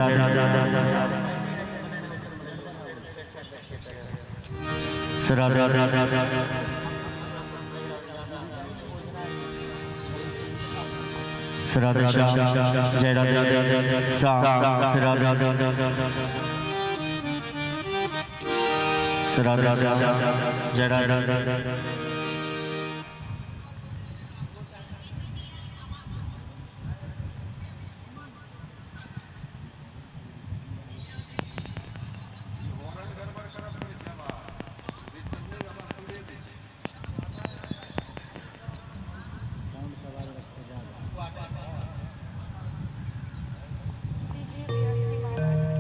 राधे राधे श्याम जय राधे श्याम राधे राधे श्याम जय राधे। दीजिए व्यास जी महाराज की।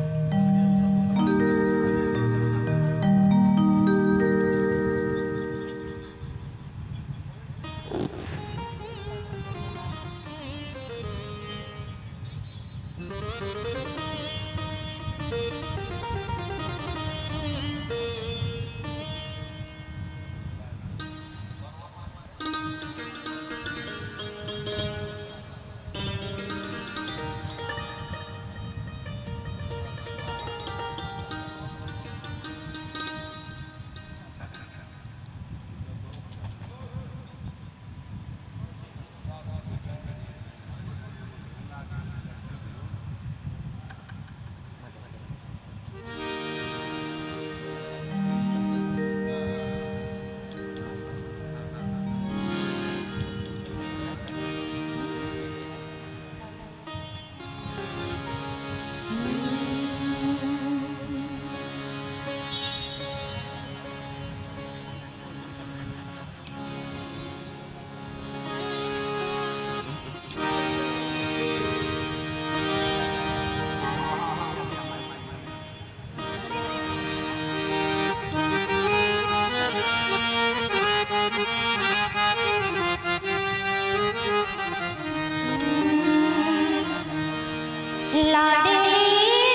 लाडली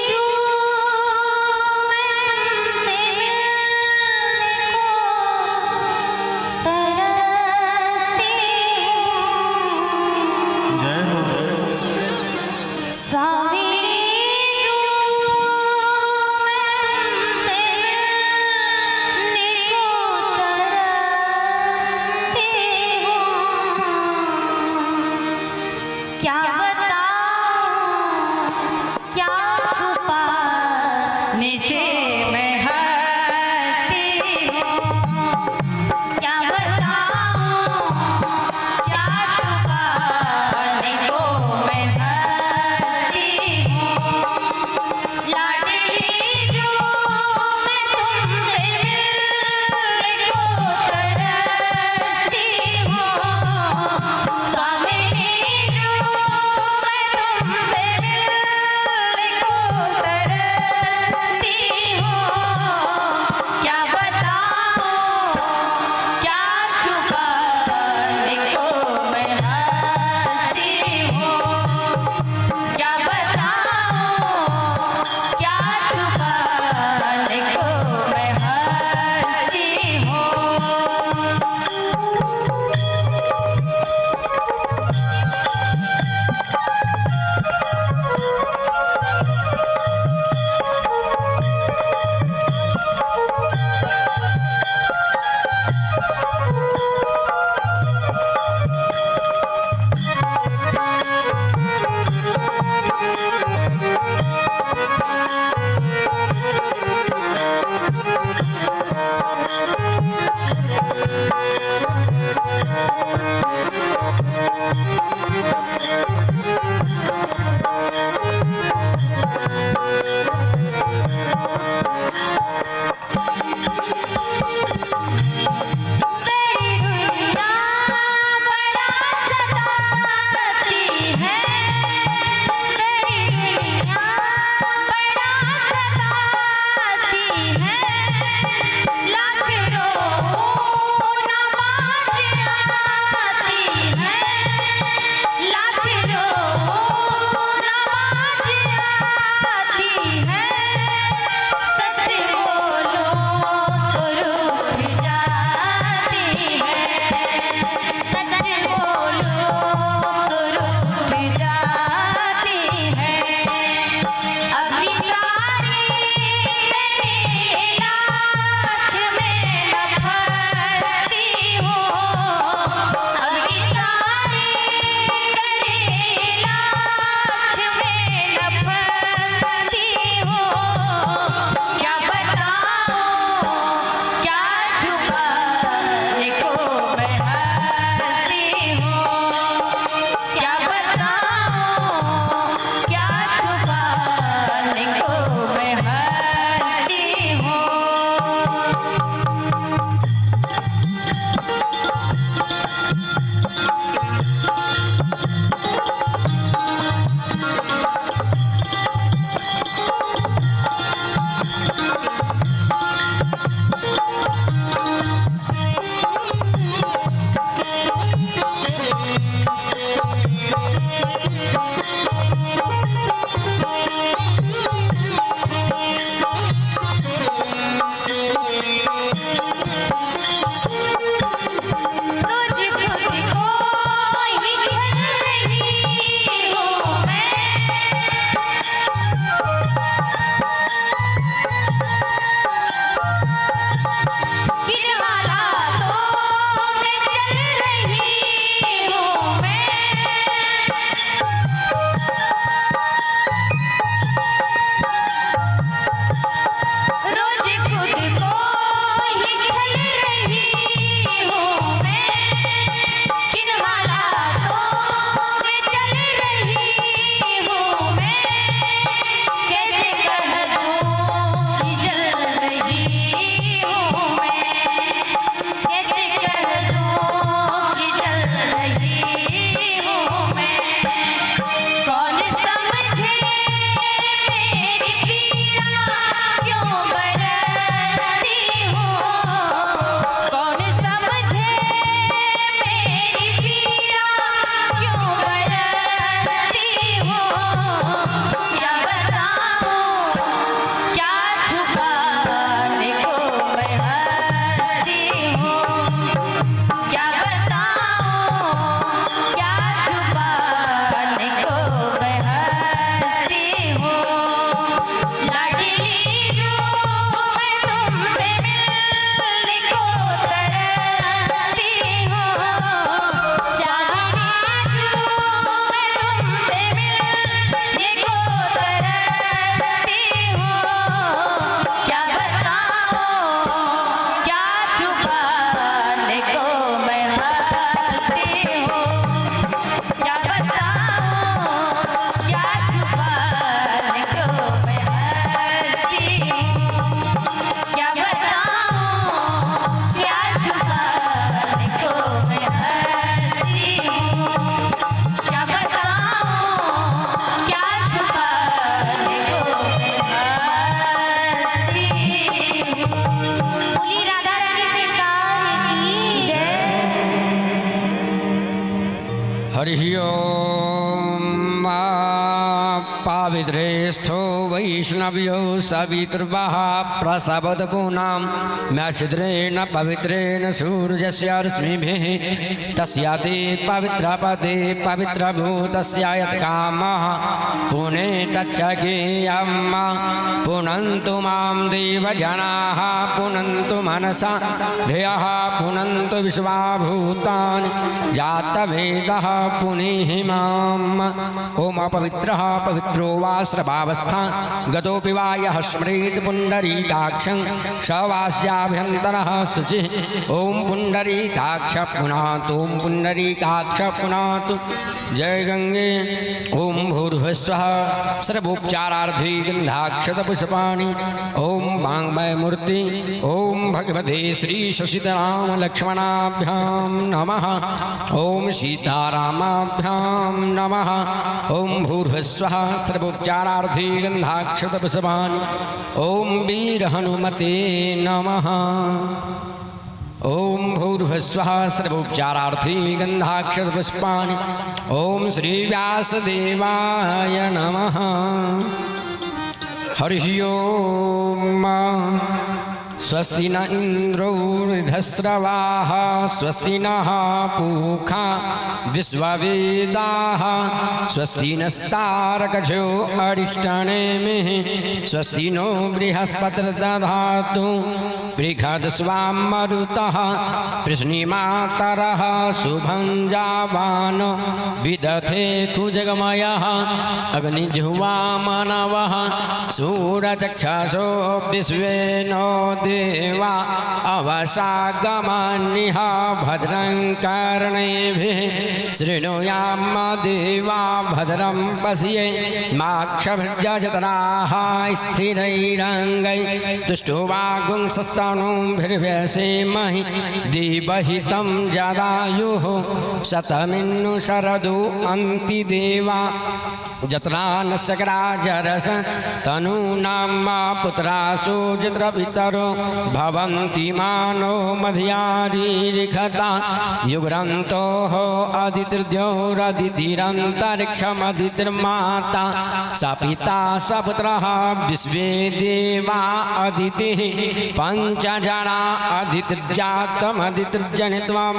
जो मैं तुमसे मिलने को तरसती हूँ। जय हो। स्वामी जो मैं तुमसे मिलने को तरसती हूँ। क्या बताऊं, क्या छुपाने से मैं हंसती हूँ। क्या बताऊं, क्या छुपाने को मैं हंसती हूँ। लाडली जो मैं तुमसे मिलने को तरसती हूँ। स्वामिनी जो मैं तुमसे मिलने को तरसती हूँ। क्या बताऊं, क्या छुपाने को मैं हंसती हूँ। क्या बताऊं, क्या छुपाने को मैं हंसती हूँ। मेरी दुनिया बड़ा सताती है। मेरी दुनिया बड़ा सताती है। लाख रोऊं ना बाज आती है। लाख रोऊं ना बाज आती है। हरिः ओम। पावित्रेस्थो वैष्णव्यो सवितृवः प्रसवदपूनां म्यछिद्रेण पवित्रेण सूर्यस्य रश्मिभिः तस्याति पवित्रपदे पवित्रभूतस्य यत्कामः पुने तच्चकेयम्। पुनन्तु मां देवजनाः पुनन्तु मनसा धियः पुनन्तु विश्वाभूतानि जातवेदः पुनीहि माम्। ॐ अपवित्रः पवित्रो वा स्रवावस्था गतोऽपि वा यः स्मरेत् पुण्डरीकाक्षं स वास्याभ्यन्तरः शुचिः। ॐ पुण्डरीकाक्ष पुनातु, ॐ पुण्डरीकाक्ष पुनातु। जय गंगे। ॐ भूर्भुवस्वः सर्वोपचारार्थी गन्धाक्षतपुष्पाणि। ॐ वाङ्मयमूर्ति। ॐ भगवते श्री शशिधराम लक्ष्मणाभ्यां नमः। ॐ सीतारामाभ्यां नमः। ॐ भूर्भुवस्वः सर्वोपचारार्थी गन्धाक्षतपुष्पाणि। ॐ वीरहनुमते नमः। ॐ भूर्भुवस्वः सर्वोपचारार्थी गन्धाक्षतपुष्पाणि। ॐ श्रीव्यासदेवाय नमः। हरिः ओम। स्वस्ति न इन्द्रो वृद्धस्रवाः स्वस्ति नः पूषा विश्ववेदाः स्वस्ति नस्तार्क्ष्यो अरिष्टनेमिः स्वस्ति नो बृहस्पतिर्दधातु। बृहदश्वां मरुतः पृश्निमातरः शुभं जावान विदथे कुजगमयः अग्निजुह्वा मनवः शूरचक्षसो विश्वे नो देवा अवसागमन्निह भद्रं कर्णेभिः शृणुयाम देवा भद्रं पश्येमाक्षभिर्यजत्राः स्थिरैरङ्गै तुष्टुवागुंसस्तनूभिर्व्यसेमहि देवहितं जदायुः शतमिन्नु शरदो अन्ति देवा जत्रा न सकराजरस तनूनां मा पुत्रासु जत्र पितरो भवन्ति मानो मध्यारीरिखता युग्रन्तो अदितिर्द्यौरदितिरन्तरिक्षमदितिर्माता स पिता स पुत्रः विश्वे देवा अदितिः पञ्चजना अदितिर्जातमदितिर्जनित्वं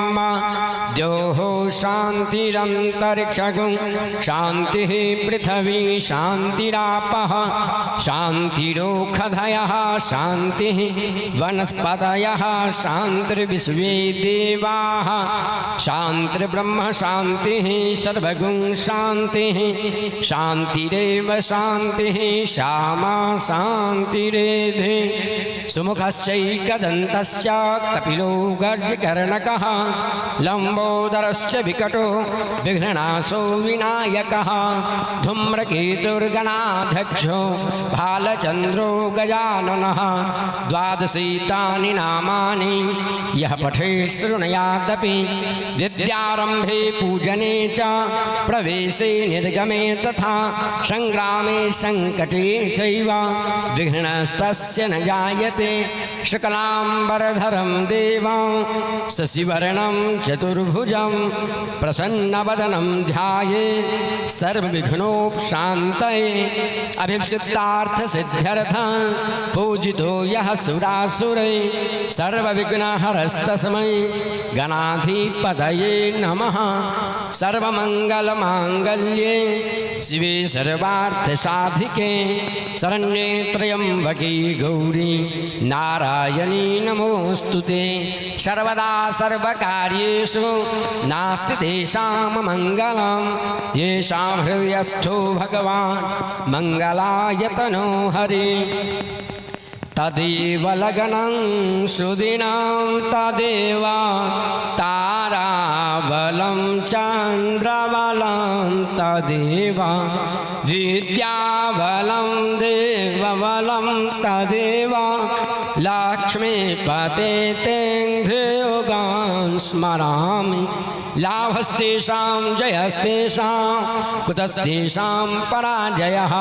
द्योः शान्तिरन्तरिक्षगुं शान्तिः पृथिवी शान्तिरापः शान्तिरोषधयः शान्तिः वनस्पतयः शान्तिर्विश्वे देवाः शान्तिर्ब्रह्म शान्तिः सर्वगुं शान्तिः शान्तिरेव शान्तिः श्यामा शान्तिरेधि। सुमुखस्यैकदन्तस्य कपिलो गर्जकर्णकः लम्बोदरश्च विकटो विघ्ननाशो विनायकः धूम्रकेतुर्गणाध्यक्षो भालचन्द्रो गजाननः द्वादशीतानि नामानि यः पठे शृणुयादपि विद्यारम्भे पूजने च प्रवेशे निर्गमे तथा संग्रामे संकटे चैव विघ्नस्तस्य न जायते। शुक्लाम्बरधरं देवं शशिवर्णं चतुर्भुजं प्रसन्नवदनं ध्याये सर्वविघ्नोपशान्तये। अभीप्सितार्थसिद्ध्यर्थं पूजितो यः सुरासुरै सर्वविघ्नहरस्तस्मै गणाधिपतये नमः। सर्वमङ्गलमाङ्गल्ये शिवे सर्वार्थसाधिके शरण्ये त्र्यम्बके गौरी नारायणी नमोऽस्तु ते। सर्वदा सर्वकार्येषु नास्ति तेषां मङ्गलं येषां हृदयस्थो भगवान् मङ्गलायतनो हरि। तदेव लग्नं सुदिनं तदेव ताराबलं चन्द्रबलं तदेव विद्याबलं देवबलं तदेव लक्ष्मीपते तेऽङ्घ्रियुगं स्मरामि। लाभस्तेषां जयस्तेषां कुतस्तेषां पराजयः।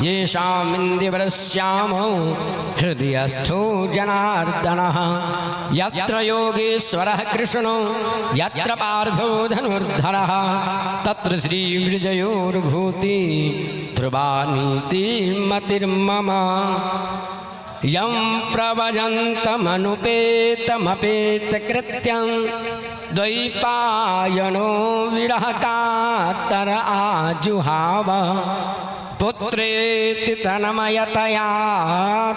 येषामिन्दिवरश्यामौ हृदयस्थो जनार्दनः। यत्र योगेश्वरः कृष्णो यत्र पार्थो धनुर्धरः तत्र श्रीविजयोर्भूति ध्रुवा नीतिमतिर्मम। यं प्रवजन्तमनुपेतमपेतकृत्यं द्वैपायनो विरहकातर आजुहाव। पुत्रेति तन्मयतया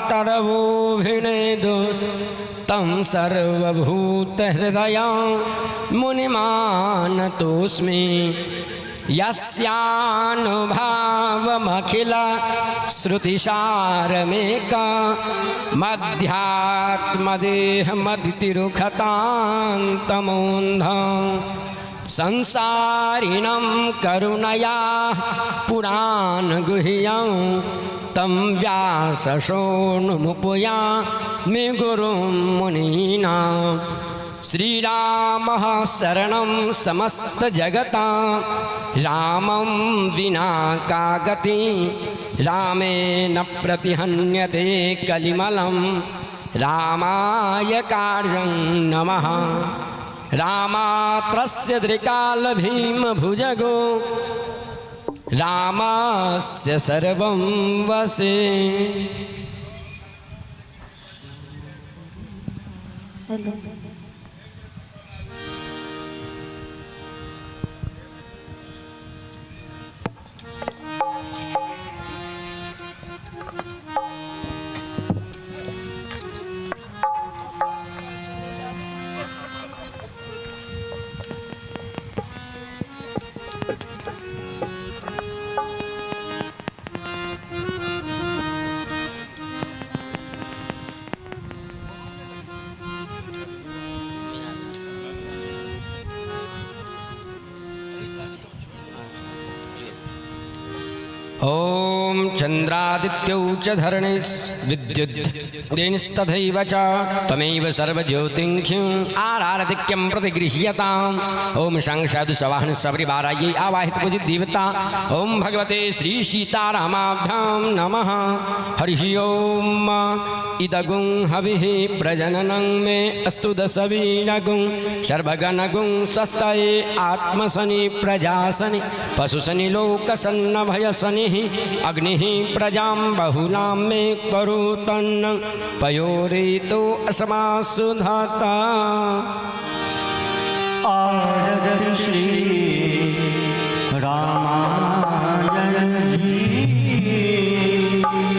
तरवोभिनेदुस्तं सर्वभूतहृदयं मुनिमानतोऽस्मि। यस्यानुभावमखिल श्रुतिसारमेका मध्यात्मदेहमदितिरुखतान्तमोन्धं संसारिणं करुणया पुराणगुह्यं तं व्यासशोणुमुपयामि गुरुं मुनीनां। श्रीरामः शरणं समस्तजगतां रामं विना का गति रामेण प्रतिहन्यते कलिमलं रामाय कार्यं नमः। रामात्रस्य त्रिकालभीमभुजगो रामस्य सर्वं वसे। ॐ चन्द्रादित्यौ च धरणिस् विद्युद्देंस्तथैव च त्वमेव सर्वज्योतिंख्यं आरारतिक्यं प्रतिगृह्यताम्। ॐ शंषद सवाहन सपरिवारायै आवाहित पूजित देवता ॐ भगवते श्री सीतारामाभ्यां नमः। हरिः ॐ। इदगुं हविः प्रजननं मे अस्तु दशवीरगुं सर्वगणगुं स्वस्तये आत्मसनि प्रजासनि पशुसनि लोकसन्नभयसनिः अग्निः प्रजां बहुलां मे करोतन्न पयोरेतो अस्मासु धाता। आरती श्री रामायण जी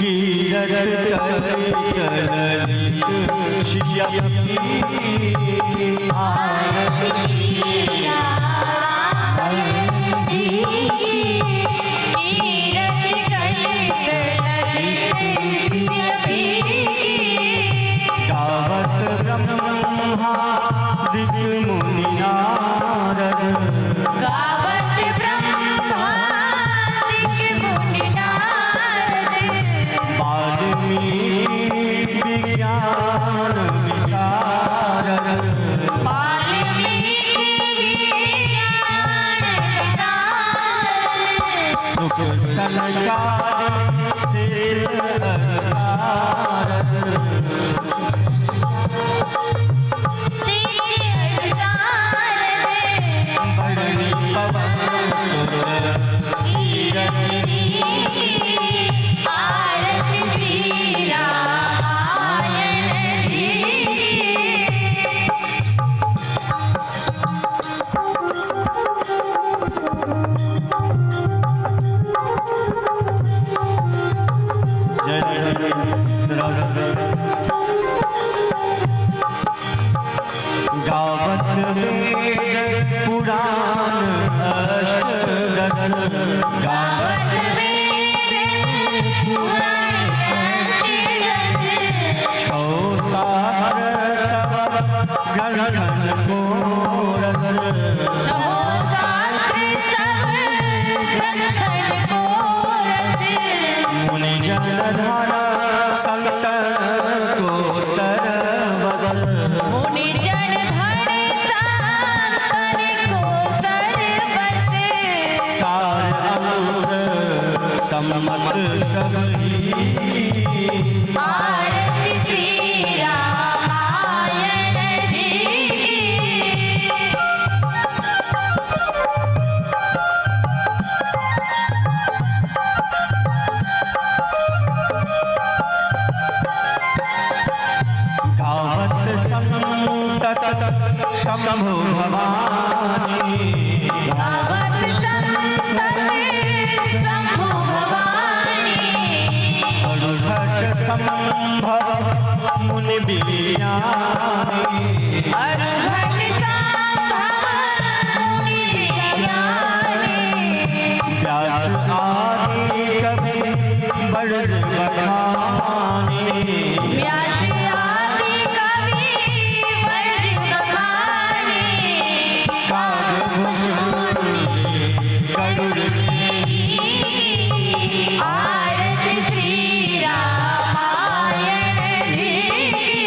कीरत कलित शिष्य आरती श्री रामायण जी की कीरत कलित ललित शिष्य की। गावत ब्रह्मादिक मुनि नारद गावत ब्रह्मादिक मुनि नारद वाल्मीकि विज्ञान विशारद वाल्मीकि विज्ञान विशारद सुख सनकार सिर सारद सिर सारद बरनी पवन सुत आरती श्री रामायण जी की। जय श्री गावत वेद पुराण अष्टदश गावत गावत वेद पुराण अष्टदश छौ शास्त्र सब ग्रंथन को रस छो शास्त्र सब ग्रंथन को रस मुनि जन धर संत को सरवस मुनि जन धन संतन को समत सबही। आरती श्री रामायण जी की। गावत संतत शंभु भवानी। गावत संतत शंभु भवानी। अरुघट संभव मुनि विज्ञानी। अरुघट संभव मुनि विज्ञानी। व्यास आदि कवि बरज बखानी। व्यास आदि कवि बरज बखानी। कागभूषुंडी गरुड़। आरती श्री रामायण जी की।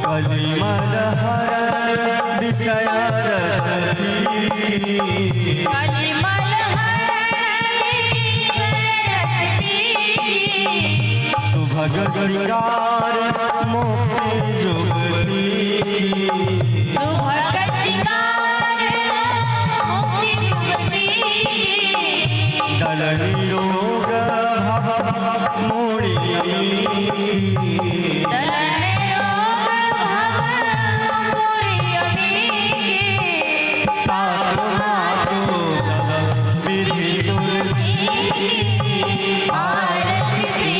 कलिमल हरण विषय रस की। कलिमल हरण रस पीकी। सुभग सिंगार मुक्ति जुगती की। सुभग सिंगार मुक्ति जुगती की। दलनि रोग भव मोड़ी। दलन रोग भव मोरी अमीकी। तात मातो सब विधि तुलसी। आरती श्री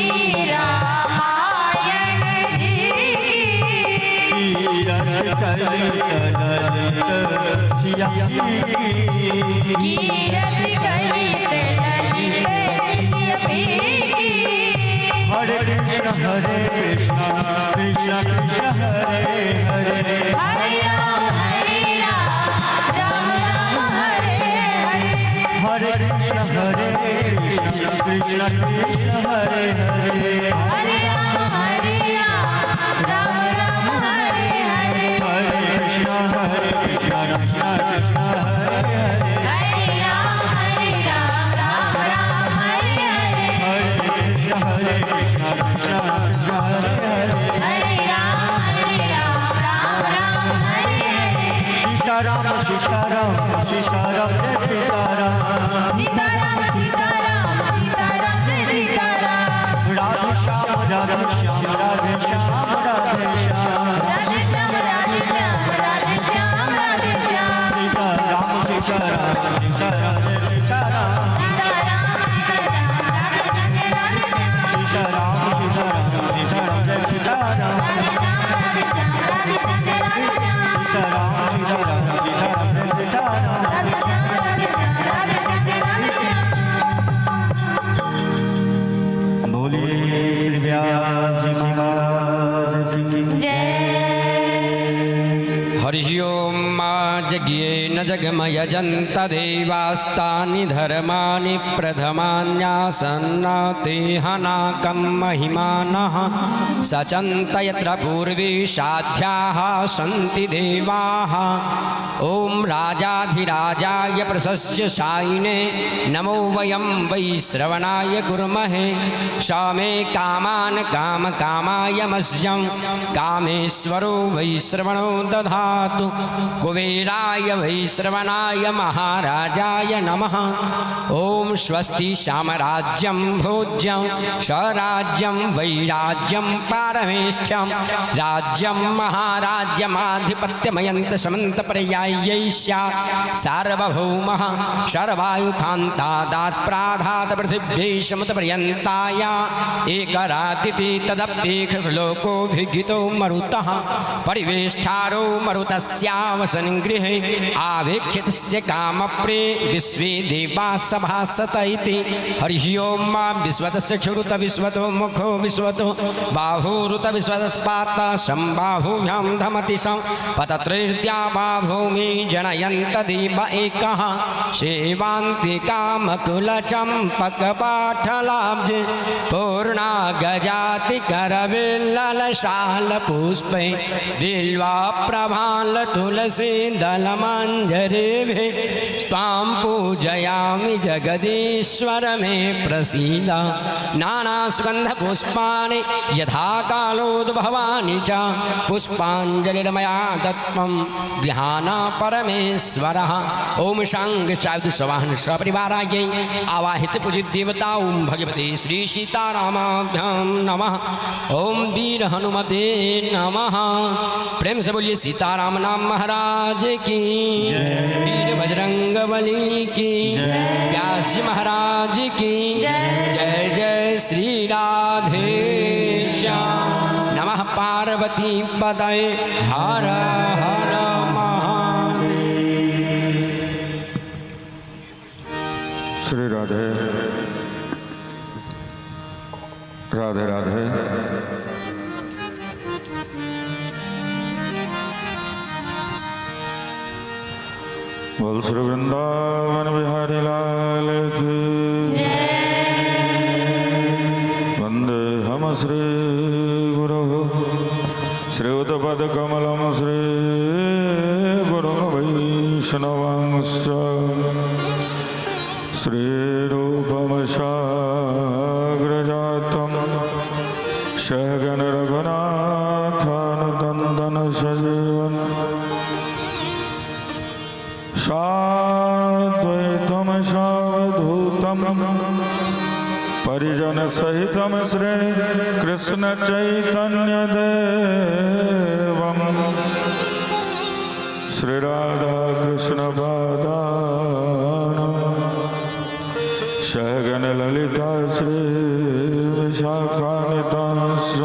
रामायण जी की। कीरत कलित ललित सिया की। कीरत कलित ललित सिया की। हरे कृष्ण कृष्ण कृष्ण हरे हरे। हरे राम राम राम हरे हरे। हरे कृष्ण कृष्ण कृष्ण हरे हरे। हरे राम राम राम हरे हरे। हरे कृष्ण कृष्ण कृष्ण हरे हरे। हरे राम राम राम हरे हरे। हरे कृष्ण कृष्ण कृष्ण हरे हरे। हरे राम राम राम हरे हरे। सीताराम सीताराम सीताराम जय सीताराम। सीताराम सीताराम सीताराम जय सीताराम। राधे श्याम राधे श्याम राधे श्याम राधे श्याम। राधे श्याम राधे श्याम राधे श्याम राधे श्याम। सीताराम सीताराम सीताराम जय सीताराम। सीताराम सीताराम राधे श्याम राधे श्याम। सीताराम सीताराम सीताराम जय सीताराम। राधे श्याम राधे श्याम राधे श्याम जय राधे श्याम। सीताराम सीताराम सीताराम जय सीताराम। राधे श्याम राधे श्याम राधे श्याम जय राधे श्याम। बोलिए श्री व्यास जी महाराज की जय। हरि ओम। जज्ञेन जगमयजन्त देवास्तानि धर्माणि प्रथमान्यासन्न ते हनाकं महिमानः सचन्त यत्र पूर्वे साध्याः सन्ति देवाः। ॐ राजाधिराजाय प्रशस्य सायिने नमो वयं वै श्रवणाय कुर्महे। स मे कामान् काम कामाय मह्यं कामेश्वरो वै श्रवणो दधातु। कुबेराय वै श्रवणाय महाराजाय नमः। ॐ स्वस्ति साम्राज्यं भोज्यं स्वराज्यं वैराज्यं पारमेष्ठ्यं राज्यं महाराज्यमाधिपत्यमयन्त समन्तपर्याय्यै स्यात्। सार्वभौमः सर्वायुखान्तादात् प्राधात् पृथिव्यै समुतपर्यन्ताया एकरातिथि तदप्येष श्लोकोऽभिगितो मरुतः परिवेष्ठारो मरुत। मरुतस्यावसन गृहे आवेक्षितस्य कामप्रे विश्वे देवा सभासत इति। हरिः ओम मा विश्वतस्य क्षुरुत विश्वतो मुखो विश्वतो बाहुरुत विश्वतस्पात संबाहुभ्यां धमति सं पतत्रैर्द्या वा भूमि जनयन्त देव एकः सेवान्ति कामकुलचम्पकपाठलाब्जे पूर्णा गजाति करविल्ललशालपुष्पै बिल्वा प्रभाल तुलसी दलमञ्जरेभि त्वां पूजयामि जगदीश्वर मे प्रसीद। नानासुगन्धपुष्पाणि यथा कालोद्भवानि च पुष्पाञ्जलिर्मया दत्तं गृहाण परमेश्वरः। ओम शांग साधु सवाहन सपरिवारायै आवाहित पूजित देवता ओम भगवते श्री सीतारामाभ्याम नमः। ओम वीर हनुमते नमः। प्रेम से बोलिए सीताराम नाम महाराज की, वीर बजरंग बली की, व्यास जी महाराज की जय। जय श्री राधे श्याम। नमः पार्वती पदये हर हर महादेव। श्री राधे राधे राधे। बोल श्री वृंदावन बिहारी लाल की वंदे हम श्री गुरु श्रीयुतपद कमलम श्री गुरु वैष्णवांश्च श्रीरूपम साग्रजातं सहगण रघुनाथानुतन्दन सजीवन साद्वैतं सावधूतं परिजन सहितं श्री कृष्ण चैतन्य देवं श्री राधा कृष्ण पादान सहगण ललिता श्री विशाखानितांश्च।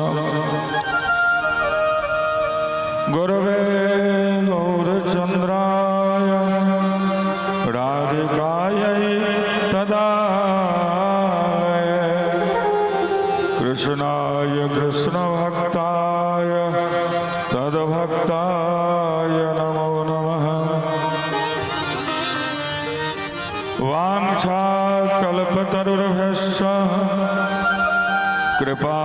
गुरवे गौरचंद्राय राधिकायै तदालय कृष्णाय कृष्णभक्ताय तद्भक्ताय नमो नमः। वाञ्छाकल्पतरुर्भ्यश्च कृपा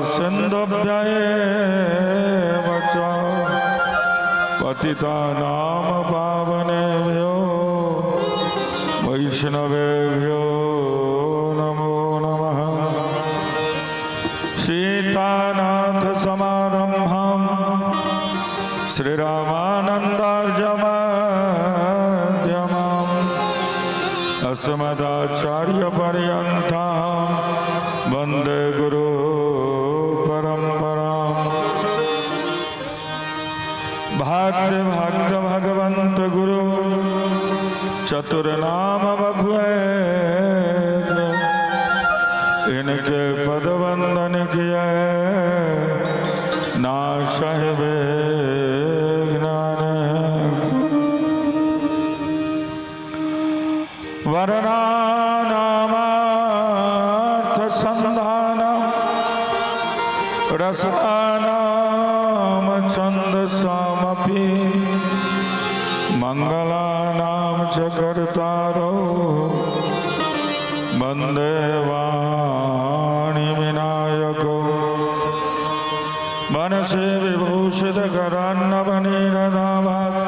सिन्धुभ्य एव च पतितानां पावनेभ्यो वैष्णवेभ्यो नमो नमः। सीतानाथ समारंभां श्रीरामानन्दार्यमध्यमाम् अस्मदाचार्य पर्यन्तां वंदे गुरु परंपराम्। भक्त भक्त भगवंत गुरु चतुर नाम भगवत इनके पद वंदन किए नाश विघ्न। वर्णानामार्थ संधान रसानाम छंदसामपि मंगलानां च कर्तारो वंदे वाणी विनायको। वनसे विभूषित करान्नवनीरदाभात्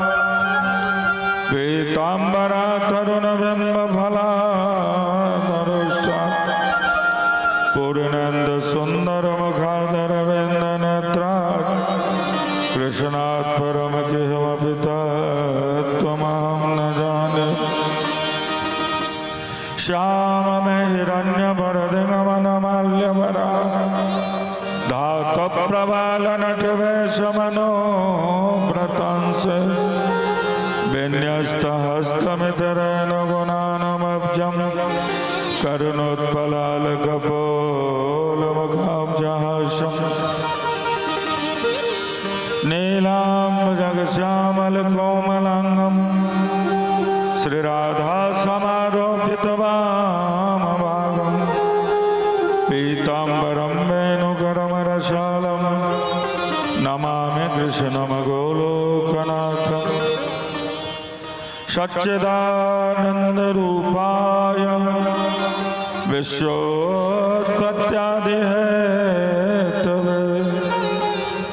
पीताम्बरा तरुण बिंब फलाधरुश्चात् पूर्णेन्दु सुंदर मुखादरविंद नेत्रात् कृष्णात् परम किमपि तत्त्वमहं न जाने। श्याम में हिरण्य भरदिगमनमाल्यवरा धात प्रबाल नट वेश मनो व्रतांस विन्यस्त हस्तमितरेण गुणानमब्जं करुणोत्पलालकपोलमुखाब्जहासम् नीलां जगश्यामलमालिकां कमलकोमलाङ्गं श्रीराधा समारोपित वामभागं पीताम्बरं वेणुकरमरशालं नमामि कृष्णं गोलोकनाथम्। सच्चिदानन्दरूपाय विश्वोत्पत्त्यादिहेतवे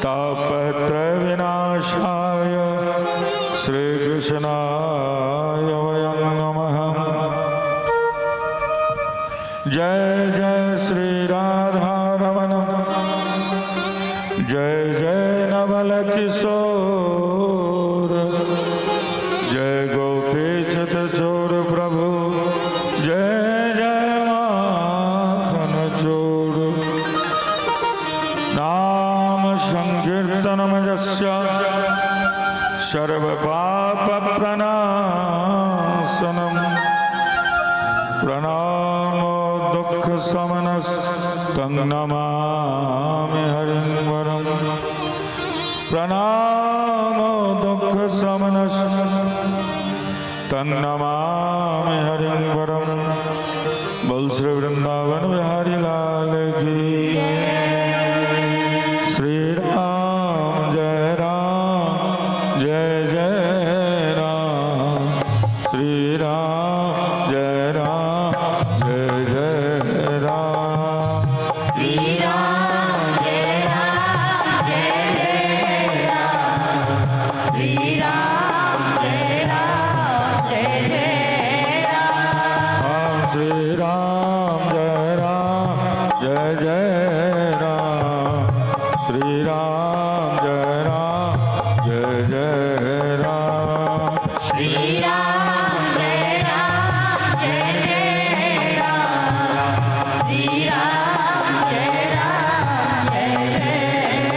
तापत्रयविनाशाय श्रीकृष्णाय वयं नमः। जय जय श्री राधारमण, जय जय नवल किशोर, जय गोपी चित चोर प्रभु, जय जय माखन चोर। नाम संकीर्तनम यस्य सर्व पाप प्रणाशनम, प्रणामो दुःख शमनस्तं नमामि हरिं वरम्। प्रणामो दुःख शमनस्तं नमामि हरिं वरम्। बोल श्री वृंदावन बिहारी लाल की। श्री राम जय राम जय जय राम, श्री राम जय राम जय जय राम। श्री राम जय राम जय जय राम, श्री राम जय राम जय जय राम। श्री राम जय राम जय जय राम, श्री राम जय राम जय जय राम। श्री राम जय राम जय जय राम, श्री राम जय राम जय जय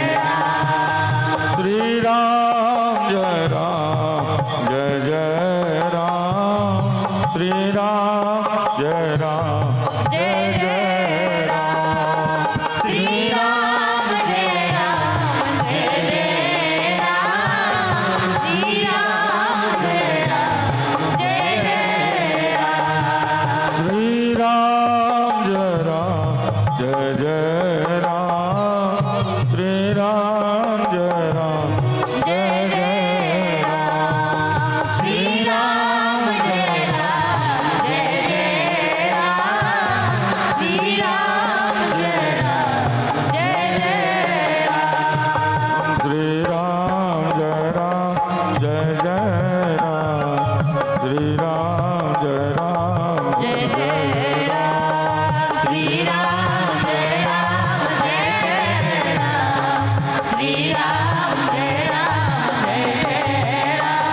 राम। श्री राम जय राम जय जय राम, श्री राम जय राम जय जय राम। श्री राम जय राम जय जय राम, श्री राम जय राम जय जय राम। श्री राम जय राम जय जय राम, श्री राम जय राम जय जय राम। श्री राम जय राम जय जय राम, श्री राम जय राम जय जय राम। श्री राम जय राम जय जय राम, श्री राम जय राम जय जय राम। श्री राम जय राम जय जय राम, श्री राम जय राम जय जय राम।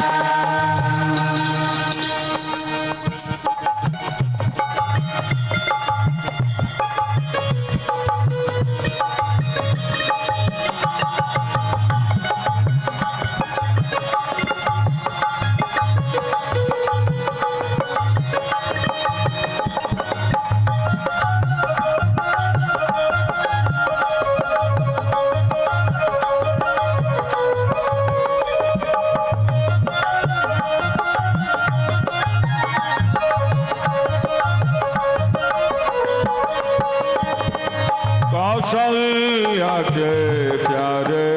कौशल्या के प्यारे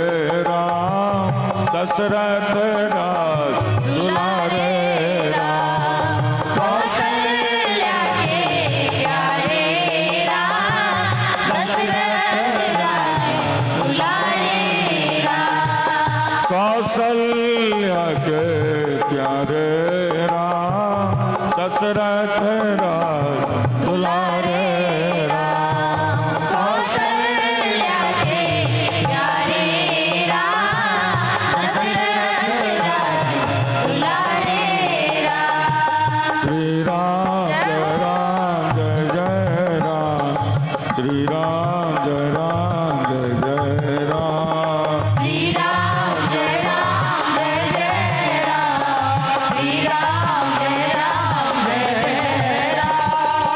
राम, दशरथ राज दुलारे राम। कौशल्या के प्यारे राम, दशरथ राज दुलारे राम। कौशल्या के प्यारे राम, दशरथ राज दुलारे राम। कौशल्या के प्यारे राम, दशरथ राज दुलारे राम। श्री राम जय राम जय जय राम, श्री राम जय राम जय जय राम। श्री राम जय राम जय जय राम, श्री राम जय राम जय जय राम।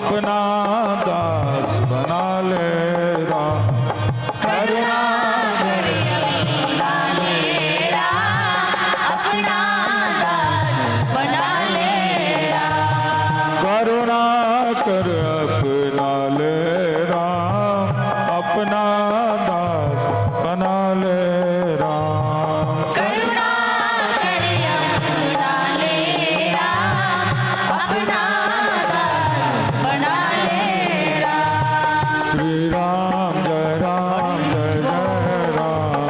अपना दास बना ले राम। करुणा कर अपना ले राम, अपना दास बना ले राम। करुणा कर अपना ले राम, अपना दास बना ले राम। करुणा कर अपना ले राम, अपना दास बना ले राम। श्री राम जय राम जय जय राम,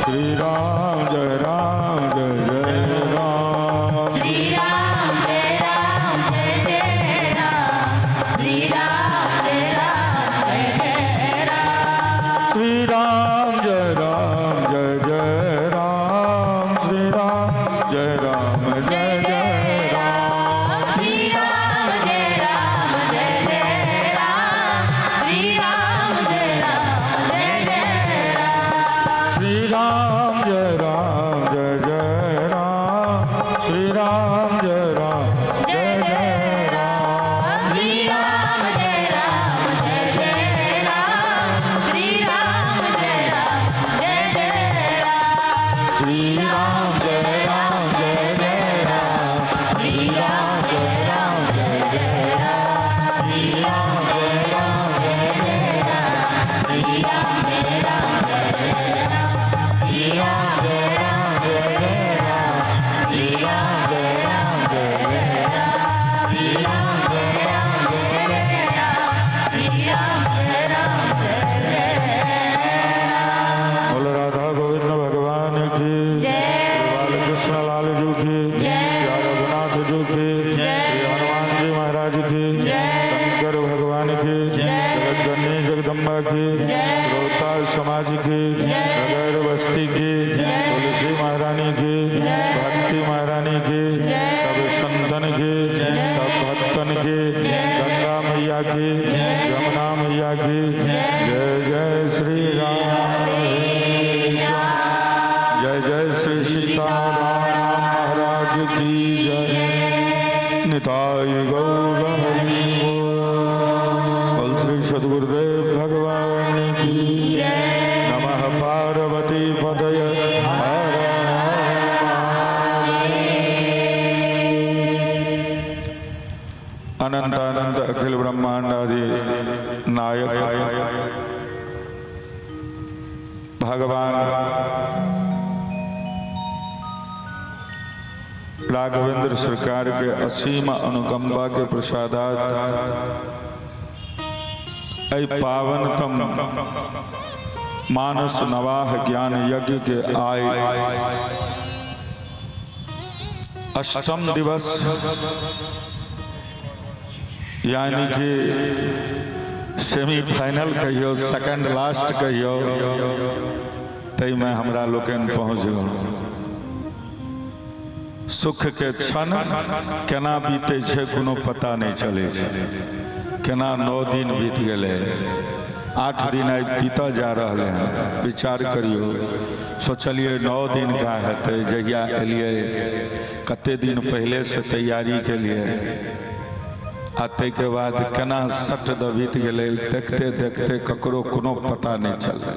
श्री राम जय राम जय जय राम। श्री राम जय राम जय जय राम, श्री राम जय राम जय जय राम। श्री राम जय राम जय जय राम, श्री राम जय राम जय जय राम। श्री राम जय राम जय जय राम, श्री राम जय राम जय जय राम। श्री राम जय राम जय जय राम, श्री राम जय राम जय जय राम। श्री राम जय राम जय जय राम, श्री राम जय राम जय जय राम। श्री राम जय राम जय जय राम, श्री राम जय राम जय जय राम। श्री राम जय राम जय जय राम, श्री राम जय राम जय जय राम। श्री राम जय राम जय जय राम, श्री राम जय राम जय जय राम। श्री राम जय राम जय जय राम। श्री राम जय राम जय जय राम। बोलो राधा गोविंद भगवान की जय। श्री बालकृष्ण लाल जी की जय। श्री रघुनाथ जी की जय। श्री हनुमान जी महाराज की जय। शंकर भगवान की जय। जगत जननी जगदम्बा की जय। श्रोता समाज की जय। नगर बस्ती की जय। तुलसी महारानी की जय। भक्ति महारानी की जय। सब संतन की सब भक्तन की गंगा मैया की यमुना मैया की जय जय श्री राम, जय जय श्री सीताराम महाराज की जय। निताय गौर हरि बोल। श्री सद्गुरुदेव भगवान की नमः पार्वती पदय हर हर महादेव। अनंत अनंत अखिल ब्रह्मांड आदि नायक भगवान राघवेंद्र सरकार के असीम अनुकंपा के प्रसादात ऐ पावनतम मानस नवाह ज्ञान यज्ञ के आय अष्टम दिवस यानी कि सेमीफाइनल कहियो, सेकंड लास्ट कहियो, ताहिमे हमरा लोकनि पहुँच गेलहुँ। सुख के क्षण केना बीतै छै कोनो पता नहि चलै छै। केना 9 दिन बीत गेलै, 8 दिन आइ बीतऽ जा रहलै हँ। विचार करियौ, सोचलियै 9 दिन का हेतै, जहिया एलियै कते दिन पहिलेसँ तैयारी केलियै आ ताहिके बाद केना सट दऽ बीत गेलै, देखते देखते ककरो कोनो पता नहि चललै।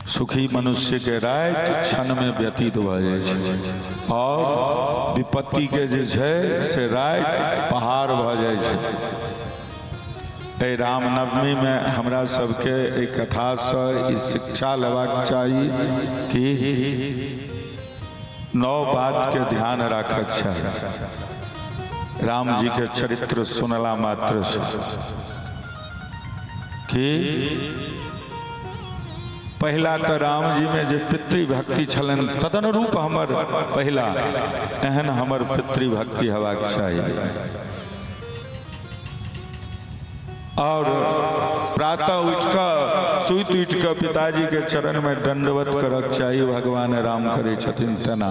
सुखी मनुष्य के राति क्षण में व्यतीत भऽ जाइ छै और विपत्ति के जे छै से राति पहाड़ भऽ जाइ छै। एहि रामनवमी में हमरा सबके एहि कथासँ ई शिक्षा लेबाक चाही कि 9 बात के ध्यान राखक चाही। राम जी के चरित्र सुनला मात्र से कि पहिला तऽ राम जी में जे पितृभक्ति छलनि तदनुरूप हमर पहिला एहन हमर पितृभक्ति हेबाक चाही। और प्रातः उठि कऽ सुति उठि कऽ पिताजी के चरण में दंडवत करक चाही, भगवान राम करै छथिन तेना।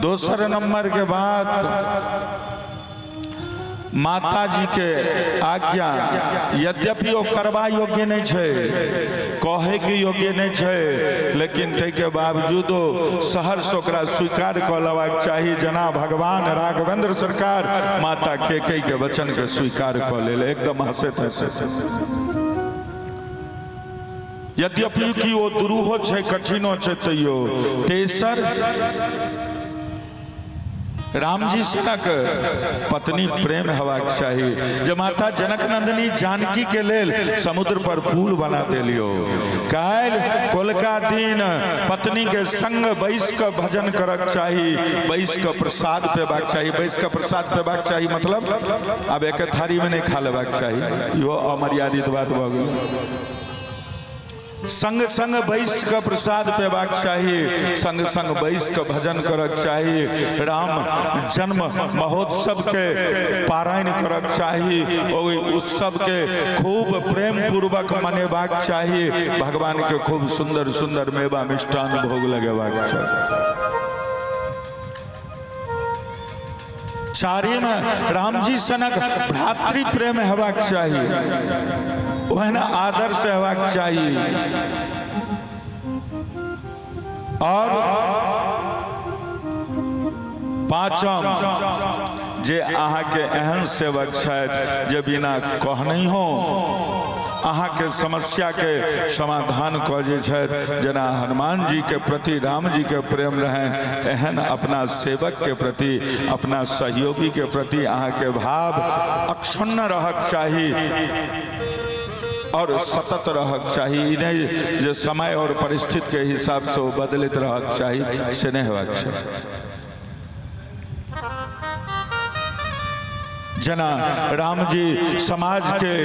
दोसर नंबर के बात माता जी के आज्ञा यद्यपि ओ करबा योग्य नहीं छै, कहे के योग्य नहीं छै, लेकिन ताहिके बावजूदो सहर्ष ओकरा स्वीकार कऽ लेबाक चाही। जेना भगवान राघवेंद्र सरकार माता कैकेयी के वचन के स्वीकार कऽ लेल, एकदम हंसैत हंसैत। यद्यपि कि ओ दुरूहो छै, कठिनो छै, तैयो। तेसर, रामजी सनक पत्नी प्रेम हेबाक चाही जे माता जनक नंदिनी जानकी के लेल समुद्र पर पुल बना देलियो। काल्हि कोलका दिन पत्नी के संग बैस के भजन करक चाही, बैस के प्रसाद पेबाक चाही। बैस के प्रसाद पेबाक चाही मतलब आब एक थारी में नहीं खा लेबाक चाही, इहो अमर्यादित बात भऽ गेल। संग संग बैस के प्रसाद पेबाक चाही, संग संग बैस के भजन करक चाही, राम जन्म महोत्सव के पारायण करक चाही, ओहि उत्सव के खूब प्रेम पूर्वक मनेबाक चाही, भगवान के खूब सुंदर सुंदर मेवा मिष्ठान भोग लगेबाक चाही। चारिम, रामजी सनक भ्रातृ प्रेम हेबाक चाही, ओहन आदर्श हेबाक चाही। और पाँचम, जे अहाँके एहन सेवक छथि जे बिना कहने हो अहाँके समस्या के समाधान कऽ जे छथि, जेना हनुमान जी के प्रति राम जी के प्रेम रहनि, एहन अपना सेवक के प्रति, अपना सहयोगी के प्रति अहाँके भाव अक्षुण्ण रहक चाही और सतत रहक चाही। ई नहीं जे समय और परिस्थिति के हिसाब से ओ बदलैत रहक चाही, से नहीं हेबाक चाही। जेना राम जी समाज के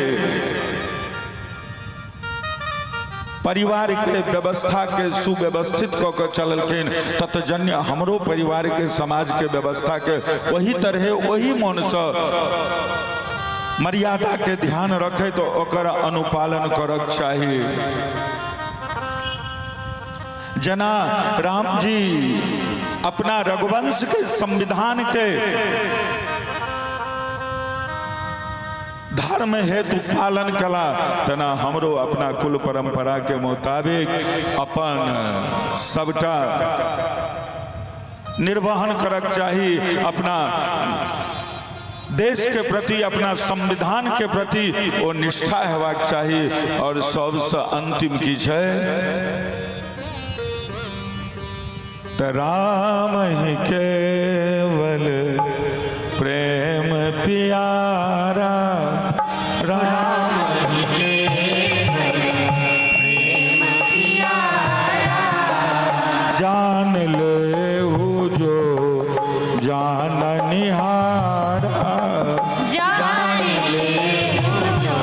परिवार के व्यवस्था के सुव्यवस्थित कऽ के चललखिन, तत्जन्य हमरो परिवार के समाज के व्यवस्था के वही तरह वही मोनसँ मर्यादा के ध्यान रखे तो ओकर अनुपालन करक चाही। जेना राम जी अपना रघुवंश के संविधान के धर्म हेतु पालन कला, तना हमरो अपना कुल परंपरा के मुताबिक अपन सबटा निर्वहन करक चाही। अपना देश के प्रति, अपना संविधान के प्रति ओ निष्ठा हेबाक चाही। और सबसे अंतिम की छै त राम ही केवल प्रेम प्यारा, राम ही केवल प्रेम प्यारा, जान ले जो जान निहारा, जान ले जो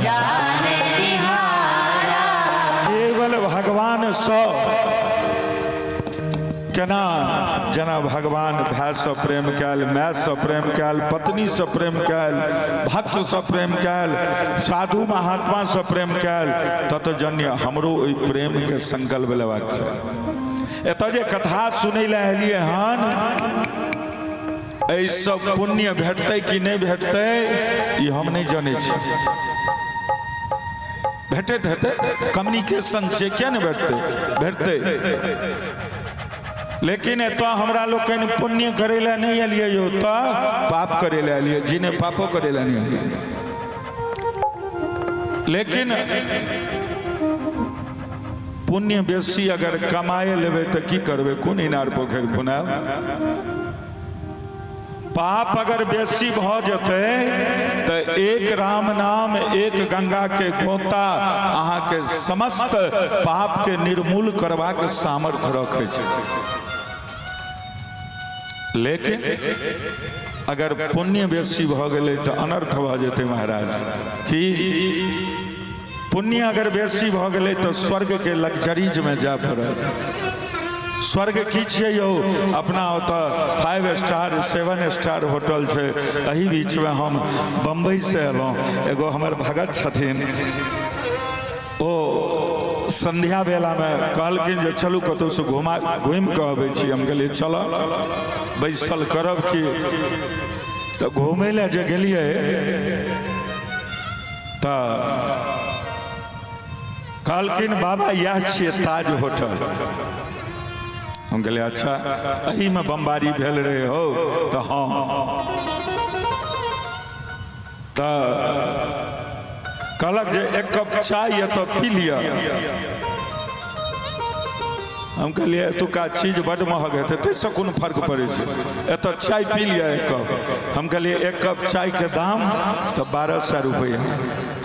जान निहारा। केवल भगवान सँ केना, जेना भगवान भायसँ प्रेम कयल, मायसँ प्रेम कयल, पत्नीसँ प्रेम कयल, भक्तसँ प्रेम कयल, साधु महात्मासँ प्रेम कयल, तत्जन्य हमरो ओहि प्रेमके संकल्प लेबाक छै। एतऽ जे कथा सुनै लए एलियै हन, एहिसँ पुण्य भेटतै कि नहि भेटतै ई हम नहि जनै छी। भेटैत हेतै, कम्युनिकेशन छै, किया नहि भेटतै, भेटतै। लेकिन एतऽ हमरा लोकनि पुण्य करै लए नहि एलियै यौ, तऽ पाप करै लए एलियै। जी नहि, पापो करै लए नहि एलियै। लेकिन पुण्य बेसी अगर कमाए लेबै तऽ की करबै, कोन इनार पोखरि खुनायब? पाप अगर बेसी भऽ जेतै तऽ एक राम नाम, एक गंगा के गोता अहाँके समस्त पाप के निर्मूल करबाक सामर्थ्य रखै छै। लेकिन अगर पुण्य बेसी भऽ गेलै तऽ अनर्थ भऽ जेतै महाराज। की पुण्य अगर बेसी भऽ गेलै तऽ स्वर्ग के लग्जरीज में जाय पड़त। स्वर्ग की छियै यौ? अपना ओतऽ 5 स्टार 7 स्टार होटल छै। एहि बीचमे हम बम्बई से एलहुँ, एगो हमर भगत छथिन, ओ संध्या बेलामे कहलखिन जे चलू कतहुसँ घुमा घुमि कऽ अबै छी। हम कहलियै चलऽ, बैसल करब की। तऽ घूमय लए जे गेलियै तऽ कहलखिन बाबा इएह छियै ताज होटल। हम कहलियै अच्छा, एहिमे बमबारी भेल रहे हो? तऽ हँ। तऽ कहलक जे एक कप चाय एतऽ पी लिअ। हम कहलियै एतुका चीज बड्ड महग हेतै, ताहिसँ कोन फर्क पड़ै छै, एतऽ चाय पी लिअ एक कप। हम कहलियै एक कप चायके दाम तऽ 1200 रुपैआ।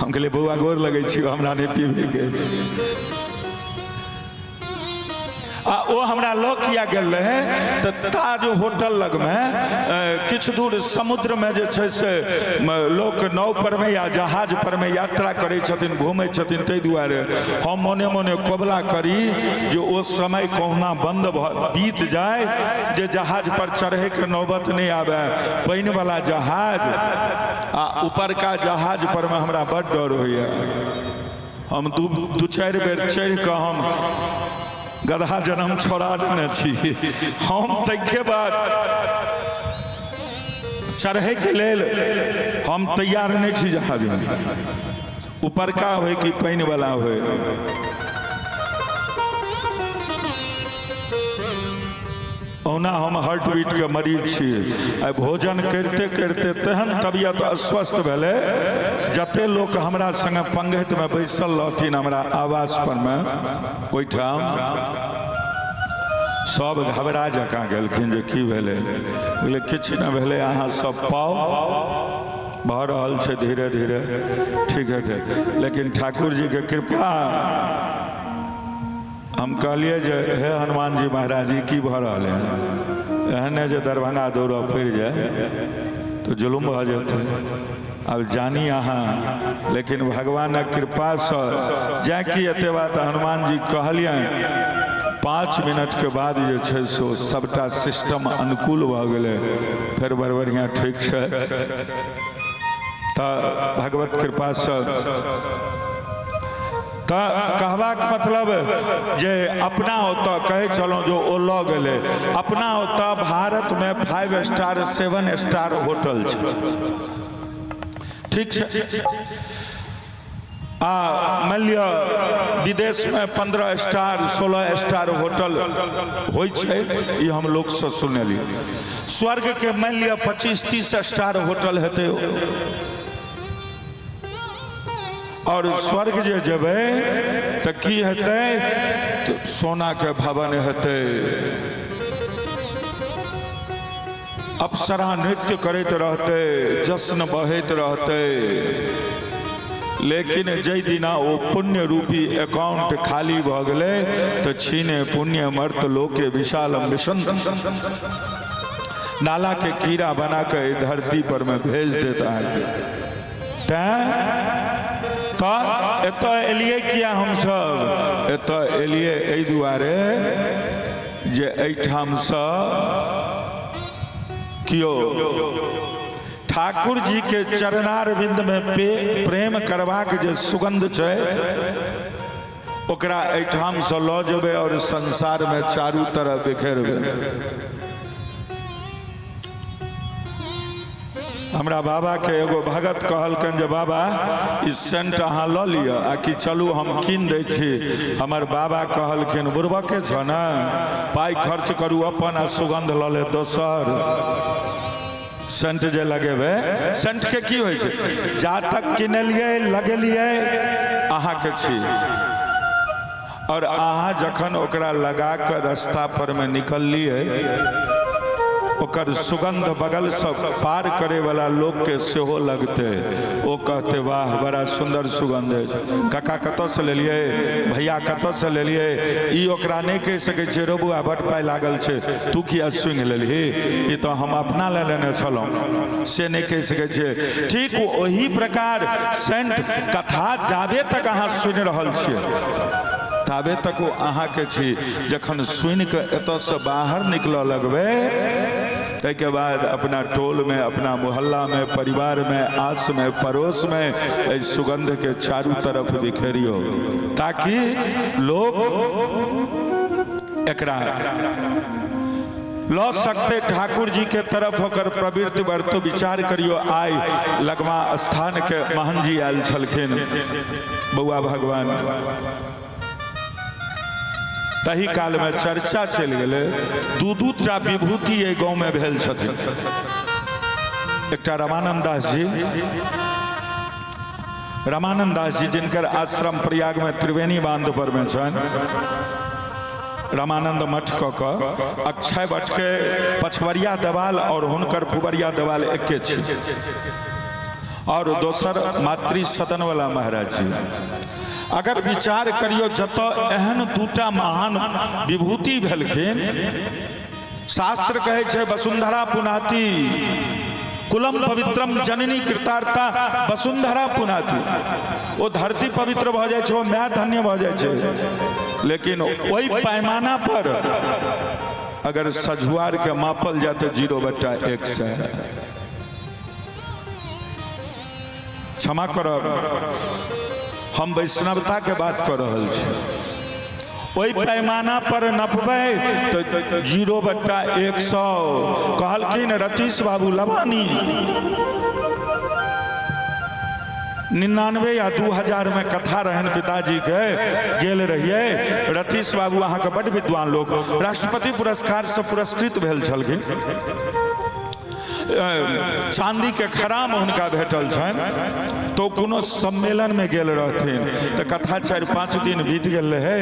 हम कहलियै बौआ गोर लगै छी, हमरा नहि पीबैके अछि। आ ओ हमरा लऽ किया गेल रहै तऽ ताज होटल लगमे किछु दूर समुद्रमे जे छै से लोक नाव परमे या जहाज परमे यात्रा करै छथिन, घूमै छथिन, ताहि दुआरे हम मोने मोने कबुला करी जे ओ समय कहुना बंद भऽ बीत जाय जे जहाज पर चढ़ैके नौबत नहि आबै। पानिवला जहाज आ ऊपरका जहाज परमे हमरा बड्ड डर होइए। हम दू दू चारि बेर चढ़ि कऽ हम गदहा जन्म छोड़ा देने छी। हम ताहिके बाद चढ़ैके लेल हम तैयार नहि छी जहाजमे, ऊपरका होय कि पानिवला होय। ओना हम हार्ट बीट के मरीज छी। आइ भोजन करिते करिते तेहन तबियत अस्वस्थ भेलै, जते लोक हमरा संगे पंगैतमे बैसल रहथिन हमरा आवास परमे ओहिठाम, सब घबरा जकाँ गेलखिन जे की भेलै। बोले किछु नहि भेलै, अहाँ सब पाउ, भऽ रहल छै धीरे धीरे ठीक हेतै। लेकिन ठाकुर जी के कृपा, हम कहलियै जे हे हनुमान जी महाराज, ई की भऽ रहल है? एहन जे दरभंगा दौड़ऽ पड़ि जाय तऽ जुलुम भऽ जेतै। आब जानी अहाँ, लेकिन भगवानक कृपासँ जैं कि एते बात हनुमान जी कहलियनि, 5 मिनटके बाद जे छै से ओ सबटा सिस्टम अनुकूल भऽ गेलै, फेर बड़ बढ़िआँ ठीक छै। तऽ भगवत कृपासँ तऽ कहबाक मतलब जे अपना ओतऽ कहै छलहुँ जे ओ लऽ गेलै, अपना ओतऽ भारतमे 5 स्टार 7 स्टार होटल छै, ठीक छै? आ मानि लिअ विदेशमे 15 स्टार 16 स्टार होटल होइ छै, ई हम लोकसँ सुनलियै। स्वर्गके मानि लिअ 25-30 स्टार होटल हेतै। और स्वर्ग जे जेबै तऽ की हेतै? तऽ सोनाके भवन हेतै, अप्सरा नृत्य करैत रहतै, जश्न बहैत रहतै। लेकिन जाहि दिना ओ पुण्य रूपी अकाउंट खाली भऽ गेलै तऽ छीने पुण्य मर्त लोके विशालम विसंत, नाला के कीड़ा बना के धरती पर में भेज देत अहाँके। तैं तऽ एतऽ एलियै किया? हमसभ एतऽ एलियै एहि दुआरे जे एहिठामसँ केओ ठाकुर जी के चरणारविंद में प्रेम करबाक जे सुगंध छै ओकरा एहिठामसँ लऽ जेबै और संसार में चारू तरफ बिखेरबै। हमरा बाबा के एगो भगत कहलकनि जे बाबा ई सेंट अहाँ लऽ लिअ आ कि चलू हम कीन दै छी। हमर बाबा कहलखिन बुड़बके छ ने, पाइ खर्च करू अपन आ सुगंध लऽ ले दोसर। सेंट जे लगेबै, सेंट के की होइ छै? जा तक किनलियै लगेलियै अहाँके छी, और अहाँ जखन ओकरा लगा कऽ रास्ता पर में निकललियै, ओकर सुगंध बगल से पार करे वाला लोक के सेहो लगते, ओ कहते वाह बड़ा सुंदर सुगंध अछि, काका कतऽ से लेलियै, भैया कतऽ से लेलियै। ई ओकरा नहि कहि सकै छै रो बौआ बड पाइ लागल छै, तू किया सुनि लेलही, ई तऽ हम अपना लए लेने छलहुँ, से नहि कहि सकै छियै। ठीक ओही प्रकार सेंट कथा जाबे तक अहाँ सुनि रहल छियै ताबे तक ओ अहाँके छी, जखन सुनि कऽ एतऽसँ बाहर निकलऽ लगबै ताहिके बाद अपना टोलमे, अपना मोहल्लामे, परिवारमे, आसमे पड़ोसमे एहि सुगंधके चारू तरफ बिखेरियौ ताकि लोक एकरा लऽ सकते ठाकुर जी के तरफ ओकर प्रवृत्ति बढ़तो। विचार करियो, आइ लगमा स्थान के महन जी आयल छलखिन बौआ भगवान, तही काल में चर्चा चलि गेलै। दू दू टा विभूति एहि गाँव में भेल छथिन। एकटा रामानंद दास जी, रामानंद दास जी जिनकर आश्रम प्रयाग में त्रिवेणी बांध पर में छनि, रामानंद मठ कऽ कऽ अक्षय भट्ट के पछवरिया देवाल और हुनकर पुबरिया देवाल एके छै। और दोसर मातृ सदन वाला महाराज जी। अगर विचार करियो, जतऽ एहन दूटा महान विभूति भेलखिन, शास्त्र कहै छै वसुंधरा पुनाती कुलम पवित्रम जननी कृतार्था वसुंधरा पुनाती। ओ धरती पवित्र भऽ जाइ छै, ओ my धन्य भऽ जाइ छै। लेकिन ओहि पैमाना पर अगर सझुआर के मापल जाय तऽ 0/1 से। क्षमा करब, हम वैष्णवता के बात कऽ रहल छी। ओहि पैमाना पर नपबै तऽ 0/100। कहलखिन रतीश बाबू लवानी 99 या 2000 में कथा रहन पिताजी के, गेल रहिए। रतीश बाबू अहाँके बड्ड विद्वान लोक, राष्ट्रपति पुरस्कार से पुरस्कृत भेल छलखिन, चांदी के खराम हुनका भेटल छनि। तो कोनो सम्मेलन में गेल रहथिन तऽ कथा 4-5 दिन बीत गेल रहे।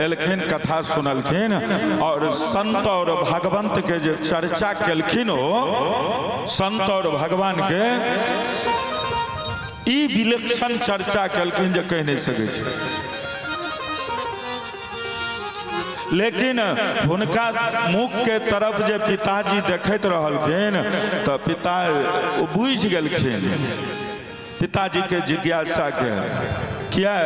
एलखिन, कथा सुनलखिन और संत और भगवंत के जे चर्चा केलखिन, ओ संत और भगवान के ई विलक्षण चर्चा केलखिन जे कहि नहि सकै छी। लेकिन हुनका मुख के तरफ जे पिताजी देखैत रहलखिन तऽ पिता ओ बुझि गेलखिन पिताजी के जिज्ञासा के। किया?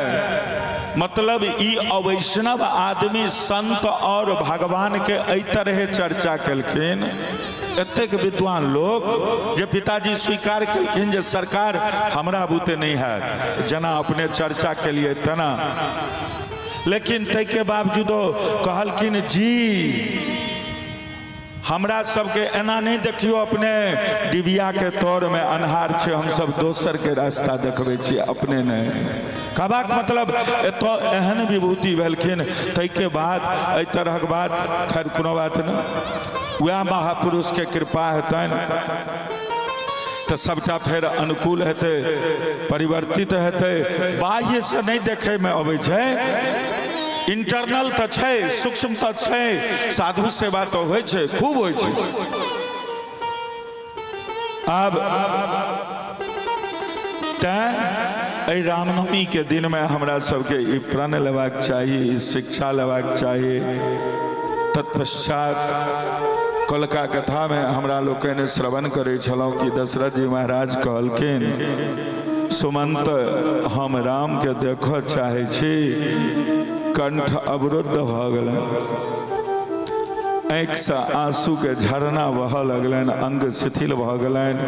मतलब ई अवैष्णव आदमी संत और भगवान के एहि तरहे चर्चा केलखिन, एतेक विद्वान लोक, जे पिताजी स्वीकार केलखिन जे सरकार हमरा बुते नहि हैत, जेना अपने चर्चा केलिए तेना। लेकिन ताहिके बावजूदो कहलखिन जी हमरा सबके एना नहि देखियो अपने, डिबिया के तौर में अन्हार छै, हम सब दोसर के रास्ता देखबै छी, अपने नहि। कहबाक मतलब एतऽ एहन विभूति भेलखिन, ताहिके बाद एहि तरहक बात। खैर, कोनो बात नहि, वएह महापुरुष के कृपा हेतनि तऽ सबटा फेर अनुकूल हेतै, परिवर्तित हेतै। बाह्य से नहि देखैमे अबै छै, इंटरनल तऽ छै, सूक्ष्म तऽ छै। साधु सेवा तऽ होइ छै, खूब होइ छै। आब तैं एहि रामनवमीके दिनमे हमरा सबके ई प्रण लेबाक चाही, ई शिक्षा लेबाक चाही। तत्पश्चात कलका कथामे हमरा लोकनि श्रवण करै छलहुँ कि दशरथ जी महाराज कहलखिन, सुमंत, हम रामके देखऽ चाहै छी। कंठ अवरुद्ध भऽ गेलनि, आँखिसँ आंसूके झरना बहऽ लगलनि, अंग शिथिल भऽ गेलनि,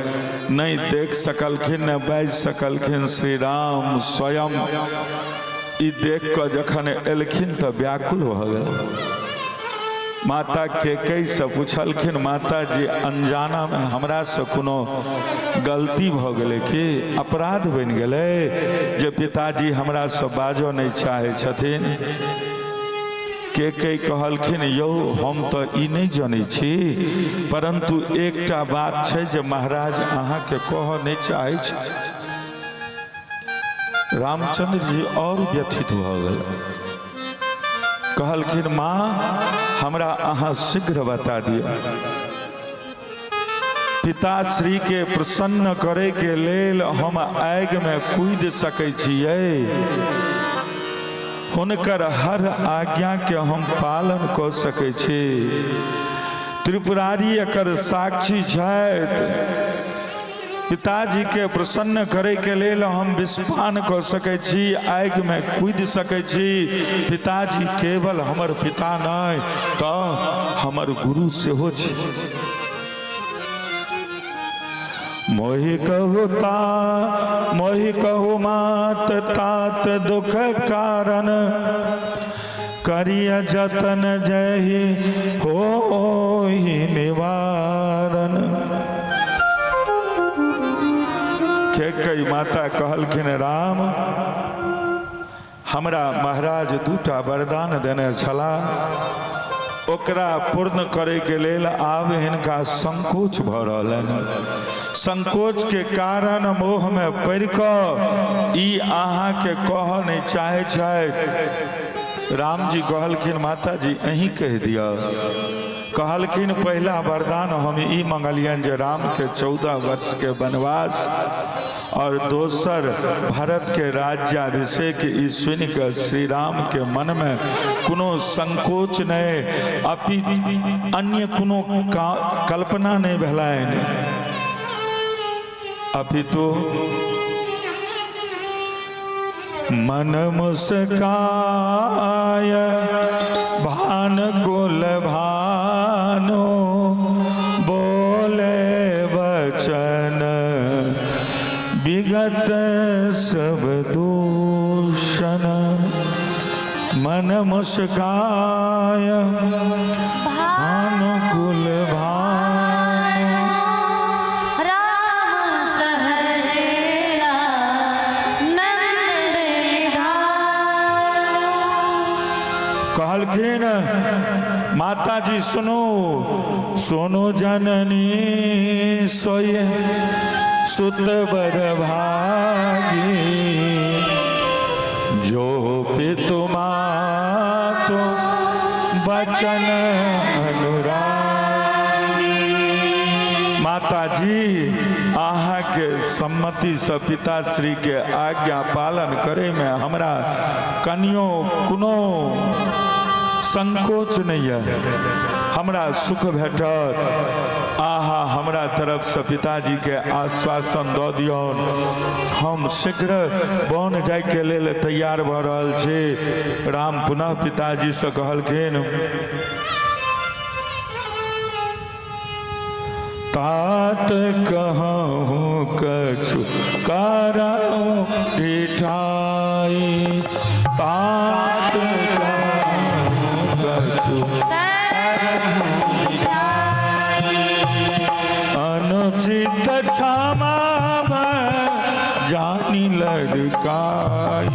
नहि देख सकलखिन, नहि बाजि सकलखिन। श्री राम स्वयं ई देख कऽ जखन एलखिन तऽ व्याकुल भऽ गेल। माता कैकेयीसँ पुछलखिन, माता जी, अनजानामे हमरासँ कोनो गलती भऽ गेलै कि अपराध बनि गेलै जे पिताजी हमरासँ बाजऽ नहि चाहै छथिन? कैकेयी कहलखिन, यौ, हम तऽ ई नहि जनै छी, परंतु एकटा बात छै जे महाराज अहाँके कहऽ नहि चाहै छी। रामचंद्र जी और व्यथित भऽ गेल। कहलखिन, माँ, हमरा अहाँ शीघ्र बता दिअ। पिताश्री के प्रसन्न करे के लेल हम आगि में कूदि सकै छियै, हुनकर हर आज्ञा के हम पालन कऽ सकै छी। त्रिपुरारी एकर साक्षी छथि। पिताजी के प्रसन्न करे के लेल हम विषपान कऽ सकै छी, आगि में कूदि सकै छी। पिताजी केवल हमर पिता नहि तऽ हमर गुरु सेहो छी। मोहि कहु ता मोहि कहु मात तात दुख कारण। करिय जतन जहि होहि निवारण। कैकेयी माता कहलखिन, राम, हमरा महाराज दूटा वरदान देने छलाह, ओकरा पूर्ण करैके लेल आब हिनका संकोच भऽ रहलनि। संकोच के कारण मोहमे पड़ि कऽ ई अहाँके कहऽ नहि चाहै छथि। रामजी कहलखिन, माताजी, अहीं कहि दिअ। कहलखिन, पहिला वरदान हम ई मंगलियनि जे रामके 14 वर्षके वनवास और दोसर भरत के राज्याभिषेक। ई सुनि कऽ श्री राम के मन में कोनो संकोच नहीं, अपि अन्य कोनो कल्पना नहीं भेलनि, अपितु मन मुस्काय भान कुल भानु बोले वचन विगत सब दूषण। मन मुस्काय भान कुल भानु राम सहज नंद निधान। कहलखिन, माताजी, सुनू सुनू जननी सोय सुत बर भागी, जो पितु मातु बचन अनुरागी। माताजी, अहाँके सम्मतिसँ पिताश्री के आज्ञा पालन करे में हमरा कनियो कोनो संकोच नहीं है। हमरा सुख भेटत। आहा हमरा तरफसँ पिताजी के आश्वासन दऽ दियौन। हम शीघ्र वन जायके लेल तैयार भऽ रहल छी। राम पुनः पिताजीसँ कहलखिन, तात कहूँ कछु करऊँ ढिठाई, तात कहूँ कछु अनुचित क्षमा जानी लड़काई।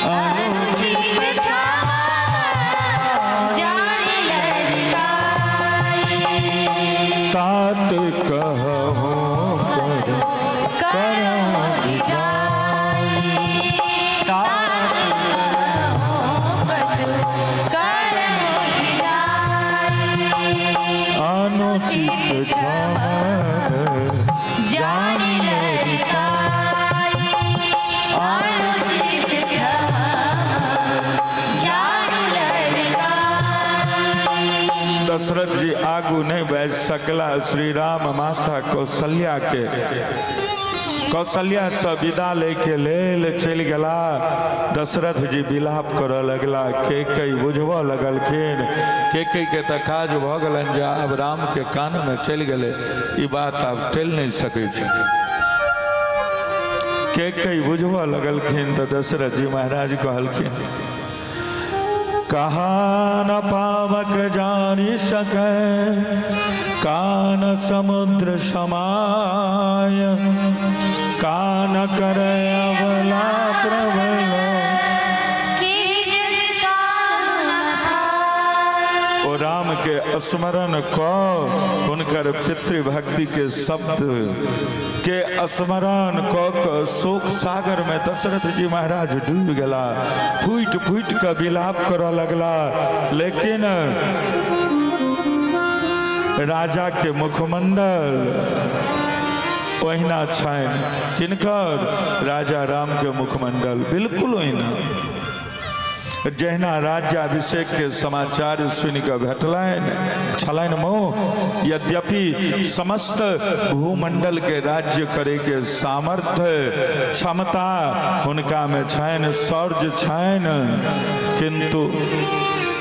अनुचित क्षमा जानी लड़काई। तात कहूँ कर करऊँ ढिठाई, तात कहूँ कछु करऊँ ढिठाई। अनुचित क्षमा जानी लड़काई, अनुचित क्षमा जानी लड़काई। दशरथ जी आगू नहीं बढ़ सकला। श्री राम माता कौशल्या के कौशल्या से विदा लेके लेल चलि गेला। दशरथ जी विलाप करऽ लगला। केकई बुझबऽ लगलखिन। केकई के तऽ काज भऽ गेलनि जे आब राम के कान में चलि गेलै ई बात, आब टलि नहि सकै छै। केकई बुझबऽ लगलखिन तऽ दशरथ जी महाराज कहलखिन, कहा न पावक जानी सके, कान समुद्र समाय, कान कर अबला प्रबल की जग कान खाय। ओ राम के स्मरण कऽ, हुनकर पितृभक्ति के शब्द के स्मरण कऽ कऽ शोक सागर में दशरथ जी महाराज डूबि गेला। फूटि फूटि कऽ विलाप करऽ लगला। लेकिन राजा के मुखमंडल ओहिना छनि। किनकर? राजा राम के मुखमंडल बिल्कुल ओहिना, जहिना राज्याभिषेक के समाचार सुनि कऽ भेटलनि छलनि मोह। यद्यपि समस्त भूमंडल के राज्य करे के सामर्थ्य क्षमता हुनका में छनि, शौर्य छनि, किंतु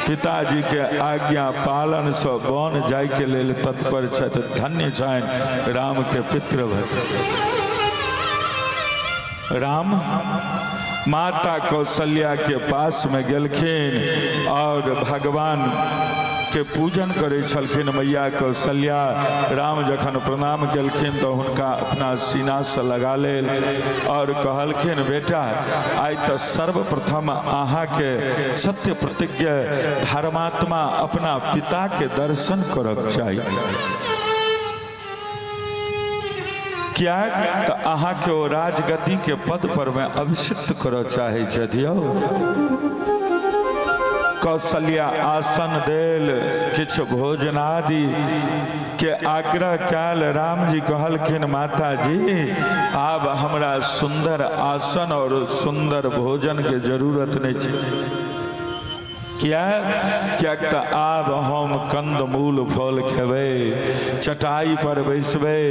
पिताजी के आज्ञा पालन से वन जाय के लेल तत्पर छथि। धन्य छनि राम के पितृभक्त। राम माता कौशल्या के पास में गेलखिन और भगवान के पूजन करै छलखिन मैया कौशल्या। राम जखन प्रणाम केलखिन तऽ हुनका अपना सीनासँ लगा लेल और कहलखिन, बेटा, आइ तऽ सर्वप्रथम अहाँके सत्य प्रतिज्ञ धर्मात्मा अपना पिताके दर्शन करक चाही, किएक तऽ अहाँके ओ राजगद्दी के पद पर मे अभिषिक्त करऽ चाहै छथि। यौ, कौशल्या आसन देल, किछु भोजनादि के आग्रह कयल। रामजी कहलखिन, माता जी, आब हमरा सुंदर आसन और सुंदर भोजन के जरूरत नहि छै। किया? किएक तऽ आब हम कंदमूल फल खेबै, चटाई पर बैसबै।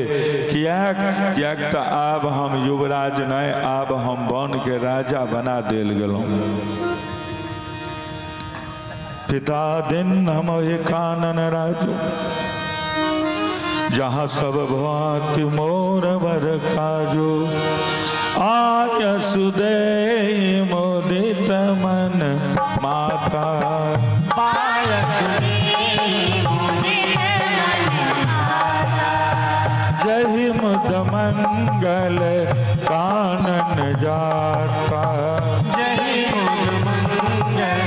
किएक? किएक तऽ आब हम युवराज नहि, आब हम वन के राजा बना देल गेलहुँ। पिता दिन हम कानन राजू, जहाँ सब भांति मोर बर काजू, आय सुदे मोदित मन माता। जय मुद मंगल कानन जाता। जय मुद मंगल।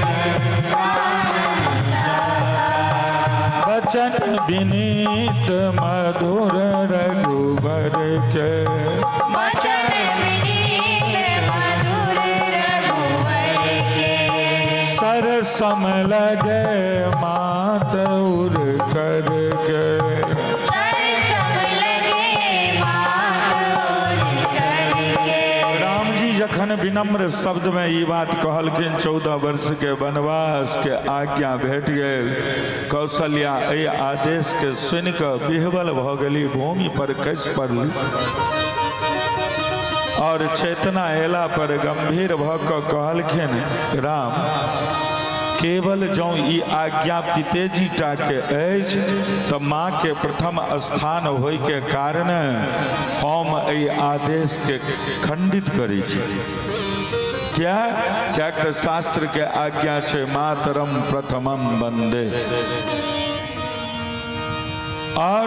बचन विनीत मधुर रघुबर के, बचन विनीत मधुर रघुवर के, सर सम लगे मात उर कर के। सर सम लगे मात उर करके। राम जी जखन विनम्र शब्द में ई बात कहलखिन, 14 वर्ष के वनवास के आज्ञा भेट गेल। कौशल्या एहि आदेश के सुनि कऽ विह्वल भऽ गेली, भूमि पर खसि पड़ली और चेतना एला पर गंभीर भऽ कऽ कहलखिन, राम, केवल जँ ई आज्ञा पितेजी टा के अछि तऽ माँ के प्रथम स्थान होइके कारण हम एहि आदेश के खंडित करै छी। किया? किएक तऽ शास्त्र के आज्ञा छै, मातरम प्रथमम वंदे। और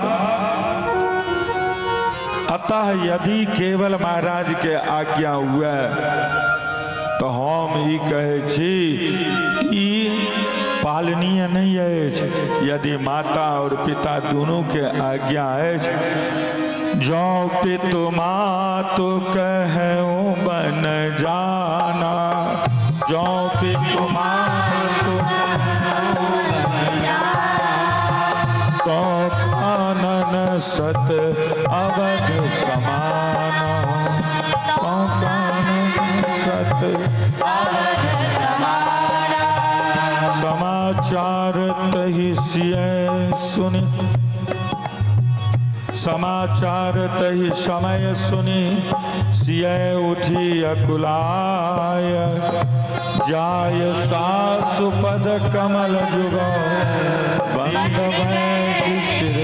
अतः यदि केवल महाराज के आज्ञा हुए तऽ हम ई कहै छी, ई पालनीय नहि अछि। यदि माता और पिता दुनू के आज्ञा अछि, जौ पितु मातु कहूँ बन जाना, जौ पितु मातु तो कानन सत अवध समाना, तो कानन सत अवध समाना। समाचार तहि सिय सुनि, समाचार तहि समय सुनि सिय उठी अकुलाय, जाय सासु पद कमल जुग बंद बैठ सिर।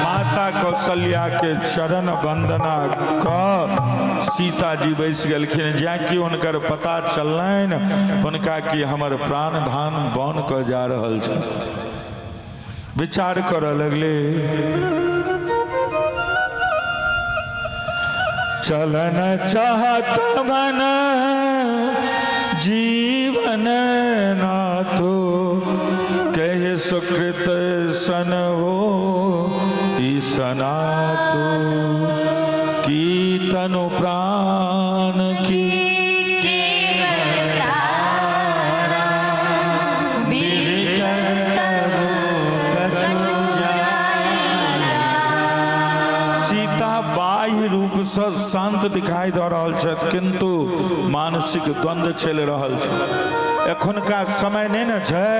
माता कौशल्या के चरण वंदना क सीता जी बैस गेलखिन। जाकि हुनकर पता चललनि हुनका कि हमर प्राण धान बन कऽ जा रहल छै, विचार करऽ लगले। चलन चाहत बन जीवन नाथो, कहे सुकृत सन हो सनातो, की तनु प्राण की केवल तारा, कछु सीता बाह्य रूप से शांत दिखाई दऽ रहल छथि, किंतु मानसिक द्वंद्व चलि रहल छै। एखुनका समय नहि ने छै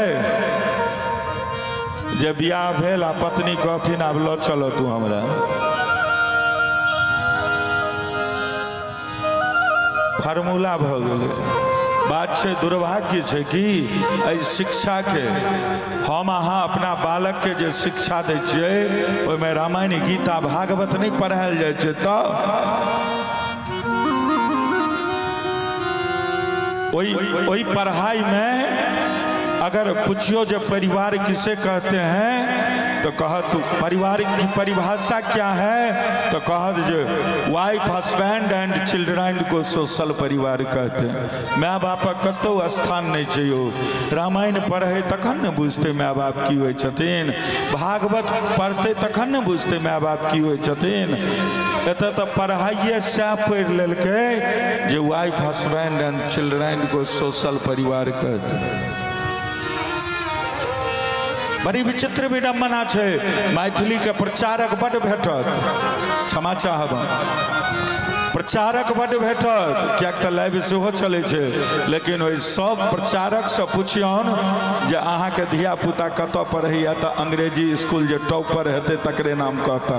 जे बियाह भेल आ पत्नी कहथिन, आब लऽ चल तू हमरा। फार्मूला भऽ गेलै। बात छै, दुर्भाग्य छै कि एहि शिक्षाके हम अहाँ अपना बालकके जे शिक्षा दै छियै, ओहिमे रामायण, गीता, भागवत नहि पढ़ायल जाइ छै। तऽ ओहि ओहि पढ़ाई में अगर पूछियो जो परिवार किसे कहते हैं तो कहत परिवार की परिभाषा क्या है, तो कहत जो वाइफ, हस्बैंड एंड चिल्ड्रन को सोशल परिवार कहते हैं। माय बापक कतौ स्थान नहीं छै यौ। रामायण पढ़े तखन ने बुझते माय बाप की होइ छथिन, भागवत पढ़ते तखन ने बुझते माय बाप की होइ छथिन। एतऽ तऽ पढ़ाइए सएह पढ़ि लेलकै जे वाइफ, हस्बैंड एंड चिल्ड्रन को सोशल परिवार कहते। बड़ी विचित्र विडम्बना छै। मैथिली के प्रचारक बड्ड भेटत, क्षमा चाहब, प्रचारक बड्ड भेटत, किएक तऽ लाइव सेहो चलै छै। लेकिन ओहि सब प्रचारकसँ पुछियौन जे अहाँके धियापुता कतऽ पढ़ैया, तऽ अंग्रेजी स्कूल जे टॉप पर हेतै तकरे नाम कहता।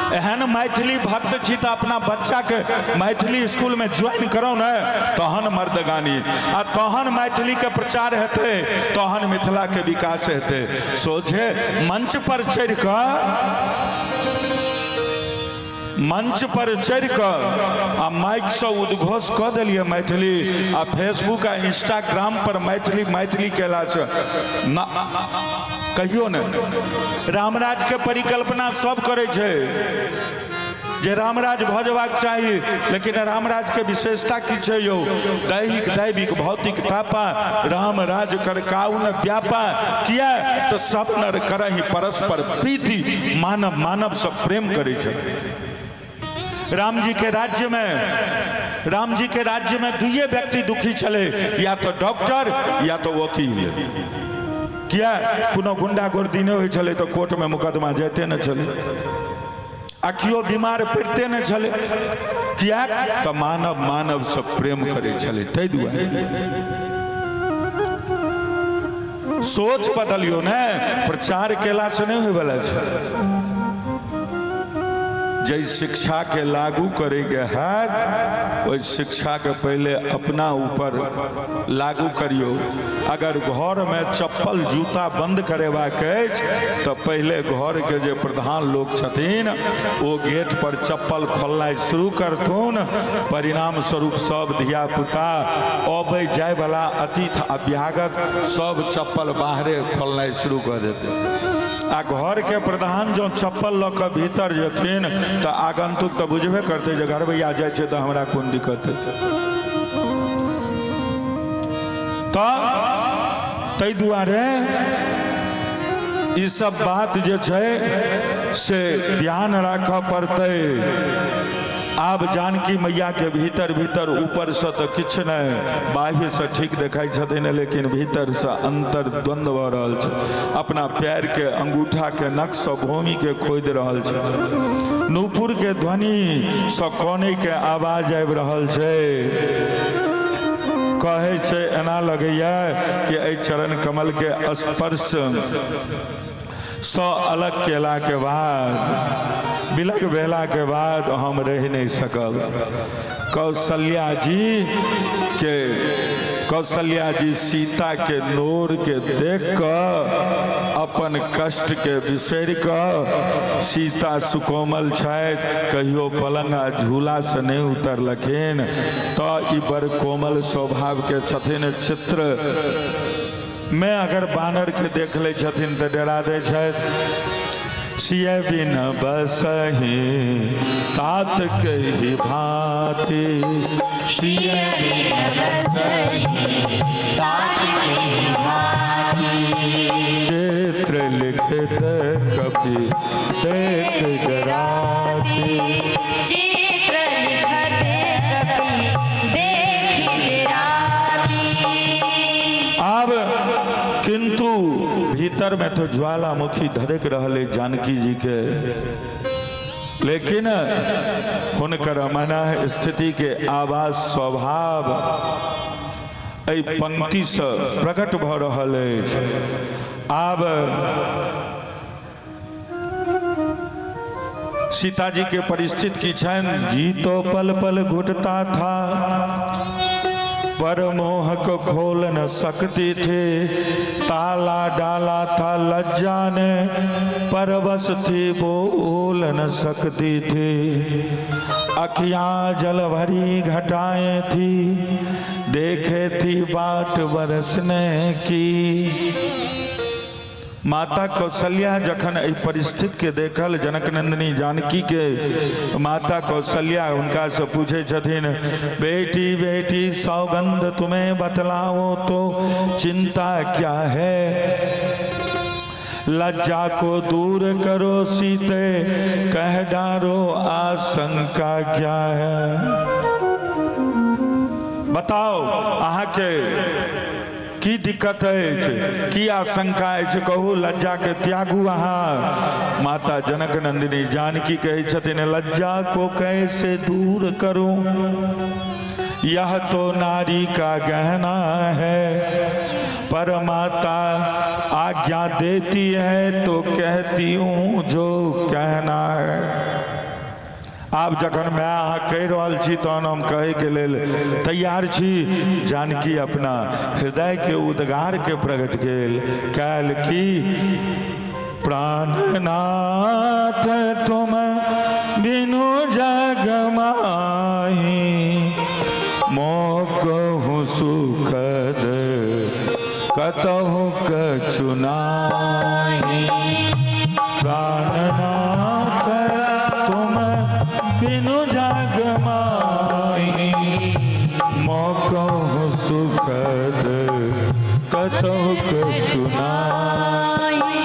एहन मैथिली भक्त छी तऽ अपना बच्चाके मैथिली स्कूलमे ज्वाइन करौ ने, तहन मर्दगानी आ तहन मैथिलीके प्रचार हेतै, तहन मिथिलाके विकास हेतै। सोझे मंच पर चढ़ि कऽ, मंच पर चढ़ि कऽ आ माइकसँ उद्घोष कऽ देलियै मैथिली, आ फेसबुक आ इंस्टाग्राम पर मैथिली मैथिली केलासँ ना कहियो नहि। रामराज के परिकल्पना सब करै छै जे रामराज भऽ जेबाक चाही, लेकिन रामराज के विशेषता की छै यौ? दैहिक, दैविक, भौतिक तापा, रामराज कर काउ न व्यापा। किया तऽ सब नर करही परस्पर प्रीति, मानव मानव सब प्रेम करै छै। राम जी के राज्य में, राम जी के राज्य में दुइये व्यक्ति दुखी छलै, या तो डॉक्टर या तो वकील। किया? कोनो गुंडागर्दी नहि होइ छलै तऽ कोर्टमे मुकदमा जाइते नहि छलै, आ केओ बीमार पड़िते नहि छलै। किया? तऽ मानव मानव से प्रेम करै छलै, ताहि दुआरे। सोच बदलियो ने, प्रचार केला से नहि होयवला छै। जाहि शिक्षा के लागू करैके हैत, ओहि शिक्षा के पहिले अपना ऊपर लागू करियौ। अगर घरमे चप्पल जूता बंद करेबाक अछि तऽ पहिले घरके जे प्रधान लोक छथिन ओ गेट पर चप्पल खोलनाइ शुरू करथुन। परिणाम स्वरूप सब धिया पुता, अबै जायवला अतिथि अभ्यागत सब चप्पल बाहरे खोलनाइ शुरू कऽ देतै। आ घरके प्रधान जँ चप्पल लऽ कऽ भीतर जेथिन तऽ आगंतुक तऽ बुझबे करतै जे घरबैया जाइ छै तऽ हमरा कोन दिक्कत हेतै। तऽ ताहि दुआरे ई सब बात जे छै से ध्यान राखऽ पड़तै। आब जानकी मैया के भीतर भीतर, ऊपर से तऽ किछु नहि, बाह्य से ठीक देखाइ छथिन, लेकिन भीतर से अंतर द्वंद्व भऽ रहल छै। अपना पैर के अंगूठा के नख से भूमि के खोदि रहल छै। नूपुर के ध्वनि से कनै के आवाज आबि रहल छै। कहै छै, एना लगैया कि एहि चरण कमल के स्पर्श सँ अलग केला के बाद, विलग भेला के बाद हम रहि नहि सकब। कौशल्या जी के, कौशल्या जी सीता के नोर के देख कऽ अपन कष्ट के बिसरि कऽ, सीता सुकोमल छथि, कहियो पलंग आ झूला से नहि उतरलखिन, तऽ ई बड़ कोमल स्वभाव के छथिन। चित्र मे अगर बानर के देख लै छथिन तऽ डरा दै छथि। सिय बिन बसही तात कही भांति, सिय बिन बसही तात कही भांति, चित्र लिखित कपि देख डराती, चित्र लिखत कपि देख डराती। आब किंतु भीतर में तो ज्वालामुखी धधक रहल है जानकी जी के, लेकिन हुनकर मन स्थिति के आवाज स्वभाव एहि पंक्ति से प्रकट भऽ रहल अछि। आब सीता जी के परिस्थिति की छनि? जी तो पल पल घुटता था। पर मोह को खोल न सकती थी, ताला डाला था लज्जा ने, पर बस थी बोल न सकती थी। अखियां जल भरी घटाएं थी, देखे थी बाट बरसने की। माता कौशल्या जखन एहि परिस्थिति के देखल, जनक नंदिनी जानकी के, माता कौशल्या हुनका से पूछे छथिन, बेटी बेटी सौगंध तुम्हें बतलाओ तो चिंता क्या है, लज्जा को दूर करो सीते, कह डारो आशंका क्या है। बताओ अहाँके की दिक्कत अछि, की आशंका अछि, कहू, लज्जा के त्यागू अहाँ। माता जनक नंदिनी जानकी कहै छथिन, लज्जा को कैसे दूर करूं, यह तो नारी का गहना है, पर माता आज्ञा देती है तो कहती हूँ जो कहना है। आब जखन माय अहाँ कहि रहल छी तहन हम कहैके लेल तैयार छी। जानकी अपना हृदयके उद्गारके प्रकट गेल कैल की, प्राणनाथ तुम बिनु जग माही, मोकहु सुखद कतहु कछु नाही। प्राणनाथ तुम बिनु जग माही, मोकहु सुखद कतहु कछु नाही।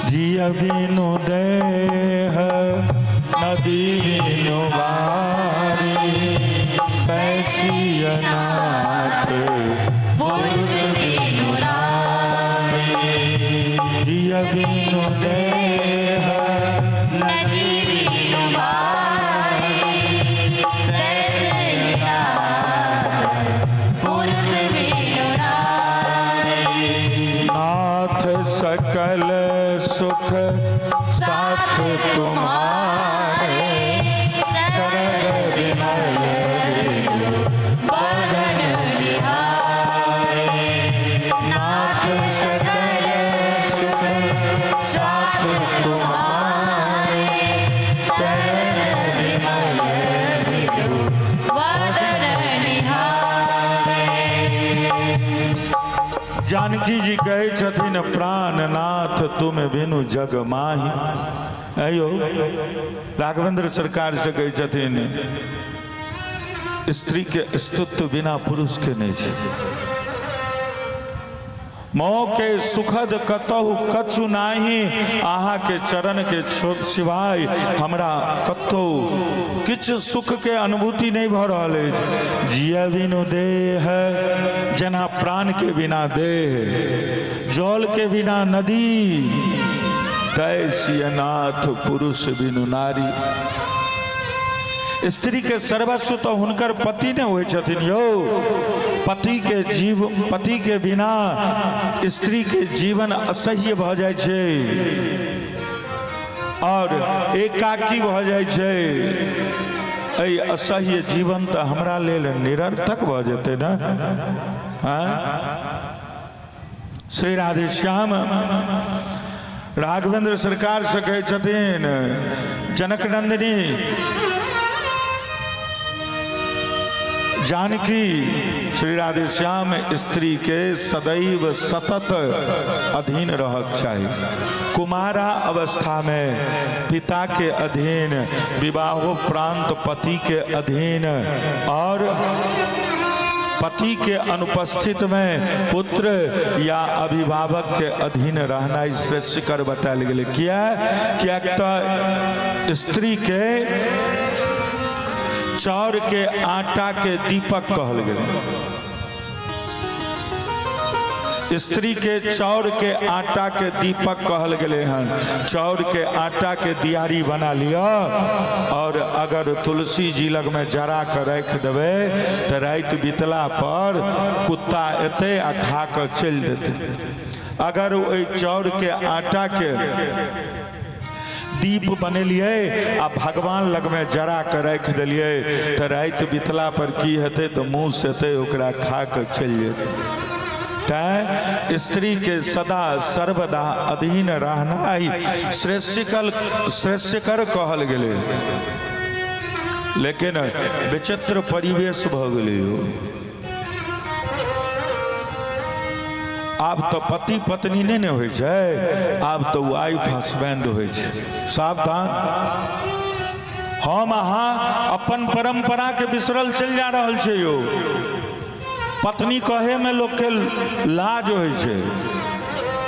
जिय बिनु देह नदी बिनु बारी, कैसी अनाथ पुरुष बिनु नारी। जिय बिनु देह नदी बिनु बारी, कैसे नाथ पुरुष बिनु नारी। नाथ सकल सुख साथ तुम्हारे, सरग विमल बदन निहारे। नाथ सकल सुख साथ तुम्हारे, सरग विमल बदन निहारे। जानकी जी कहै छथिन, प्राणनाथ तुम बिनु जग माही। अयो राघवेंद्र सरकार से कहै छथिन, स्त्री के स्तुत्व बिना पुरुष के नहि छै। मोह के सुखद कतहु कछु नाही, अहाँ के चरण के सिवाय हमरा कतहु किछु सुख के अनुभूति नहि भऽ रहल अछि। जिय बिनु देह, जेना प्राण के बिना देह, जल के बिना नदी, तैसिय नाथ पुरुष बिनु नारी। स्त्री के सर्वस्व तो हुनकर पति ने होइ छथिन यौ। पति के जीव, पति के बिना स्त्री के जीवन असह्य भऽ जाइ छै और एकाकी भऽ जाइ छै। एहि असह्य जीवन तऽ हमरा लेल निरर्थक भऽ जेतै ने। हाँ, श्री राधेश्याम राघवेंद्र सरकार से कहै छथिन, जनक नंदिनी जानकी, श्री राधेश्याम स्त्री के सदैव सतत अधीन रहक चाही। कुमारा अवस्था में पिता के अधीन, विवाहोपरांत पति के अधीन, और पति के अनुपस्थित में पुत्र या अभिभावक के अधीन रहना श्रेष्ठकर बतायल गेलै। किया? कियाक तऽ स्त्री के चाउर के आटा के दीपक कहल गेलै। स्त्री के चाउर के आटा के दीपक कहल गेलै हन। चाउर के आटा के दियारी बना लिअ और अगर तुलसी जी लग में जरा के राखि देबै तऽ राति बीतला पर कुत्ता एतै आ खा कऽ चलि देतै। अगर ओहि चाउर के आटा के दीप बनेलियै आ भगवान लगमे जरा के राखि देलियै तऽ राति बितला पर की हेतै तऽ मूस हेतै, ओकरा खा कऽ चलि जेतै। तैं स्त्री के सदा सर्वदा अधीन रहनाइ श्रेष्यकर श्रेष्यकर कहल गेलै। लेकिन विचित्र परिवेश भऽ गेलै यौ। आब तऽ पति पत्नी नहि ने होइ छै, आब तऽ वाइफ हस्बैंड होइ छै। सावधान, हम अहाँ अपन परंपरा के बिसरल चलि जा रहल छै यौ। पत्नी कहे में लोग के लाज होइ छै।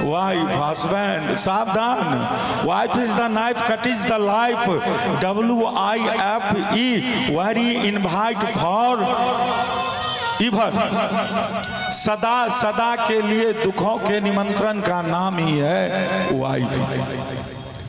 वाइफ हस्बैंड, सावधान। Wife is the knife cut is the life, W I F E, very invite for ever. सदा सदा के लिए दुखों के निमंत्रण का नाम ही है वाइफ।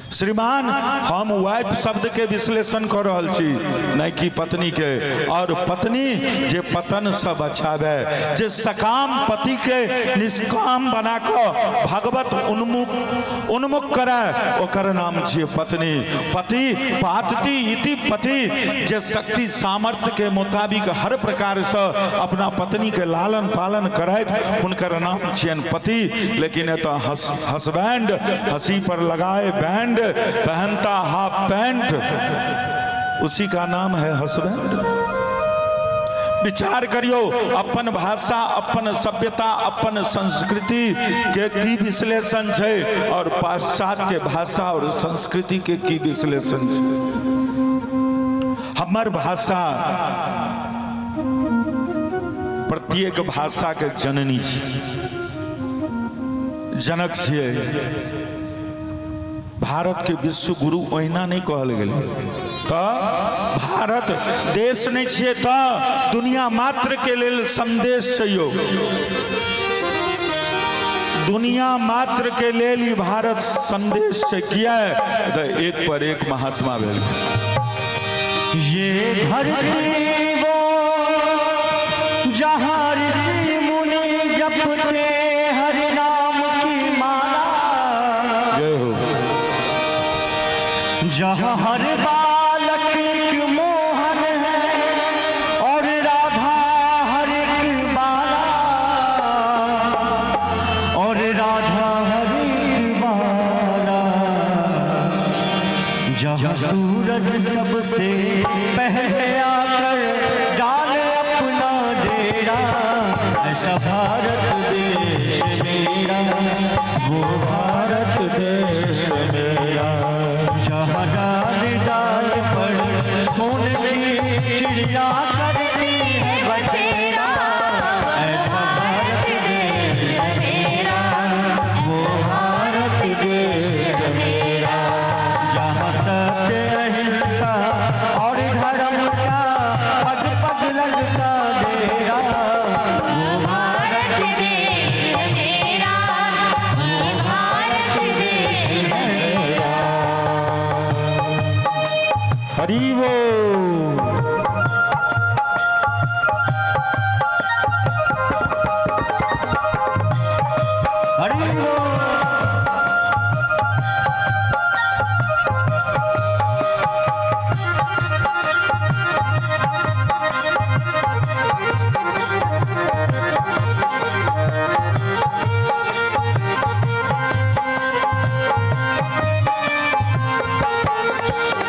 श्रीमान, हम वाइफ शब्द के विश्लेषण कर रहल छी, नहि कि पत्नी के। और पत्नी जे पतन से बचावे, जे सकाम पति के निष्काम बना कऽ भगवत उन्मुख उन्मुख करे, ओकर नाम छियै पत्नी। पति पातति इति पति, जे शक्ति सामर्थ्य के मुताबिक हर प्रकार से अपना पत्नी के लालन पालन करैत, हुनकर नाम छियनि पति। लेकिन एतऽ हसबैंड हंसी पर लगाए बैंड, पहनता हाफ पैंट, उसी का नाम है हसबैंड। विचार करियो, अपन भाषा, अपन सभ्यता, अपन संस्कृति के की विश्लेषण छै और पाश्चात्य भाषा और संस्कृति के की विश्लेषण छै। हमर भाषा प्रत्येक भाषा के जननी छै, जनक छियै। भारत के विश्व गुरु ओहिना नहि कहल गेलै। तऽ भारत देश नहि छियै तऽ दुनिया मात्र के लेल संदेश छै यौ। दुनिया मात्र के लेल ई भारत संदेश छै। किया तऽ एक पर एक महात्मा भेल। ये धरती वो जहाँ ऋषि मुनि जपते हरि नाम की माला, जय हो। जहाँ हर बालक एक मोहन है और राधा हर एक बाला, और राधा हर एक बाला, जहाँ सूरज सबसे पहले आकर डाले अपना डेरा, ऐसा भारत देश मेरा, वो भारत देश मेरा, जहाँ डाल डाल पर सोने की चिड़िया करती है बसेरा, ऐसा भारत देश मेरा, वो भारत देश मेरा, जहाँ सत्य अहिंसा और धर्म का पग पग लगता डेरा, वो भारत देश मेरा, ये भारत देश मेरा। हरि बोल। हरि बोल।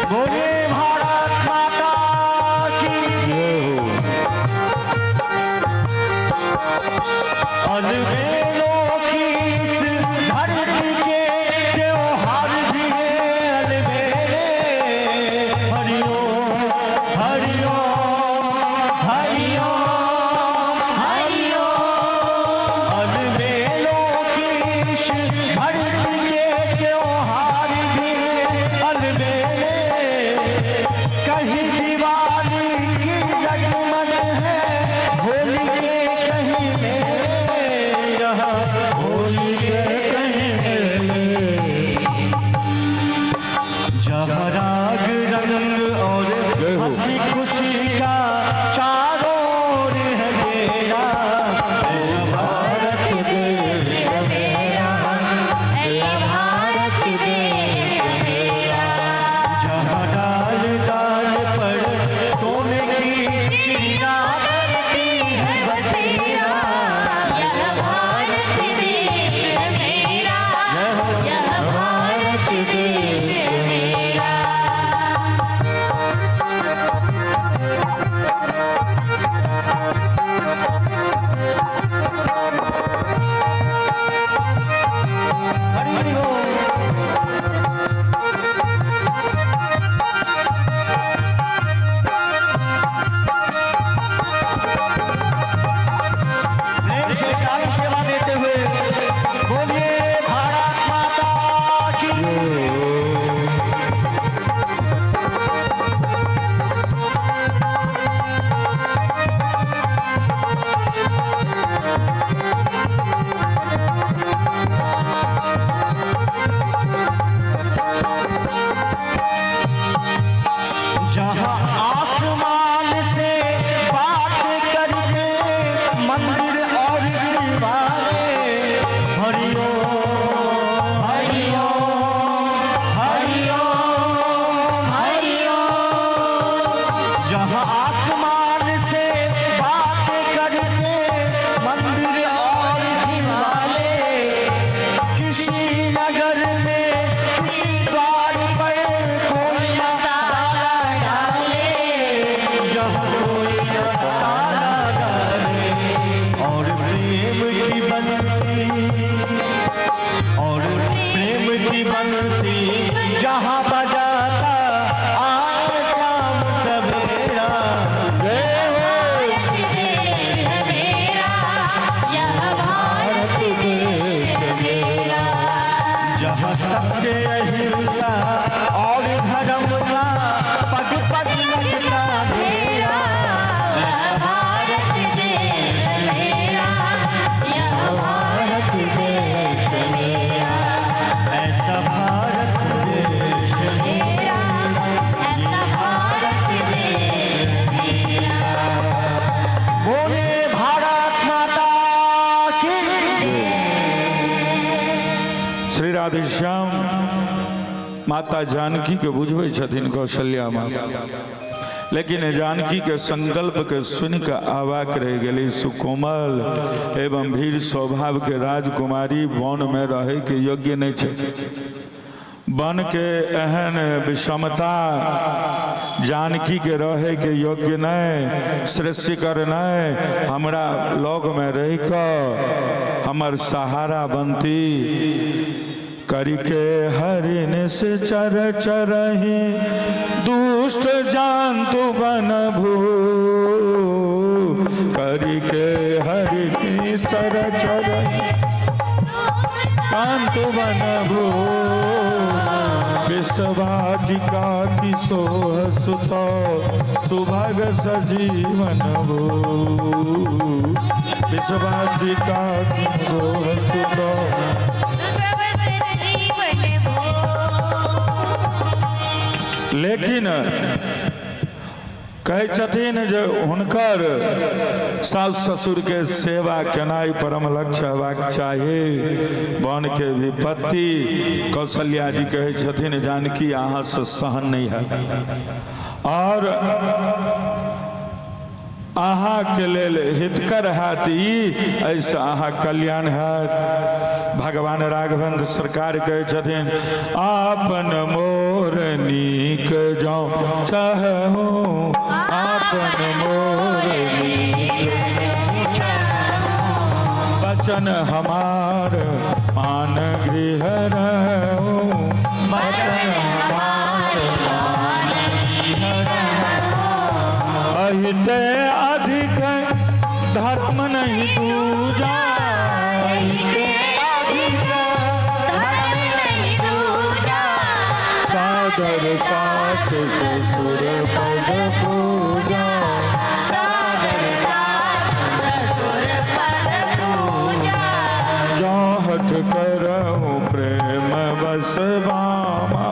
बोले भारत माता की। जय हो। अलबेलों की इस धरती के त्योहार भी है अलबेले। हरिओम हरिओम हरिओम हरिओम। अलबेलों की इस धरती के त्योहार भी है अलबेले। कहीं दिवाली की जगमग है, होली के कहीं मेले, यहाँ होली के कहीं मेले, जहाँ राग रंग और जय हो। हंसी खुशी का चारों ओर है डेरा, ऐसा भारत देश मेरा, ऐसा भारत देश मेरा। राधेश्याम माता जानकी के बुझबै छथिन कौशल्या माँ। लेकिन जानकी के संकल्प के सुन के अवाक रह गेली। सुकोमल एवं भीड़ स्वभाव के राजकुमारी वन में रहे के योग्य नहीं छै। वन के एहन विषमता जानकी के रहे के योग्य नहीं, श्रेष्ठकर नहीं। हमरा लग में रह के हमर सहारा बनती। करके हरिन से चर चरही दुष्ट जांतु बन भू, करके हरिन चर चरही कांतु बन भू, विश्वाजिका किशोर सुत सुभग सजीवन भू, विश्वाजिका किशोर सुत लेकिन कहै छथिन जे हुनकर सास ससुर के सेवा केनाइ परम लक्ष्य हेबाक चाही। वन के विपत्ति कौशल्या जी कहै छथिन जानकी अहाँ से सहन नहीं है और अहाँ के लेल हितकर हैत ई, एहिसँ अहाँ कल्याण हैत। भगवान राघवेंद्र सरकार कहै छथिन आपन मोर नीक जौं चाहूँ, आपन मोर नीक वचन हमार मान गृह रहूँ, वचन हमार मान गृह रहूँ। अहिते अधिक धर्म नहीं दूजा, अहिते अधिक धर्म नहीं दूजा, सादर सास ससुर पद पूजा, सादर सास ससुर पद पूजा, जो हठ करहु प्रेम बस बामा,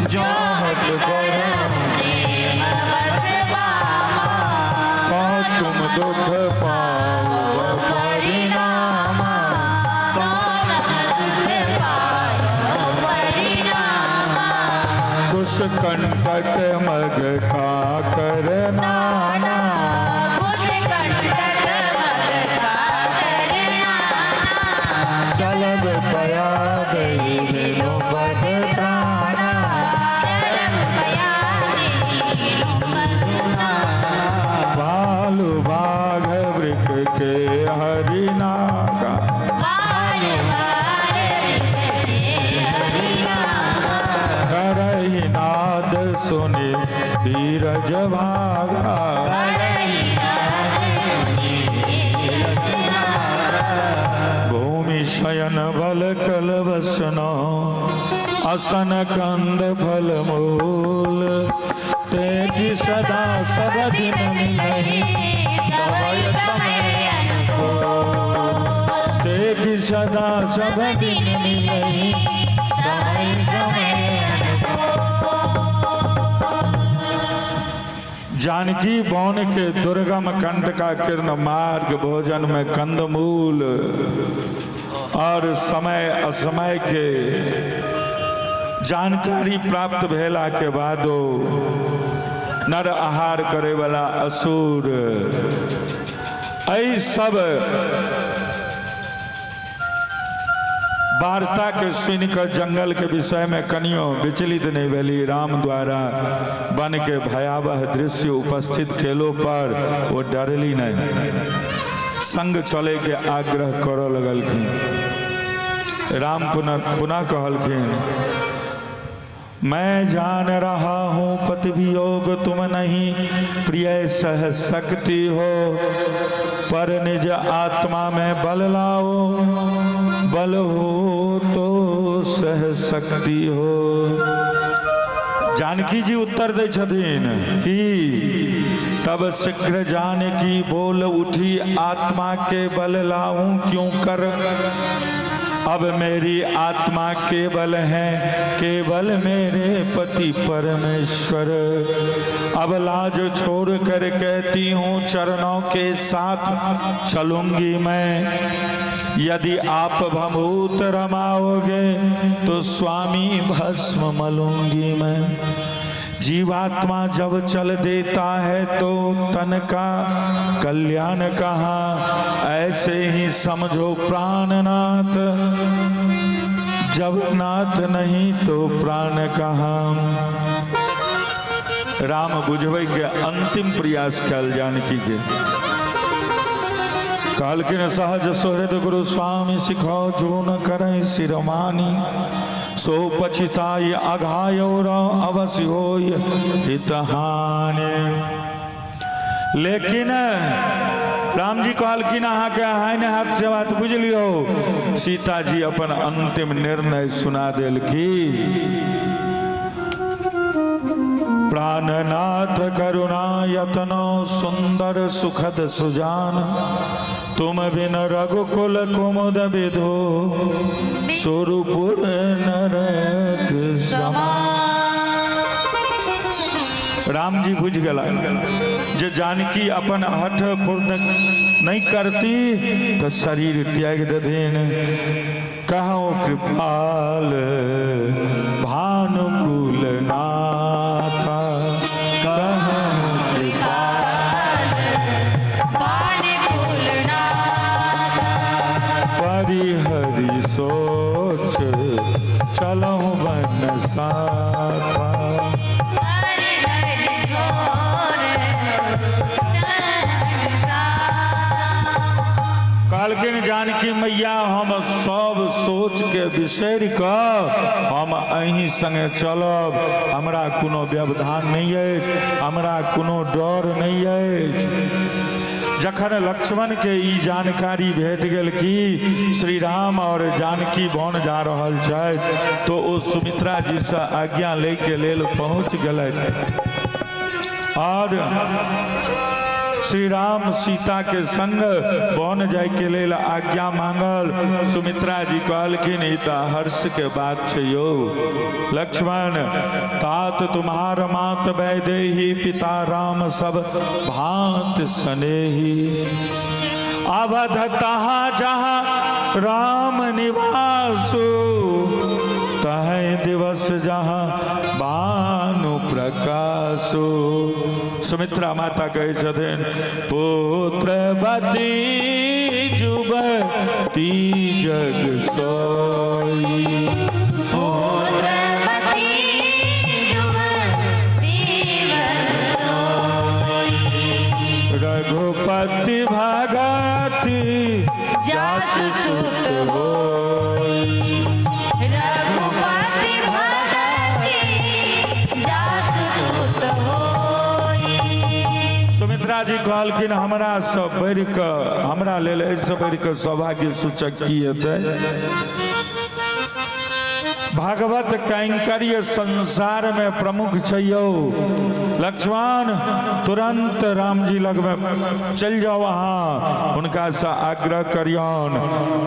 जो हठ करहु प्रेम बस बामा, तुम दुख पाओ परिणामा, तुम दुख पाओ परिणामा। कुश कंटक मग का कर नाना, कुश कंटक मग का करना, चलब पया गई बिनु पद त्राणा, चरण पया बिनु पद त्राणा। बालु बाघ वृक के हरिनागा, बाल बाल के हरिनागा, करहि नाद सुनि धीरज भागा, करहि नाद सुनि धीरज भागा। भूमि शयन बल कल बसनो, असन कंद फल मूल, तेजी सदा सब दिन मिलहि समय समय अनुकूल, तेजी सदा सब दिन मिलहि समय समय अनुकूल। जानकी वन के दुर्गम कंठ का किरण मार्ग, भोजन में कंदमूल और समय असमय के जानकारी प्राप्त भेला के बादो नर आहार करे वाला असुर, एहि सब वार्ता के सुनिकर जंगल के विषय में कनियो विचलित नहीं भेली। राम द्वारा वन के भयावह दृश्य उपस्थित केलो पर वो डरली नहीं, संग चले के आग्रह करऽ लगलखिन। राम पुनः पुनः कहलखिन मैं जान रहा हूँ पति वियोग तुम नहीं प्रिय सह सकती हो, पर निज आत्मा में बल लाओ, बल हो तो सह सकती हो। जानकी जी उत्तर दै छथिन कि तब शीघ्र जानकी बोल उठी, आत्मा के बल लाऊं क्यों कर, अब मेरी आत्मा केवल है केवल मेरे पति परमेश्वर। अब लाज छोड़ कर कहती हूँ चरणों के साथ चलूंगी मैं। यदि आप भभूत रमाओगे तो स्वामी भस्म मलूंगी मैं। जीवात्मा जब चल देता है तो तन का कल्याण कहाँ। ऐसे ही समझो प्राणनाथ, जब नाथ नहीं तो प्राण कहाँ। राम बुझबै के अंतिम प्रयास कयल जानकी के। कहलखिन सहज सुहृद गुरु स्वामी सिखो जो न करें सिरमानी, सो पछिताय अघाय अवश्य होय हितहानि। लेकिन राम जी कहलखिन अहाँके हानि हाथ से बात बुझ लियौ। सीता जी अपन अंतिम निर्णय सुना देलखिन। प्राणनाथ करुणा यतनो सुंदर सुखद सुजान, तुम बिन रघुकुल कुमुद विधो स्वरूपुर नरक समान। राम जी बुझ गेला जे जानकी अपन हठ पूर्ण नहीं करती तो शरीर त्याग देथिन। कहो कृपाल भानुकुल नाथा, कहो कृपाल भानुकुल नाथा। परिहरि सोच चलहु बन साथा। परिहरि सोच चलहु साथा। कहलखिन जानकी मैया हम सब सोच के बिसरि कऽ हम अहीं संगे चलब, हमरा कोनो व्यवधान नहि अछि, हमरा कोनो डर नहि अछि। जखन लक्ष्मण के ई जानकारी भेट गेल कि श्री राम और जानकी वन जा रहल छथि, तो ओ सुमित्रा जी से आज्ञा लै के लेल पहुँच गेलथि और श्री राम सीता के संग वन जाय के लेल आज्ञा मांगल। सुमित्रा जी कहलखिन ई तऽ हर्ष के बात छै यौ लक्ष्मण। तात तुम्हार मात वैदेही, पिता राम सब भांत स्नेही। अवध तहाँ जहाँ राम निवासु, तहें दिवस जहाँ भानु प्रकाशु। सुमित्रा माता कहै छथिन पुत्रवती जुवती जग सोई, पुत्रवती जुवती जग सोई। रघुपति भगति जासु सुत होई, रघुपति भगति जासु सुत होई। सुमित्रा जी कहलखिन हमरा से बढ़ि कऽ, हमरा लेल एहिसँ बढ़ि कऽ सौभाग्य सूचक की हेतै। भागवत कैंकर्य संसार में प्रमुख छै यौ लक्ष्मण। तुरंत राम जी लग में चलि जाओ, अहाँ हुनका से आग्रह करियौन।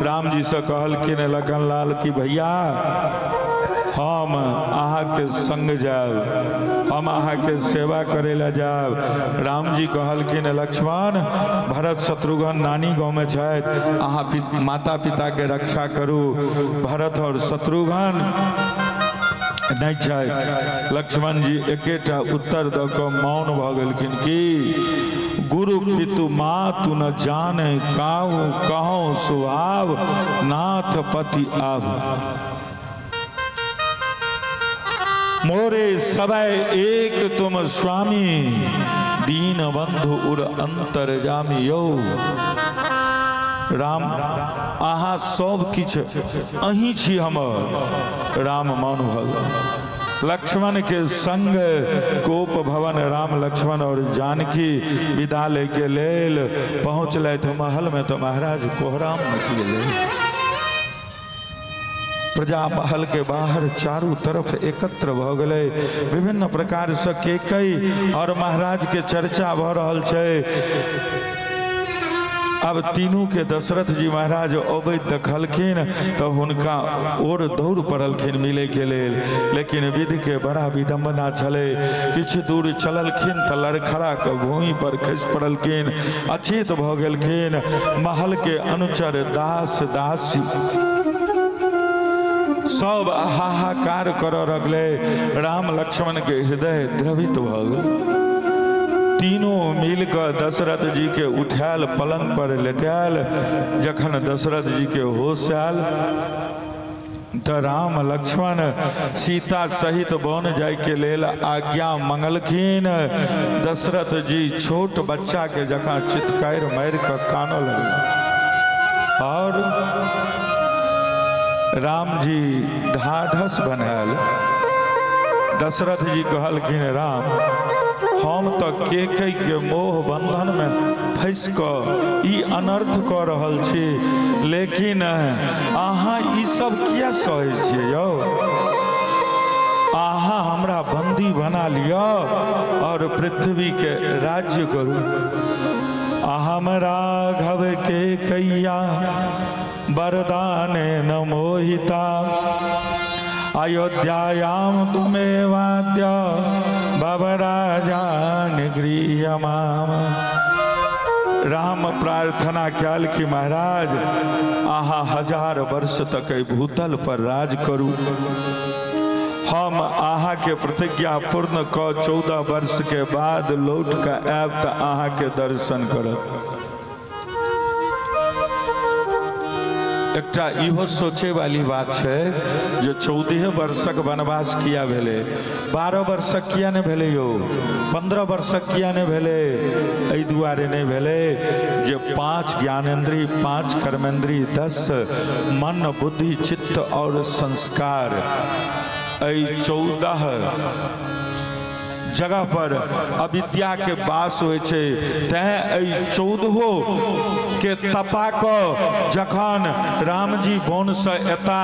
राम जी से कहलखिन लखन लाल की भैया हम अहाँके संग जायब, हम अहाँके सेवा करे ला जायब। राम जी कहलखिन लक्ष्मण भरत शत्रुघ्न नानी गाँव में छथि, अहाँ माता पिता के रक्षा करू, भरत और शत्रुघ्न नहीं छथि। लक्ष्मण जी एकेटा उत्तर दऽ कऽ मौन भऽ गेलखिन कि गुरु पितु मातु न जाने काहू कहो स्वभाव, नाथ पति आव। मोरे सबय एक तुम स्वामी, दीन बंधु उर अंतर जामी। यौ राम अहाँ सब किछु अहीं छी हमर। राम मौन भऽ गेल। लक्ष्मण के संग कोप भवन राम लक्ष्मण और जानकी विदा लै के लेल पहुँचलथि महल में, तो महाराज कोहराम मच गेलै। प्रजा महल के बाहर चारू तरफ एकत्र भऽ गेलै। विभिन्न प्रकार से केकई और महाराज के चर्चा भऽ रहल छै। आब तीनू के दशरथ जी महाराज अबैत देखलखिन तऽ हुनका ओर दौड़ पड़लखिन मिलै के लेल, लेकिन विधि के बड़ा विडम्बना छलै। किछु दूर चललखिन तऽ लड़खड़ा कऽ भूमि पर खसि पड़लखिन, अचेत भऽ गेलखिन। महल के अनुचर दास दासी सब हाहाकार करऽ लगलै। राम लक्ष्मण के हृदय द्रवित भऽ गेल। तीनों मिल कऽ दशरथ जी के उठायल, पलंग पर लेटायल। जखन दशरथ जी के होश आयल तऽ राम लक्ष्मण सीता सहित वन जाय के लेल आज्ञा मंगलखिन। दशरथ जी छोट बच्चा के जकाँ चित्कार मारि कऽ कानऽ लगला और राम जी ढाढ़स बनायल। दशरथ जी कहलखिन, राम, हम तऽ केकई के मोह बंधन में फंसि कऽ ई अनर्थ कऽ रहल छी, लेकिन अहाँ ई सब किया सहै छियै यौ? अहाँ हमरा बंदी बना लिअ और पृथ्वी के राज्य करू। अहम राघव के कैया वरदान न मोहिता, अयोध्यायाम तुमेवाद्य भवराजान गृह्यमाम। राम प्रार्थना कयल कि महाराज, अहाँ 1000 वर्ष तक एहि भूतल पर राज करू। हम अहाँ के प्रतिज्ञा पूर्ण कऽ 14 वर्ष के बाद लौट कऽ आयब तऽ अहाँ के दर्शन करब। एकटा इहो सोचे वाली बात छै जे 14 वर्षक वनवास किया भेलै, 12 वर्षक किया नहि भेलै यौ, 15 वर्षक किया नहि भेलै? एहि दुआरे नहि भेलै जे 5 ज्ञानेन्द्रिय, 5 कर्मेंद्रिय, 10 मन बुद्धि चित्त और संस्कार, एहि 14 जगह पर अविद्या के वास होइ छै। तैं एहि 14 के तपा कऽ जखन रामजी वन से एता,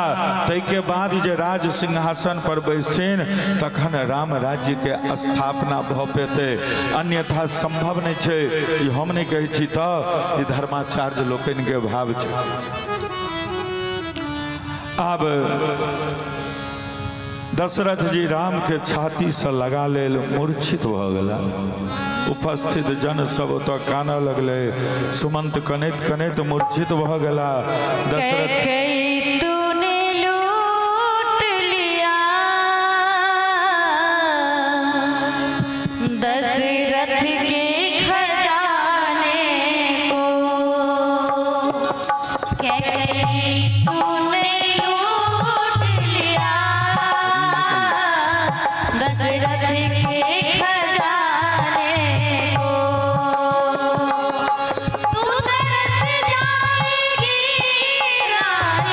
ताहिके बाद जे राज सिंहासन पर बैसथिन तखन राम राज्य के स्थापना भऽ पेतै, अन्यथा संभव नहि छै। ई हम नहि कहै छी तऽ ई धर्माचार्य लोकनि के भाव छै। आब दशरथ जी राम के छाती से लगा लेल, मूर्छित भऽ गेला। उपस्थित जन सब ओतऽ कानऽ लगलै। सुमंत कनैत कनैत मूर्छित भऽ गेला। दशरथ कैकेयी तूने लूट लिया दशरथ के खजाने को, कैकेयी तूने लूट लिया दशरथ के खजाने को, तू तरस जाएगी रानी।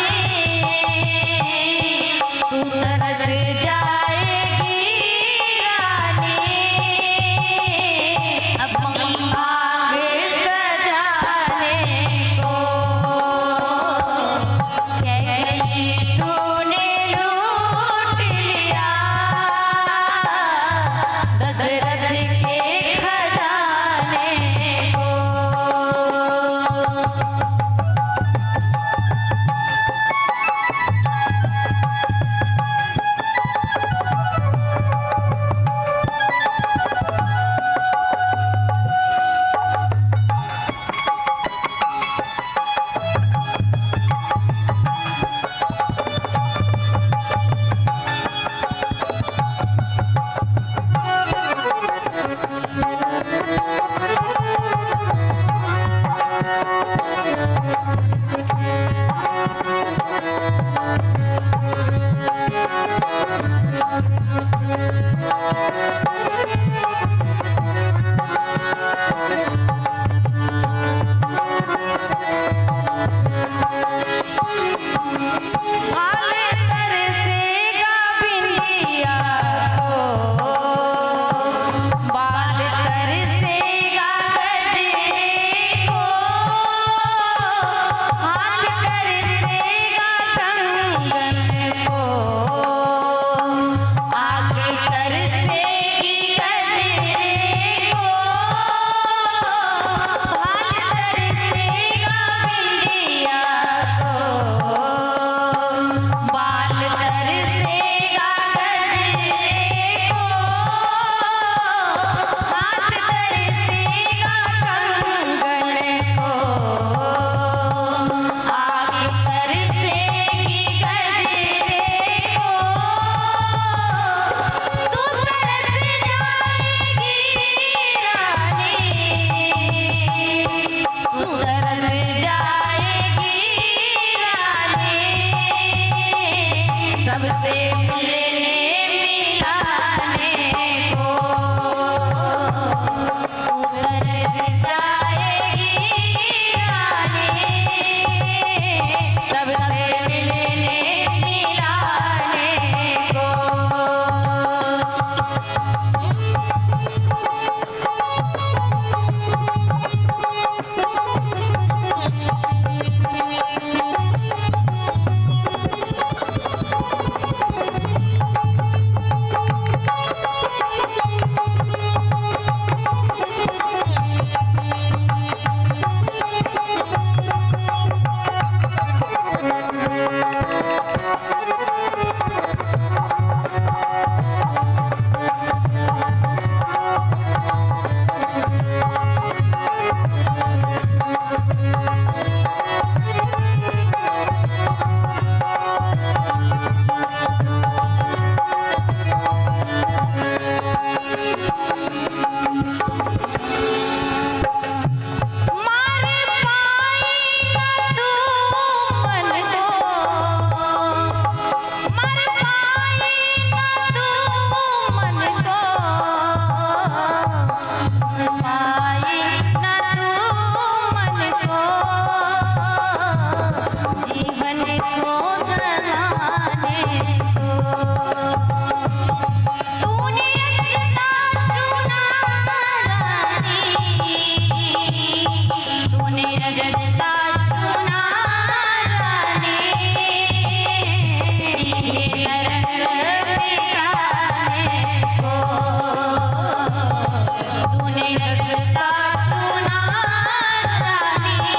सस्ता सुनार रानी,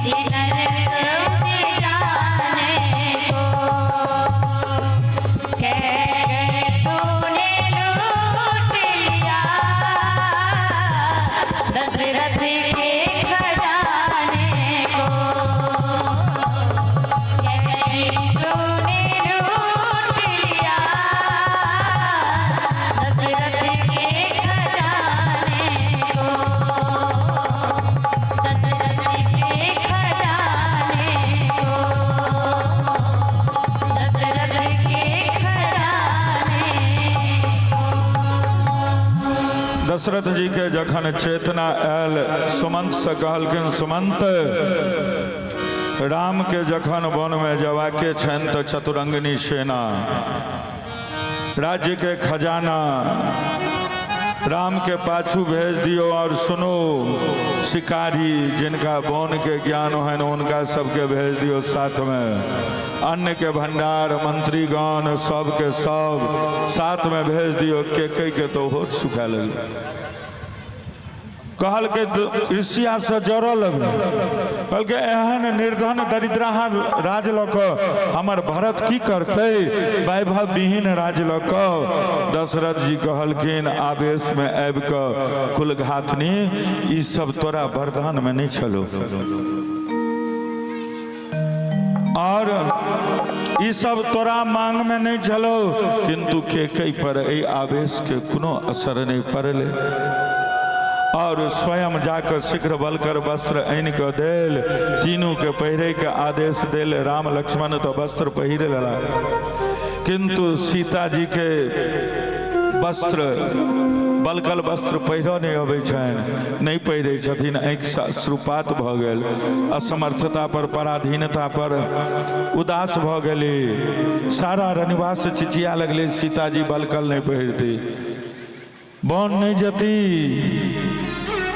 सीधे नरक में जाने को। कह तूने लूट लिया दशरथ के खजाने को, तूने लूट लिया दशरथ के खजाने को, दशरथ के खजाने को, दशरथ के खजाने। दशरथ जी के जखन चेतना आयल, सुमंत से कहलखिन, सुमंत, राम के जखन वन में जबाके छनि तऽ चतुरंगिनी सेना, राज्य के खजाना राम के पाछू भेज दियो। और सुनो, शिकारी जिनका वन के ज्ञान होइन, हुनका सबके भेज दियो साथ में। अन्न के भंडार, मंत्रीगण, सबके सब साथ में भेज दियो। के के तो होठ सुखा लगल। कहलकै, ईर्ष्या से जरऽ लगल। कहलकै, एहन निर्धन दरिद्राहा राज लऽ कऽ हमर भरत की करतै, वैभव विहीन राज लऽ कऽ? दशरथ जी कहलखिन आवेशमे आबि कऽ, कुलघातनी, ई सब तोरा वरदानमे नहि छलो और ई सब तोरा मांग में नहीं छलो। किंतु केकई पर एहि आवेश के कोनो असर नहीं पड़ले और स्वयं जाकर शीघ्र बलकर वस्त्र आनि कऽ देल, तीनू के पहिरे के आदेश देल। राम लक्ष्मण तो वस्त्र पहिरे लेला, किंतु सीता जी के वस्त्र, बलकल वस्त्र पहिरऽ नहि अबै छनि, नहि पहिरै छथिन। आँखिसँ अश्रुपात भऽ गेल। असमर्थता पर, पराधीनता पर उदास भऽ गेली। सारा रनिवास चिचिया लगलै, सीताजी बलकल नहि पहिरती, बन नहि जती।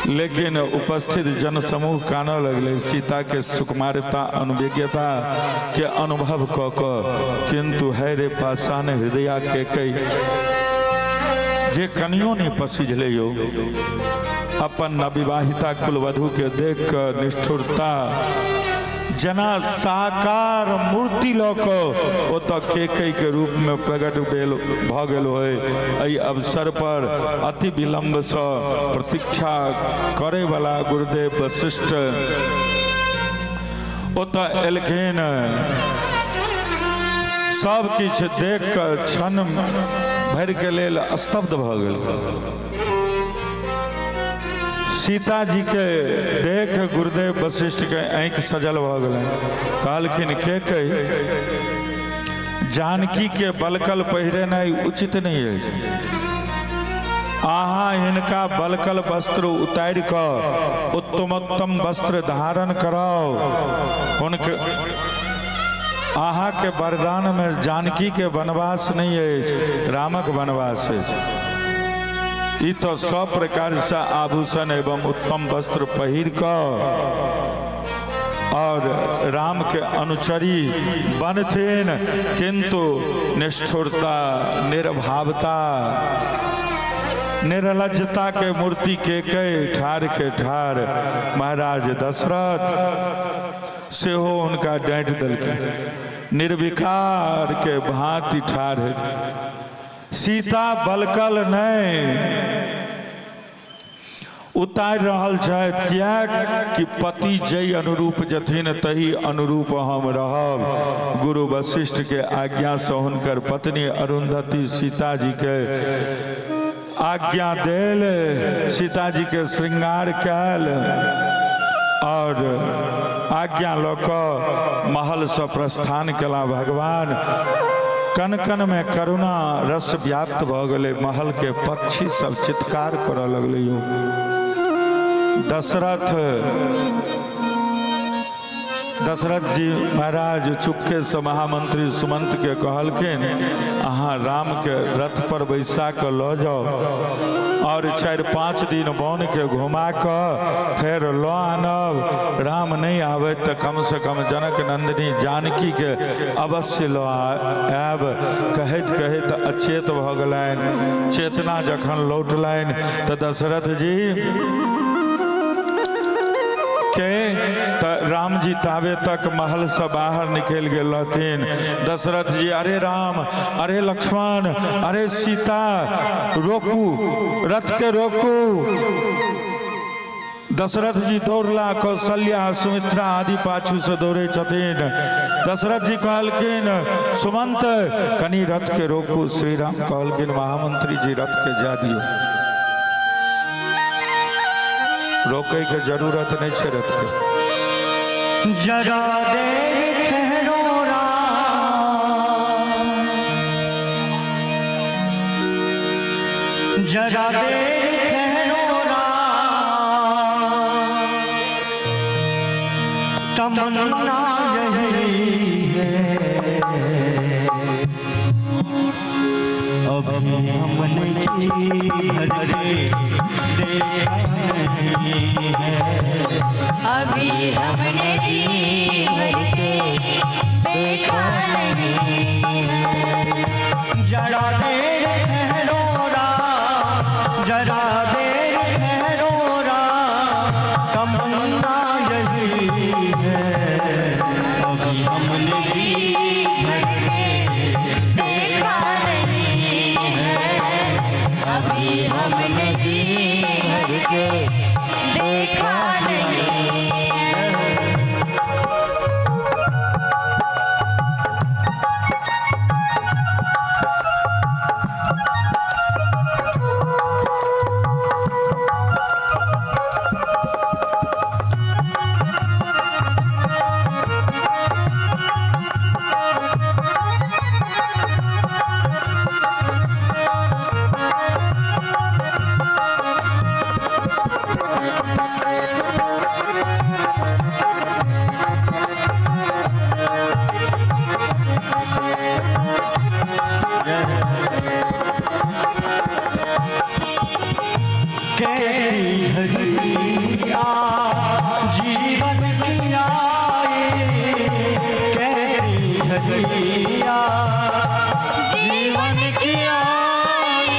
लेकिन उपस्थित जनसमूह कानऽ लगलै सीता के सुकुमारता, अनुविज्ञता के अनुभव कऽ कऽ। किंतु है रे पाषाण हृदया के कई, जे कनियो नहि पसिझलै यौ। अपन नविवाहिता कुलवधू के देख कऽ निष्ठुरता, जेना साकार मूर्ति लऽ कऽ ओतऽ केकई के रूप में प्रकट भेल भऽ गेल होय। एहि अवसर पर अति विलम्बसँ प्रतीक्षा करैवला गुरुदेव वशिष्ठ ओतऽ एलखिन। सब किछु देख कऽ क्षण भरि के लेल स्तब्ध भऽ गेल। सीता जी के देख गुरुदेव वशिष्ठ के आँखि सजल भऽ गेलनि। कहलखिन, के कही, जानकी के बलकल पहिरेनाइ उचित नहि अछि। अहाँ हिनका बलकल वस्त्र उतारि कऽ उत्तमोत्तम वस्त्र धारण कराउ। हुनके अहाँके वरदान में जानकी के वनवास नहीं अछि, रामक वनवास अछि। ई तो सब प्रकार से आभूषण एवं उत्तम वस्त्र पहिर कऽ और राम के अनुचरी बनथिन। किंतु निष्ठुरता, निर्भावता, निर्लज्जता के मूर्ति के के ठार के ठार। महाराज दशरथ सेहो हुनका डाँटि देलखिन। निर्विकार के भांति ठाढ़ है। सीता बलकल नहि उतारि रहल छथि, किएक कि पति जै अनुरूप जथिन तही अनुरूप हम रहब। गुरु वशिष्ठ के आज्ञा से हुनकर पत्नी अरुंधति सीता जी के आज्ञा देल, सीता जी के श्रृंगार कयल और आज्ञा लऽ कऽ महलसँ प्रस्थान केला भगवान। कन कन में करुणा रस व्याप्त भऽ गेलै। महल के पक्षी सब चित्कार करऽ लगलै यौ। दशरथ दशरथ जी महाराज चुपके से महामंत्री सुमंत के कहलखिन, अहाँ राम के रथ पर बैसा कऽ लऽ जाउ और आओर 4-5 दिन वनके घुमा कऽ फेर लऽ आनब। राम नहि आबै तऽ कमसँ कम जनक नंदिनी जानकीके अवश्य लऽ आयब। कहैत कहैत अचेत भऽ गेलनि। चेतना जखन लौटलनि तऽ दशरथ जी के तऽ रामजी ताबे तक महलसँ बाहर निकलि गेल रहथिन। दशरथ जी अरे राम, अरे लक्ष्मण, अरे सीता, रोकू रथ के रोकू। दशरथ जी दौड़ला, कौशल्या सुमित्रा आदि पाछू से दौड़े छथिन। दशरथ जी कहलखिन सुमंत कनि रथ के रोकू। श्री राम कहलखिन महामंत्री जी रथ के जा दियौ, रोकै के जरूरत नहीं छै रथ के। जरा देर ठहरो राम, जरा देर ठहरो राम, तमन्ना यही है, अभी हमने जी भर के देखा नहीं है। अभी हमने जी भर के देखा नहीं है। जरा देर ठहरो राम, जरा देर ठहरो राम, तमन्ना यही है, अभी हमने जी भर के देखा नहीं है। अभी हमने जी भर के देखा नहीं है। कैसी घड़ी आ जीवन की आई, कैसी घड़ी आ जीवन की आई,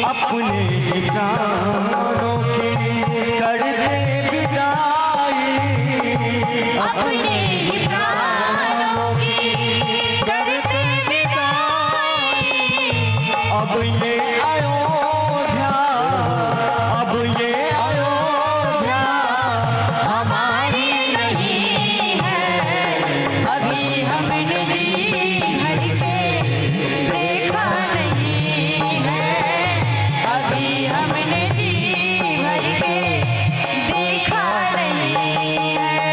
अपने प्राणों की कर दे विदाई, अपने ही प्राणों की करते विदाई। अब ये अयोध्या, अब ये अयोध्या हमारी नहीं है। अभी हमने जी भर के देखा नहीं है। अभी हमने जी भर के देखा नहीं है।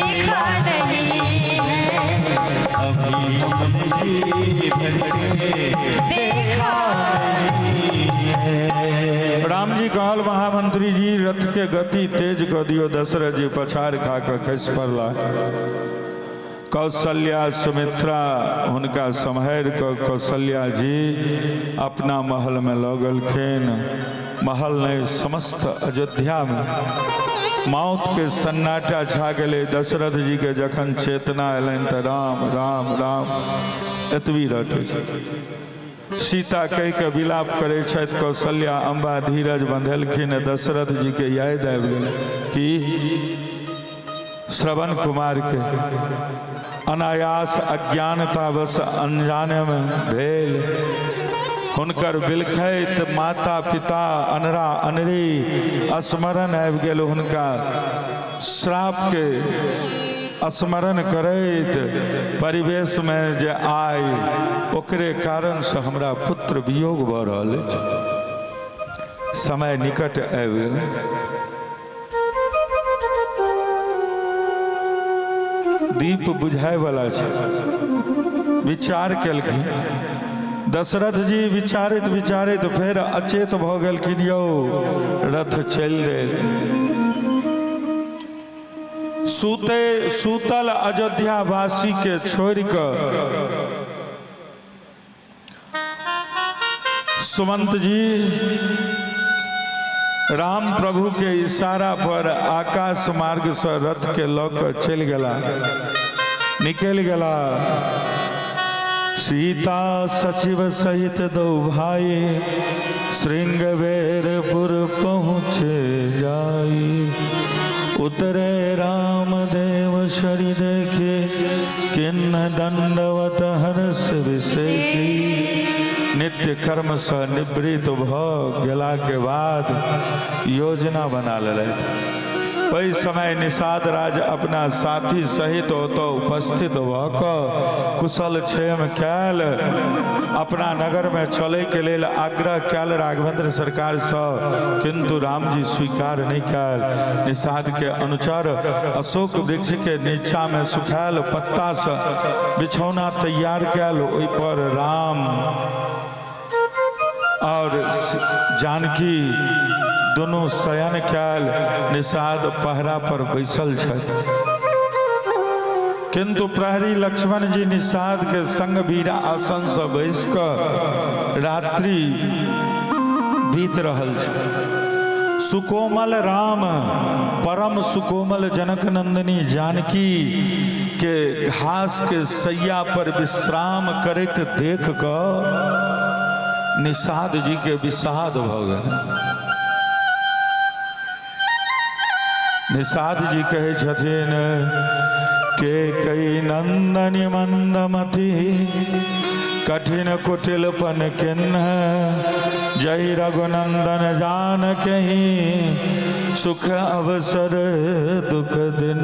देखा नहीं है। अभी हमने जी भर के देखा। राम जी कहल महामंत्री जी, रथ के गति तेज कऽ दियौ। दशरथ जी पछाड़ खा कऽ खसि पड़ला। कौशल्या सुमित्रा हुनका सम्हारि कऽ कौशल्या जी अपना महल में लऽ गेलखिन। महल नहि, समस्त अयोध्या में मौत के सन्नाटा छा गेलै। दशरथ जी के जखन चेतना एलनि तऽ राम राम राम एतबी रटै छै। सीता कहि कऽ विलाप करै छथि। कौशल्या अम्बा धीरज बंधेलखिन। दशरथ जी के याद आबि गेल कि श्रवण कुमार के अनायास अज्ञानतावश अनजाने में भेल। हुनकर बिलखैत माता पिता अनरा अनरी स्मरण आबि गेल। हुनका श्राप के स्मरण करैत परिवेशमे जे आइ ओकरे कारणसँ हमरा पुत्र वियोग भऽ रहल अछि, समय निकट आबि गेल। दीप बुझायवला छै। विचार केलखिन दशरथ जी। विचारैत विचारैत फेर अचेत भऽ गेलखिन यौ। रथ चलि देल। सुते सुतल अयोध्यावासी के छोड़ि कऽ सुमंत जी राम प्रभु के इशारा पर आकाश मार्ग से रथ के लऽ कऽ चलि गेला, निकलि गेला। सीता सचिव सहित दो भाई श्रृंगवेरपुर पहुँचे जाई। उतरे रामदेव शरी देखे, किन्न दंडवत हर्ष विशेषी। नित्य कर्म से निवृत्त भऽ गेला के बाद योजना बना लेलथि। ओहि समय निषाद राज अपना साथी सहित ओतऽ उपस्थित भऽ कऽ कुशल क्षेम कयल, अपना नगरमे चलैके लेल आग्रह कयल राघवेंद्र सरकारसँ, किंतु रामजी स्वीकार नहि कयल। निषाद के अनुचर अशोक वृक्ष के नीचा में सुखायल पत्ता से बिछौना तैयार कयल। ओहि पर राम और जानकी दुनू शयन कयल। निषाद पहरा पर बैसल छथि, किंतु प्रहरी लक्ष्मण जी निषाद के संग वीरा आसन से बैस कऽ रात्रि बीत रहल छै। सुकोमल राम, परम सुकोमल जनक नंदिनी जानकी के घास के सैया पर विश्राम करैत देख कऽ निषाद जी के विषाद भऽ गेल। निषाद जी कहै छथिन, के कई नंदनी मंदमती कठिन कुटिलपन किन्ह, जय रघुनंदन जान कही सुख अवसर दुख दिन।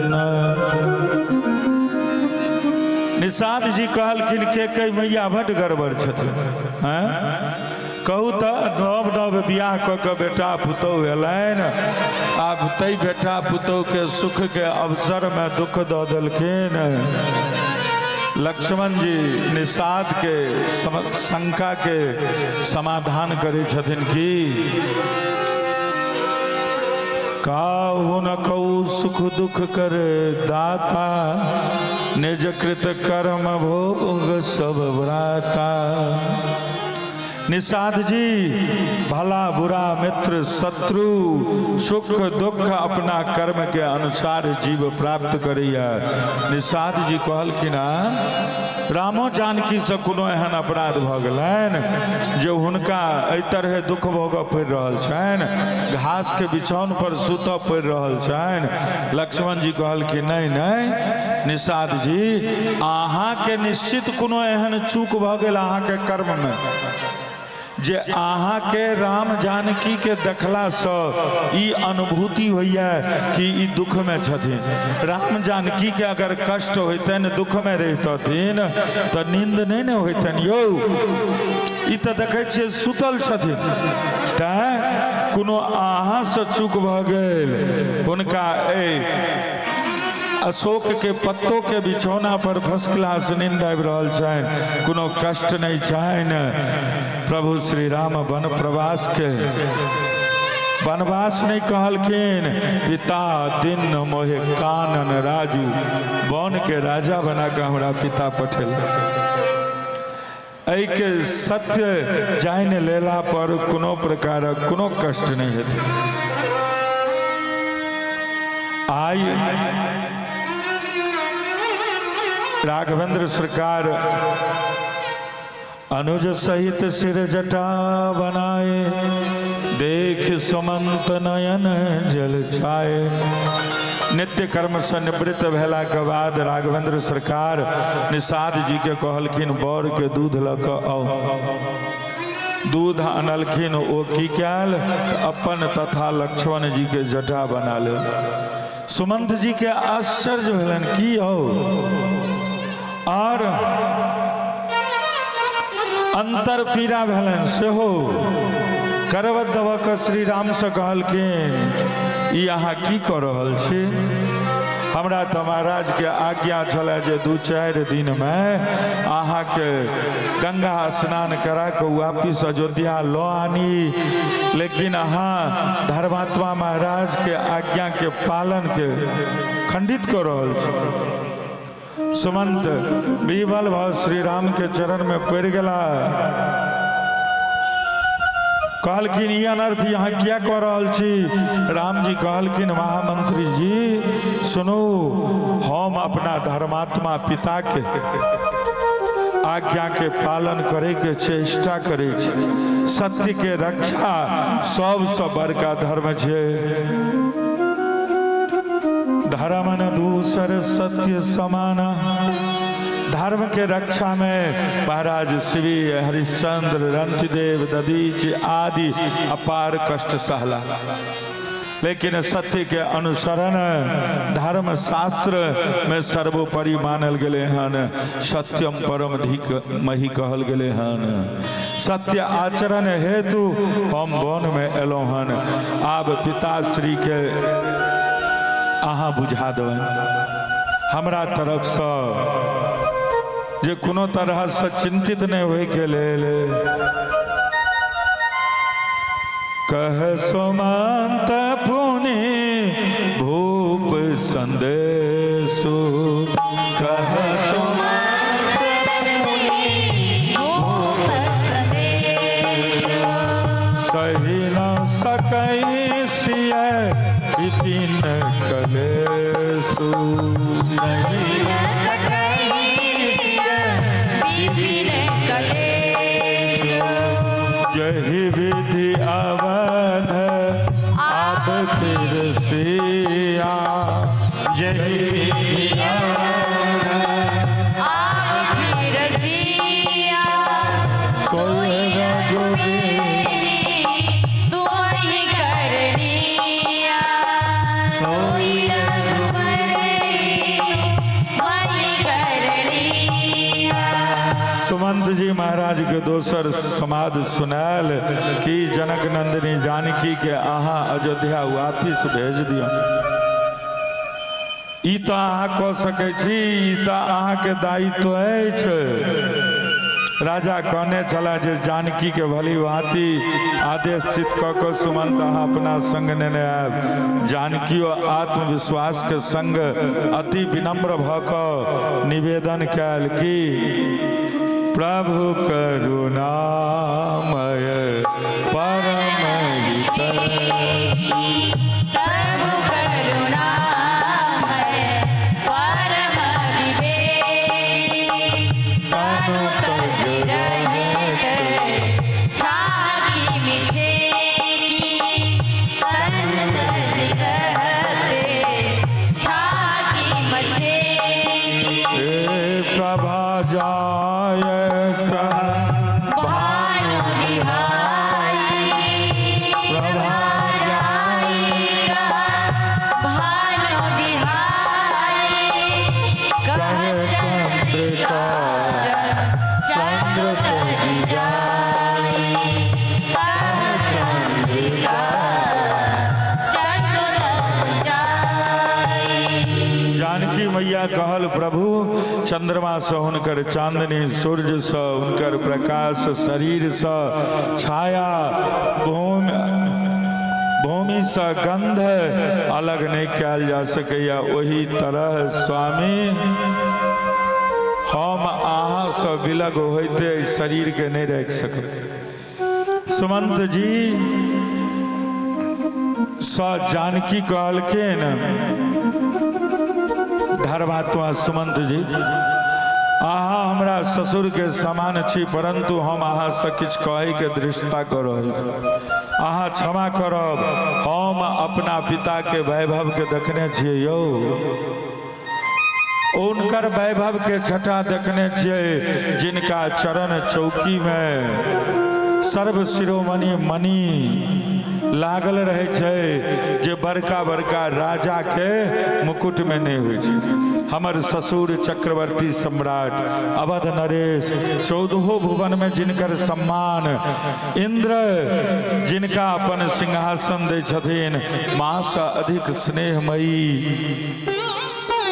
निषाद जी कहलखिन, के कई मैया बड गड़बड़ छथिन। हैं, कहू तऽ, नव नव बियाह कऽ कऽ बेटा पुतोहु एलनि, आब तै बेटा पुतोहुके सुखके अवसरमे दुख दऽ देलखिन। लक्ष्मण जी निषाद के शंका के समाधान करै छथिन कि काहु न कौ सुख दुख कर दाता, निज कृत कर्म भोग सब भ्राता। निषाद जी, भला बुरा, मित्र शत्रु, सुख दुख अपना कर्म के अनुसार जीव प्राप्त करैया। निषाद जी कहलखिन, रामो जानकी से कोनो एहन अपराध भऽ गेलनि जे हुनका एहि तरहे दुख भोगऽ पड़ि रहल छनि, घास के बिछौन पर सुतऽ पड़ि रहल छनि? लक्ष्मण जी कहलखिन, नहि नहि निषाद जी, अहाँके निश्चित कोनो एहन चूक भऽ गेल अहाँके कर्ममे जे अहाँके राम जानकी के देखलासँ ई अनुभूति होइए कि ई दुखमे छथिन। राम जानकी के अगर कष्ट होइतनि, दुखमे रहितथिन, तऽ नींद नहि ने होइतनि यौ। ई तऽ देखै छियै सुतल छथिन। तैँ कोनो अहाँसँ चूक भऽ गेल हुनका एहि अशोक के पत्तो के बिछौना पर फर्स्ट क्लास नींद आबि रहल छनि, कोनो कष्ट नहि छनि। प्रभु श्री राम वन प्रवास के वनवास नहीं कहलखिन, पिता दिन मोहे कानन राजू, वन के राजा बना के हमरा पिता पठेल। एहि के सत्य जानि लेला पर कोनो प्रकारक कोनो कष्ट नहीं हेतै। आइ राघवेंद्र सरकार अनुज सहित सिर जटा बनाए, देख सुमंत नयन जल छाए। नित्य कर्म से निवृत्त भेला के बाद राघवेंद्र सरकार निषाद जी के कहलखिन बर के दूध लऽ कऽ आउ। दूध अनलखिन, ओ की कयल अपन तथा लक्ष्मण जी के जटा बना लेल। सुमंत जी के आश्चर्य भेलनि, की हौ, और अंतर पीड़ा भेलनि सेहो। करवत दबा कऽ श्री राम से कहलखिन ई अहाँ की कऽ रहल छी? हमरा तऽ महाराज के आज्ञा छलै जे 2-4 दिनमे अहाँके गंगा स्नान करा कऽ वापिस अयोध्या लऽ आनी, लेकिन अहाँ धर्मात्मा महाराज के आज्ञा के पालन के खंडित कऽ रहल छी। सुमंत विवल भऽ श्री राम के चरण में पड़ि गेला। कहलखिन ई अनर्थ यहाँ किया कऽ रहल छी? राम जी कहलखिन महामंत्री जी सुनू, हम अपना धर्मात्मा पिता के आज्ञा के पालन करे के चेष्टा करे छी। सत्य के रक्षा सबसँ बड़का धर्म छै। धर्म न दूसर सत्य समाना। धर्म के रक्षा में महाराज श्री हरिश्चंद्र, रंतिदेव, दधीच आदि अपार कष्ट सहला, लेकिन सत्य के अनुसरण धर्म शास्त्र में सर्वोपरि मानल गेले हन। सत्यम परम धीक मही कहल गेले हन। सत्य आचरण हेतु हम वन में एलहुँ हन। आब पिताश्री के अहाँ बुझा देबनि हमरा तरफसँ जे कोनो तरहसँ चिंतित नहि होइके लेल। कह सुमंत पुनि भूप संदेशु, कह सुमंत भूप संदेशु, सही न सकई सिय विपिन कलेसु, सही न सकई सिय विपिन कलेसु। जही विधि अवध आप फिर सिया, जय विधि आप फिर सिया, सोई रघुबीर तुम्हि करनिया, सोई रघुबर तुम्हि करनिया। सुमंत जी महाराज के दोसर समाद सुनायल कि जनक नंदिनी जानकी के अहाँ अयोध्या वापिस भेज दियौ। ई तऽ अहाँ कऽ सकै छी, ई तऽ अहाँके दायित्व अछि। राजा कहने छलाह जे जानकी के भली भांति आदेश चित कऽ कऽ सुमंत अहाँ अपना संग नेने आयब। जानकी आत्मविश्वास के संग अति विनम्र भऽ कऽ निवेदन कयल कि प्रभु करुणामय परम हितैषी, प्रभु करुणामय परम विवेकी, तनु तज रहत छाकी मिछेकी, तन तज रहत छाकी मछेकी। हे प्रभा जाय भानु बिहाई, प्रभा जायका भानु बिहाई, कह चंद्रिका चंद्र तज जाई, कह चंद्रिका चंद्र तज जाई। जानकी कहल प्रभु चंद्रमासँ हुनकर चांदनी, सूर्यसँ हुनकर प्रकाश, शरीरसँ छाया, भूमिसँ गंध अलग नहि कयल जा सकैए। ओही तरह स्वामी हम अहाँसँ विलग होइते एहि शरीरके नहि राखि सकब। सुमंत जी स जानकी कहलखिन, धर्मात्मा सुमंत जी, अहाँ हमरा ससुर के समान छी, परंतु हम अहाँ से किछु कहै के धृष्टता कऽ रहल छी। अहाँ क्षमा करब। हम अपना पिता के वैभव के देखने छियै यौ, हुनकर वैभव के छटा देखने छियै, जिनका चरण चौकी में सर्व शिरोमणि मणि लागल रहै छै, जे बड़का बड़का राजा के मुकुट में नहि होइ छै। हमर ससुर चक्रवर्ती सम्राट अवध नरेश, 14 भुवन में जिनकर सम्मान, इंद्र जिनका अपन सिंहासन दै छथिन, माँ से अधिक स्नेहमयी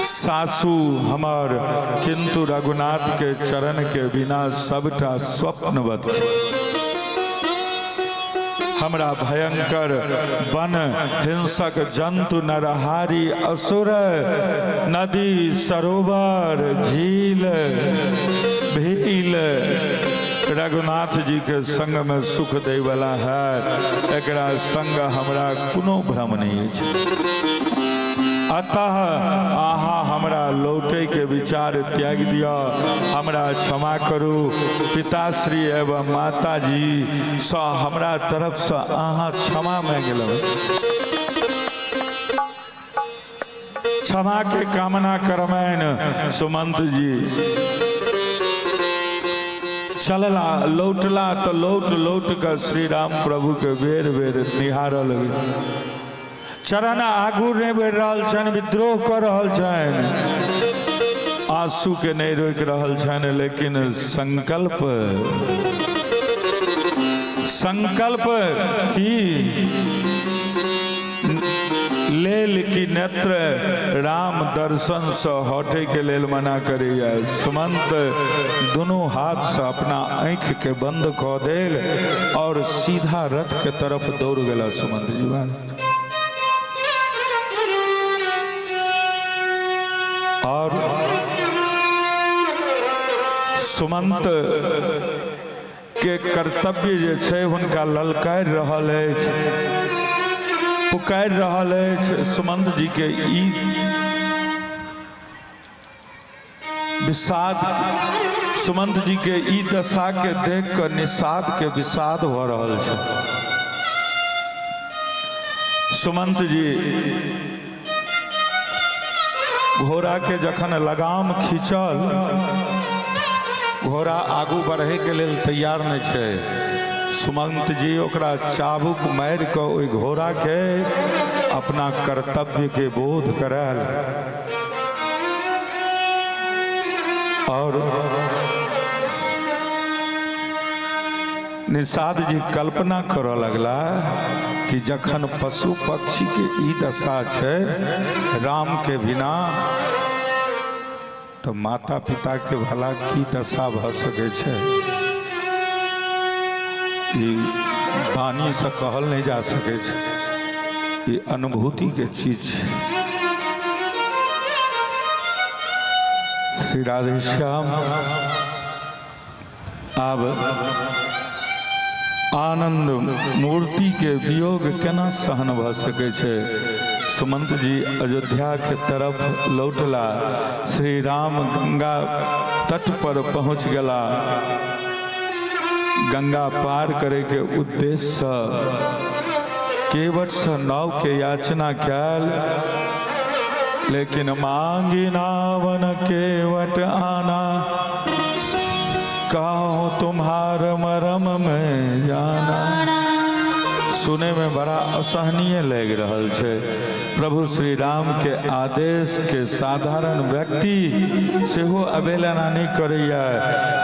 सासू हमर, किंतु रघुनाथ के चरण के बिना सबटा स्वप्नवत छै। हमरा भयंकर वन, हिंसक जंतु, नरहारी असुर, नदी, सरोवर, झील, भील रघुनाथ जी के संग में सुख दै वाला है, एकरा संग हमरा कोनो भ्रम नहीं अछि। अतः अहाँ हमरा लौटे के विचार त्याग दिअ, हमरा क्षमा करू। पिताश्री एवं माताजी सँ हमरा तरफ से अहाँ क्षमा मांगि लेबै। क्षमा के कामना करबनि। सुमंत जी चलला, लौटला तऽ लौट लौट कऽ श्री राम प्रभु के बेर बेर निहारऽ लगै छै। चरण आगू नहि बढ़ि रहल छनि, विद्रोह कऽ रहल छनि, आंसू के नहि रोकि रहल छनि, लेकिन संकल्प, संकल्प की लेल कि नेत्र राम दर्शन से हटे के लेल मना करैया। सुमंत दुनू हाथ से अपना आँखि के बंद कऽ देल और सीधा रथ के तरफ दौड़ गेला सुमंत जी महाराज। और सुमंत के कर्तव्य जे छै हुनका ललकारि रहल अछि, पुकारि रहल अछि। सुमंत जी के ई विषाद, सुमंत जी के ई दशा के देख कऽ निषाद के विषाद भऽ रहल छै। सुमंत जी घोड़ा के जखन लगाम खींचल, घोड़ा आगू बढ़े के लेल तैयार नहीं छै। सुमंत जी ओकरा चाबुक मारि कऽ ओहि घोड़ा के अपना कर्तव्य के बोध करायल और निषाद जी कल्पना करऽ लगला कि जखन पशु पक्षी के ई दशा छै राम के बिना, तऽ माता पिता के भला की दशा भऽ सकै छै। ई वाणी से कहल नहीं जा सकै छै, ई अनुभूति के चीज छै। श्री राधेश्याम। आब आनंद मूर्ति के वियोग केना सहन भऽ सकै छै? सुमंत जी अयोध्या के तरफ लौटला। श्री राम गंगा तट पर पहुँच गेला। गंगा पार करे के उद्देश्य से केवट से नाव के याचना कैल, लेकिन मांगी नावन केवट आना, कहो तुम्हार मरम में जाना। सुने में बड़ा असहनीय लग रहल छै। प्रभु श्री राम के आदेश के साधारण व्यक्ति सेहो अवहेलना नहीं करैया।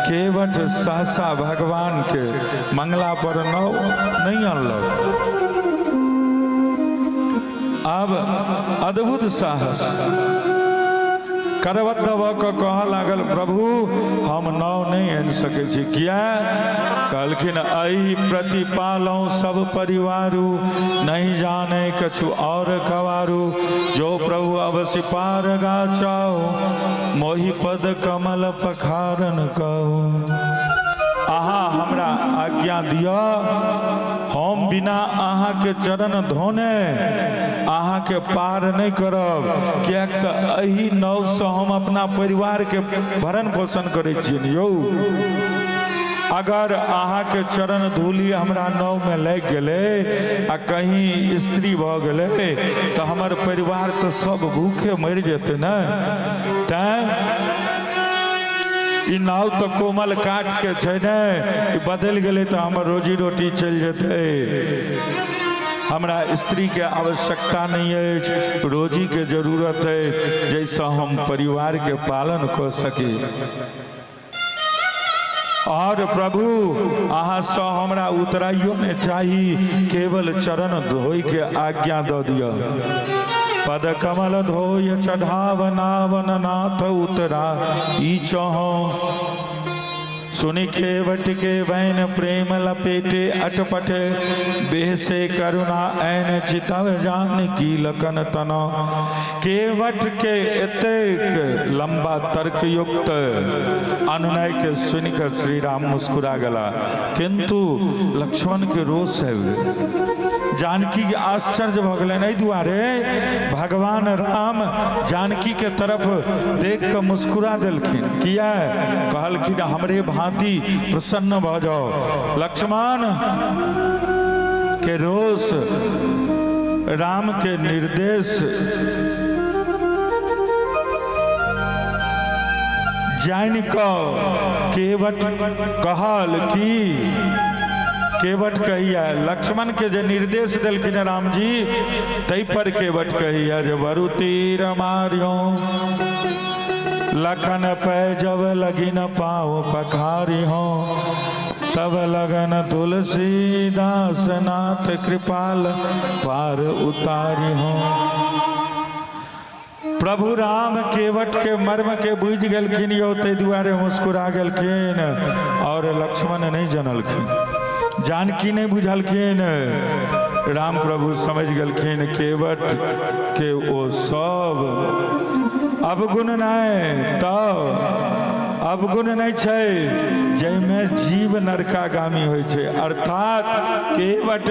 केवट सहसा भगवान के मंगला पर नाव नहीं अनलक। आब अद्भुत साहस। करबद्ध भऽ कऽ कहऽ लागल, प्रभु हम नाव नहि आनि सकै छी। किया? कहलखिन एहि प्रतिपालहुँ सब परिवारू, नहीं जाने कछु और कवारू, जो प्रभु अवश्य पार गाचाओ, मोहि पद कमल पखारन कहू। अहाँ हमरा आज्ञा दिअ, हम बिना अहाँके चरण धोने अहाँके पार नहि करब, किएक तऽ एहि नावसँ हम अपना परिवारके भरण पोषण करै छियनि यौ। अगर अहाँके चरण धूली हमरा नावमे लागि गेलै आ कहीं स्त्री भऽ गेलै तऽ हमर परिवार तऽ सब भूखे मरि जेतै ने। तैँ ई नाव तऽ कोमल काठ के छै ने, ई बदलि गेलै तऽ हमर रोजी रोटी चलि जेतै। हमरा स्त्रीके आवश्यकता नहि अछि, रोजीके जरूरत अछि जाहिसँ हम परिवारके पालन कऽ सकी। और प्रभु अहाँसँ हमरा उतराइयो नहि चाही, केवल चरण धोइके आज्ञा दऽ दिअ। पद कमल धोय चढ़ाव नावन नाथ उतरा ई चहो। सुनि खेवट के वैन प्रेम लपेटे अटपट, बेहसे करुणा ऐन चितव जान की लखन तना। केवट के एतेक लंबा तर्कयुक्त अनुनय के सुनिकर श्री राम मुस्कुरा गला, किंतु लक्ष्मण के रोष है। जानकी के आश्चर्य भऽ गेलनि एहि दुआरे भगवान राम जानकी के तरफ देख कऽ मुस्कुरा देलखिन। किया? कहलखिन हमरे भांति प्रसन्न भऽ जाओ। लक्ष्मण के रोष राम के निर्देश जानि कऽ केवट कहल कि केवट कहिया लक्ष्मण के जे निर्देश देलखिन राम जी तै पर केवट कहिया जे बरु तीर मारियो लखन पै जब लगिन पाँव पखारी हो, तब लगन तुलसीदास नाथ कृपाल पार उतारी हो। प्रभु राम केवट के मर्म के बुझि गेलखिन यौ, ताहि दुआरे मुस्कुरा गेलखिन। और लक्ष्मण नहीं जनलखिन, जानकी नहीं बुझलखिन, राम प्रभु समझ गेलखिन केवट के ओ सब अवगुण नहीं, तो अवगुण नहीं छै जाहिमे जीव नरकागामी होइ छै, अर्थात केवट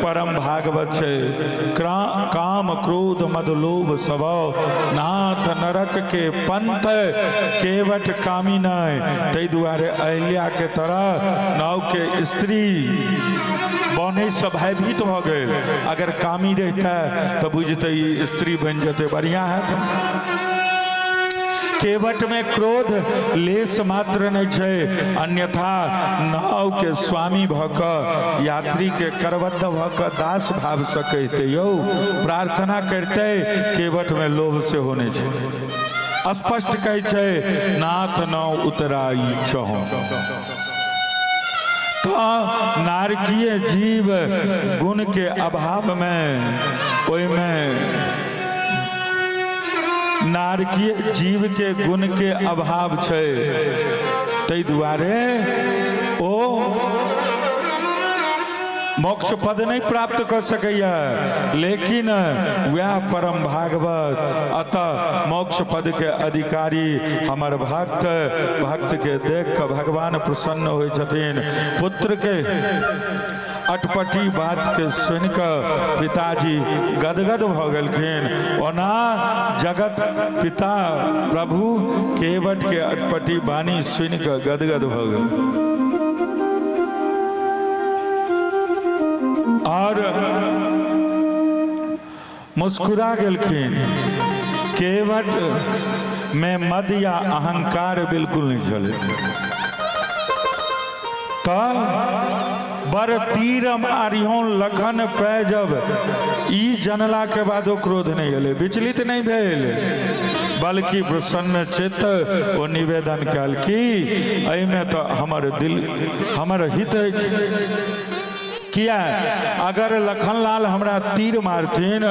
परम भागवत छै। काम क्रोध मद लोभ स्वभाव नाथ नरक के पंथ केवट कामी नहीं। ताहि दुआरे अहिल्या के तरह नाव के स्त्री बनैसँ भयभीत भऽ गेल। अगर कामी रहितै तऽ बुझतै ई स्त्री बनि जेतै, बढ़िआँ हैत। केवट में क्रोध लेस मात्र नहीं छै, अन्यथा नाव के स्वामी भऽ कऽ यात्री के करबद्ध भऽ कऽ दास भाव से कहिते यौ, प्रार्थना करते। केवट में लोभ सेहो नहि छै। स्पष्ट कहै छै नाथ नाव उतराई छहो। तऽ नारकीय जीव गुण के अभाव में ओहिमे नारकीय जीव के गुण के अभाव छै, ताहि दुआरे ओ मोक्ष पद नहीं प्राप्त कर सकैया, लेकिन वह परम भागवत अतः मोक्ष पद के अधिकारी हमर भक्त, भक्त के देख के भगवान प्रसन्न होइ छथिन। पुत्र के अटपटी बात के सुनि कऽ पिताजी गदगद भऽ गेलखिन। ओना जगत पिता प्रभु केवट के अटपटी वाणी सुनि कऽ गदगद भऽ गेल और मुस्कुरा गेलखिन। केवट में मद या अहंकार बिल्कुल नहीं छलै। तऽ बर तीर मारियों लखन पै जब, ई जनला के बादो क्रोध नहीं एलै, विचलित नहीं भेल, बल्कि प्रसन्न चित्त ओ निवेदन कयल कि एहिमे तऽ हमर दिल हमर हित अछि। किया? अगर लखनलाल हमरा तीर मारथिन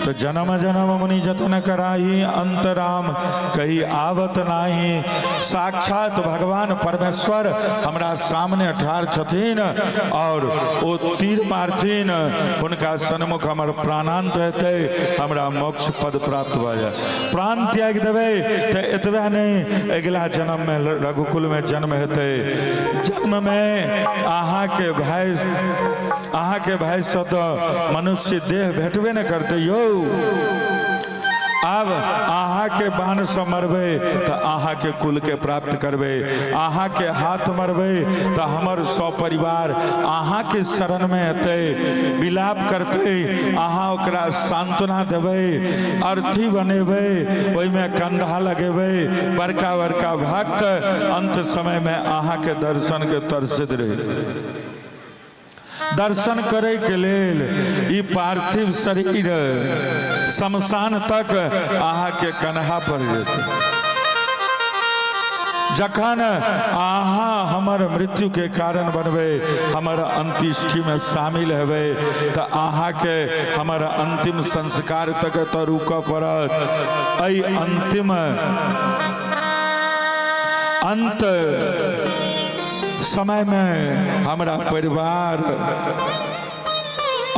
तऽ जन्म जन्म मुनि जतन कराही अंत राम कही आवत नाही। साक्षात भगवान परमेश्वर हमरा सामने ठाढ़ छथिन और ओ तीर मारथिन, हुनका सन्मुख हमर प्राणांत हेतै, हमरा मोक्ष पद प्राप्त भऽ जायत। प्राण त्याग देबै तऽ एतबे नहि, अगिला जन्ममे रघुकुलमे जन्म हेतै। जन्ममे अहाँके भाय, अहाँके भायसँ तऽ मनुष्य देह भेटबे नहि करतै यौ। आब अहाँके बाणसँ मरबै तऽ अहाँके कुलके प्राप्त करबै, अहाँके हाथ मरबै तऽ हमर सपरिवार अहाँके शरणमे एतै, विलाप करतै, अहाँ ओकरा सांत्वना देबै, अर्थी बनेबै, ओहिमे कंधा लगेबै। बड़का बड़का भक्त अंत समयमे अहाँके दर्शनके तरसैत रहै। दर्शन करे के लेल ई पार्थिव शरीर शमशान तक अहाँके कन्हा पर जेतै। जखन अहाँ हमर मृत्यु के कारण बनबै, हमर अंत्येष्टि में शामिल हेबै, तऽ अहाँके हमर अंतिम संस्कार तक तऽ रुकऽ पड़त। एहि अंतिम अंत समयमे हमरा परिवार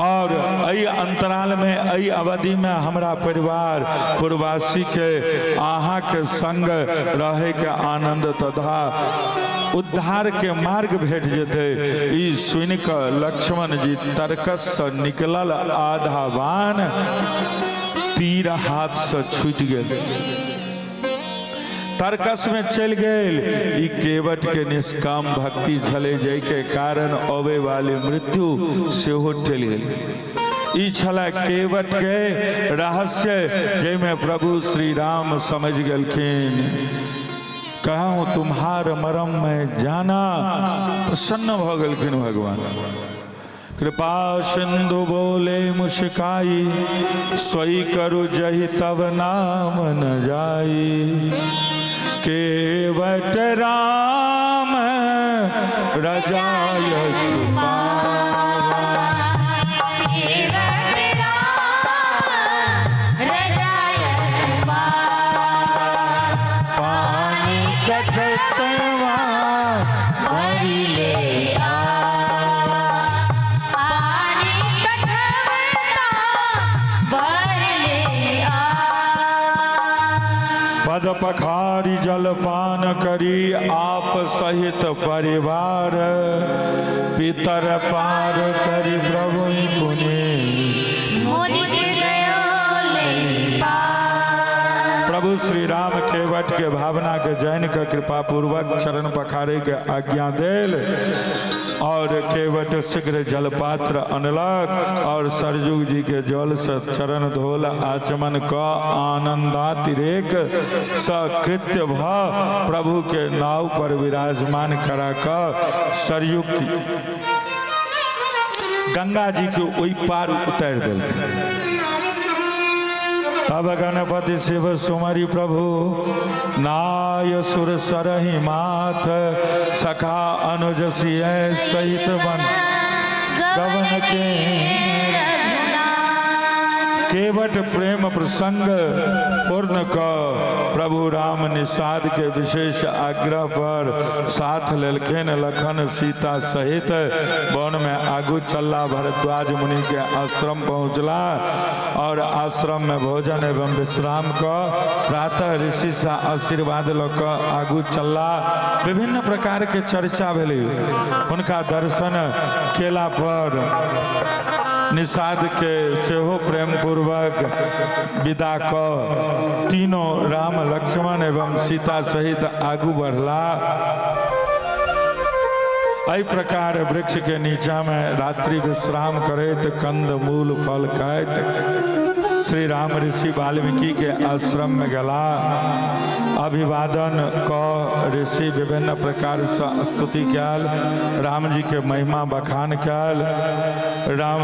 और एहि अंतरालमे, एहि अवधिमे हमरा परिवार पूर्वासीके अहाँके संग रहैके आनंद तथा उद्धारके मार्ग भेट जेतै। ई सुनि कऽ लक्ष्मण जी तर्कससँ निकलल आधा बाण तीर हाथसँ छूटि गेल, तर्कस में चलि गेल। ई केवट के निष्काम भक्ति छलै, जाहिके कारण अबै वाली मृत्यु सेहो टलि गेल। ई छलै केवट के रहस्य, जाहिमे प्रभु श्री राम समझ गेलखिन। कहूँ तुम्हार मरम में जाना, प्रसन्न भऽ गेलखिन भगवान। कृपा सिंधु बोले मुस्काई, सोई करु जहि तब नाम न जाई। केवट राम रजाय सुपावा, केवट राम रजाय सुपावा, पानी कटतवा भरि ले आवा, पानी कठवता भरि ले आवा। पद पखारी जलपान करी आप सहित परिवार, पितर पार करी प्रभु पुनि मुनिक गयो ले पार। प्रभु श्री राम केवट के भावना के जान के कृपा पूर्वक चरण पखारे के आज्ञा देल और केवट शीघ्र जलपात्र अनलक और सरयुग जी के जल से चरण धोल, आचमन क आनंदातिरेक सकृत्य भ प्रभु के नाव पर विराजमान करा क सरयुग की गंगा जी के ओहि पार उतारि देलखिन। तब गणपति शिव सुमरि प्रभु नाय सुर सरहि माथ, सखा अनुज सिय सहित बन गवन के केवट प्रेम प्रसंग पूर्ण क प्रभु राम निषाद के विशेष आग्रह पर साथ लेलखिन। लखन सीता सहित वन में आगू चलला, भरद्वाज मुनि के आश्रम पहुँचला और आश्रम में भोजन एवं विश्राम क प्रातः ऋषि से आशीर्वाद ल क आगू चलला। विभिन्न प्रकार के चर्चा भेलै। हुनका दर्शन केला पर निषाद के सेहो प्रेम पूर्वक विदा क तीनों राम लक्ष्मण एवं सीता सहित आगू बढ़ला। एहि प्रकार वृक्ष के नीचा में रात्रि विश्राम करैत कंद मूल फल खाइत श्री राम ऋषि वाल्मीकि के आश्रम में गला। अभिवादन क ऋषि विभिन्न प्रकार से स्तुति कयल, राम जी के महिमा बखान कयल। राम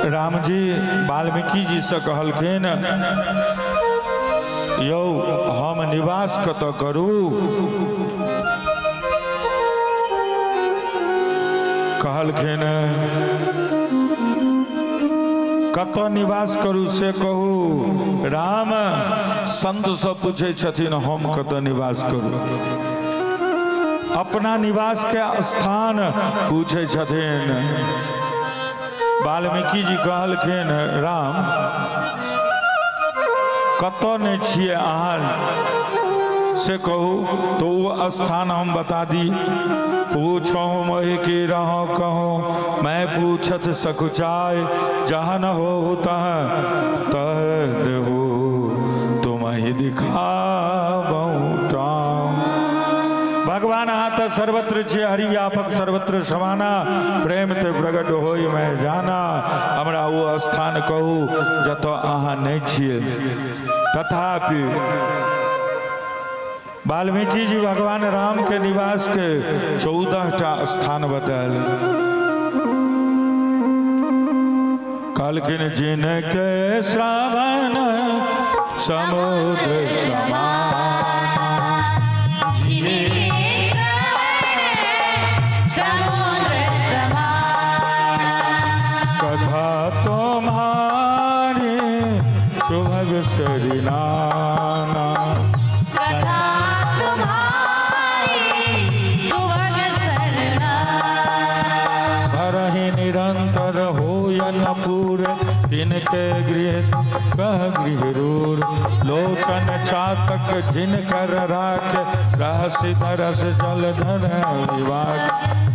राम जी वाल्मीकि जी से कहलखिन, यौ हम निवास कतऽ करू? कहलखिन, कतऽ निवास करू से कहू। राम संत से पूछै छथिन हम कतऽ निवास करू, अपना निवास के स्थान पूछै छथिन। वाल्मीकि जी कहलखिन राम कतऽ नहि छियै अहाँ से कहू तो वो स्थान हम बता दी। पूछो मोहि की रहो कहो मैं पूछत सकुचाय, जहाँ न हो तह तह देहु तुम ही दिखाबहु टाम। भगवान अहाँ तऽ सर्वत्र छियै, हरि व्यापक सर्वत्र समाना, प्रेम ते प्रकट होई मैं जाना। हमरा ओ स्थान कहू जतऽ अहाँ नहि छियै। तथापि वाल्मीकि जी भगवान राम के निवास के 14 टा स्थान बतायल। कहलखिन जिनके श्रवण समुद्र समान, जिनके श्रवण समुद्र समान, कथा तुम्हारी सुभग सरिनाना, कथा तुम्हारी सुभग सरनाना, हरहि निरंतर होयन पूर, तिनके गृह कह गृह रूर, लोचन चातक जिनकर राख, रहसि दरस जलधर विवाक,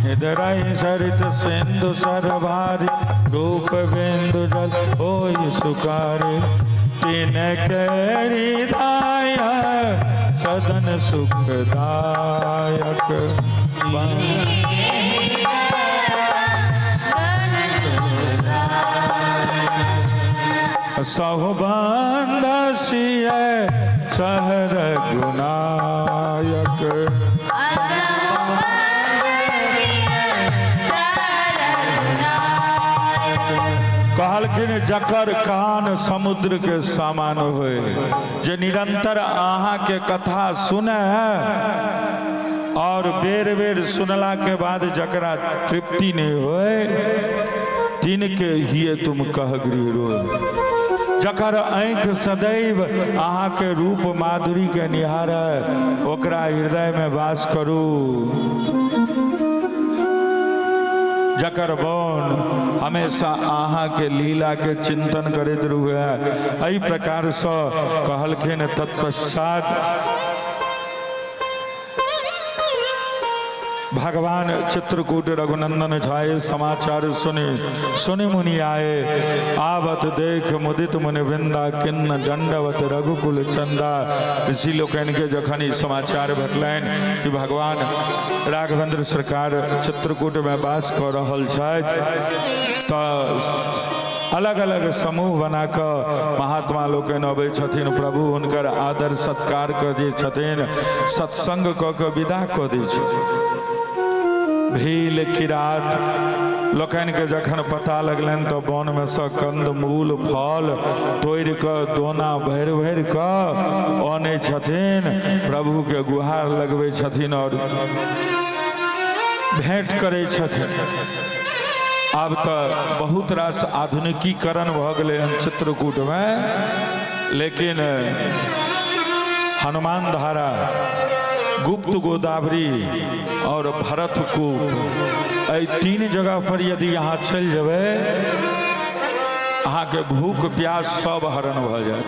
निदरहि सरित सिंधु सरभारी, रूप बिंदु जल होई सुकारी, तिनके हृदय सदन सुखदायक। सहु बंध सिय सहर गुनायक, कहलखिन जकर कान समुद्र के समान होए, जे निरंतर अहाँ के कथा सुने और बेर बेर सुनला के बाद जकरा तृप्ति नहीं होए, तिनके हिये तुम कह गृह रोज। जकर आँखि सदैव अहाँ के रूप माधुरी के निहारे, ओकरा हृदय में वास करू। जकर बन हमेशा अहाँ के लीला के चिंतन करैत रहे। एहि प्रकार से कहलखिन। तत्पश्चात भगवान चित्रकूट रघुनंदन झाए, समाचार सुनि सुनि मुनि आए, आवत देख मुदित मुनि वृंदा, किन्न दंडवत रघुकुल चंदा। ऋषि लोकनि के जखन ई समाचार भेटलनि कि भगवान राघवेंद्र सरकार चित्रकूट में वास कऽ रहल छथि, तऽ अलग अलग समूह बना कऽ महात्मा लोकनि अबै छथिन। प्रभु हुनकर आदर सत्कार कऽ जे छथिन सत्संग कऽ कऽ विदा कऽ दै छथिन। भील किरात लोकनिके जखन पता लगलनि तऽ वनमे सँ कंद मूल फल तोड़ि कऽ दोना भरि भरि कऽ अनै छथिन, प्रभुके गुहार लगबै छथिन और भेंट करै छथिन। आब तऽ बहुत रास आधुनिकीकरण भऽ गेलै हन चित्रकूटमे, लेकिन हनुमान धारा, गुप्त गोदावरी और भरतकूप, एहि 3 जगह पर यदि अहाँ चलि जेबै, अहाँके भूख प्यास सब हरण भऽ जायत।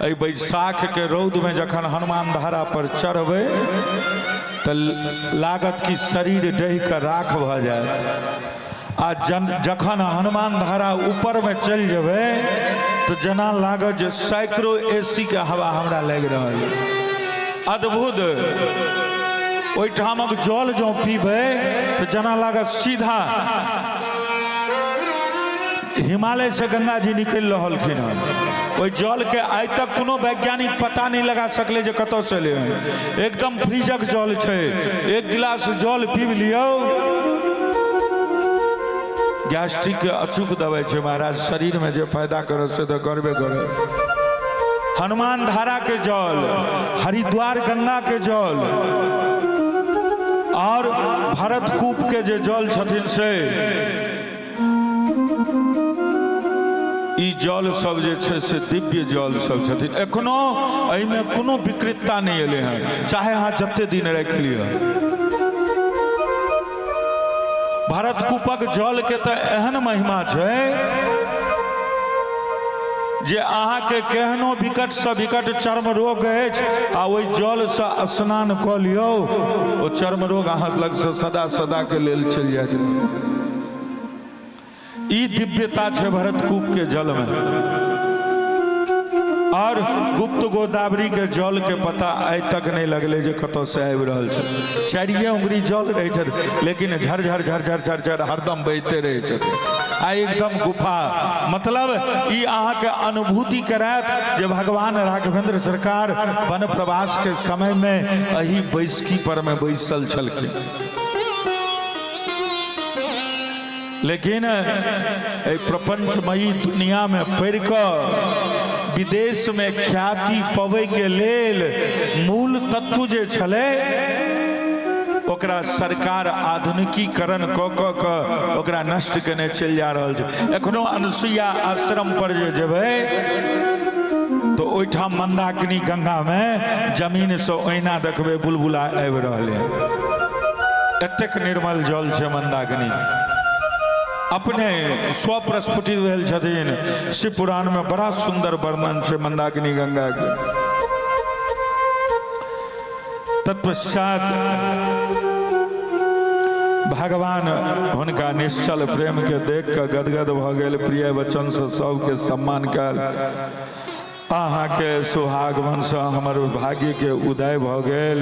एहि बैसाख के रौद में जखन हनुमान धारा पर चढ़बै तऽ लागत कि शरीर डहि कऽ राख भऽ जायत, आ जखन हनुमान धारा ऊपर में चलि जेबै तऽ जेना लागत जे सैकड़ों एसी के हवा हमरा लागि रहल है। अद्भुत ओहिठामक जल जँ पीबै तऽ जेना लागत सीधा हिमालय से गंगा जी निकलि रहलखिन हन। ओहि जल के आइ तक कोनो वैज्ञानिक पता नहीं लगा सकले जे कतऽ चले हन। एकदम फ्रिजक जल छै, एक गिलास जल पीब लियौ गैस्ट्रिक के अचूक दवाइ छै महाराज, शरीर में जे फायदा करत से तऽ करबे करत। हनुमान धारा के जल, हरिद्वार गंगा के जल और भरतकूप के जे जल छथिन से ई जल सब जे छै से दिव्य जल सब छथिन। एखनो एहिमे कोनो विकृतता नहि एलै हँ, चाहे अहाँ जते दिन राखि लिअ। भरतकूपक जल के तऽ एहन महिमा छै जे अहाँके केहनो विकट से विकट चर्म रोग अछि आ ओहि जलसँ स्नान कऽ लियौ, ओ चर्म रोग अहाँ लगसँ सदा सदा के लेल चलि जायत। ई दिव्यता छै भरतकूप के जल में। और गुप्त गोदावरी के जल के पता आइ तक नहीं लगले जे कतऽ से आबि रहल छै। चारिये उंगरी जल रहै छै, लेकिन झरझर झरझर झरझर हरदम बहिते रहै छै आ एकदम गुफा। मतलब ई अहाँके अनुभूति करायत जे भगवान राघवेंद्र सरकार वन प्रवास के समय में एही बैसकी पर में बैसल छलखिन। लेकिन एहि प्रपंचमयी दुनिया में पड़ि कऽ विदेश में ख्याति पबै के लेल मूल तत्व जे छलै ओकरा सरकार आधुनिकीकरण कऽ कऽ कऽ ओकरा नष्ट केने चलि जा रहल छै। एखनो अनुसुईया आश्रम पर जे जेबै तऽ ओहिठाम मंदाकिनी गंगा में जमीन से ओहिना देखबै बुलबुला आबि रहल है, एतेक निर्मल जल छै मंदाकिनी। अपने स्वप्रस्फुटित भेल छथिन। शिव पुराण में बड़ा सुंदर वर्णन छै मंदाकिनी गंगा के। तत्पश्चात भगवान हुनका निश्चल प्रेम के देख कऽ गदगद भऽ गेल, प्रिय वचन से सबके सम्मान कयल। अहाँके सुहागमनसँ हमर भाग्यके उदय भऽ गेल।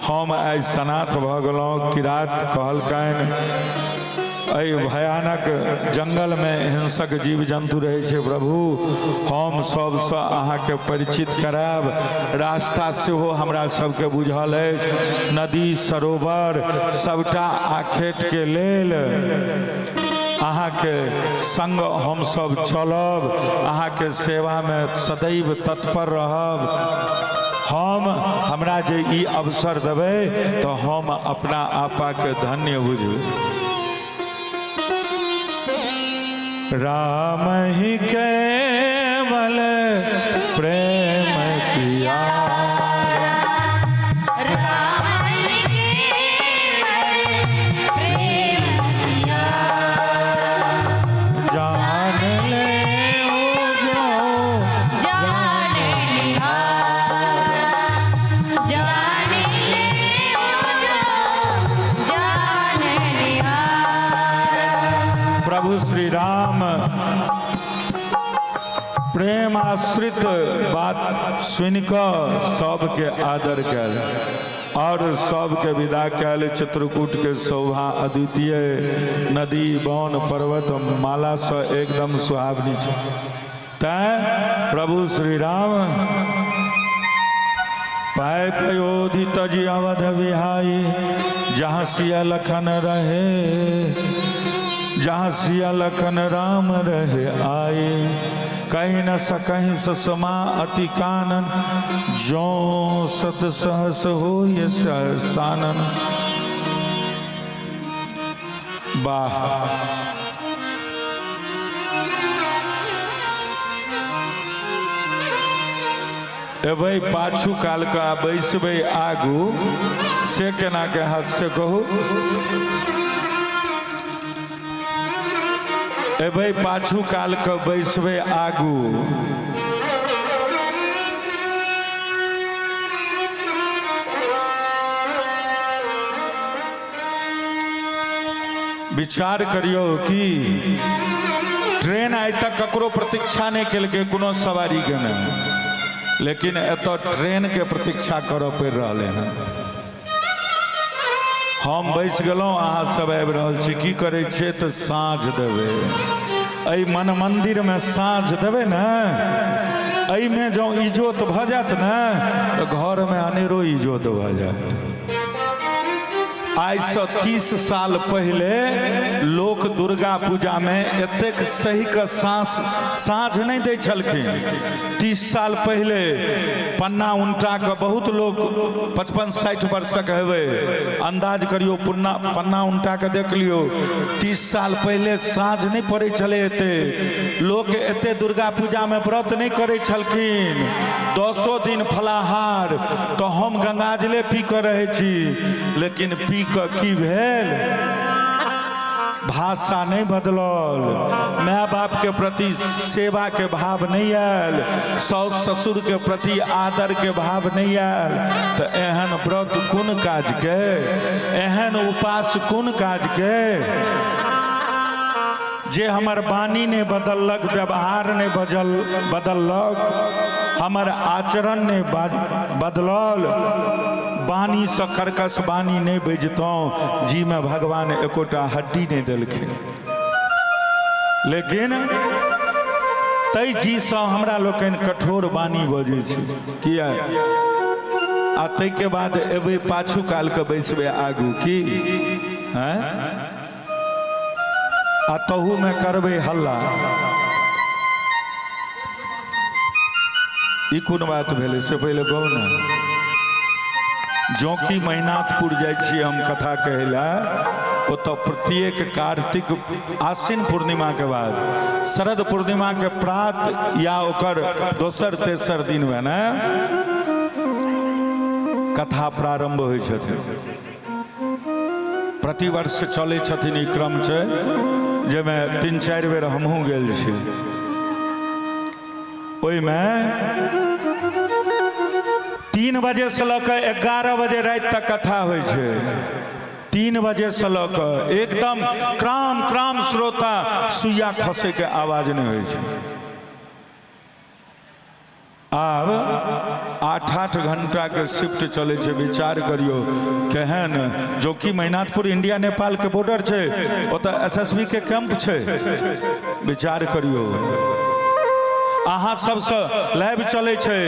हम आइ सनाथ भऽ गेलहुँ। किरात कहलकनि, एहि भयानक जंगलमे हिंसक जीव जन्तु रहै छै प्रभु, हम सबसँ अहाँके परिचित करायब। रास्ता सेहो हमरा सबके बुझल अछि, नदी सरोवर सबटा आखेटके लेल अहाँके संग हमसब चलब, अहाँके सेवामे सदैव तत्पर रहब। हम हमरा जे ई अवसर देबै तऽ हम अपना आपाके धन्य बुझबै। राम ही केवल प्रेम किया, राम ही केवल प्रेम किया, जान ले जो जान निहारा, जान ले जो जान निहारा। प्रभु श्री राम प्रेम आश्रित बात सुनि कऽ सबके आदर कयल और सबके विदा कयल। चित्रकूट के शोभा अद्वितीय, नदी वन पर्वत माला से एकदम सुहावनी छै। तैं प्रभु श्री राम पाय पयोधि तजी अवध विहाई, जहाँ सिया लखन रहे, जहाँ सिया लखन राम रहे आए। कहीं न सकहीं ससमा अति कानन, जो सत सहस हो ये सहसानन। वाह, एबै पाछू काल का बैसबै आगू, से केना के हाथ से कहू। एबै पाछू काल के बैसबै आगू, विचार करियौ कि ट्रेन आइ तक ककरो प्रतीक्षा नहि केलकै, कोनो सवारी के नहि, लेकिन एतऽ ट्रेन के प्रतीक्षा करऽ पड़ि रहलै हँ। हम बैस गेलहुँ, अहाँ सब आबि रहल छी, की करै छियै तऽ साँझ देबै। एहि मन मन्दिरमे साँझ देबै ने, एहिमे जँ इजोत भऽ जायत ने तऽ घरमे अनेरो इजोत भऽ जायत। आइसँ 30 साल पहिले लोक दुर्गा पूजामे एतेक सही कऽ साँस साँझ नहि दै छलखिन। 30 साल पहिले पन्ना उनटा कऽ बहुत लोक 55-60 वर्षक हेबै, अन्दाज करियौ, पन्ना उनटा कऽ देख लियौ। 30 साल पहिले साँझ नहि पड़ै छलै, एते लोक एते दुर्गा पूजामे व्रत नहि करै छलखिन। 10 दिन फलाहार, तऽ हम गंगाजले पी कऽ रहै छी, लेकिन पी कऽ की भेल? भाषा नहि बदलल, माय बापके प्रति सेवाके भाव नहि आयल, साउस ससुरके प्रति आदरके भाव नहि आयल। तऽ एहन व्रत कोन काजके, एहन उपास कोन काजके? जे हमर वाणी नहि बदललक, व्यवहार नहि बदललक, हमर आचरण नहि बदलल, वाणीसँ कर्कश वाणी नहि बजितहुँ, जीमे भगवान एकोटा हड्डी नहि देलखिन। लेकिन ताहि जीसँ हमरा लोकनि कठोर वाणी बजै छी किया? आ ताहिके बाद एबै पाछू कालके बैसबै आगू की हैं? आ तहूमे करबै हल्ला, ई कोन बात भेलै से पहिले कहू ने। जँ कि महिनाथपुर जाइ छियै हम कथा कहै लए, ओतऽ प्रत्येक कार्तिक आश्विन पूर्णिमाके बाद शरद पूर्णिमाके प्रात या ओकर दोसर तेसर दिन भेने कथा प्रारम्भ होइ छथिन। प्रतिवर्ष चलै छथिन, ई क्रम छै जाहिमे 3-4 बेर हमहूँ गेल छी। ओहिमे 3 बजे से लऽ कऽ 11 बजे राति तक कथा होइ छै। 3 बजे से लऽ कऽ एकदम क्राम क्राम श्रोता, सुइया खसैके आवाज नहि होइ छै। आब 8-8 घंटाके शिफ्ट चलै छै। विचार करियौ केहन, जो कि महिनाथपुर इंडिया नेपालके बॉर्डर छै, ओतऽ SSB के कैंप छै। विचार करियौ, अहाँ सबसँ लाइव चलै छै,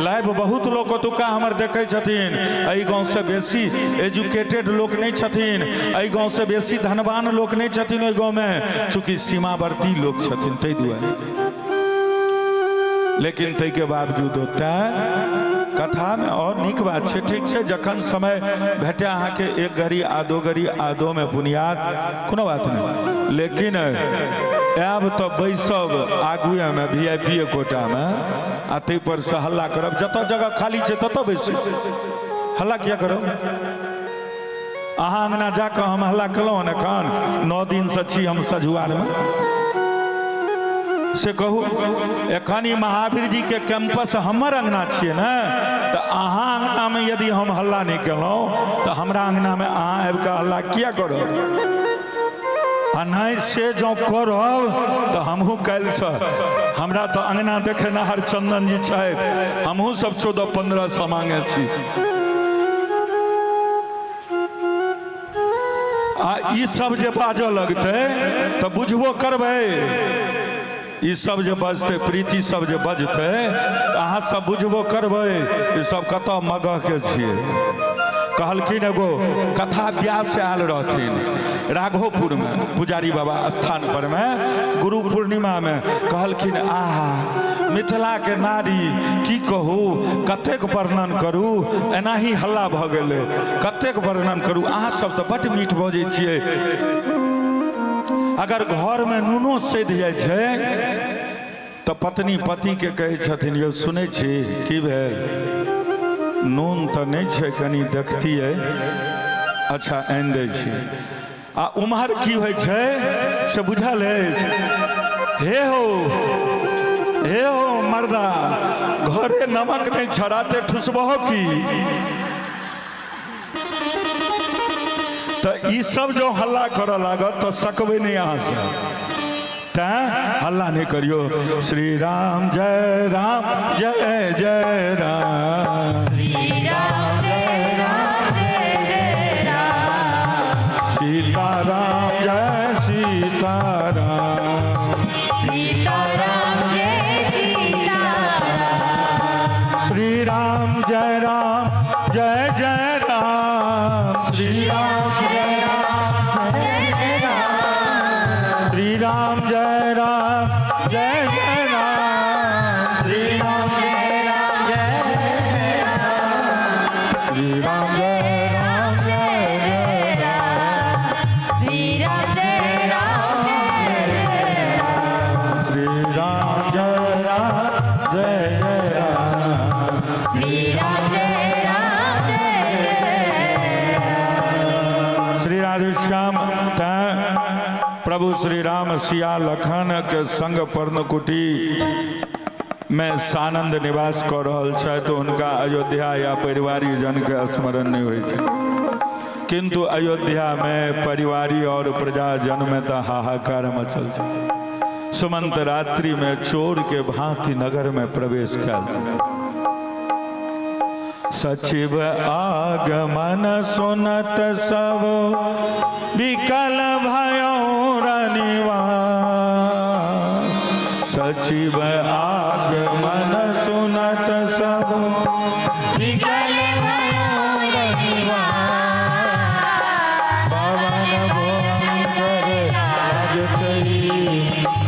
लाइव बहुत लोक ओतुका हमर देखै छथिन। एहि गाँवसँ बेसी एजुकेटेड लोक नहि छथिन, एहि गाँवसँ बेसी धनवान लोक नहि छथिन ओहि गाँवमे, चूँकि सीमावर्ती लोक छथिन ताहि दुआरे। लेकिन ताहिके बावजूद ओतऽ कथामे आओर नीक बात छै, ठीक छै, जखन समय भेटै अहाँके 1 घड़ी आधो घड़ी आधोमे बुनियाद, कोनो बात नहि। लेकिन आयब तऽ बैसब आगुएमे VIP कोटामे आ ताहि पर से हल्ला करब, जतऽ जगह खाली छै ततऽ बैसू, हल्ला किया करब? अहाँ अङ्गना जाकऽ हम हल्ला केलहुँ हन? एखन 9 दिनसँ छी हम सझुआरमे, से कहू। एखन ई महावीर जी के कैंपस हमर अङ्गना छियै ने, तऽ अहाँ अङ्गनामे यदि हम हल्ला नहि केलहुँ तऽ हमरा अङ्गनामे अहाँ आबिकऽ हल्ला किया करब? आ नहि से जँ करब तऽ हमहूँ काल्हिसँ, हमरा तऽ अङ्गना देखेनिहार चंदन जी छथि, हमहूँ सब 14-15 समांगे छी। आ ई सब जे बाजऽ लगतै तऽ बुझबो करबै, ई सब जे बजतै, प्रीति सब जे बजतै तऽ अहाँ सब बुझबो करबै ई सब कतऽ मगहके छियै। कहलखिन एगो कथा व्यास आयल रहथिन राघोपुरमे पुजारी बाबा स्थान पर मे गुरु पूर्णिमामे, कहलखिन आहा मिथिलाके नारी की कहू, कतेक वर्णन करू, एनाही हल्ला भऽ गेलै, कतेक वर्णन करू, अहाँ सब तऽ बड्ड मीठ बजै छियै। अगर घरमे नूनो सधि जाइ छै तऽ पत्नी पतिके कहै छथिन, यौ सुनै छी की भेल, नून तऽ नहि छै, कनि देखतियै, अच्छा आनि दै छी। आ उम्हर की होइ छै से बुझल अछि? हे हो हे हो मर्दा, घरे नमक नहि छड़ाते ठुसबहो की? तऽ ई सब जो हल्ला करऽ लागत तऽ सकबै नहि अहाँ सब, तैं हल्ला नहि करियौ। श्री राम जय राम जय जय राम, श्री राम जय राम जय जय राम, सीता राम जय सीता राम, सीता राम जय सीता राम, श्री राम जय राम जय जय राम, श्री राम जय राम। श्री राम जय राम जय जय। श्री राधे श्याम। तैं प्रभु श्री राम सिया लखन के संग पर्णकुटी में सानंद निवास कऽ रहल छथि, तऽ हुनका अयोध्या या परिवारी जनके स्मरण नहि होइ छै, किंतु अयोध्या में परिवारी और प्रजाजन में तऽ हाहाकार मचल छै। सुमंत रात्रि में चोर के भांति नगर में प्रवेश कयल। सचिव आगमन सुनत सब विकल भयो रनिवास। सचिव आगमन सुनत सब विकल भयो रनिवास। पवन भयंकर लागतहि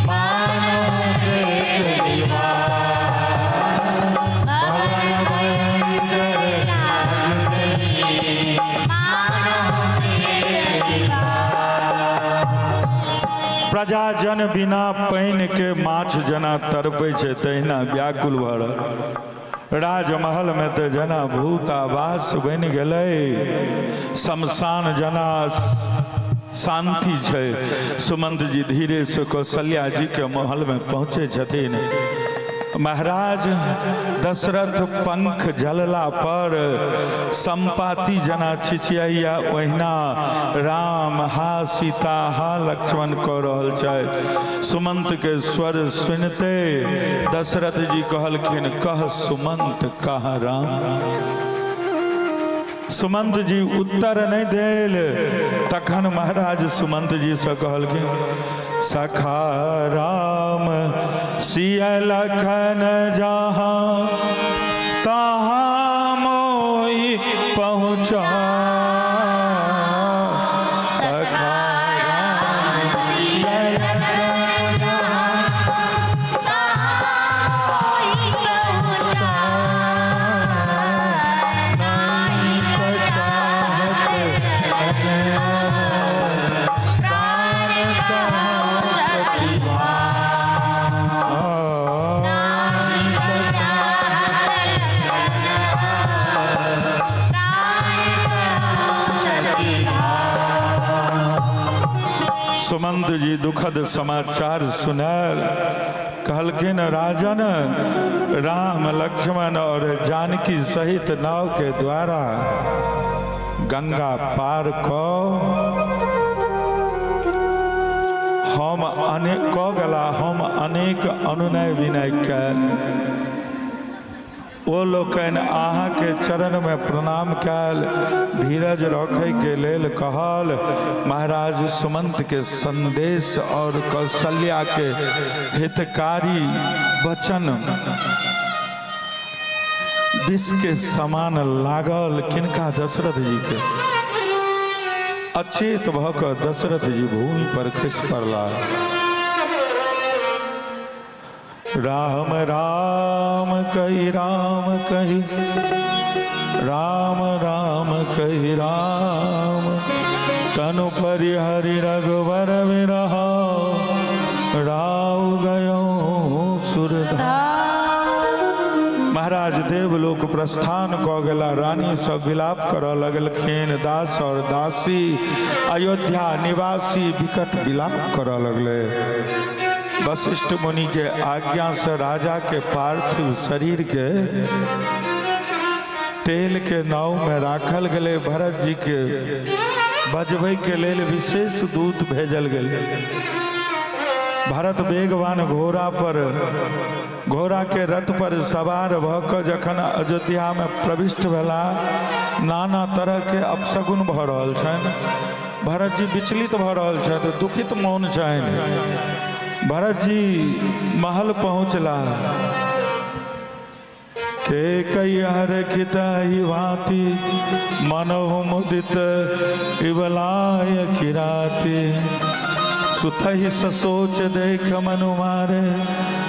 मानो प्रेत निवास। पवन भयंकर लागतहि प्रजाजन बिना पानि के माछ जना तड़पै छै तहिना व्याकुल भऽ रहल। राजमहल में तऽ जना भूतावास बनि गेलै, शमशान जना शांति छै। सुमंत जी धीरे से कौशल्या जी के महल में पहुँचे छथिन। महाराज दशरथ पंख जलला पर संपाति जना छिछिया ओहिना राम हा सीता हा लक्ष्मण कऽ रहल छथि। सुमंत के स्वर सुनते दशरथ जी कहलखिन, कह सुमंत, कह राम। सुमंत जी उत्तर नहीं देल। तखन महाराज सुमंत जी से कहलखिन, सखा राम सिय लखन जहाँ तहाँ मोहि पहुँचा। सखा राम सिय लखन जहाँ कोई पहुँचा नाही चाहत प्राण कहाँ सखी। सुमंत जी दुखद समाचार सुनायल। कहलखिन, राजन, राम लक्ष्मण और जानकी सहित नाव के द्वारा गंगा पार कऽ हम अनेक कऽ गेला। हम अनेक अनुनय विनय कयल, ओ लोकनि अहाँके चरणमे प्रणाम कयल, धीरज रखैके लेल कहल। महाराज सुमंत के संदेश और कौशल्या के हितकारी वचन विष के समान लागल। किनका? दशरथ जी के। अचेत भऽ कऽ दशरथ जी भूमि पर खसि पड़ला। राम राम कही राम कही राम राम कही राम तनु परिहरि रघुवर विरह राव गयो सुरधाम। महाराज देवलोक प्रस्थान कऽ गेला। रानी सब विलाप करऽ लगलखिन। दास और दासी, अयोध्या निवासी विकट विलाप करऽ लगले। वशिष्ठ मुनि के आज्ञा से राजा के पार्थिव शरीर के तेल के नाव में राखल गेलै। भरत जी के बजबै के लेल विशेष दूत भेजल गेलै। भरत वेगवान घोड़ा पर, घोड़ा के रथ पर सवार भऽ कऽ जखन अयोध्या में प्रविष्ट भेला, नाना तरह के अपशगुन भऽ रहल छनि। भरत जी विचलित भऽ रहल छथि, दुखित मोन छनि। भरत जी महल पहुँचला। के कई हरखित ही भांति मनहु मुदित इवलाय किराती। सुतहि ससोच देख मनु मारे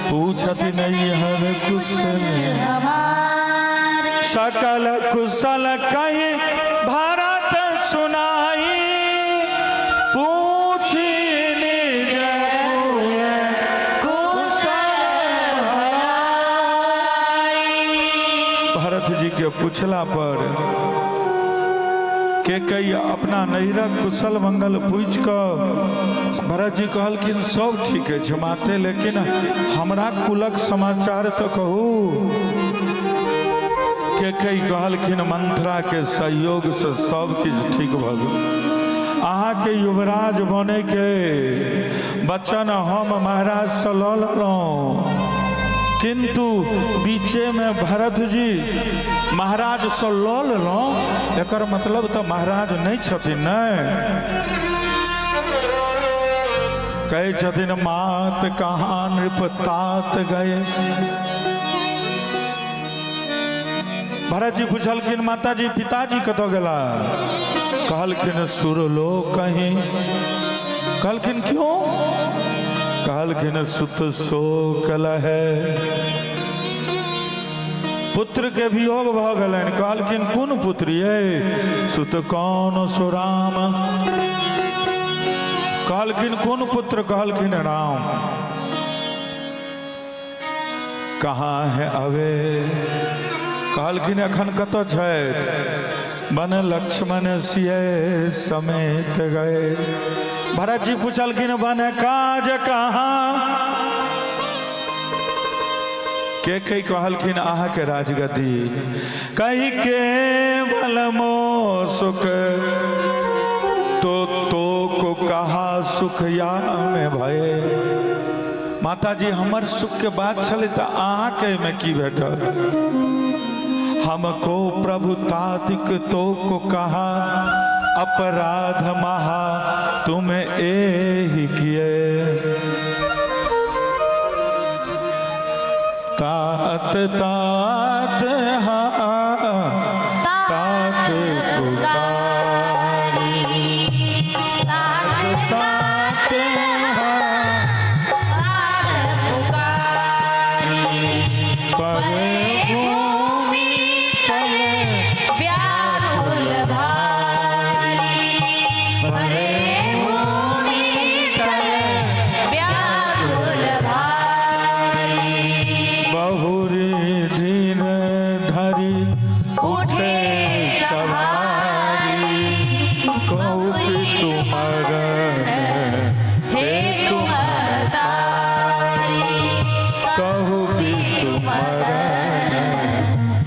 पूछति नहीं हर कुशल। हमारे सकल कुशल कही भरत सुनाई पूछी निज कुल कुशल भलाई। भरत जी के पूछला पर के कई अपना नैहरक कुशल मंगल पूछि कऽ भरत जी कहलखिन सब ठीक अछि माते, लेकिन हमरा कुलक समाचार तऽ कहू। के कई कहलखिन मंथरा के सहयोग से सब किछु ठीक भऽ गेल। अहाँके युवराज बने के वचन हम महाराज से लऽ लेलहुँ, किंतु बीचे में भरत जी महाराज से लऽ लेलहुँ, एकर मतलब तऽ महाराज नहि छथिन। नहि कहै छथिन मात कहाँ नृप तात गए। भरत जी पुछलखिन माताजी पिताजी कतऽ गेला? कहलखिन सुरलोक कहीं। कहलखिन क्यों? कहलखिन सुत शोक लहे, पुत्र के वियोग भऽ गेलनि। कहलखिन कोन पुत्र ये? सुत कौन सुराम। कहलखिन कोन पुत्र? कहलखिन राम। कहाँ है अवे? कहलखिन एखन कतऽ छथि? बन लक्ष्मण सिय समेत गए। भरत जी पुछलखिन बन काज कहाँ? के कई कहलखिन अहाँके राजगद्दी। कही के बल मो सुख तो को कहा सुख या में भये। माताजी हमर सुख के बात छलै तऽ अहाँके एहिमे की भेटल? हमको प्रभु तातिक तो को कहा अपराध महा तुम एहि किए। तात तात हा तात पुकारी, तात हा पर भूमि तल व्याकुल भारी, परे भूमि तल व्याकुल भारी। बहुरी धीर धरी उठे सवारी, कहू कि तुमर हे तुमतारी, कहू कि तुमर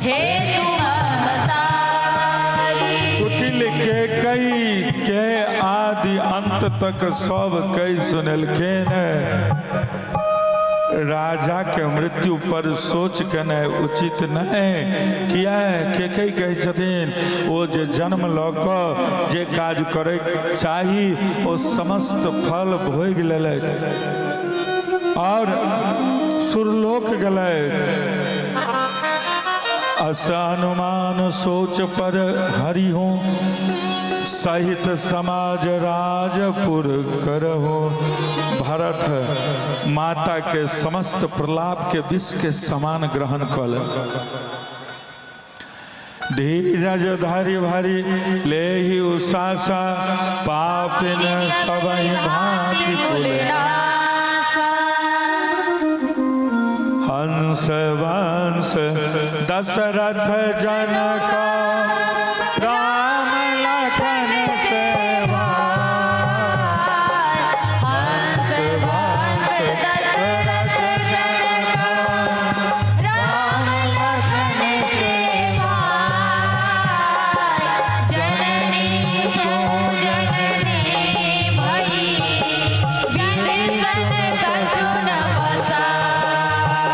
हे तुमतारी। कुटिल के कई के आदि अंत तक सब कई सुनलखिन। राजा के मृत्यु पर सोच केनाइ उचित नहि। किया? के कई कहै छथिन ओ जे जन्म लऽ कऽ जे काज करै चाही ओ समस्त फल भोगि लेलथि और सुरलोक गेलथि। अस अनुमान सोच पर हरि हूँ सहित समाज राजपुर करहु। भरत माता के समस्त प्रलाप के विष के समान ग्रहण कऽ लेलक। धीरज धरि भरि लेहि उषासा पापिन सबहि भांति कुल हंस वंश दशरथ जनक राम लखन सेवा। हंस वंश दशरथ जनक राम लखन सेवा। जननी तू जननी भई विधि सन कछु न पसार।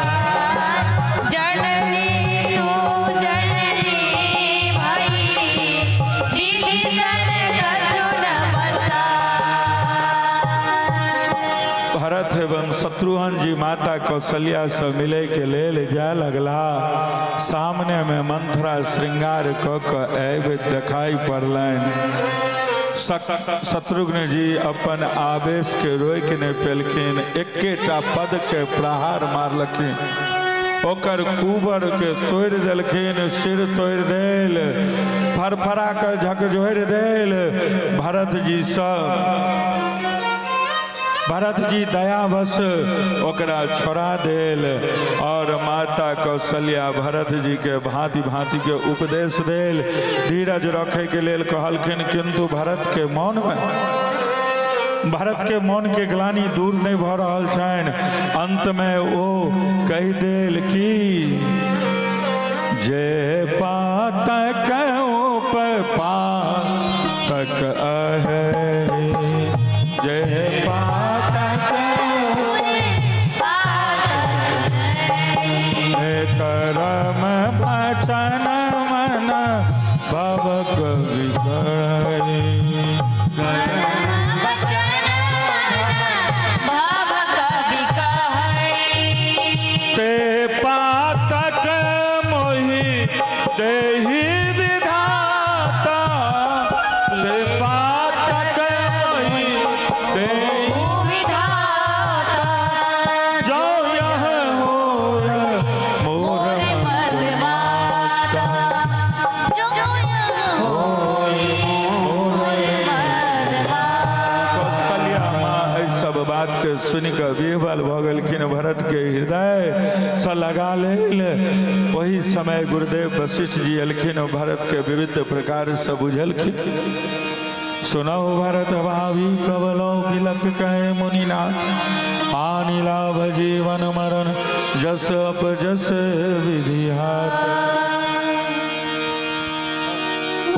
जननी तू जननी भई विधि सन कछु न पसार। भरत एवं शत्रुघ्न जी माता कौशल्या से मिले के लेल जाय लगला। सामने में मंथरा श्रृंगार क के आबि देखाई पड़लनि। शत्रुघ्न जी अपन आवेश के रोकि नहि पेलखिन, एकेटा पद के प्रहार मारलखिन, ओकर कुबर के तोड़ि देलखिन, सिर तोड़ि देल, फरफरा के झकझोरि देल। भरत जी सब भरत जी दयावश ओकरा छोड़ा देल और माता कौशल्या भरत जी के भांति भांति के उपदेश देल, धीरज रखे के लेल कहलखिन। किंतु भरत के मन में, भरत के मन के ग्लानि दूर नहीं भऽ रहल छनि। अंत में ओ कहि देल कि जे पातक उपपातक अहरी, जे पातक करम बचन मन भव कवि करई। भाव कवि कहै। ते पातक मोहि देहि विधाता, ते पातक मोहि देहि विधाता, जो यह होय मोर मोर मत माता, जो यह होय मोर मत माता। कौशल्या माँ एहि सब बात के सुनि कऽ विह्वल भऽ गेलखिन, भरत के हृदय सँ लगा लेल। ओहि समय गुरुदेव वशिष्ठ जी एलखिन, भरत के विविध प्रकार से बुझलखिन। सुनौ भरत भावी प्रबलौ बिलख कहे मुनिना, हानि लाभ जीवन मरण जस अपजस विधि हाथ।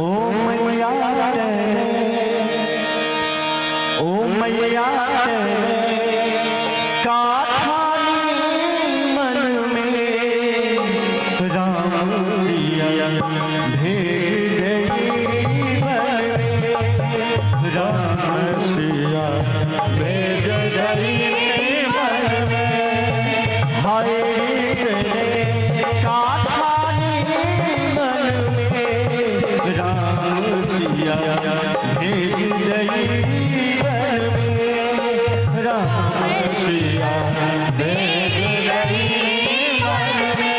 ओ मैया तेरे, ओ मैया तेरे काठानी मन में, राम सिया भेज दई वन में, राम सिया भेज दई वन में। हाय तेरे काठानी मन में, राम सिया भेज दई वन में, राम सिया भेज दई वन में।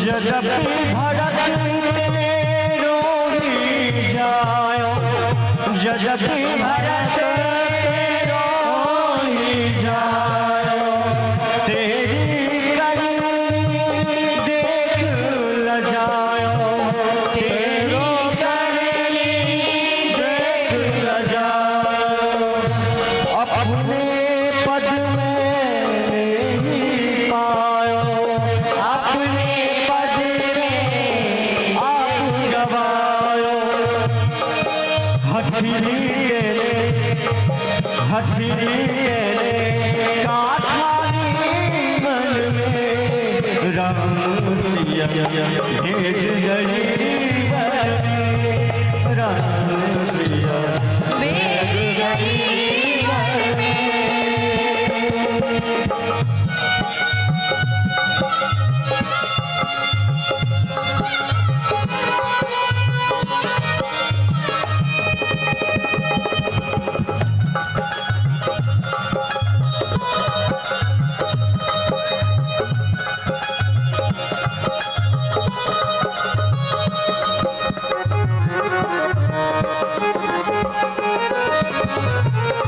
यद्यपि भरत तेरो ही जायो, यद्यपि भरत तेरो ही जायो, तेरी करनी देख ल जायो, तेरी करनी देख ल जायो, अपने पद में ही पायो, अपने पद में आप गवायो। हथनी तेरे, हथनी तेरे काठानी मन में, राम सिया भेज गई वन में, राम सिया भेज गई वन में।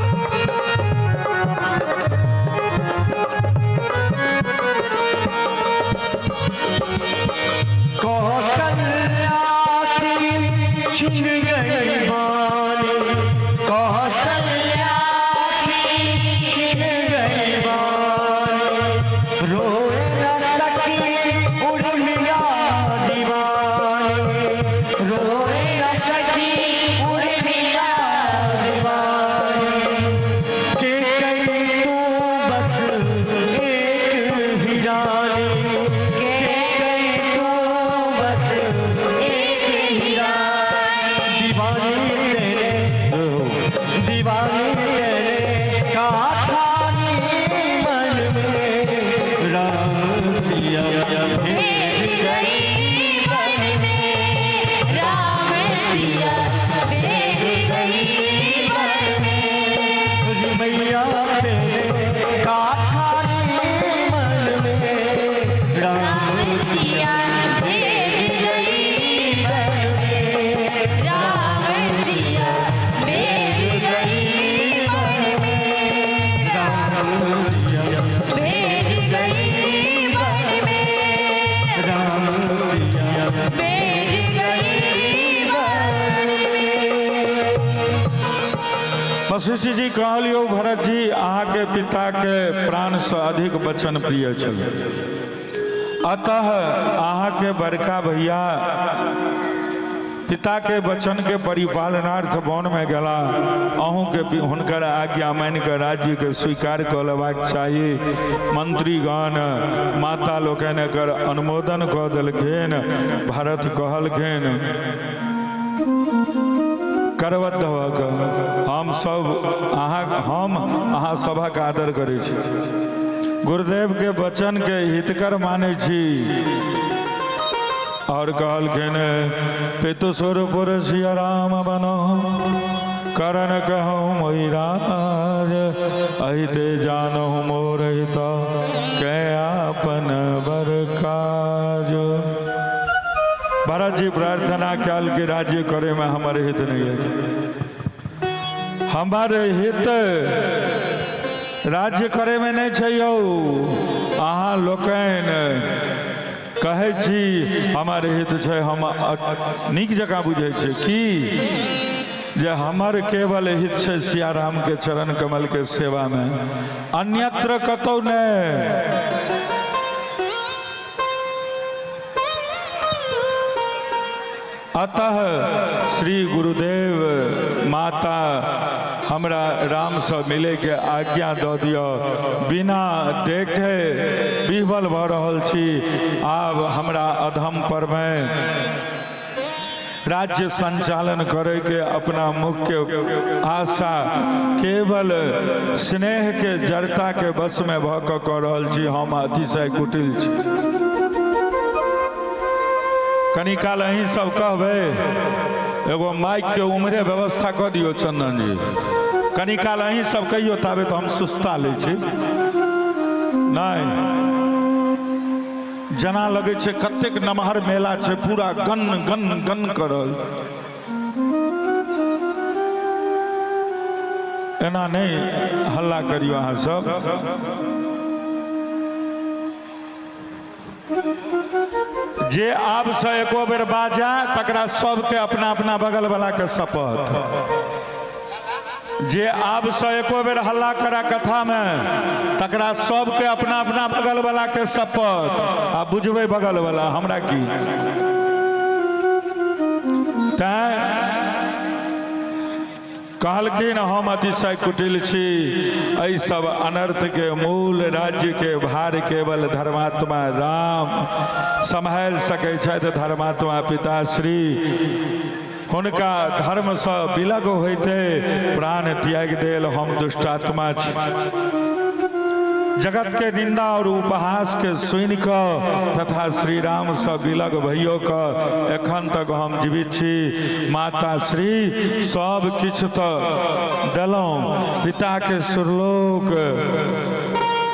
ओ राखे गाथा मन में राम राम सिया भेज गई बन में, राम सिया भेज गई बन में, राम सिया भेज गई बन में, राम सिया भेज गई बन में। वशिष्ठ जी कहलियो भरत जी अहाँके पिताके प्राणसँ अधिक वचन प्रिय छल, अतः अहाँके बड़का भैया पिताके वचनके परिपालनार्थ वनमे गेला। अहूँके हुनकर आज्ञा मानि कऽ राज्यके स्वीकार कऽ लेबाक चाही। मंत्रीगण माता लोकनि एकर अनुमोदन कऽ देलखिन। भरत कहलखिन करबद्ध भऽ कऽ हम सब अहाँ हम अहाँ सभक आदर करै छी, गुरुदेवके वचनके हितकर मानै छी। और कहलखिन पितु सुरपुर सिया राम बनो करण कहूँ मोहि राज, अहिते जानहु मोर हित कै आपन बर काज। भरत जी प्रार्थना कयल कि राज्य करे में हमर हित नहीं अछि, हमर हित राज्य करे में नहीं छै यौ। अहाँ लोकनि कहै छी हमर हित छै, हम नीक जकाँ बुझै छी कि जे हमर केवल हित छै सिया राम के चरण कमल के सेवा में, अन्यत्र कतौ नहि। अतः श्री गुरुदेव माता हमरा रामसँ मिलैके आज्ञा दऽ दिअ, बिना देखे विह्वल भऽ रहल छी। आब हमरा अधम परमे राज्य संचालन करैके अपना मुख्य आशा केवल स्नेह के जड़ता के वश में भऽ कऽ कऽ रहल छी। हम अतिशय कुटिल छी। कनी काल अहीं सब कहबै, एगो माइक के उम्हरे व्यवस्था कऽ दियौ चंदन जी। कनी काल अहीं सब कहियौ, ताबे तऽ हम सुस्ता लै छी। नहि जेना लगै छै कतेक नमहर मेला छै, पूरा गन गन गन करल। एना नहि हल्ला करियौ अहाँ सब। जे आब से एको बेर बाजा तकरा सबके अपना अपना बगल वाला के शपथ। जे आब से एको बेर हल्ला करा कथा में तकरा सबके अपना अपना बगल वाला के शपथ। आ बुझबै बगल वाला हमरा की। तैं कहलखिन हम अतिशय कुटिल छी, एहि सब अनर्थ के मूल राज्य के भार केवल धर्मात्मा राम सम्हालि सकै छथि। धर्मात्मा पिताश्री हुनका धर्मसँ विलग होइते प्राण त्यागि देल। हम दुष्टात्मा छी। जगत के निंदा और उपहास के सुनि कऽ तथा श्री राम सँ विलग भइयो कऽ एखन तक हम जीवित छी। माता श्री सब किछु तऽ देलहुँ, पिता के सुरलोक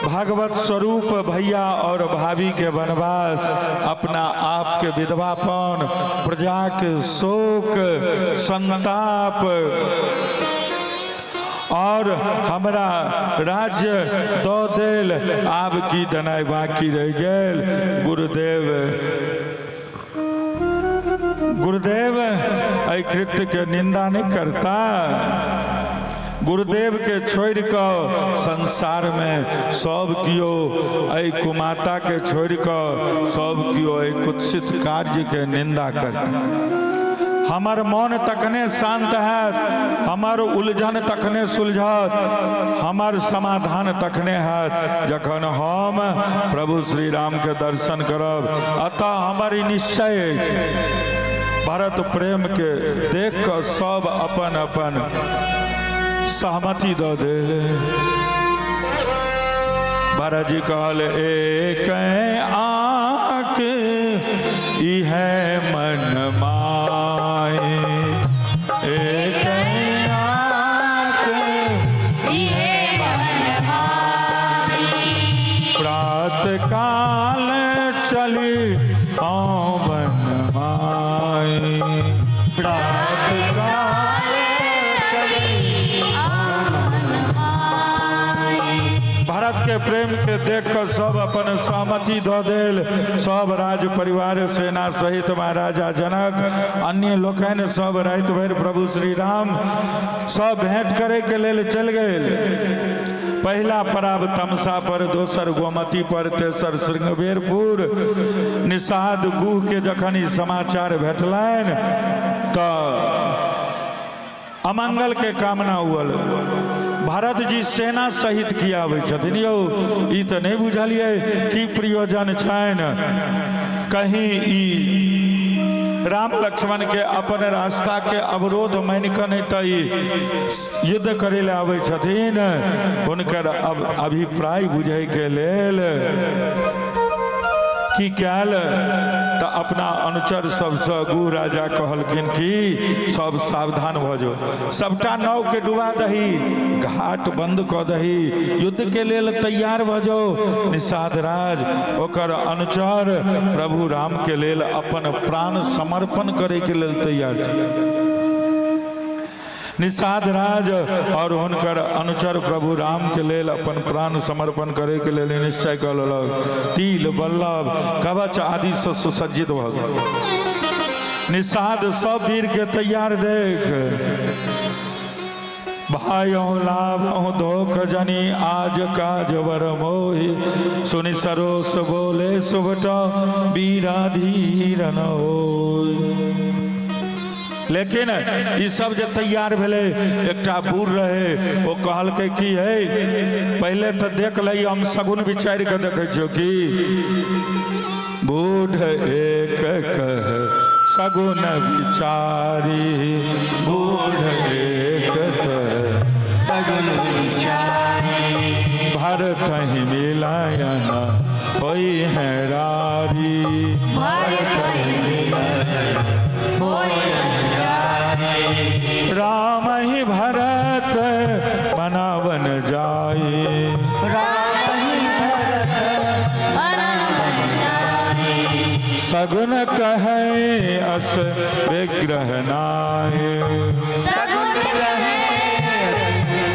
भागवत स्वरूप भैया और भाभी के वनवास, अपना आप के विधवापन, प्रजा के शोक संताप और हमरा राज्य दऽ देल। आब की देनाइ बाकी रहि गेल? गुरुदेव गुरुदेव एहि कृत्य के निंदा नहीं करता। गुरुदेव के छोड़ि कऽ संसार में सब कियो एहि कुमाता के छोड़ि कऽ सब कियो एहि कुत्सित कार्य के निंदा करता। हमर मन तखने शांत हैत, हमर उलझन तखने सुलझत, हमर समाधान तखने हैत जखन हम प्रभु श्री राम के दर्शन करब। अतः हमर ई निश्चय अछि। भरत प्रेम के देख कऽ सब अपन अपन सहमति दऽ देल। भरत जी कहल एक आँख इहे मन माए, एक आँख इहे मन भरत के प्रेम के देख कऽ सब अपन सहमति दऽ देल। सब राज परिवार सेना सहित महाराजा जनक अन्य लोकनि सब राति भरि प्रभु श्री राम सब भेंट करे के लेल चलि गेल। पहिला पड़ाव तमसा पर, दोसर गोमती पर, तेसर श्रृंगवेरपुर। निषाद गुह के जखन ई समाचार भेटलनि तऽ अमंगल के कामना हुअल। भरत जी सेना सहित किया आबै छथिन यौ? ई तऽ नहि बुझलियै की प्रयोजन छनि। कहीं ई राम लक्ष्मण के अपन रास्ता के अवरोध मानि कऽ नहि तऽ ई युद्ध करै लए आबै छथिन। हुनकर अभिप्राय बुझै के लेल की कयल तऽ अपना अनुचर सबसँ गुह राजा कहलखिन कि सब सावधान भऽ जाओ, सबटा नाव के डुबा दही, घाट बंद कऽ दही, युद्ध के लेल तैयार भऽ जाओ। निषाद राज ओकर अनुचर प्रभु राम के लेल अपन प्राण समर्पण करे के लेल तैयार छै। निषाद राज और हुनकर अनुचर प्रभु राम के लेल अपन प्राण समर्पण करे के लेल निश्चय कऽ लेलक। तिल बल्लभ कवच आदि से सुसज्जित भऽ गेल। निषाद सब वीर के तैयार देख भाई लाभ धोख जनी आज काज वर मोहि, सुनि सरोस बोले सुभटा बीरा धीरन होय। लेकिन ई सब जे तैयार भेलै, एकटा बूढ़ रहे, ओ कहलकै कि हे पहिले तऽ देख लही, हम सगुन विचारि कऽ देखै छियौ। कि बूढ़ एक कह सगुन विचारी, बूढ़ एक कह सगुन विचारी, भरत ही मिलायन होई है रारी, भरत ही होई राम ही भरत मनावन जाई, राम ही भरत मनावन जाई, सगुन कहे अस विग्रह नाय, सगुन कहे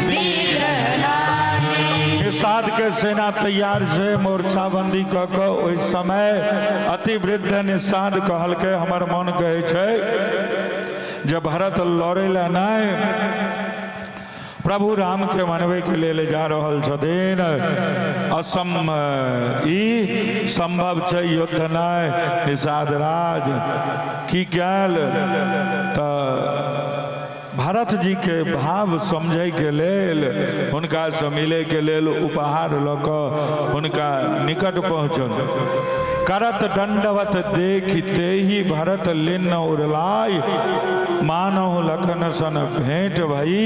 विग्रह नाहि। निषाद के सेना तैयार से मोर्चाबंदी कऽ कऽ ओहि समय अतिवृद्ध निषाद कहलकै, हमर मन कहै छै जे भरत लड़ै लए नहि, प्रभु राम के मनबै के लेल जा रहल छथिन। असम ई संभव छै युद्ध नहि। निषाद राज की कयल तऽ भरत जी के भाव समझै के लेल, हुनका से मिले के लेल उपहार लऽ कऽ हुनका निकट पहुँचल। करत दंडवत देखिते ही भरत लिन्न उड़लाय, मानहु लखन सन भेंट भई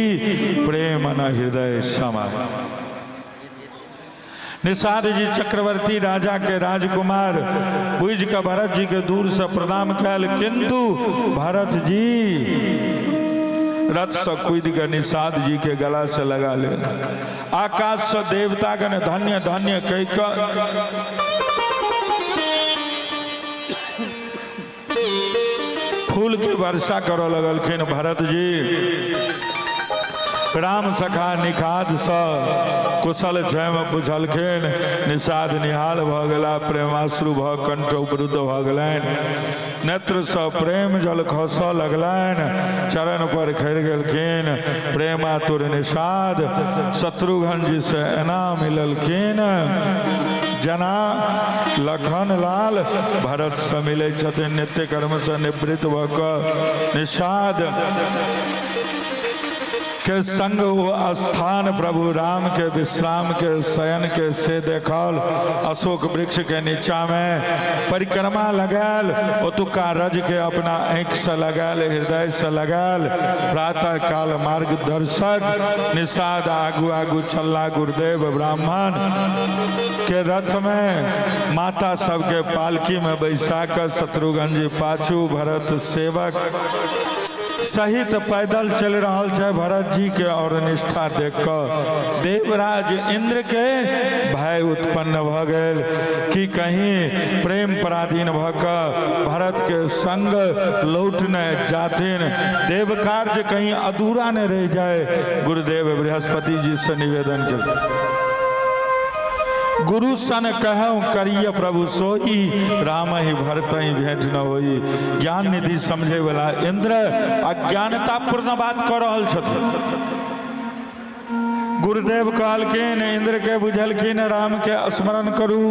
प्रेम न हृदय समाय। निषाद जी चक्रवर्ती राजा के राजकुमार बुझि कऽ भरत जी के दूर से प्रणाम कयल, किंतु भरत जी रथ से कूदि कऽ निषाद जी के गला से लगा लेल। आकाश से देवतागण धन्य धन्य कहि कऽ फूल के वर्षा करऽ लगलखिन। भरत जी राम सखा निखाद सँ कुशल क्षेम पुछलखिन। निषाद निहाल भऽ गेला, प्रेमाश्रु भऽ कंठ उपरुद्ध भऽ गेलनि, नेत्र सँ प्रेम जल खसऽ लगलनि, चरण पर खड़ि गेलखिन। प्रेमातुर निषाद शत्रुघ्न जी से एना मिललखिन जना लखन लाल भरत से मिलै छथिन। नित्य कर्म से निवृत्त भऽ कऽ निषाद के संग ओ स्थान प्रभु राम के विश्राम के शयन के से देखल। अशोक वृक्ष के नीचा में परिक्रमा लगायल, ओतुका रज के अपना आँखि से लगायल, हृदय से लगायल। प्रातः काल मार्गदर्शक निषाद आगू आगू चलला। गुरुदेव ब्राह्मण के रथ में माता सबके पालकी में बैसा कऽ शत्रुघ्न जी पाछू भरत सेवक सहित पैदल चलि रहल छै। भरत जी के और निष्ठा देख कऽ देवराज इंद्र के भय उत्पन्न भऽ गेल कि कहीं प्रेम पराधीन भऽ कऽ भरत के संग लौट नहि जाथिन, देव कार्य कहीं अधूरा नहि रहि जाए। गुरुदेव बृहस्पति जी से निवेदन केलखिन। गुरु सन कहूँ करिय प्रभु सोई, राम ही भरत ही भेंट न होई। ज्ञान निधि समझे वाला इंद्र अज्ञानता पूर्ण बात कऽ रहल छथिन। गुरुदेव कहलखिन, इंद्र के बुझलखिन, राम के स्मरण करू,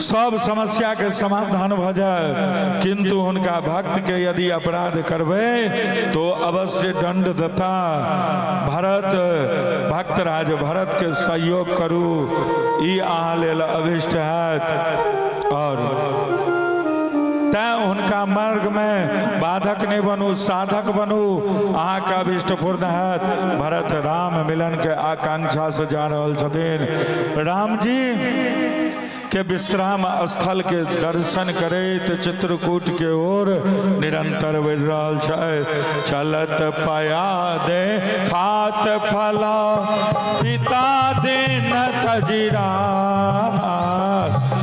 सब समस्या के समाधान भऽ जाए। किंतु हुनका भक्त के यदि अपराध करबै तो अवश्य दंड देता। भरत भक्तराज भरत के सहयोग करू, ई अहाँ लेल अभिष्ट हैत। और तैं हुनका मार्ग में बाधक नहीं बनू, साधक बनू, अहाँके अभिष्ट पूर्ण हैत। भरत राम मिलन के आकांक्षा से जा रहल छथिन। राम जी के विश्राम स्थल के दर्शन करैत चित्रकूट के ओर निरंतर बढ़ि रहल छै। चलत पया दे खात फला, पिता दिन खजीरा।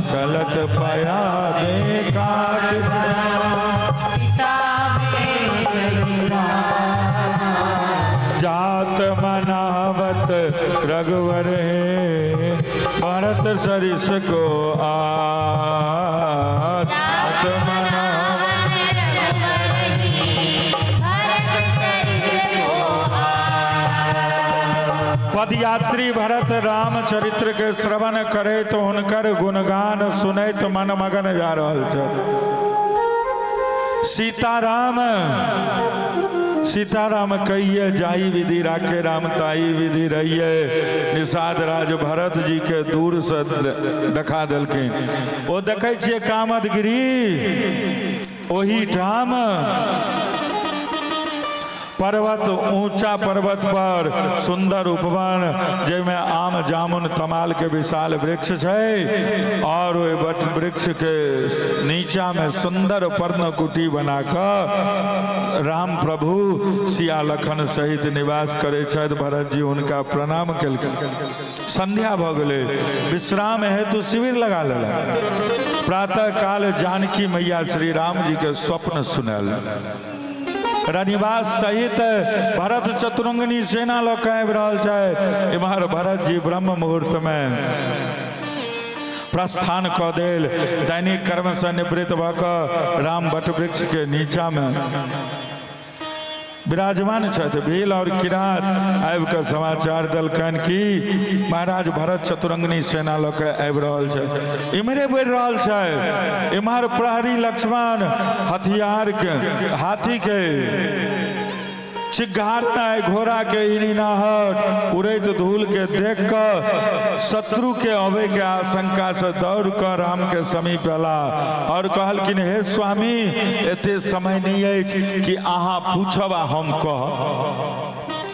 चलत पया दे खात पिता खजीरा। जात मनावत रघुवर हे, भरत सरिस को आ। जात मनावत पदयात्री भरत रामचरित्र के श्रवण करैत, हुनकर गुणगान सुनैत मन मगन जा रहल छथि। सीताराम सीताराम कहिए जाई विधि राखे राम ताई विधि रहिए। निषाद राज भरत जी के दूर से देखा देलखिन। ओ देखै छियै कामदगिरी, ओही ठाम पर्वत, ऊंचा पर्वत पर सुंदर उपवन, जाहिमे आम जामुन तमाल के विशाल वृक्ष छै, और ओहि वट वृक्ष के नीचा में सुंदर पर्णकुटी बना कऽ राम प्रभु सिया लखन सहित निवास करै छथि। भरत जी हुनका प्रणाम केलखिन। संध्या भऽ गेलै, विश्राम हेतु शिविर लगा लेलक। प्रातः काल जानकी मैया श्री राम जी के स्वप्न सुनायल। रनिवास सहित भरत चतुरंगनी सेना लऽ कऽ आबि रहल छै। इम्हर भरत जी ब्रह्म मुहूर्त में प्रस्थान कऽ देल। दैनिक कर्म से निवृत्त भऽ कऽ राम वट वृक्ष के नीचा में विराजमान छथि। भील और किरात आबि कऽ समाचार देलकनि कि महाराज भरत चतुरंगनी सेना लऽ कऽ आबि रहल छथि, इम्हरे बढ़ि रहल छै। इम्हर प्रहरी लक्ष्मण हथियार के, हाथी के चिघारनाइ, घोड़ा के इनिनाहट, उड़ैत धूल के देख कऽ शत्रु के अबै के आशंका से दौड़ कऽ राम के समीप अयला और कहलखिन, हे स्वामी, एते समय नहीं अछि कि अहाँ पूछब आ हम कहब।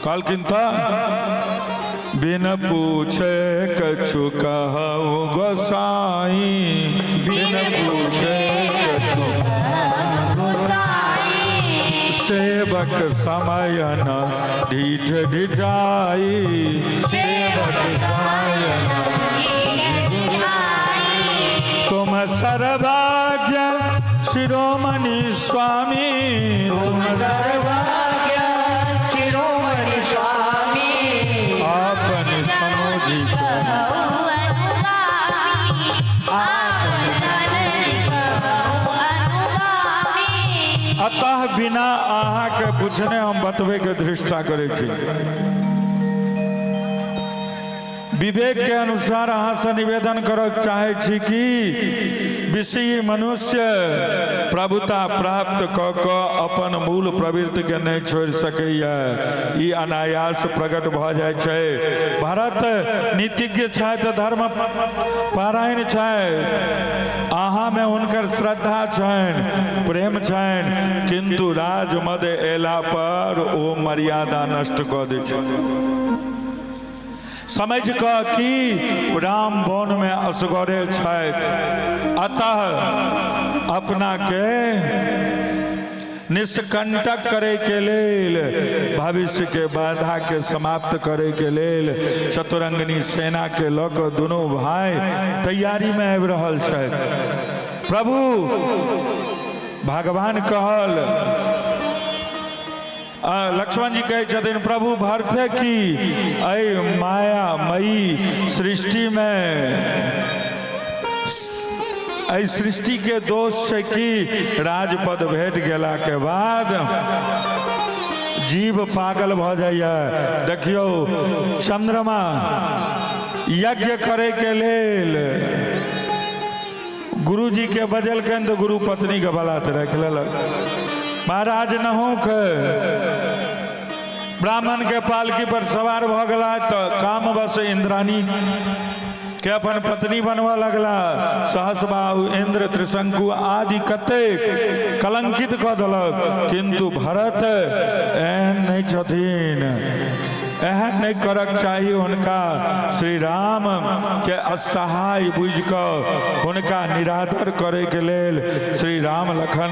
कहलखिन तऽ बिन पूछे कछु कहू गोसाई, बिन पूछे कछु गोसाई, सेवक समयन ढीठ ढिठाई, सेवक समयन। तुम सर्वज्ञ शिरोमणि स्वामी, तुम सर्वज्ञ शिरोमणि स्वामी, आपन समुझि अनुगामी, आपन समुझि अनुगामी। अतः बिना अहाँके पूछने हम बतबैके धृष्टता करै छी। विवेक के अनुसार अहाँ से निवेदन करऽ चाहै छी कि विषयी मनुष्य प्रभुता प्राप्त कऽ कऽ अपन मूल प्रवृत्तिके नहि छोड़ि सकैए, ई अनायास प्रकट भऽ जाइ छै। भरत नीतिज्ञ छथि, धर्म पारायण छथि, अहाँमे हुनकर श्रद्धा छनि, प्रेम छनि, किन्तु राजमद एला पर ओ मर्यादा नष्ट कऽ दै छै। समझ कऽ कि राम वन में असगरे छथि, अतः अपना के निष्कंटक करे के लेल, भविष्य के बाधा के समाप्त करे के लेल चतुरंगनी सेना के लऽ कऽ दुनू भाई तैयारी में आबि रहल छथि। प्रभु भगवान कहल लक्ष्मण जी कहै छथिन, प्रभु भरते की एहि मायामयी सृष्टिमे, एहि सृष्टि के दोष छै कि राजपद भेट गेला के बाद जीव पागल भऽ जाइए। देखियौ, चंद्रमा यज्ञ करे के लेल गुरुजी के बजलकनि तऽ गुरु पत्नी के बलात् राखि लेलक। महाराज नहुक ब्राह्मण के पालकी पर सवार भऽ गेला तऽ कामवश इंद्राणी के अपन पत्नी बनबऽ लगला। सहस्रबाहु इंद्र, त्रिशंकु आदि कतेक कलंकित कऽ देलक, किंतु भरत एहन नहि छथिन। एहन नहि करक चाही हुनका। श्री राम के असहाय बुझि कऽ हुनका निरादर करैके लेल श्री राम लखन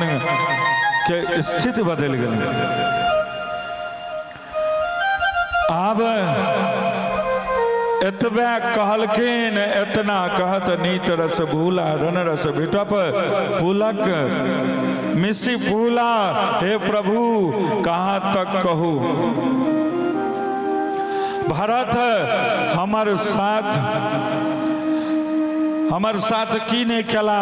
के स्थिति बदलि गेल। आब एतबे कहलखिन, एतना कहत नीत रस भूला, रण रस बिटप पुलक मिसी फूला, हे प्रभु कहाँ तक कहू। भरत हमर साथ, हमर साथ की नहि केला।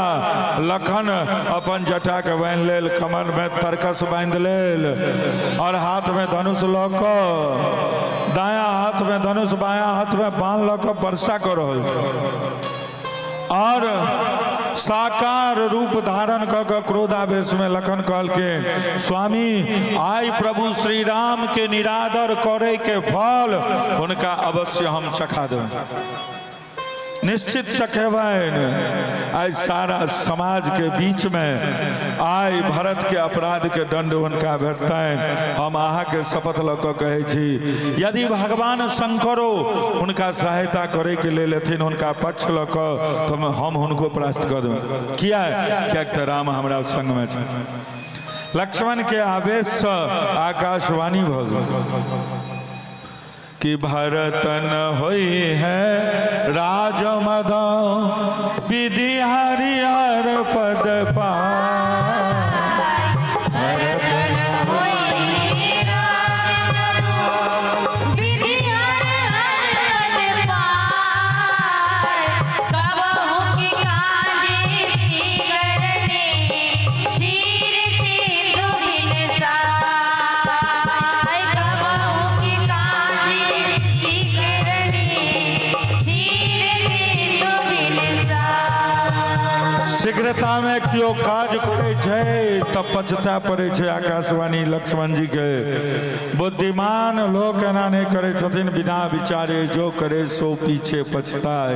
लखन अपन जटाके बान्हि लेल, कमरमे तरकस बान्हि लेल और हाथमे धनुष लऽ कऽ, दायाँ हाथमे धनुष, बायाँ हाथमे बाण लऽ कऽ वर्षा कऽ रहल छै और साकार रूप धारण कऽ कऽ क्रोधावेशमे लखन कहलखिन, स्वामी, आइ प्रभु श्री राम के निरादर करे के फल हुनका अवश्य हम चखा देब, निश्चित चखेबनि। आइ सारा समाज के बीच में आइ भरत के अपराध के दंड हुनका भेटतनि। हम अहाँके शपथ लऽ कऽ कहै छी, यदि भगवान शंकरो हुनका सहायता करे के लेल एथिन हुनका पक्ष लऽ कऽ, तऽ हम हुनको परास्त कऽ देबै। किया? किएक तऽ राम हमरा संगमे छै। लक्ष्मण के आवेशसँ आकाशवाणी भऽ गेल कि भरतन होई है राजमद, विधि हरिहर पद पा। भरतन होई राजमद, विधि हरिहर पद पाए। कबहु की कांजी सीकरनी, क्षीर सिंधु बिनसाय। कबहु की कांजी सीकरनी, क्षीर सिंधु बिनसाय। शीघ्रता में केओ काज करै छै तऽ पछता पड़ै छै। आकाशवाणी लक्ष्मण जी के। बुद्धिमान लोक एना नहि करै छथिन। बिना विचारे जो करे सो पीछे पछताए,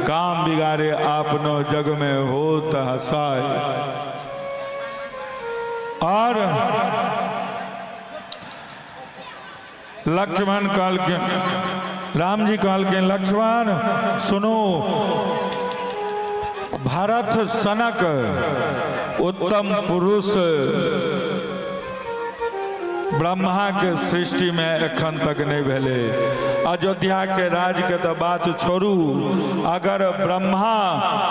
काम बिगाड़े आपनो जग में होत हसाए। और लक्ष्मण कहलखिन, राम जी कहलखिन, लक्ष्मण सुनू, भरत सनक उत्तम पुरुष ब्रह्मा के सृष्टि में एखन तक नहीं भेलै। अयोध्या के राज के तऽ बात छोड़ू, अगर ब्रह्मा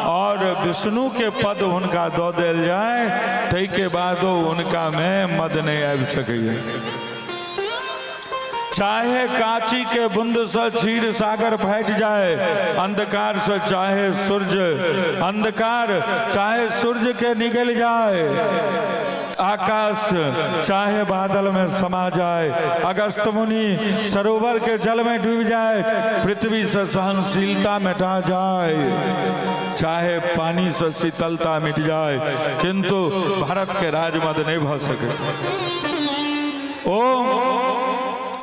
और विष्णु के पद हुनका दऽ देल जाय, ताहिके बादो हुनका में मद नहीं आबि सकैए। चाहे कांची के बूंद से क्षीर सागर फाटि जाए, अंधकार से चाहे सूर्य, अंधकार चाहे सूर्य के निगल जाए, आकाश चाहे बादल में समा जाए, अगस्त मुनि सरोवर के जल में डूब जाए, पृथ्वी से सहनशीलता मिटा जाए, चाहे पानी से शीतलता मिट जाए, किंतु भारत के राजमद नहीं भ सके। ओ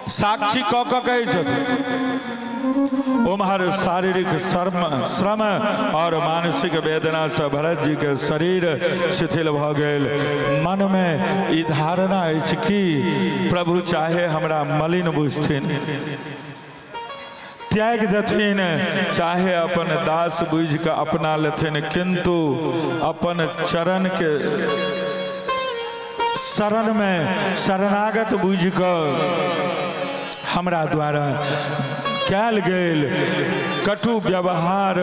साक्षी कऽ कऽ कहै छथिन। उम्हर शारीरिक श्रम श्रम और मानसिक वेदना से भरत जी के शरीर शिथिल भऽ गेल। मनमे ई धारणा अछि कि प्रभु चाहे हमरा मलिन बुझथिन, त्याग देथिन, चाहे अपन दास बुझि कऽ अपना लेथिन, किंतु अपन चरण के शरण में शरणागत बुझि कऽ हमरा द्वारा कयल गेल कटु व्यवहार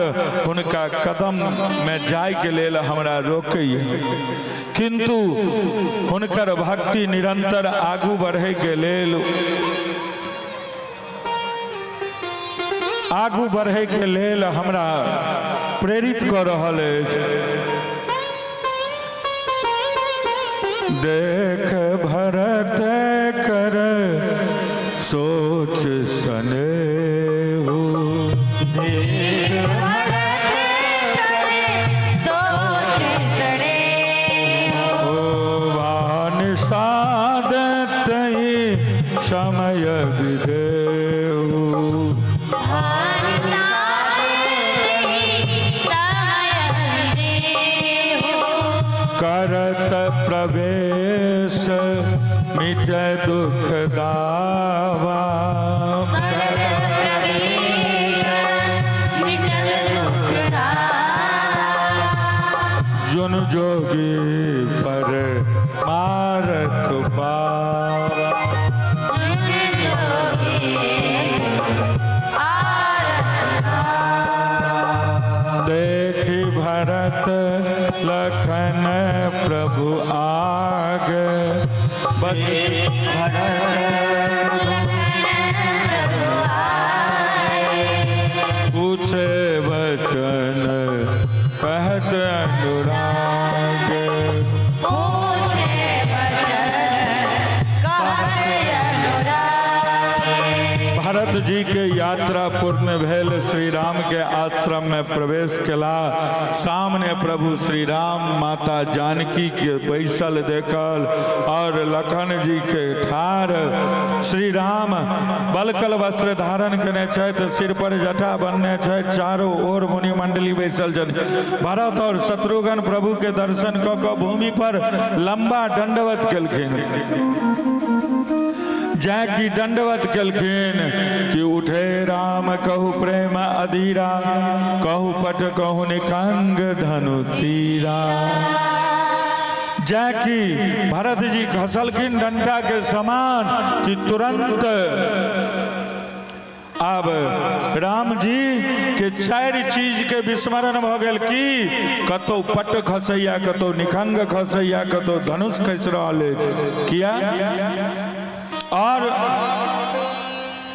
हुनका कदममे जायके लेल हमरा रोकैए, किन्तु हुनकर भक्ति निरंतर आगू बढ़ैके लेल आगू बढ़ैके लेल हमरा प्रेरित कऽ रहल अछि। देख भरत कर सोच सनेहु, सोच सनेहु, ओ वानिषाद तहि समय विदेहु, करत प्रवेश मिट दुख दावा, जुन जोगी पर मारत पावा। देखि भरत लखन प्रभु आगे, पूछे वचन कहत अनुराग। पूछे वचन कहत अनुरागे। भरत जी के यात्रा पूर्ण भेल, श्री राम के आश्रम में प्रवेश केला। सामने प्रभु श्री राम माता जानकी के बैसल देखल और लखन जी के ठार। श्री राम बलकल वस्त्र धारण केने छथि, सिर पर जटा बनने छथि, चारों ओर मुनि मंडली बैसल छथि। भरत और शत्रुघ्न प्रभु के दर्शन कऽ कऽ भूमि पर लंबा दंडवत केलखिन। जै की दंडवत केलखिन कि उठे राम कहु प्रेम अधीरा, कहु पट कहु निकंग धनु तीरा। जै की भरत जी खसलखिन डंडा के समान कि तुरंत आब राम जी के चारि चीज के विस्मरण भऽ गेल कि कतौ पट खसैया, कतौ निखंग खसैया, कतौ धनुष खसि रहल अछि। किया? और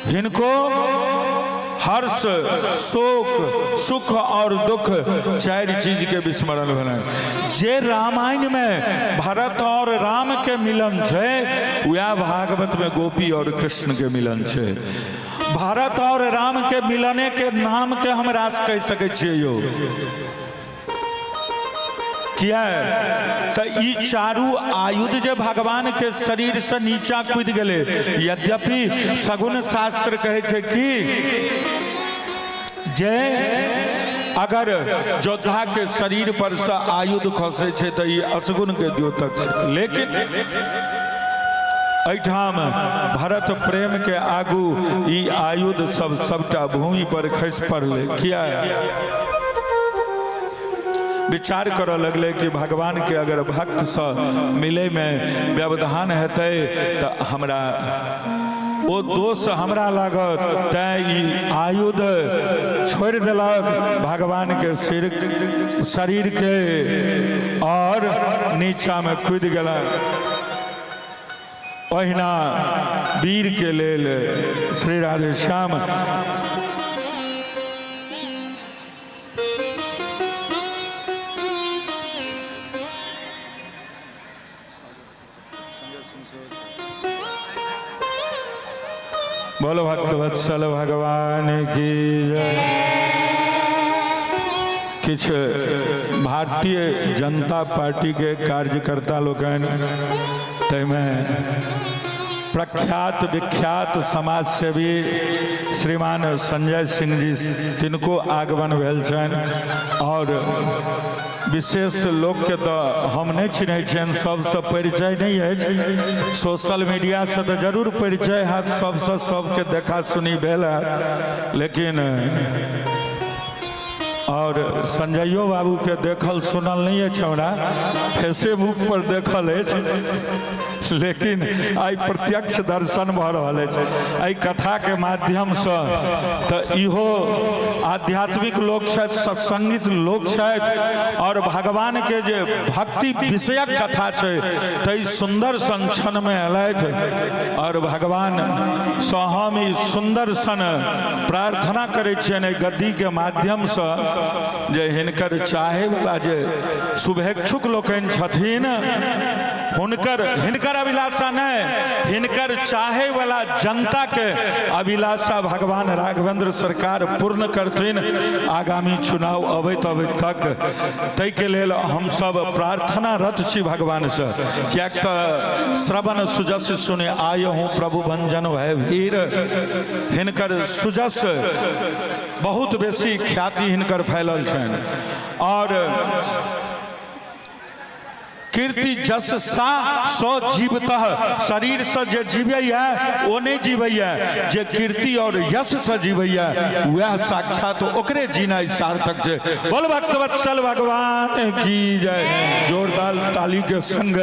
हिनको हर्ष शोक सुख और दुख चारि चीज के विस्मरण भेलनि। जे रामायण में भरत और राम के मिलन छै, वएह भागवत में गोपी और कृष्ण के मिलन छै। भरत और राम के मिलने के नाम के हम रास कहि सकै छियै यौ। किया तऽ ई चारू आयुध जे भगवान के शरीर से नीचा कूदि गेलै, यद्यपि सगुण शास्त्र कहै छै कि जे अगर योद्धा के शरीर पर से आयुध खसै छै तऽ ई असगुण के द्योतक छै, लेकिन एहिठाम भरत प्रेम के आगू ई आयुध सब सबटा भूमि पर खसि पड़लै। किया? विचार करऽ लगलै कि भगवान के अगर भक्तसँ मिलैमे व्यवधान हेतै तऽ हमरा ओ दोष हमरा लागत, तैँ ई आयुध छोड़ि देलक भगवान के सिर शरीर के और नीचामे कूदि गेलक। ओहिना वीर के लेल श्री राधेश्याम बोलो भक्त वत्सल भगवान की जय। किछु भारतीय जनता पार्टी के कार्यकर्ता लोकनि, ताहिमे प्रख्यात विख्यात समाजसेवी श्रीमान संजय सिंह जी, तिनको आगमन भेल छनि। और विशेष लोकके तऽ हम नहि चिन्है छियनि, सबसँ परिचय नहि अछि, सोशल मीडियासँ तऽ जरूर परिचय हैत, सबसँ सबके देखा सुनी भेल हैत, लेकिन और संजयो बाबूके देखल सुनल नहि अछि, हमरा फेसबुक पर देखल अछि। लेकिन आइ प्रत्यक्ष दर्शन भऽ रहल अछि एहि कथाके माध्यमसँ। तऽ इहो आध्यात्मिक लोक छथि, सत्संगित लोक छथि आओर भगवानके जे भक्ति विषयक कथा छै ताहि सुन्दर सन क्षणमे अयलथि आओर भगवानसँ हम ई सुन्दर सन प्रार्थना करै छियनि एहि गद्दीके माध्यमसँ जे हिनकर चाहैवला जे शुभेच्छुक लोकनि छथिन, हुनकर हिनकर अभिलाषा नहि, हिनकर चाहैवला जनताके अभिलाषा भगवान राघवेंद्र सरकार पूर्ण करथिन आगामी चुनाव अबैत अबैत तक। ताहिके लेल हमसब प्रार्थनारत छी भगवानसँ, किएक तऽ श्रवण सुजस सुने आय हूँ प्रभु भंजन भय भीर। हिनकर सुजस बहुत बेसी ख्याति हिनकर फैलल छनि आओर कीर्ति जस सा सो जीवतः, शरीरसँ जे जीवैए ओ नहि जीवैए, जे कीर्ति और यशसँ जीवैए वएह साक्षात ओकरे जीनाइ सार्थक छै। बोल भक्तवत्सल भगवान की जय। जोरदार ताली के संग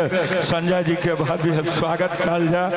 संजय जी के भव्य स्वागत कयल जाय।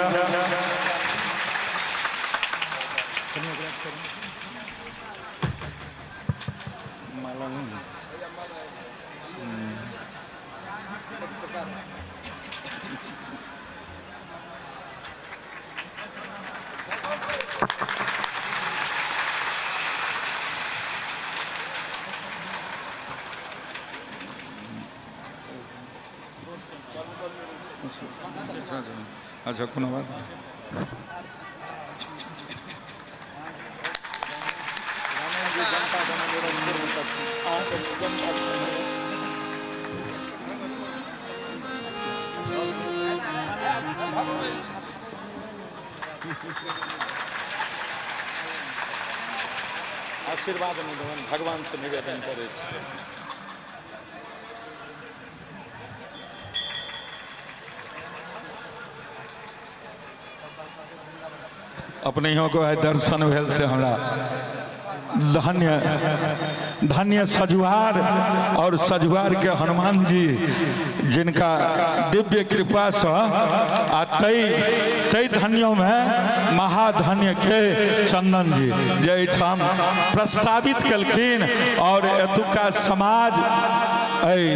अच्छा, कोनो बात नहि। आशीर्वाद नहि देबनि, भगवान से निवेदन करै छी। अपनहियो को आइ दर्शन भेल से हमरा धन्य धन्य सजुआर और सजुआर के हनुमान जी, जिनका दिव्य कृपासँ आ तै तै धन्योमे महाधन्य के चंदन जी जे एहिठाम प्रस्तावित केलखिन और एतुका समाज एहि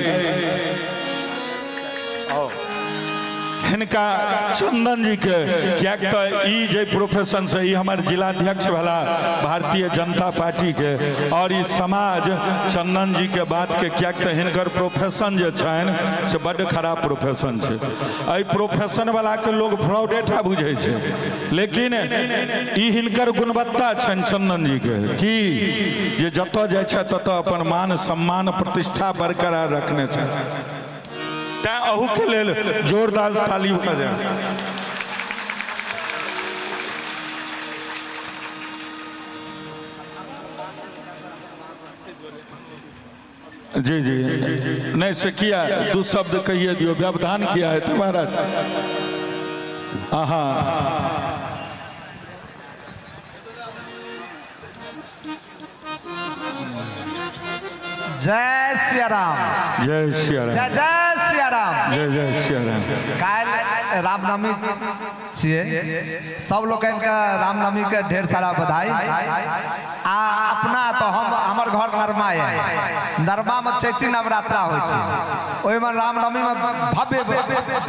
हिनका चंदन जी के, किएक तऽ ई जे प्रोफेशन से ई हमर जिलाध्यक्ष भेला भारतीय जनता पार्टी के और ई समाज चंदन जी के बात के, किएक तऽ हिनकर प्रोफेशन जे छनि से बड्ड खराब प्रोफेशन छै। एहि प्रोफेशन वाला के लोग फ्रॉडेटा बुझै छै, लेकिन ई हिनकर गुणवत्ता छनि चंदन जी के कि जे जतऽ जाइ छथि ततऽ अपन मान सम्मान प्रतिष्ठा बरकरार रखने छथि। तैं अहूके लेल जोरदार ताली भऽ जाय। जी जी, नहीं से किया दू शब्द कहिए दियो, व्यवधान किया है तो महाराज। आहा, जय सिया राम। जय सिया राम। जय जय सिया राम। जय जय सिया राम। काल्हि रामनवमी छियै, सब लोकनि के रामनवमी के ढेर सारा बधाई। आ अपना तो हम हमर घर नरमा है, नरमा में चैती नवरात्रा होइ छै, ओहिमे रामनवमी में भव्य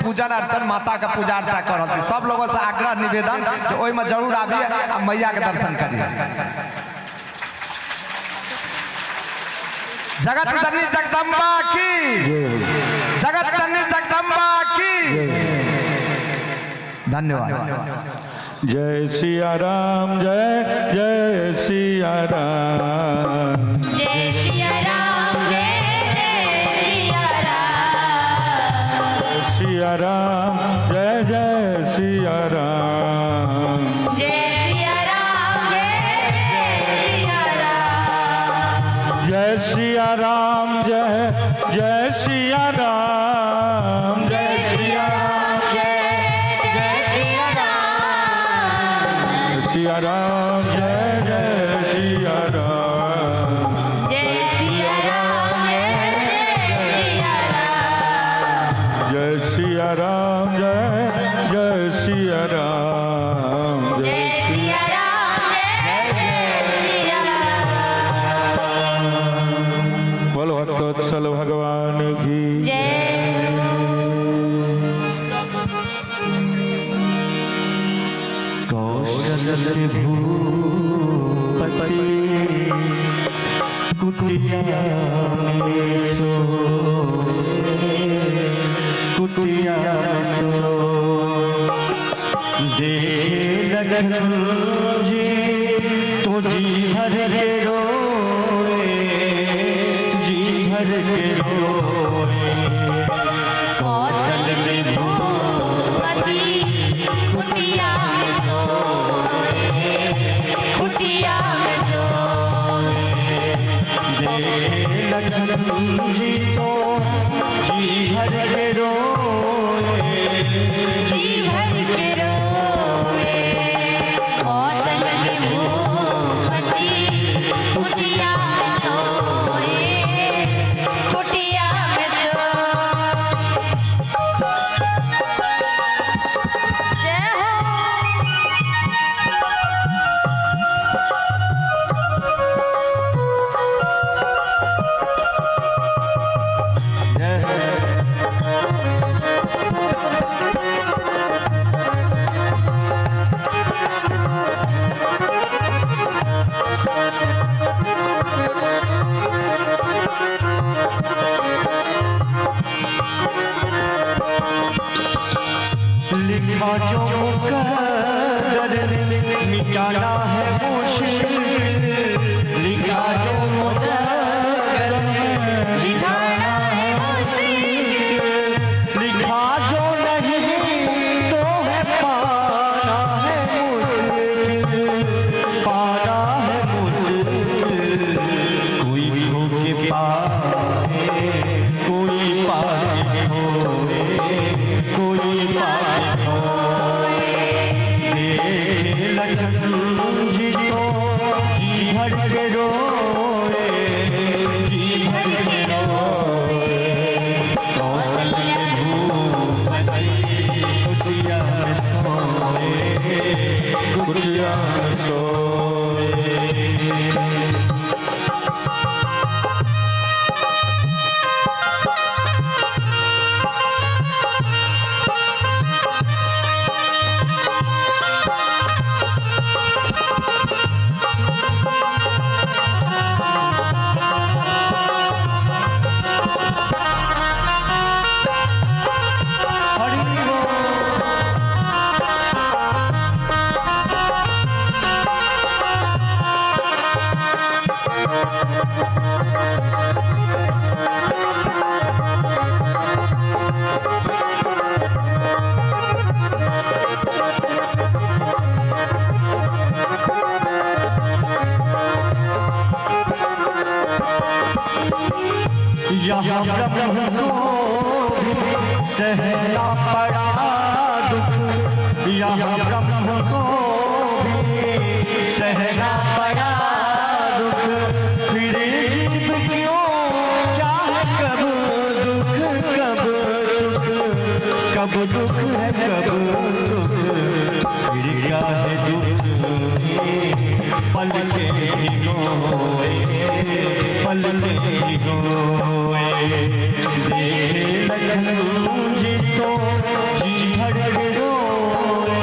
पूजन अर्चन माता के पूजा अर्चा कर रहल छी। सब लोगों से आग्रह निवेदन जे ओहिमे जरूर आबिए आ मैया के दर्शन करिए। जगत जननी जगदम्बा की, जगत जननी जगदम्बा की। धन्यवाद। जय सिया राम, जय जय सिया राम। जय सिया राम, जय जय सिया राम। सिया राम, जय जय सिया राम। जय सिया राम, जय जय सिया राम। जय सिया राम, जय जय सिया राम। जय सिया राम, जय जय सिया राम। सिया राम, जय जय सिया राम। जय सिया राम, जय जय सिया राम। जय सिया राम, जय भक्तवत्सल भगवान की जय। कौशल भूपति कुटिया में सोए, कुटिया में सोए। देखे लखन जी तो जी भर के रोए, जी भर के रोए। कौशल भूपति कुटिया में सोए, कुटिया में सोए। देखे लखन जी तो जी भर के रोए, जी भर के रोए। कौशल भूपति कुटिया में सोए, कुटिया में सोए। जय हो। लिखा जो मुकद्दर मिटाना है मुश्किल, लिखा जो मुकद्दर लिखाना है मुश्किल, लिखा जो नहीं तो है पाना है मुश्किल, पाना है मुश्किल। कोई खो के पाए, कोई पाके खोए, कोई पाके खोए। देखे लखन जी तो जी भर के रोए, जी भर के रोए। कौशल भूपति कुटिया में सोए, कुटिया में सोए। हरि बोल। यहाँ ब्रह्म को भी सहना पड़ा दुख, यहाँ ब्रह्म को भी सहना पड़ा दुख। फिर जीव क्यों चाहे कब दुख कब सुख, कब दुख है कब सुख, फिर क्या है दुख में पल के भिगोए, पल के भिगोए। देखे लखन जी तो जी भर के रोए,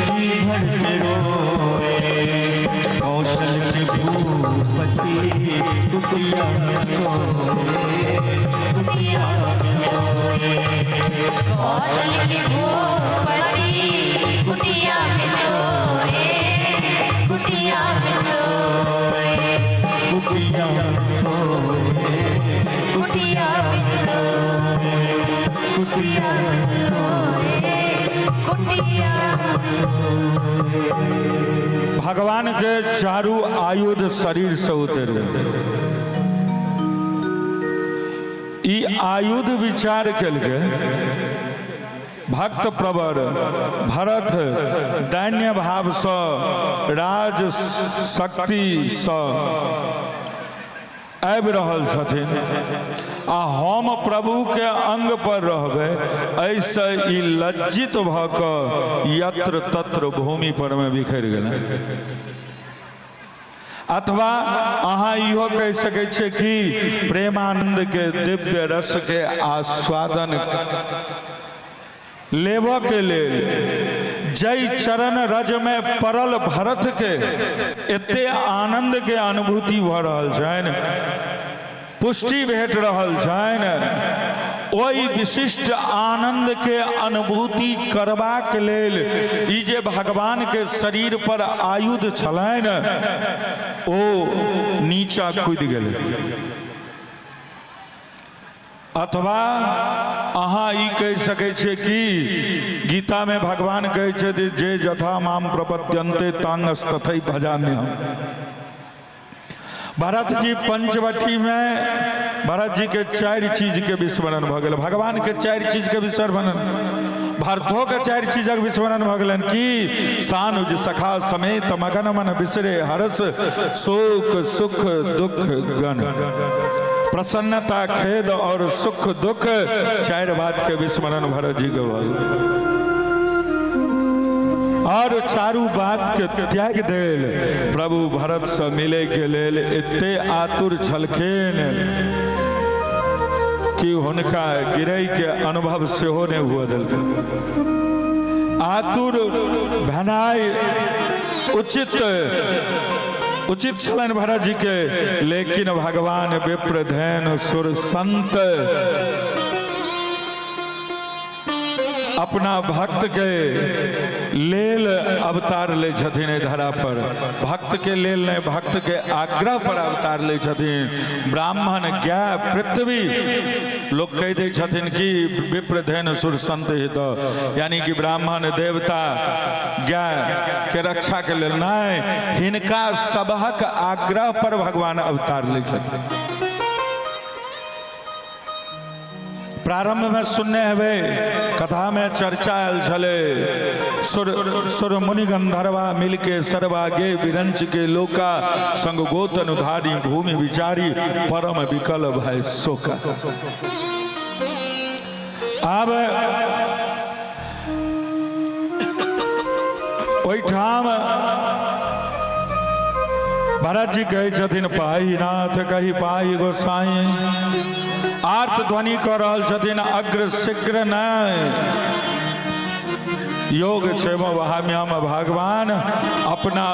जी भर के रोए। कौशल के भूपति कुटिया में सोए, कुटिया में सोए। कौशल के भूपति कुटिया में सोए, कुटिया में सोए। कुटिया में सोए, कुटिया में सोए, कुटिया में सोए, कुटिया। भगवान के चारू आयुध शरीर से उतर गेल। ई आयुध विचार केलकै भक्त प्रवर भरत दैन्य भावसँ राज शक्तिसँ आबि रहल छथिन आ हम प्रभुके अंग पर रहबै, एहिसँ ई लज्जित भऽ कऽ यत्र तत्र भूमि पर मे बिखरि गेलै। अथवा अहाँ इहो कहि सकै छियै कि प्रेमानंद के दिव्य रस के आस्वादन लेबऽ के लेल जय चरण रज में पड़ल भरत के एते आनंद के अनुभूति भऽ रहल छनि, पुष्टि भेट रहल छनि, ओहि विशिष्ट आनंद के अनुभूति करबाक लेल ई जे भगवान के शरीर पर आयुध छलनि ओ नीचा कूदि गेलै। अथवा अहाँ ई कहि सकै छियै कि गीता में भगवान कहै छथि जे यथा माम प्रपद्यन्ते तांगस्तथै भजाम्यहम्। भरत जी पंचवटी में भरत जी के चारि चीज के विस्मरण भऽ गेल, भगवान के चारि चीज के विस्मरण, भरतो के चारि चीजक विस्मरण भऽ गेलनि कि सानुज सखा समेत मगन मन बिसरे हर्ष शोक सुख दुख गण, प्रसन्नता खेद और सुख दुख, चारि बात के विस्मरण भरत जी के भऽ गेल और चारू बात के त्याग देल प्रभु भरत से मिले के लेल एते आतुर छलखिन कि हुनका गिरै के अनुभव सेहो नहि हुअ देलखिन। आतुर भेनाइ उचित उचित छलनि भरत जी के, लेकिन भगवान विप्र धैन सुर संत अपना भक्त के लेल अवतार लै छथिन एहि धरा पर, भक्त के लेल नहि, भक्त के आग्रह पर अवतार लै छथिन। ब्राह्मण गाय पृथ्वी लोक कहि दै छथिन कि विप्र धैन सुर संत हित, यानी कि ब्राह्मण देवता गाय के रक्षा के लेल नहि, हिनका सबहक आग्रह पर भगवान अवतार लै छथिन। प्रारंभ में सुनने हेबै कथा में चर्चा आयल छलै सुर सुर मुनि गंधर्वा मिलके सर्वागे विरंच के लोका संग गोत अनुधारी भूमि विचारी परम विकल भय शोका। आब ओहिठाम भरत जी कहै छथिन पाई नाथ कही पाई गोसाई, आर्त ध्वनि कऽ रहल छथिन अग्र शीघ्र नहि, योग क्षेम वहाम्यम। भगवान अपना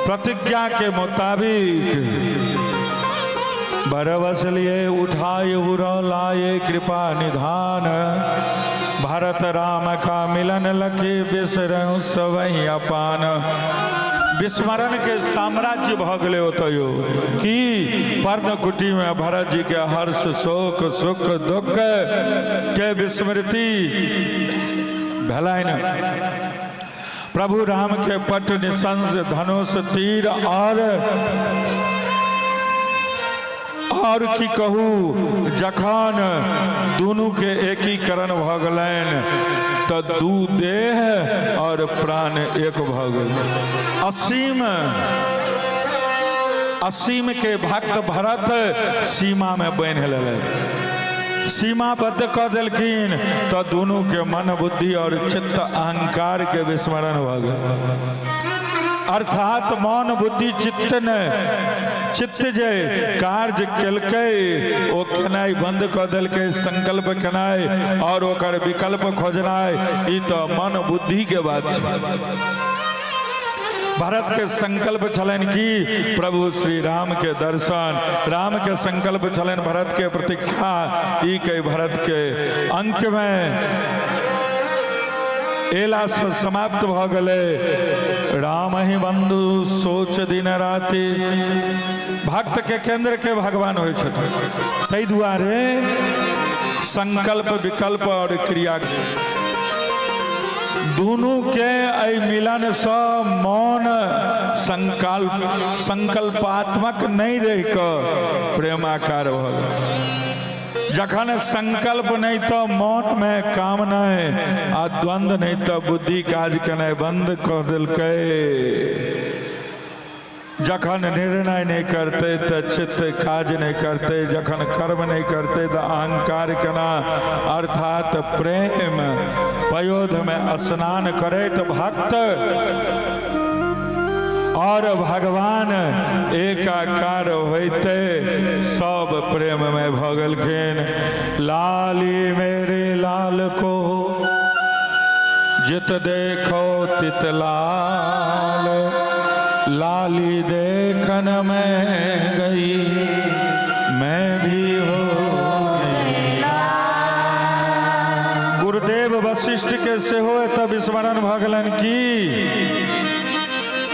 प्रतिज्ञा के मुताबिक बरबस लिए उठाए उर लाए कृपा निधान, भरत राम का मिलन लखे बिसरहु सबहि अपान। विस्मरण के साम्राज्य भऽ गेलै ओतयो कि पर्णकुटी में भरत जी के हर्ष शोक सुख दुख के विस्मृति भेलनि। प्रभु राम के पट निशंस धनुष तीर और की कहू, जखन दुनू के एकीकरण भऽ गेलनि तऽ दू देह और प्राण एक भऽ गेल। असीम असीम के भक्त भरत सीमा में बान्हि लेलनि, सीमाबद्ध कऽ देलखिन तऽ दुनू के मन बुद्धि और चित्त अहंकार के विस्मरण भऽ गेल। अर्थात मन बुद्धि चित्त ने चित्त जे कार्य केलकै ओ केनाइ बंद कऽ देलकै, संकल्प केनाइ और ओकर विकल्प खोजनाइ ई तऽ मन बुद्धि के बात छै। भरत के संकल्प छलनि कि प्रभु श्री राम के दर्शन, राम के संकल्प छलनि भरत के प्रतीक्षा, ई कहि भरत के अंक में एला से समाप्त भऽ गेलै। राम ही बंधु सोच दिन राति, भक्त के केंद्र के भगवान होइ छथिन, ताहि दुआरे संकल्प विकल्प और क्रिया दुनू के एहि मिलन सँ मन संकल्प संकल्पात्मक नहि रहि कऽ प्रेमाकार भऽ गेल। जखन संकल्प नहि तऽ मन में काम नहि आ द्वंद्व नहि तऽ बुद्धि काज केनाइ बंद कऽ देलकै। जखन निर्णय नहि करतै तऽ चित्त काज नहि करतै, जखन कर्म नहि करतै तऽ अहंकार केना, अर्थात प्रेम पयोध में स्नान करैत भक्त और भगवान एकाकार होइते सब प्रेममय भऽ गेलखिन। लाली मेरे लाल को जित देखो तित लाल, लाली देखन में गई मैं भी हो। गुरुदेव वशिष्ठ के सेहो एतऽ विस्मरण भऽ गेलनि कि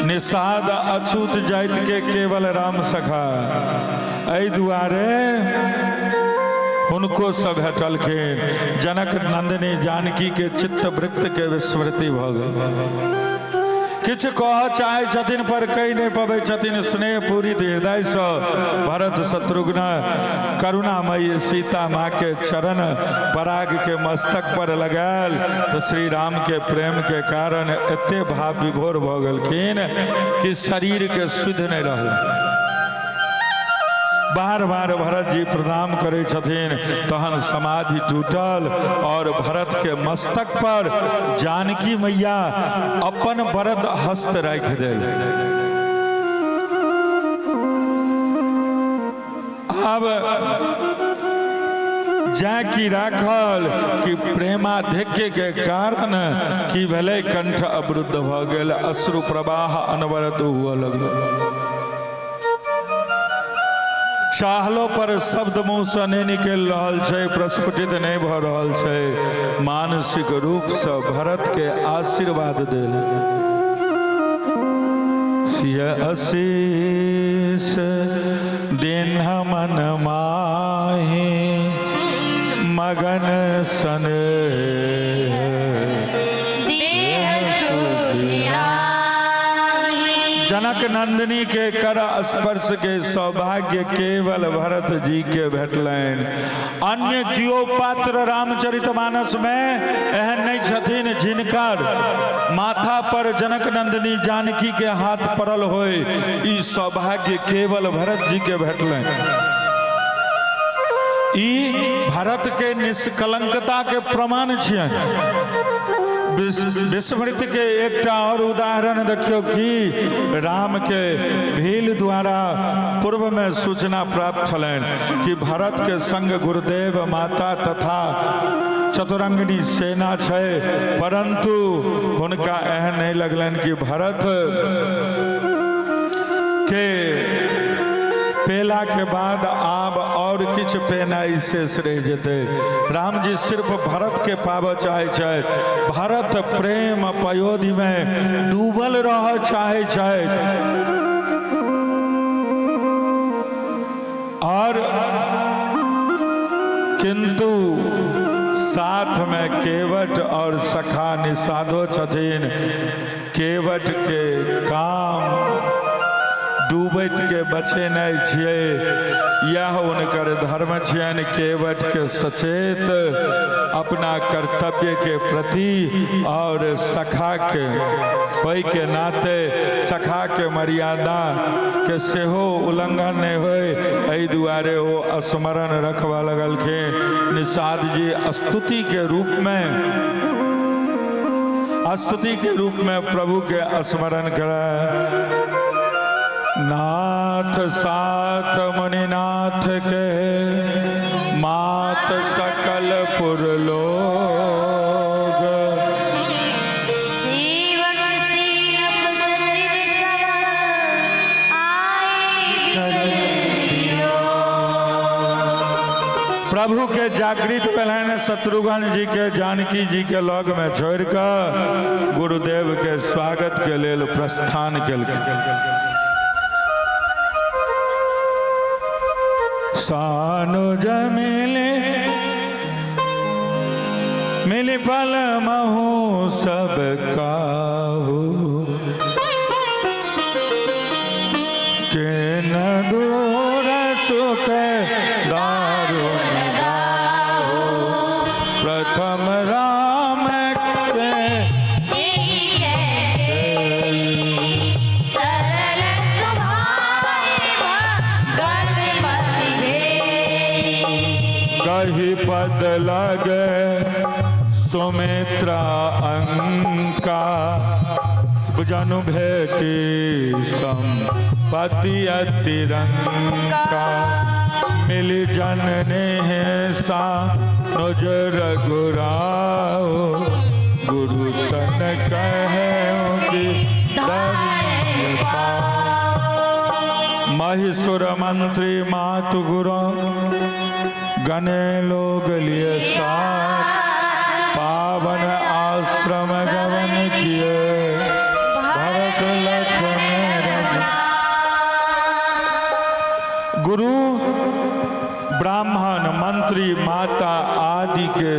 निषाद अछूत जाति के केवल राम सखा, एहि दुआरे हुनको से भेटलखिन। जनक नंदिनी जानकी के चित्त वृत्त के विस्मृति भऽ गेल। किछु कहऽ चाहै छथिन पर कहि नहि पबै छथिन। स्नेह पूरित हृदयसँ भरत शत्रुघ्न करुणामयी सीता माँ के चरण पराग के मस्तक पर लगायल तऽ श्री राम के प्रेम के कारण एते भाव विभोर भऽ गेलखिन कि शरीर के सुध नहि रहल। बार बार भरत जी प्रणाम करै छथिन, तहन समाधि टूटल और भरत के मस्तक पर जानकी मैया अपन वरद हस्त राखि देल। आब जाय की राखल कि प्रेमाधिक्य के कारण की भेलै, कंठ अवरुद्ध भऽ गेल, अश्रु प्रवाह अनवरत हुअ लगल। चाहलो पर शब्द मुँहसँ नहि निकलि रहल छै, प्रस्फुटित नहि भऽ रहल छै। मानसिक रूपसँ भरत के आशीर्वाद देल। सिय आशीष दिन मन माही मगन सन जनक नंदिनी के कर स्पर्श के सौभाग्य केवल भरत जी के भेटलनि। अन्य कियो पात्र रामचरितमानस में एहन नहीं छथिन जिनकर माथा पर जनक नंदिनी जानकी के हाथ पड़ल होय। ई सौभाग्य केवल भरत जी के भेटलनि। ई भरत के निष्कलंकता के प्रमाण छियनि। विस्मृत के एकटा और उदाहरण देखियो कि राम के भील द्वारा पूर्व में सूचना प्राप्त छलनि कि भरत के संग गुरुदेव माता तथा चतुरंगिणी सेना छै, परंतु हुनका एहन नहीं लगलनि कि भरत के पेला के बाद आब और किछु पेनाइ शेष रहि जेतै। राम जी सिर्फ भरत के पाबऽ चाहै छथि, भरत प्रेम पयोधि में डूबल रहऽ चाहै छथि। और किंतु साथ में केवट और सखा निषादो छथिन। केवट के काम डूबैत के बचेनाइ छियै, यह हुनकर धर्म छियनि। केवट के सचेत अपना कर्तव्य के प्रति और सखा के होय के नाते सखा के मर्यादा के सेहो उल्लंघन नहीं होय, एहि दुआरे ओ स्मरण रखबऽ लगलखिन। निषाद जी स्तुति के रूप में स्तुति के रूप में प्रभु के स्मरण करे। नाथ साथ मुनिनाथ के मात सकल पुर लोग, सेवक सेवक सचिव सब आए विकल वियोग। प्रभु के जागृत भेलनि शत्रुघ्न जी के जानकी जी के लग में छोड़ कऽ गुरुदेव के स्वागत के लेल प्रस्थान केलखिन। सानुज मिले मिल पल महु सब काहू, के न दूर सुख दारुण दाहू, प्रथम राम के सरल सुभाए भगत मति भेई। कही पद लगे सुमित्रा अंका, जनु भेटी संपत्ति अतिरंका मिल जनने सा नजर रघुराओ गुरु सन कहे महिसुर मंत्री मातु गुरु गने लोग लिए साथ पावन आश्रम गमन किए भरत लक्ष्मण गुरु ब्राह्मण मंत्री माता आदि के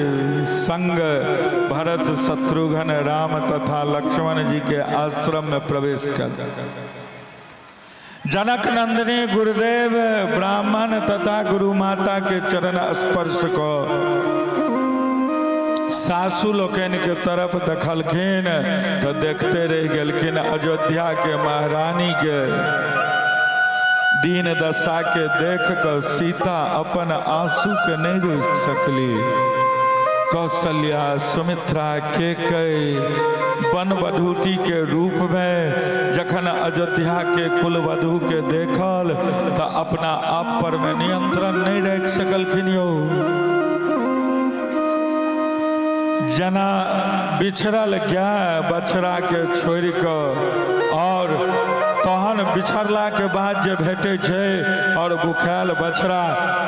संग भरत शत्रुघ्न राम तथा लक्ष्मण जी के आश्रम में प्रवेश कर जनक नंदिनी गुरुदेव ब्राह्मण तथा गुरु माता के चरण स्पर्श को सासू लोकनि के तरफ देखलखिन तो देखते रह गेलखिन अयोध्या के महारानी के दीन दशा के देख कर सीता अपन आंसू के नहीं रोक सकली। कौशल्या सुमित्रा के कई वन वधूति के रूप में जखन अयोध्या के कुलवधू के देखल तो अपना आप पर में नियंत्रण नहीं रख सकलखिन यौ। जना बिछड़ल गाय बछड़ा के छोड़ कऽ और तहन बिछड़ला के बाद जे भेटै छै और भुखायल बछड़ा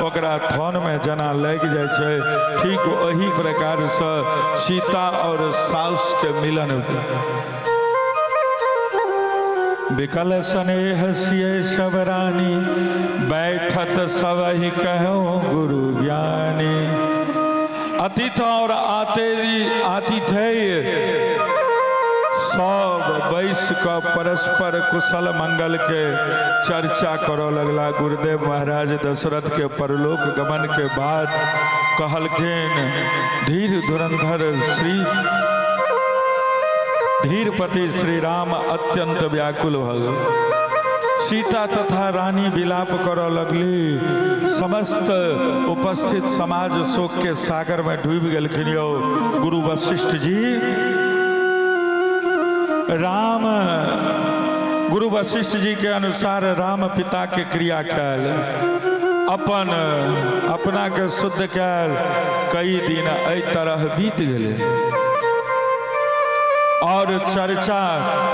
ओकरा थन में जना लागि जाइ छै, ठीक ओही प्रकार से सीता और साउस के मिलन भेल। विकल स्नेह सिय सब रानी बैठत सब ही कहो गुरु ज्ञानी। अतिथ और आतिथेय सब बैस क परस्पर कुशल मंगल के चर्चा करऽ लगला। गुरुदेव महाराज दशरथ के परलोक गमन के बाद कहलखिन धीर धुरंधर श्री धीरपति श्री राम अत्यंत व्याकुल भऽ गेल। सीता तथा रानी विलाप करऽ लगली। समस्त उपस्थित समाज शोक के सागर में डूबि गेलखिन यौ। गुरु वशिष्ठ जी राम गुरु वशिष्ठ जी के अनुसार राम पिता के क्रिया कयल, अपन अपना के शुद्ध कयल। कई दिन एहि तरह बीत गेलै और चर्चा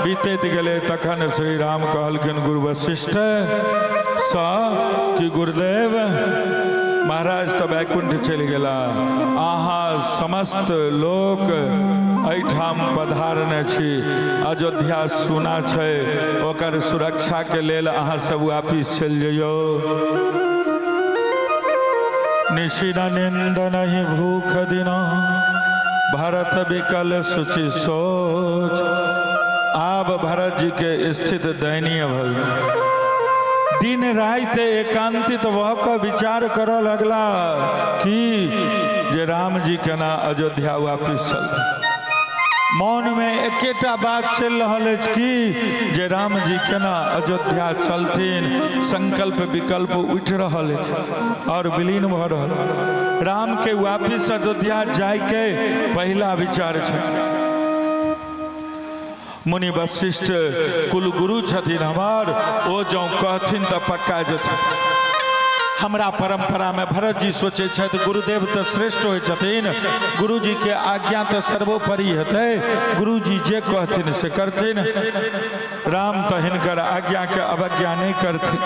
बीतैत गेलै। तखन श्री राम कहलखिन गुरु वशिष्ठ सँ कि गुरुदेव महाराज तऽ वैकुंठ चलि गेला, अहाँ समस्त लोक एहिठाम पधारने छी, अयोध्या सुना छै, ओकर सुरक्षा के लेल अहाँ सब वापिस चलि जइयौ। निशिन निंद नहीं भूख दिना भरत विकल शुचि सोच। आब भरत जी के स्थित दयनीय भऽ गेल। दिन राति एकांतित भऽ कऽ विचार करऽ लगला कि जे राम जी केना अयोध्या वापिस चलथिन। मन में एकेटा बात चलि रहल अछि कि जे राम जी केना अयोध्या चलथिन। संकल्प विकल्प उठि रहल अछि और विलीन भऽ रहल। राम के वापिस अयोध्या जायके पहिला विचार छै। मुनि वशिष्ठ कुलगुरु छथिन हमार, ओ जँ कहथिन तऽ पक्का जेथिन। हमरा परंपरा में भरत जी सोचे छथि गुरुदेव तऽ श्रेष्ठ होइ छथिन, गुरुजी के आज्ञा तऽ सर्वोपरि हेतै, गुरुजी जे कहथिन से करथिन। राम तऽ हिनकर आज्ञा के अवज्ञा नहि करथिन।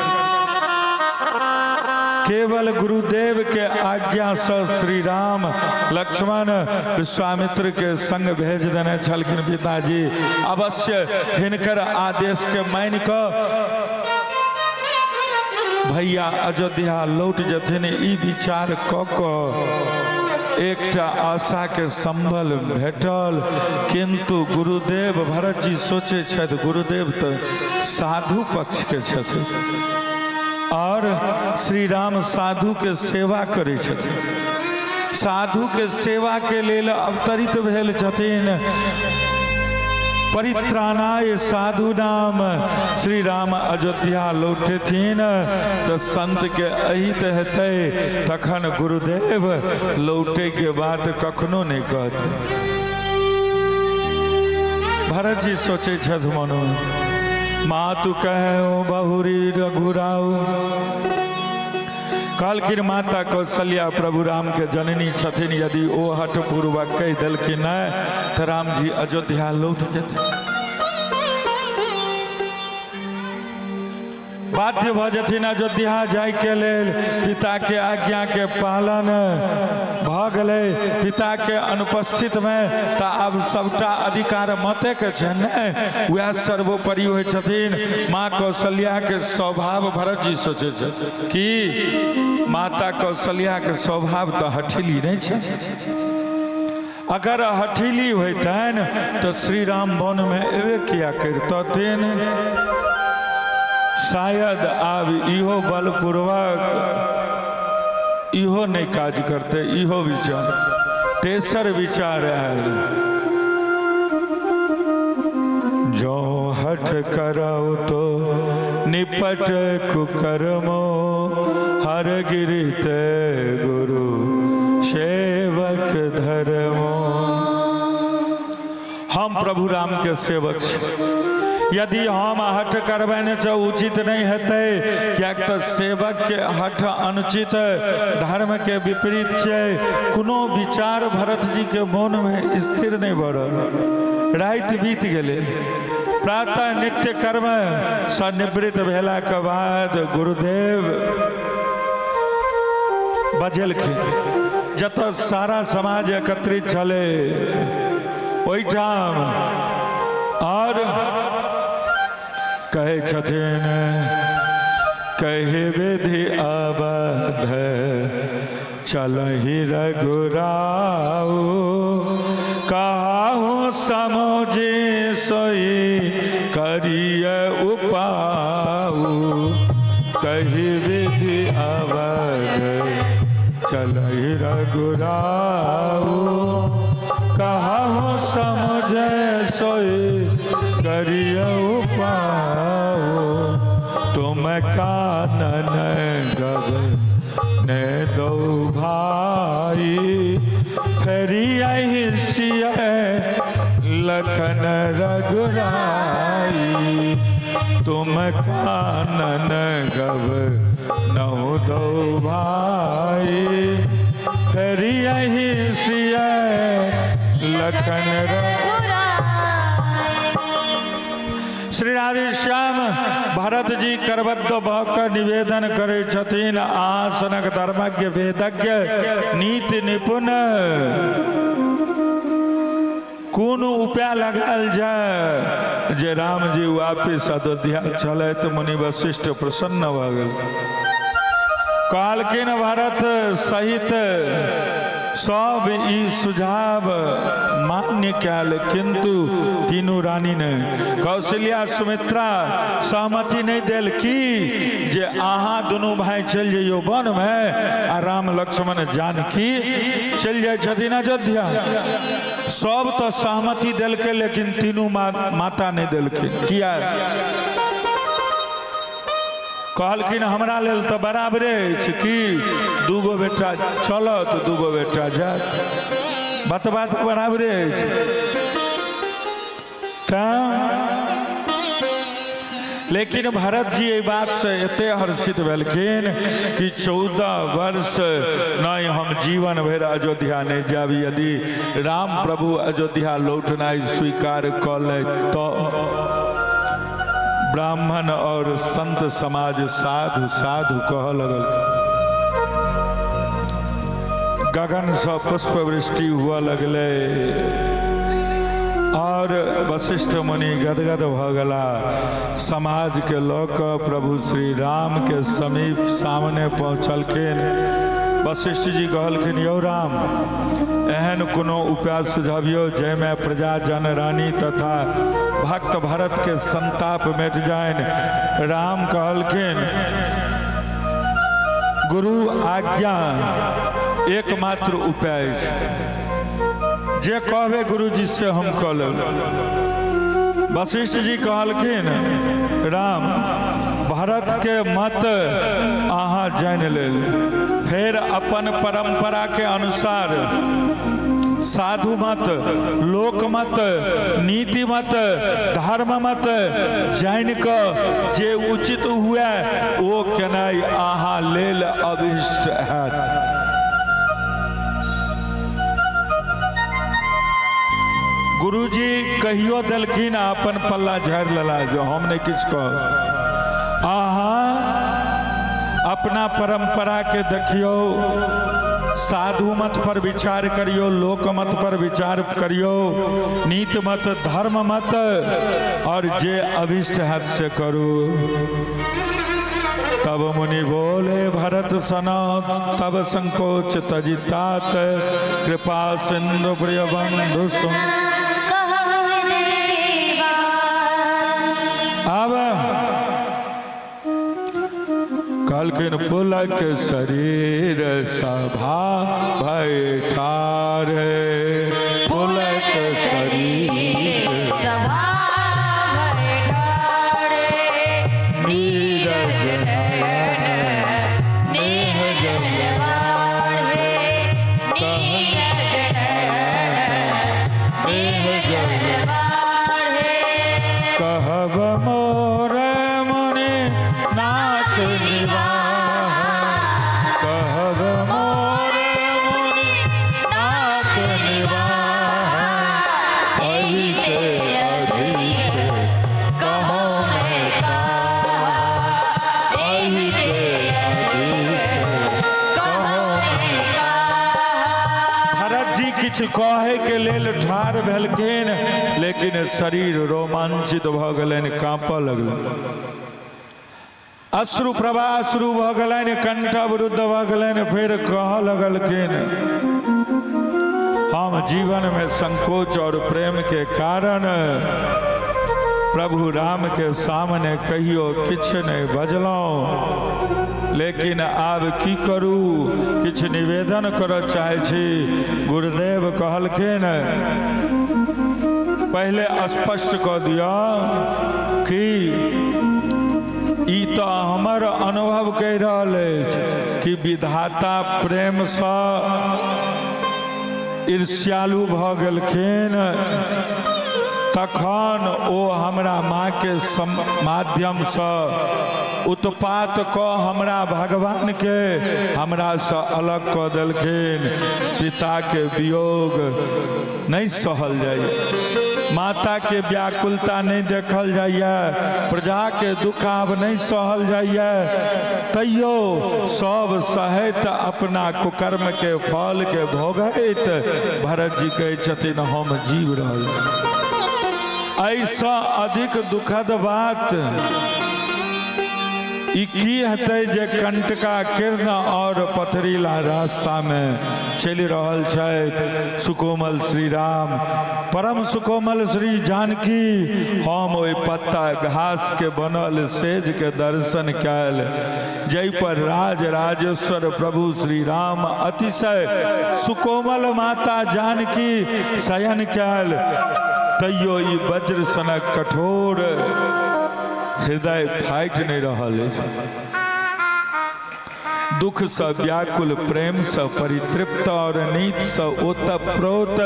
केवल गुरुदेव के आज्ञा से श्री राम लक्ष्मण विश्वामित्र के संग भेज देने छलखिन पिताजी। अवश्य हिनकर आदेश के मान कऽ भैया अयोध्या लौट जथिन, ई विचार कऽ कऽ एकटा आशा के संबल भेटल। किंतु गुरुदेव भरत जी सोचे छथि गुरुदेव तऽ साधु पक्ष के छथिन और श्री राम साधु के सेवा करै छथिन, साधु के सेवा के लेल अवतरित भेल छथिन। परित्राणाय साधु नाम श्री राम अयोध्या लौटथिन तऽ संत के अहित हेतै, तखन गुरुदेव लौटे के बात कखनो नहीं कहथिन। भरत जी सोचै छथि मनमे, मातु कहे बहुरी रघुराउ। कहलखिन माता कौशल्या प्रभु राम के जननी छथिन, यदि ओ हठ पूर्वक कहि देलखिन नहि तऽ राम जी अयोध्या लौट जेथिन, बाध्य भऽ जेथिन अयोध्या जायके लेल। पिताके आज्ञाके पालन भऽ गेलै पिताके अनुपस्थितमे, तऽ आब सबटा अधिकार मातेके छै ने, वएह सर्वोपरि होइ छथिन। माँ कौशल्याके स्वभाव भरत जी सोचै छै कि माता कौशल्याके स्वभाव तऽ हठीली नहि छै, अगर हठीली होइतनि तऽ श्री राम वनमे एबे किया करितथिन। शायद आब इहो बलपूर्वक इहो नहि काज करतै, इहो विचार। तेसर विचार आयल, जो हठ करौ तो निपट कुकर्मो, हर गिरित गुरु सेवक धर्मो। हम प्रभु राम के सेवक छी, यदि हम हठ करबनि तऽ उचित नहि हेतै, किएक तऽ सेवक के हठ अनुचित धर्म के विपरीत छै। कोनो विचार भरत जी के मोन में स्थिर नहि भऽ रहल। राति बीत गेलै। प्रातः नित्य कर्म सँ निवृत्त भेला के बाद गुरुदेव बजेलखिन, जतऽ सारा समाज एकत्रित छलै ओहिठाम, और कहै छथिन, कहि विधि अबध चलहि रघुराउ, कहु समुझि सोई करिय उपाउ। कहि विधि अवध चलहि रघुराउ, कहु समुझ सोई करिय उपाउ। तुम कानन गब ने दो भाई, फेरी अहि सिय लखन रघुराई। तुम कानन गब नौ दो भाई, फेरी अहि सिय लखन रघुराई। श्री राधेश्याम भरत जी करबद्ध भऽ कऽ निवेदन करै छथिन, अहाँ सनक धर्मज्ञ वेदज्ञ नीति निपुण कोन उपाय लगायल जाय जे राम जी वापिस अयोध्या चलथि। मुनि वशिष्ठ प्रसन्न भऽ गेल, कहलखिन भरत सहित सब ई सुझाव मान्य कयल, किंतु तीनू रानी ने कौशल्या सुमित्रा सहमति नहि देल की जे अहाँ दुनू भाई चलि जइयौ वन में आ राम लक्ष्मण जानकी चलि जाइ छथिन अयोध्या। सब तऽ सहमति देलकै, लेकिन तीनू माता नहि देलखिन। किया? कहलखिन हमरा लेल तऽ बराबरे अछि कि दूगो बेटा चलत दूगो बेटा जायत, बतबा तऽ बराबरे अछि। तैं लेकिन भरत जी एहि बातसँ एते हर्षित भेलखिन कि 14 वर्ष नहि, हम जीवन भरि अयोध्या नहि जायब यदि राम प्रभु अयोध्या लौटनाइ स्वीकार कऽ ले तऽ। ब्राह्मण और संत समाज साधु साधु कह लगल, गगन से पुष्प वृष्टि हुआ लगले और वशिष्ठ मुनि गदगद भ गला। समाज के लऽ कऽ प्रभु श्री राम के समीप सामने पहुँचलखिन। वशिष्ठ जी कहलखिन, यौ राम, एहन कोनो उपाय सुझाबियौ जाहिमे प्रजाजन रानी तथा भक्त भरत के संताप मिट जाइन। राम कहलखिन, गुरु आज्ञा एकमात्र उपाय अछि, जे कहबे गुरुजी से हम कऽ लेब। वशिष्ठ जी कहलखिन, राम, भरत के मत अहाँ जानि लेल, फेर अपन परंपरा के अनुसार साधु मत, लोक मत, नीति मत, धर्म मत जानि कऽ जे उचित हुए ओ केनाइ अहाँ लेल अभिष्ट हैत। गुरुजी कहियो देलखिन आ अपन पल्ला झाड़ि लेला जे हम नहि किछु कहब। अहाँ अपना परंपरा के देखियौ, साधु मत पर विचार करियौ, लोक मत पर विचार करियौ, नीति मत, धर्म मत, और जे अभिष्ट हैत से करू। तब मुनि बोले भरत सना तब संकोच तजितात, कृपा सिंधु प्रिय बंधु सुन। अब कहलखिन पुलक शरीर सभा भय ठारे, पुलक शरीर सभा भय ठारे, नीरज नयन नेह जल बाढ़े, नीरज नयन नेह जल बाढ़े। कहब मोर मुनि नाथ निवाह, कहब मोर मुनि नाथ निवाह, एहि ते अधिक कहो मैं काहा, एहि ते अधिक कहो मैं काहा। भरत जी किछु कहे के लेल ठाढ़ भेलखिन, लेकिन शरीर रोमांचित भऽ गेलनि, काँपऽ लगलनि, अश्रु प्रवाह शुरू भऽ गेलनि, कंठ अवरुद्ध भऽ गेलनि। फेर कहऽ लगलखिन, हम जीवन में संकोच और प्रेम के कारण प्रभु राम के सामने कहियो किछु नहि बजलहुँ, लेकिन आब की करू, किछु निवेदन करऽ चाहै छी। गुरुदेव कहलखिन, पहिले स्पष्ट कऽ दिअ कि ई तऽ हमर अनुभव कहि रहल अछि कि विधाता प्रेमसँ ईर्ष्यालु भऽ गेलखिन, तखन ओ हमरा माँके माध्यमसँ उत्पात कऽ हमरा भगवानके हमरासँ अलग कऽ देलखिन। पिताके वियोग नहि सहल जाइए, माताके व्याकुलता नहि देखल जाइए, प्रजाके दुख आब नहि सहल जाइए, तैयो सब सहैत अपना कुकर्म के फल के भोगैत भरत जी कहै छथिन हम जीव रहल छी। एहिसँ अधिक दुखद बात ई की हेतै जे कंटका किरण और पथरीला रास्ता में चलि रहल छथि सुकोमल श्री राम, परम सुकोमल श्री जानकी। हम ओहि पत्ता घास के बनल सेज के दर्शन कयल जाहि पर राज राजेश्वर प्रभु श्री राम अतिशय सुकोमल माता जानकी शयन कयल, तैयो ई वज्र सनक कठोर हृदय फाटि नहि रहल अछि। दुख सँ व्याकुल, प्रेम सँ परितृप्त और नीत सँ ओतप्रोत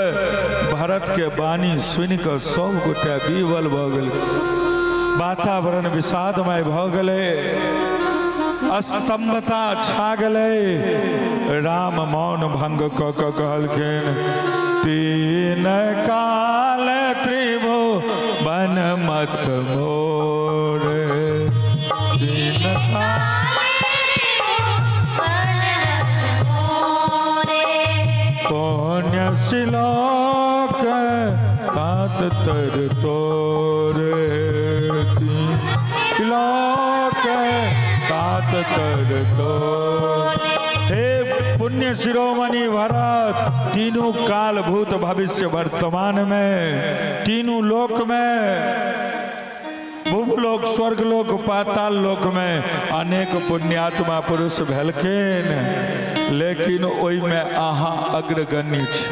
भरत के वाणी सुनि कऽ सब गोटे विह्वल भऽ गेल। वातावरण विषादमय भऽ गेलै, स्तंभता छा गेलै। राम मौन भंग कऽ कऽ कहलखिन, तीन काल त्रिभुवन मत मोर, तीन काल पुण्य शिलोक तात तर तोरे, शिलोक तात तर तोरे। हे पुण्य शिरोमणि भरत, तीनों काल भूत भविष्य वर्तमान में, तीनों लोक में, भूलोक स्वर्गलोक पाताल लोक में अनेक पुण्यात्मा पुरुष भेलखिन, लेकिन ओहिमे अहाँ अग्रगण्य छी।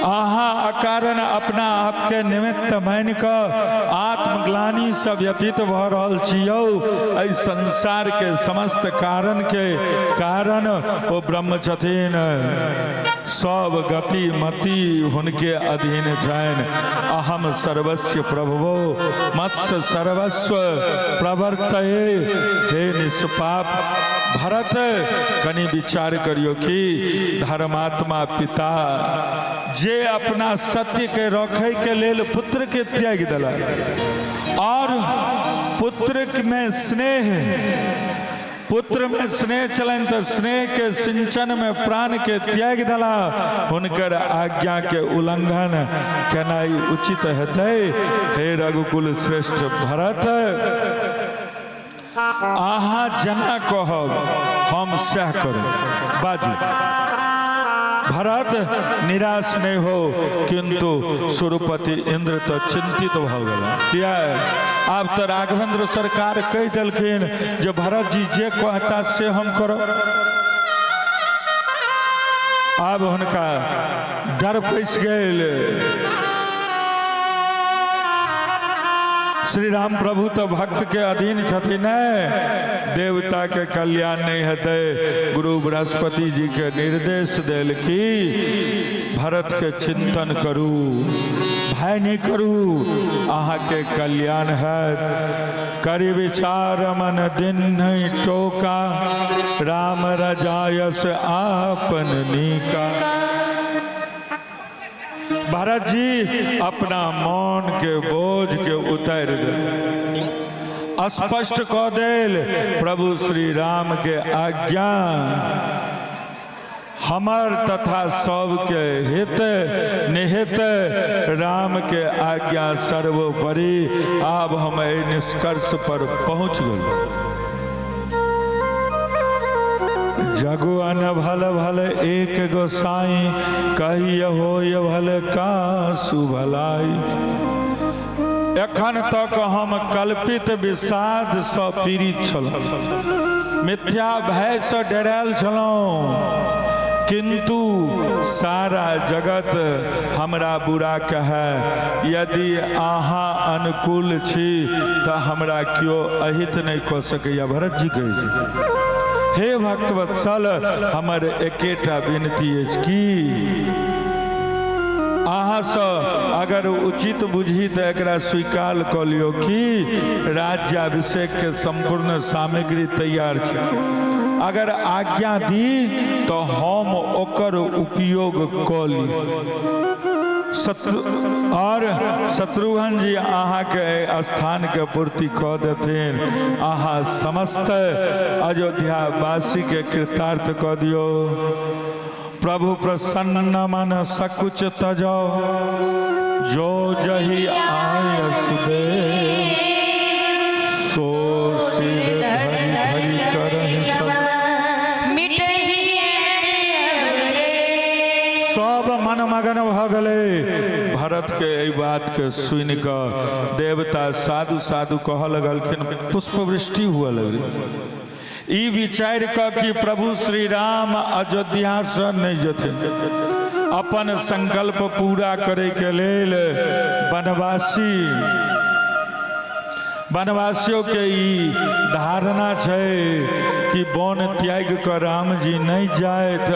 अहाँ अकारण अपना आपके निमित्त मानि कऽ आत्मग्लानिसँ व्यतीत भऽ रहल छी यौ। एहि संसारके समस्त कारणके कारण ओ ब्रह्म छथिन। सब गति मति हुनके अधीन छनि। अहम सर्वस्य प्रभवो मत्स्य सर्वस्व प्रवर्तये। हे निष्पाप भरत, कनि विचार करियो कि धर्मात्मा पिता जे अपना सत्य के रखे के लेल पुत्र के त्याग देलक और पुत्र में स्नेह, पुत्र में स्नेह छलनि तऽ स्नेह के सिंचन में प्राण के त्याग देला, हुनकर आज्ञा के उल्लंघन केनाइ उचित हेतै? हे रघुकुल श्रेष्ठ भरत, अहाँ जेना कहब हम सएह करब। बाजू भरत, निराश नहीं हो। किंतु सुरपति इंद्र तो चिंतित भऽ गेला। किया? आब तऽ राघवेंद्र सरकार कहि देलखिन जे भरत जी जे कहता से हम करब। आब हुनका डर पैसि गेल। श्री राम प्रभु तो भक्त के अधीन छथिन ने, देवता के कल्याण नहीं हेतै। गुरु बृहस्पति जी के निर्देश देल कि भरत के चिंतन करू, भय नहीं करू, अहाँ के कल्याण है। करी विचार मन दिन नहीं टोका, राम रजायस आपन नीका। भरत जी अपना मन के बोझ के उतार दे, स्पष्ट कऽ देल प्रभु श्री राम के आज्ञा हमर तथा सबके हित निहित, राम के आज्ञा सर्वोपरि। आब हम एहि निष्कर्ष पर पहुँच गेलहुँ। जगुअन भल भल एक गोसाई, कहिय होय भल का सुभलाई। एखन तक हम कल्पित विषादसँ पीड़ित छलहुँ, मिथ्या भयसँ डरायल छलहुँ, किंतु सारा जगत हमरा बुरा कहै, यदि अहाँ अनुकूल छी तऽ हमरा केओ अहित नहि कऽ सकैए। भरत जी कहै छै, हे भक्तवत्सल, हमर एकेटा विनती अछि कि अहाँसँ अगर उचित बुझी तऽ एकरा स्वीकार कऽ लियौ कि राज्याभिषेकके सम्पूर्ण सामग्री तैयार छै। अगर आज्ञा दी तऽ हम ओकर उपयोग कऽ ली। शत्रु और शत्रुघ्न जी अहाँके एहि स्थानके पूर्ति कऽ देथिन। अहाँ समस्त अयोध्यावासीके कृतार्थ कऽ दियौ। प्रभु प्रसन्न मन सकुच तजो, जो जही आय सुदेव, सो सिर धरि धरि करहि सब। सब मन मगन भऽ गेलै। भरत के एहि बात के सुनि कऽ देवता साधु साधु कहऽ लगलखिन, पुष्पवृष्टि हुअ लगलै। ई विचारि कऽ कि प्रभु श्री राम अयोध्यासँ नहि जेथिन, अपन संकल्प पूरा करैके लेल वनवासी वनवासियों के ई धारणा छै कि वन त्याग कऽ रामजी नहि जायत,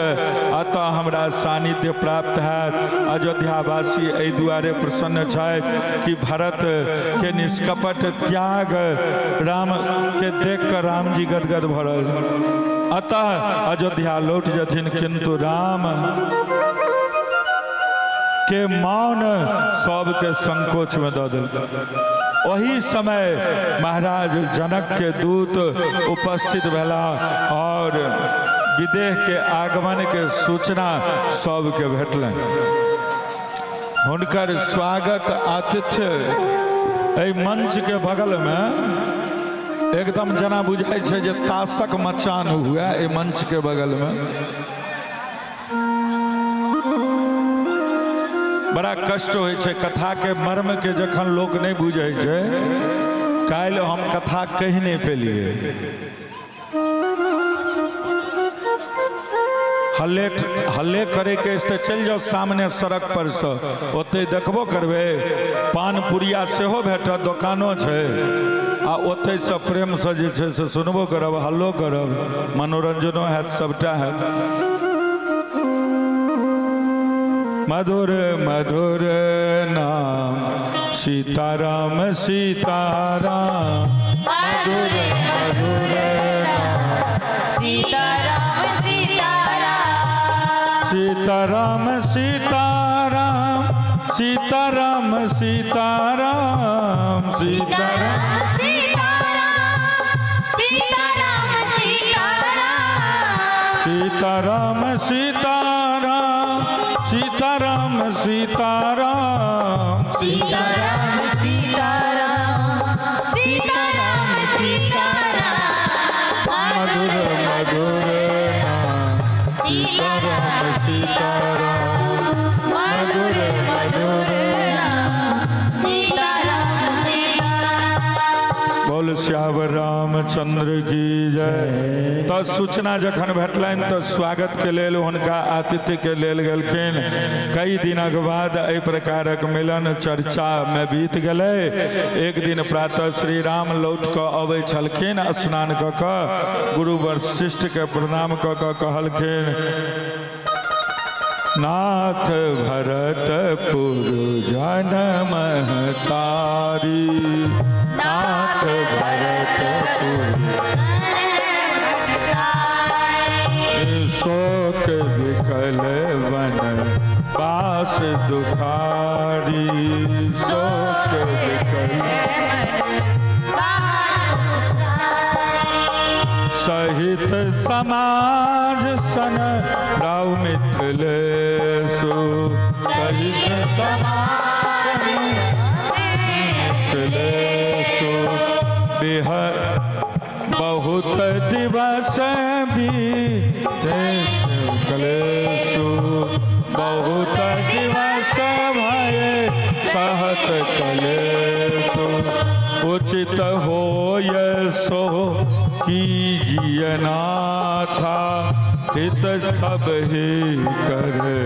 अतः हमरा सानिध्य प्राप्त हैत। अयोध्यावासी एहि दुआरे प्रसन्न छथि कि भरत के निष्कपट त्याग राम के देख कऽ रामजी गदगद भऽ रहल, अतः अयोध्या लौट जथिन। किंतु राम के मौन सबके संकोच में दऽ देलकै। ओही समय महाराज जनक के दूत उपस्थित भेला और विदेह के आगमन के सूचना सबके भेटलनि। हुनकर स्वागत आतिथ्य एहि मंच के बगल में एकदम जेना बुझाइ छै जे ताशक मचान हुए एहि मंच के बगल में। बड़ा कष्ट होइ छै कथा के मर्म के जखन लोक नहि बुझै छै। काल्हि हम कथा कहि नहि पेलियै। हल्ले हल्ले करैके अछि तऽ चलि जाउ सामने सड़क परसँ, ओतहि देखबो करबै, पान पुड़िया सेहो भेटत, दोकानो छै, आ ओतहिसँ प्रेमसँ जे छै से सुनबो करब, हल्लो करब, मनोरंजनो हैत, सबटा हैत। मधुर मधुर नाम सीताराम सीताराम, मधुर मधुर नाम सीताराम सीताराम, सीताराम सीताराम, सीताराम सीताराम, सीताराम सीताराम सीताराम सीताराम सीताराम, सीताराम सीताराम, सीताराम सीताराम, सीताराम सीताराम, मधुर मधुर नाम सीताराम सीताराम, मधुर मधुर नाम सीताराम सीताराम। बोल श्यावर रामचंद्र की जय। तऽ सूचना जखन भेटलनि तऽ स्वागत के लेल हुनका आतिथ्य के लेल गेलखिन। कई दिनक बाद एहि प्रकारक मिलन चर्चा में बीत गेलै। एक दिन प्रातः श्री राम लौट कऽ अबै छलखिन, स्नान कऽ कऽ गुरु वशिष्ठ के प्रणाम कऽ कऽ कहलखिन, नाथ भरतपुर जन महतारी, नाथ भरतपुर शोक विकल वन बास दुखारी, शोक विकल सहित समाज सन राव मिथिलेशु, सहित समाज सन मिथिलेशु, बिह बहुत दिवस बीते कलेशु, बहुत दिवस भये सहत कलेशु, उचित होय सो कीजिय नाथा, हित सब ही कर रे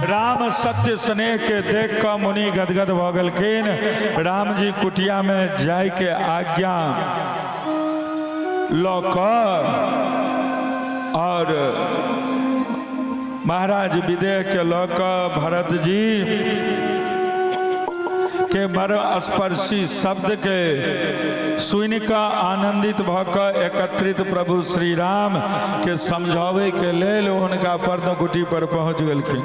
राम सत्य स्नेह के देख कऽ मुनि गदगद भऽ गेलखिन। राम जी कुटिया में जाय के आज्ञा लऽ कऽ और महाराज विदेह के लऽ कऽ भरत जी के मर्म स्पर्शी शब्द के सुनि कऽ आनंदित भऽ कऽ एकत्रित प्रभु श्री राम के समझाबै के लेल हुनका पर्णकुटी पर पहुँच गेलखिन।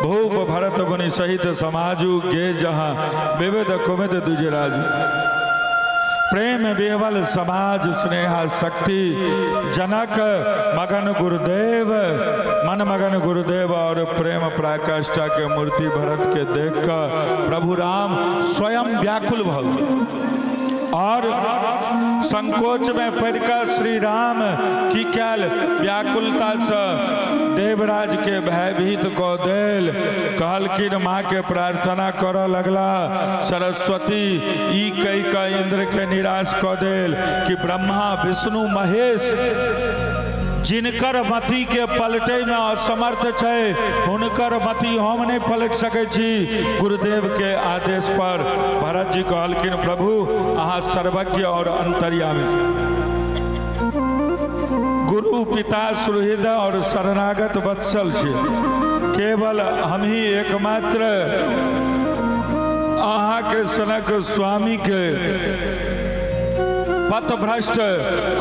भूप भरत मुनि सहित समाजु गे जहाँ विविध कुमित द्विजराजु। प्रेम विह्वल समाज स्नेहा शक्ति जनक मगन गुरुदेव, मन मगन गुरुदेव और प्रेम पराकाष्ठा के मूर्ति भरत के देख कऽ प्रभु राम स्वयं व्याकुल भऽ गेल और संकोच में पड़ि कऽ श्री राम की कयल, व्याकुलता से देवराज के भयभीत कऽ देल। कहलखिन, माँ के प्रार्थना करऽ लगला, सरस्वती ई कहि कऽ इंद्र के निराश कऽ देल कि ब्रह्मा विष्णु महेश जिनकर मति के पलटै में असमर्थ छै, हुनकर मति हम नहि पलटि सकै छी। गुरुदेव के आदेश पर भरत जी कहलखिन, प्रभु अहाँ सर्वज्ञ और अंतर्यामी छी, गुरु पिता सुहृद और शरणागत वत्सल छी, केवल हम ही एकमात्र अहाँके सनक स्वामी के पथभ्रष्ट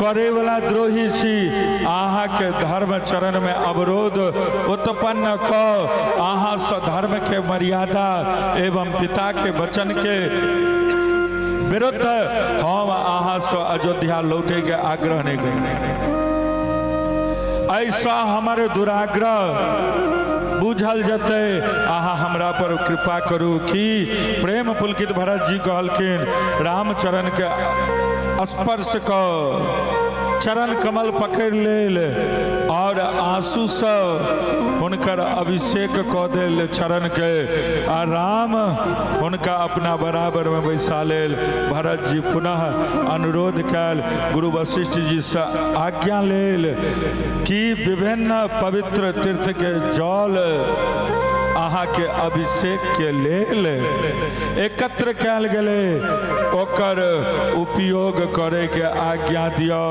करैवला द्रोही छी। अहाँके धर्म चरण में अवरोध उत्पन्न कऽ अहाँसँ धर्म के मर्यादा एवं पिता के वचन के विरुद्ध हम अहाँसँ अयोध्या लौटे के आग्रह नहीं करी। ऐसा हमर दुराग्रह बुझल जतै, अहाँ हमरा पर कृपा करू। कि प्रेम पुलकित भरत जी कहलखिन, रामचरण के स्पर्श कऽ चरण कमल पकड़ि लेल आओर आंसूसँ हुनकर अभिषेक कऽ देल चरणके आ राम हुनका अपना बराबरमे बैसा लेल। भरत जी पुनः अनुरोध कयल, गुरु वशिष्ठ जीसँ आज्ञा लेल कि विभिन्न पवित्र तीर्थके जल अहाँके अभिषेकके लेल एकत्र कयल गेलै, ओकर उपयोग करैके आज्ञा दिअ।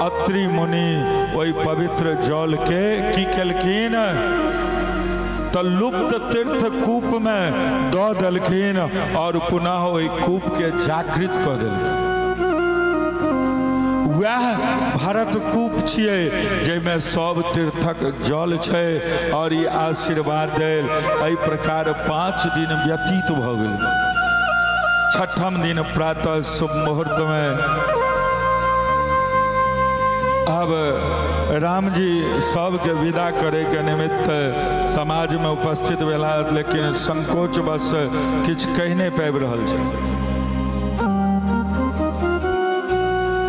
अत्रि मुनि ओहि पवित्र जलके की केलखिन तऽ लुप्त तीर्थ कूपमे दऽ देलखिन आओर पुनः ओहि कूपके जागृत कऽ देलखिन। वएह भरत कूप छियै जाहिमे सब तीर्थक जल छै और ई आशीर्वाद देल। एहि प्रकार 5 दिन व्यतीत भऽ गेल। छठम दिन प्रातः शुभ मुहूर्त में अब राम जी सबके विदा करे के निमित्त समाज में उपस्थित भेला, लेकिन संकोच बस किछु कहि नहि पाबि रहल छै।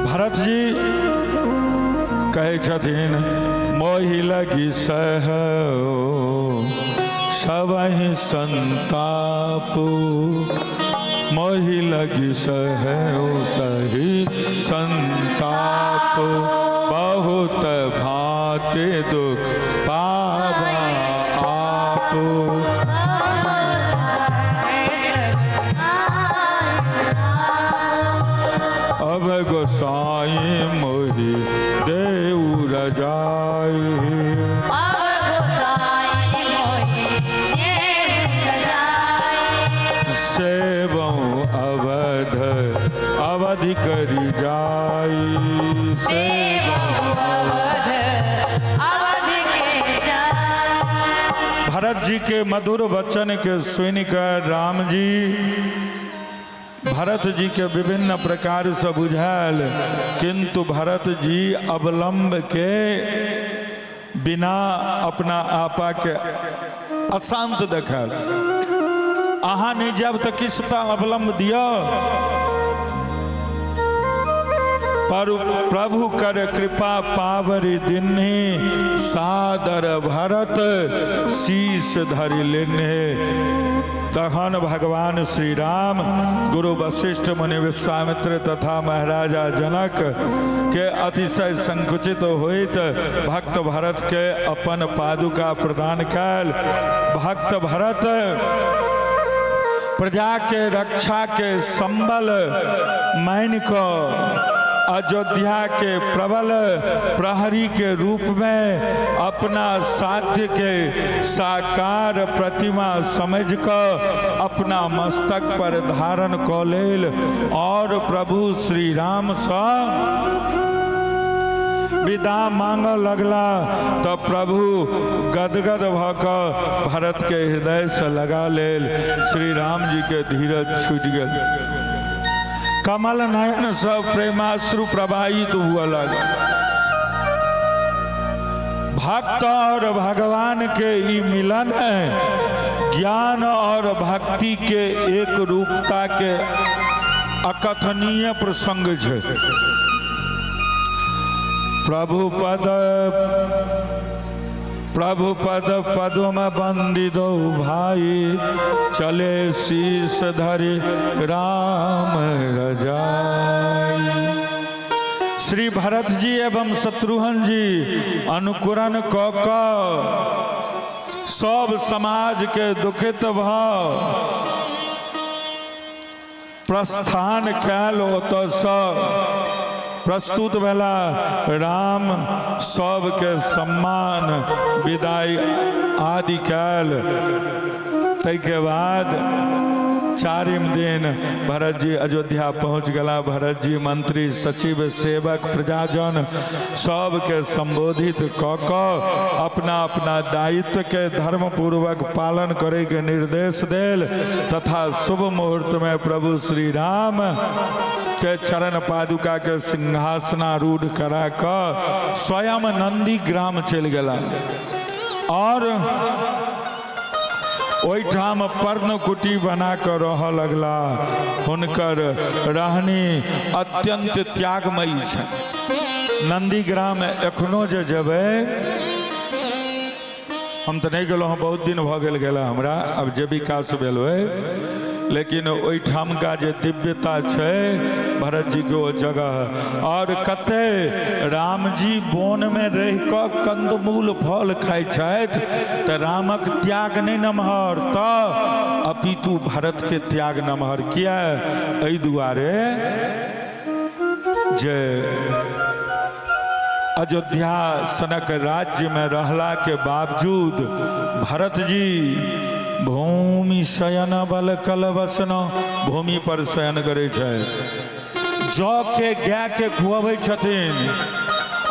भरत जी कहै छथिन, मोहि लगी सह सबहि संताप, मोहि लगी सह सही संताप, बहुत भांति दुख पावा आप। अब गोसाई मोहि देउ रजाई, अब गोसाई मोहि देउ रजाई, सेवं अवध अवधि करि जाई, सेवं अवध अवधि के जाई। भरत जी के मधुर वचन के सुनिकर राम जी भरत जी के विभिन्न प्रकार से बुझायल, किंतु भरत जी अवलंब के बिना अपना आपा के अशांत देखल। अहाँ नहीं जाब तो किछु तऽ अवलंब दिअ। पर प्रभु कर कृपा पावरी दिन्ही, सादर भरत शीश धरि लेन्हे। तखन भगवान श्री राम गुरु वशिष्ठ मुनि विश्वामित्र तथा महाराजा जनक के अतिशय संकुचित होइत भक्त भरत के अपन पादुका प्रदान कयल। भक्त भरत प्रजा के रक्षा के संबल मान कऽ अयोध्या के प्रबल प्रहरी के रूप में अपना साध्य के साकार प्रतिमा समझ कऽ अपना मस्तक पर धारण कऽ लेल और प्रभु श्री राम सँ विदा मांगऽ लगला तऽ प्रभु गदगद भऽ कऽ भरत के हृदय से लगा लेल। श्री राम जी के धीरज छूटि गेल, कमल नयन सब प्रेमाश्रु प्रवाहित हुआ लगा। भक्त और भगवान के ई मिलन है, ज्ञान और भक्ति के एक रूपता के अकथनीय प्रसंग है। प्रभु पद प्रभु पद पदम बंदी दो भाई, चले शीश धरि राम रजाई। श्री भरत जी एवं शत्रुघ्न जी अनुकरण कऽ कऽ सब समाज के दुखित भऽ प्रस्थान कयल। ओतऽसँ प्रस्तुत भेला। राम सबके सम्मान विदाई आदि कयल। ताहिके बाद चारिम दिन भरत जी अयोध्या पहुँच गेला। भरत जी मंत्री सचिव सेवक प्रजाजन सबके संबोधित कऽ कऽ अपना अपना दायित्व के धर्मपूर्वक पालन करे के निर्देश देल तथा शुभ मुहूर्त में प्रभु श्री राम के चरण पादुका के सिंहासनारूढ़ करा कऽ स्वयं नंदी ग्राम चलि गेला और ओहिठाम पर्णकुटी बना कऽ रहऽ लगला। हुनकर रहनी अत्यंत त्यागमयी छै। नंदीग्राम एखनो जे जेबै, हम तऽ नहि गेलहुँ हँ, बहुत दिन भऽ गेल गेला हमरा, आब जे विकास भेल होय, लेकिन ओहिठामका जे दिव्यता छै भरत जी के ओ जगह, और कते रामजी वन में रहि कऽ कंदमूल फल खाइ छथि तऽ रामक त्याग नहि नमहर तऽ अपितु भरत के त्याग नमहर। किया? एहि दुआरे जे अयोध्या सनक राज्य में रहला के बावजूद भरत जी भूमि शयन बल कल वसन, भूमि पर शयन करै छै, जौ के गाय के खुअबै छथिन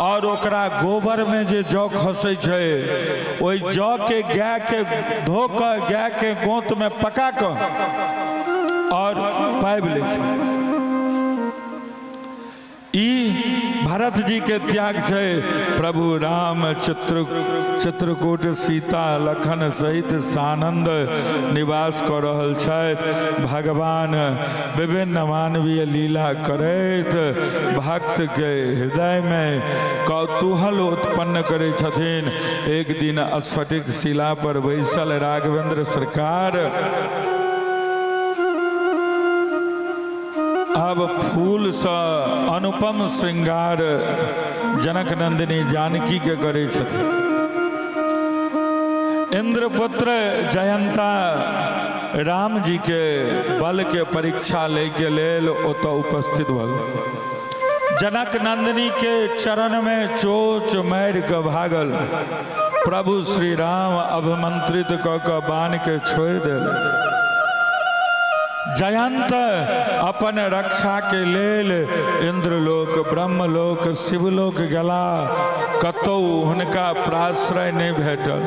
और ओकरा गोबर में जे जौ खसै छै ओहि जौ के गाय के धो कऽ गाय के गोंत में पका कऽ और पाबि लै छै। ई भरत जी के त्याग छै। प्रभु राम चित्रकूट सीता लखन सहित सानंद निवास कऽ रहल छथि। भगवान विभिन्न मानवीय लीला करैत भक्त के हृदय में कौतूहल उत्पन्न करै छथिन। एक दिन स्फटिक शिला पर बैसल राघवेंद्र सरकार अब फूलसँ अनुपम श्रृंगार जनक नंदिनी जानकी के करै छथिन। इंद्रपुत्र जयंता राम जी के बल के परीक्षा लै के लेल ओतऽ उपस्थित भऽ गेल। जनक नंदिनी के चरण में चोच मारि कऽ भागल। प्रभु श्री राम अभिमंत्रित कऽ कऽ बाण के छोड़ि देल। जयंत अपन रक्षा के लेल इंद्रलोक, ब्रह्मलोक, शिवलोक गेला, कतौ हुनका प्राश्रय नहि भेटल।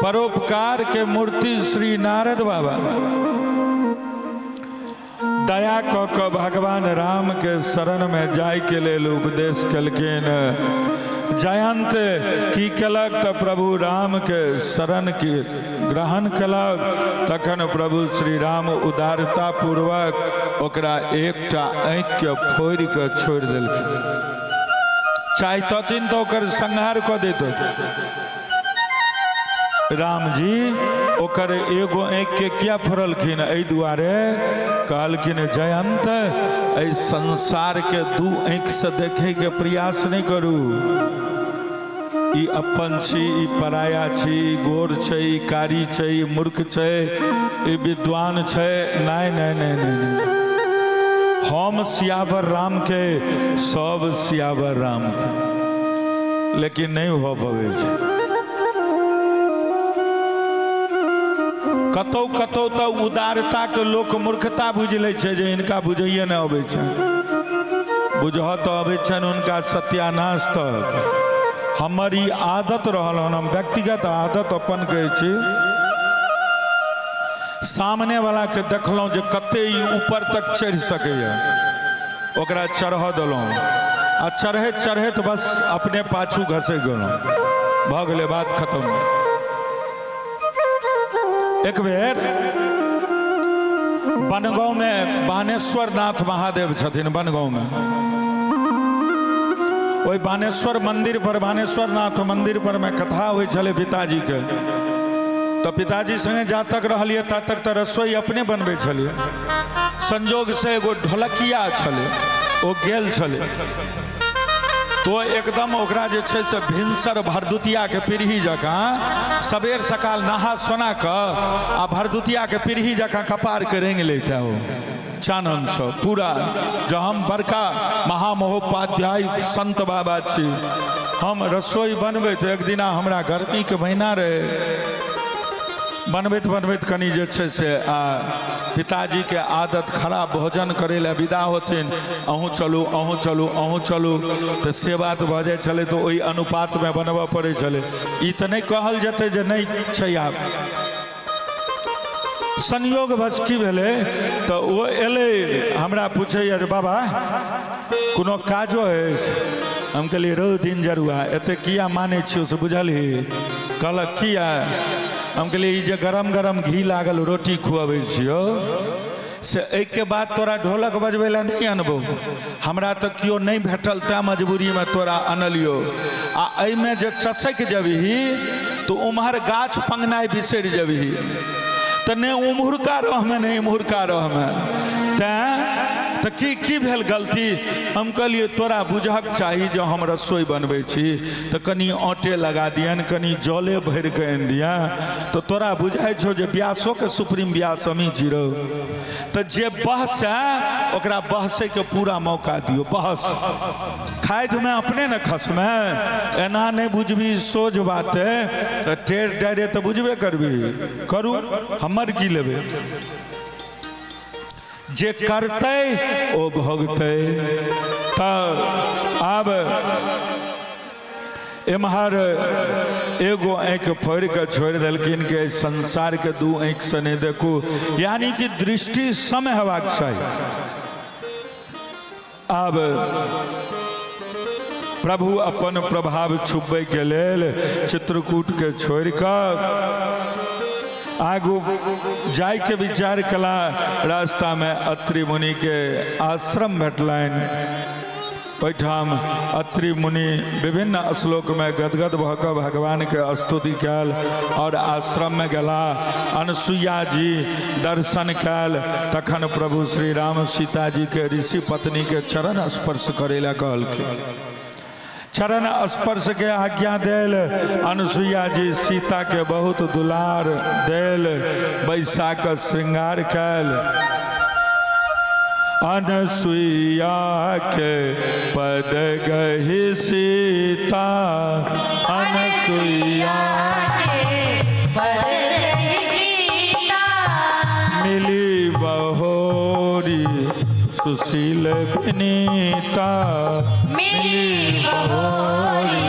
परोपकार के मूर्ति श्री नारद बाबा दया कऽ कऽ भगवान राम के शरण में जाय के लेल उपदेश केलखिन। जयंत की केलक तऽ प्रभु राम के शरण के ग्रहण केलक। तखन प्रभु श्री राम उदारता पूर्वक ओकरा एकटा आँखि के फोड़ि कऽ छोड़ि देलखिन। चाहितथिन तऽ ओकर संहार कऽ देतथिन। रामजी ओकर एगो आँखि के किया फोड़लखिन? एहि दुआरे कहलखिन जयंत, एहि संसार के दू आँखि से देखे के प्रयास नहीं करू। ई अपन छी, ई पराया छी, ई गोर छै, ई कारी छै, ई मूर्ख छै, ई विद्वान छै। नहीं नहीं नहीं नहीं नहीं, हम सियावर राम के, सब सियावर राम के, लेकिन नहीं भऽ पबै छै। कतौ कतौ तऽ उदारता के लोक मूर्खता बुझि लै छै जे हिनका बुझैए नहि अबै छै। बुझऽ तऽ अबै छनि हुनका सत्यानाश तक। हमर ई आदत रहल हन, हम व्यक्तिगत आदत अपन कहै छी। सामने वाला के देखलहुँ जे कते ई ऊपर तक चढ़ि सकैए, ओकरा चढ़ऽ देलहुँ आ चढ़ैत चढ़ैत बस अपने पाछू घसकि गेलहुँ, भऽ गेलै बात खत्म। एक बेर बनगांव में बानेश्वर नाथ महादेव छथिन बनगांव में, ओहि बानेश्वर मंदिर पर, बानेश्वर नाथ मंदिर पर में कथा होइ छलै पिताजी के। तऽ पिताजी संगे जा तक रहलियै ता तक तऽ रसोई अपने बनबै छलियै। संजोग से एगो ढोलकिया छलै, ओ गेल छलै तो एकदम ओकरा जे छै से भिनसर भरदुतियाके पीढ़ी जकाँ सबेर सकाल नहा सोना कऽ आ भरदुतियाके पीढ़ी जकाँ कपारके रंगि लैते ओ चाननसँ पूरा। जँ हम बड़का महामहोपाध्याय संत बाबा छी, हम रसोई बनबैत एक दिना हमरा गर्मीके महीना रहै, बनबैत बनबैत कनि जे छै से आ पिताजीके आदत खराब, भोजन करै लए विदा होथिन, अहूँ चलू अहूँ चलू अहूँ चलू, तऽ से बात भऽ जाइ छलै, तऽ ओहि अनुपातमे बनबऽ पड़ै छलै। ई तऽ नहि कहल जेतै जे नहि छै। आब संयोगवश की भेलै तऽ ओ एलै, हमरा पूछैए जे बाबा कोनो काजो अछि? हम कहलियै रौ दिन जरुआ, एते किया मानै छियौ से बुझलही? कहलक किया? हम कहलियै ई जे गरम गरम घी लागल रोटी खुअबै छियौ से एहिके बाद तोरा ढोलक बजबै लए नहि अनबौ। हमरा तऽ केओ नहि भेटल तैं मजबूरीमे तोरा अनलियौ। आ एहिमे जे चसकि जेबही तऽ उम्हर गाछ पंगनाइ बिसरि जेबही, तऽ नहि उम्हुरका रहमे नहि इम्हुरका रहमे। तैं तऽ की की भेल गलती? हम कहलियै तोरा बुझक चाही जे हम रसोई बनबै छी तऽ कनि आटे लगा दियन, कनि जले भरि कऽ आनि दियन। तऽ तोरा बुझाइ छौ जे ब्यासोके सुप्रीम ब्यास हमही छी रौ। तऽ जे बहसै ओकरा बहसैके पूरा मौका दियौ। बहस खाइधमे अपने ने खसमे, एना नहि बुझबी सोझ बात है तऽ टेढ़ डायरे तऽ बुझबे करबी। करू, हमर की लेबै? जे करतै ओ भोगतै। तऽ आब एम्हर एगो आँखि फोड़ि कऽ छोड़ि देलखिन कि एहि संसारके दू आँखिसँ नहि देखू, यानी कि दृष्टि सम हेबाक चाही। आब प्रभु अपन प्रभाव छुपबैके लेल चित्रकूटके छोड़ि कऽ आगू जायके विचार कला। रास्तामे अत्रि मुनिके आश्रम भेटलनि। ओहिठाम अत्रि मुनि विभिन्न श्लोकमे गदगद भऽ कऽ भगवानके स्तुति कयल और आश्रममे गेला। अनसुईया जी दर्शन कयल। तखन प्रभु श्री राम सीता जी के ऋषि पत्नी के चरण स्पर्श करे ला कहलखिन। चरण स्पर्श के आज्ञा देल। अनसुईया जी सीता के बहुत दुलार देल, बैसा कऽ श्रृंगार कयल। अनसुईया के पद गही सीता, अनसुईया के पद गही सीता, मिली बहोरी सुशील विनीता, मिली बहोरी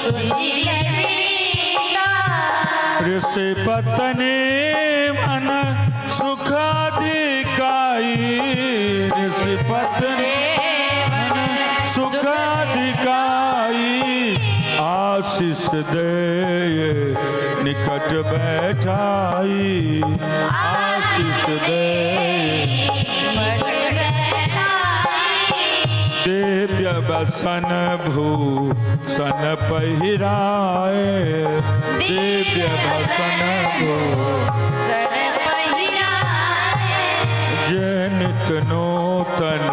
सुशील विनीता, ऋषि पत्नी मन सुखाधिकाई, ऋषि पत्नी मन सुखाधिकाई, आशीष दे निकट बैठाई, आशीष दे निकट बैठाई, दिव्य बसन भूषण पहिराए, दिव्य बसन भूषण पहिराए, जे नित नूतन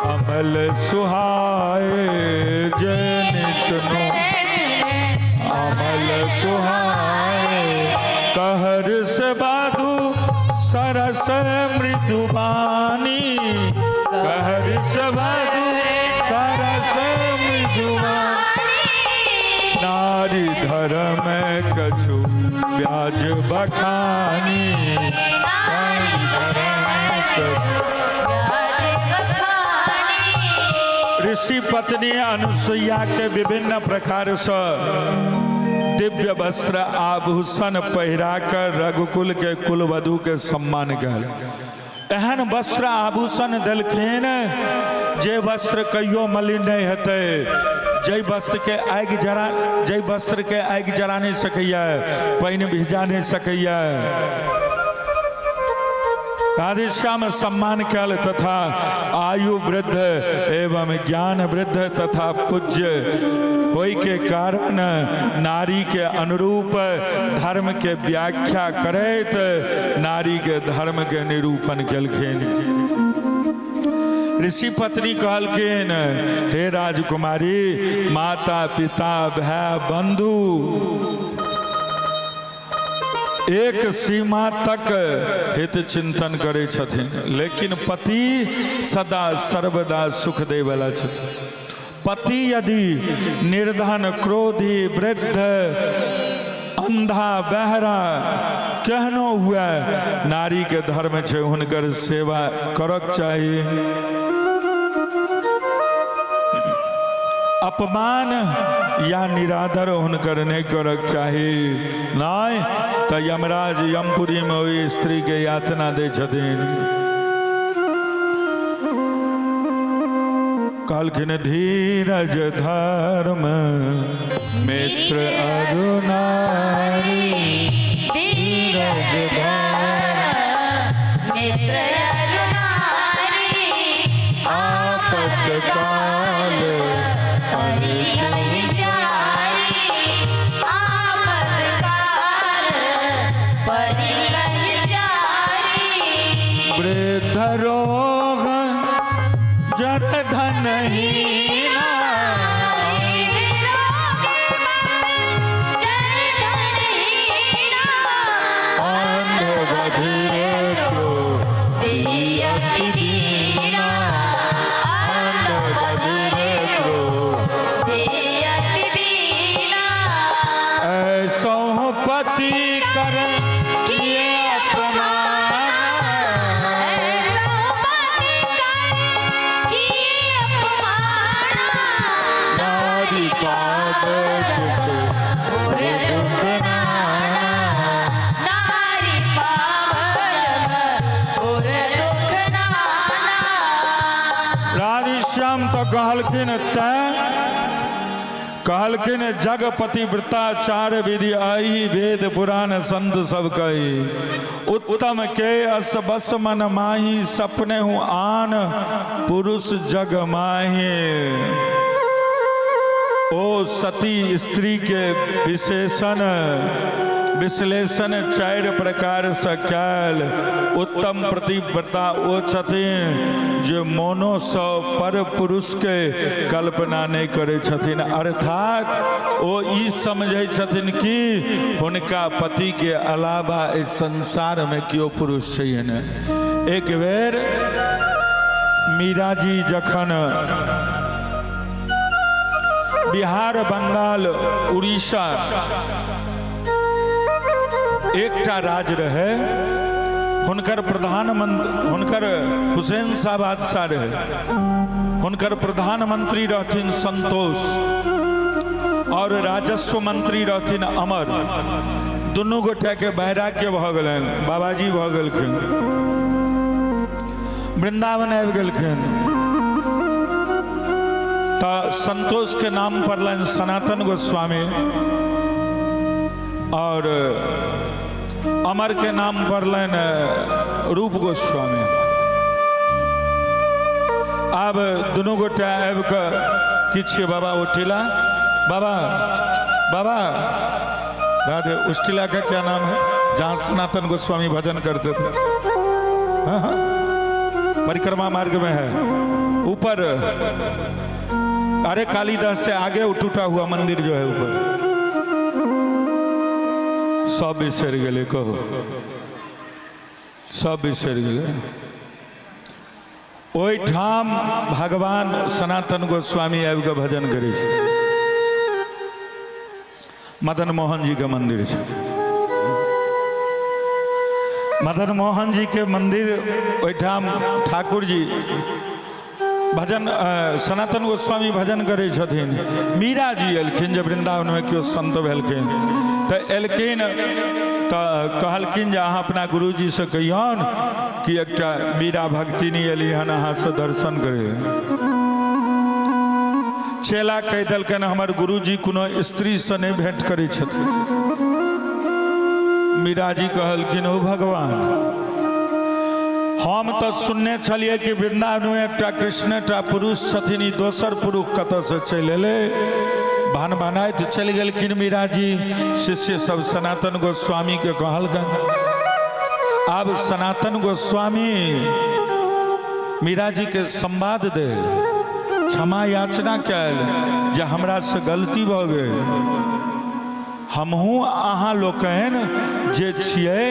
अमल सुहाए, जे नित नूतन अमल सुहाए, कहर से बाधु सरस मृदुबानी, कहर से बाधु सरस मृदुबानी, नारी धर्म कछु ब्याज बखानी, नारी धर्म कछु ब्याज बखानी। ऋषि पत्नी अनुसुईया के विभिन्न प्रकार से दिव्य वस्त्र आभूषण पहिरा कर रघुकुल के कुलवधु के सम्मान कयल। एहन वस्त्र आभूषण देलखिन जे वस्त्र कहियो मलिन नहीं हेतै, जै वस्त्र के आगि जरा, जै वस्त्र के आगि जरा नहीं सकैया, पानि भिजा नहीं सकैया। राधेश्याम सम्मान कयल तथा आयु वृद्ध एवं ज्ञान वृद्ध तथा पूज्य होय के कारण नारी के अनुरूप धर्म के व्याख्या करैत नारी के धर्म के निरूपण केलखिन। ऋषि पत्नी कहलखिन, हे राजकुमारी, माता पिता भाई बंधु एक सीमा तक हित चिंतन करै छथिन, लेकिन पति सदा सर्वदा सुख दै वाला छथिन। पति यदि निर्धन, क्रोधी, वृद्ध, अंधा, बहरा केहनो हुए, नारी के धर्म छै हुनकर सेवा करक चाही। अपमान या निरादर हुनकर नहीं करक चाही, नहीं तऽ यमराज यमपुरी में ओहि स्त्री के यातना दै छथिन। कहलखिन धीरज धर्म मित्र अरुणारी, धीरज धर मित्र अरु नारी आपद काल परि कहि जारी आपद काल परि कहि जारी वृद्ध रोग जर धन हीना अंध बधिर क्रोध अंध बधिर क्रोध ऐसो पति कर किए अपमाना नारी पाप दुख दुख नाना नारी पावन उर दुख नाना। राधेश्याम तो कहलखिन तैं कहलखिन जगपति व्रताचार विधि आई वेद पुराण संत सब कही उत्तम के अस बस मन माही सपने हूँ आन पुरुष जग माही। ओ सती स्त्री के विशेषण विश्लेषण चारि प्रकार से कैल। उत्तम प्रतिव्रता ओ छथिन जे मोनोसँ पर पुरुष के कल्पना नहि करै छथिन, अर्थात ओ ई समझै छथिन कि हुनका पति के अलावा इस संसार में केओ पुरुष छैहे नहि। एक बेर मीरा जी जखन बिहार बंगाल उड़ीसा एकटा राज रहे, हुनकर प्रधानमंत्री हुनकर हुसैन शाह बादशाह रहे, हुनकर प्रधानमंत्री रहथिन संतोष और राजस्व मंत्री रहथिन अमर। दुनू गोटे के वैराग्य भऽ गेलनि, बाबाजी भऽ गेलखिन, वृंदावन आबि गेलखिन। तऽ संतोष के नाम पड़लनि सनातन गोस्वामी और अमर के नाम पड़लनि रूप गोस्वामी। आब दुनू गोटे आबि कऽ की छियै बाबा ओ टीला, बाबा बाबा राधे, उस टीला का क्या नाम है जहाँ सनातन गोस्वामी भजन करते थे? हाँ हाँ, परिक्रमा मार्ग में है ऊपर, अरे कालीदास से आगे टूटा हुआ मंदिर जो है ऊपर। सब बिसरि गेलै, कहो सब बिसरि गेलै। ओहिठाम भगवान सनातन गोस्वामी आबि कऽ भजन करै छै, मदन मोहन जी के मंदिर छै। मदन मोहन जी के मंदिर ओहिठाम ठाकुर जी भजन सनातन गोस्वामी भजन करै छथिन। मीरा जी एलखिन जे वृंदावनमे केओ संत भेलखिन तऽ एलखिन तऽ कहलखिन जे अहाँ अपना गुरुजीसँ कहियौन कि एकटा मीरा भक्तिनी एली हन अहाँसँ दर्शन करे। चेला कहि देलकनि हमर गुरुजी कोनो स्त्रीसँ नहि भेंट करै छथिन। मीरा जी कहलखिन ओ भगवान, हम तऽ सुनने छलियै कि वृंदावनमे एकटा कृष्णटा पुरुष छथिन, ई दोसर पुरुष कतऽसँ चलि एलै? भान भानाइत चलि गेलखिन मीरा जी। शिष्य सब सनातन गोस्वामीके कहलकनि। आब सनातन गोस्वामी मीरा जी के संवाद दे क्षमा याचना कैल जे हमरा से गलती भऽ गेल, हमहूँ अहाँ लोकनि जे छियै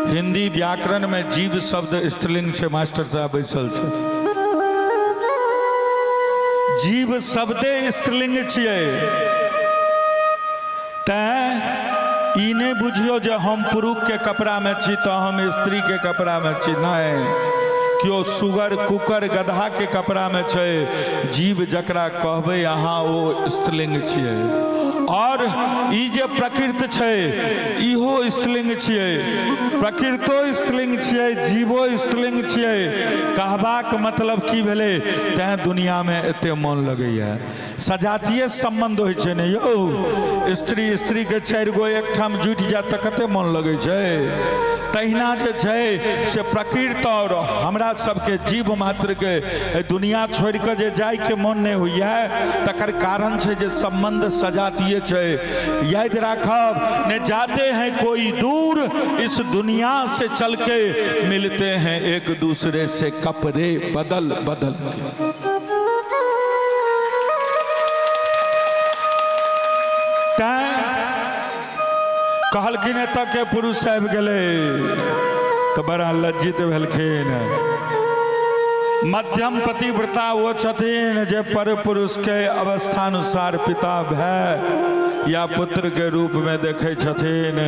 हिंदी व्याकरण में जीव शब्द स्त्रीलिंग छै, मास्टर साहब बैसल छै, जीव शब्दे स्त्रीलिंग छियै, तैं ई नहि बुझियौ जे हम पुरुषके कपड़ामे छी तऽ हम स्त्रीके कपड़ामे छी, नहि, केओ सुगर कुकर गदहाके कपड़ामे छै, जीव जकरा कहबै अहाँ ओ स्त्रीलिंग छियै। आओर ई जे प्रकृत छै इहो स्त्रीलिंग छियै, प्रकृतो स्त्रीलिंग छियै, जीवो स्त्रीलिंग छियै। कहबाक मतलब की भेलै, तैँ दुनियामे एते मन लगैए। सजातीय सम्बन्ध होइ छै ने यौ, स्त्री स्त्रीके 4 गो एकठाम जुटि जायत तऽ कते मन लगै छै। तहिना जे छै से प्रकृत आओर हमरा सबके जीव मात्रके एहि दुनिया छोड़ि कऽ जे जाइके मन नहि होइए, तकर कारण छै जे सम्बन्ध सजातीय छै। याद राखब, ने जाते हैं कोई दूर इस दुनिया से चल के, मिलते हैं एक दूसरे से कपड़े बदल बदल के। तैं कहलखिन एतऽ के पुरुष आबि गेलै तऽ बड़ा लज्जित भेलखिन। मध्यम पतिव्रता ओ छथिन जे पर पुरुष के अवस्थानुसार पिता भाय या पुत्र के रूप में देखै छथिन।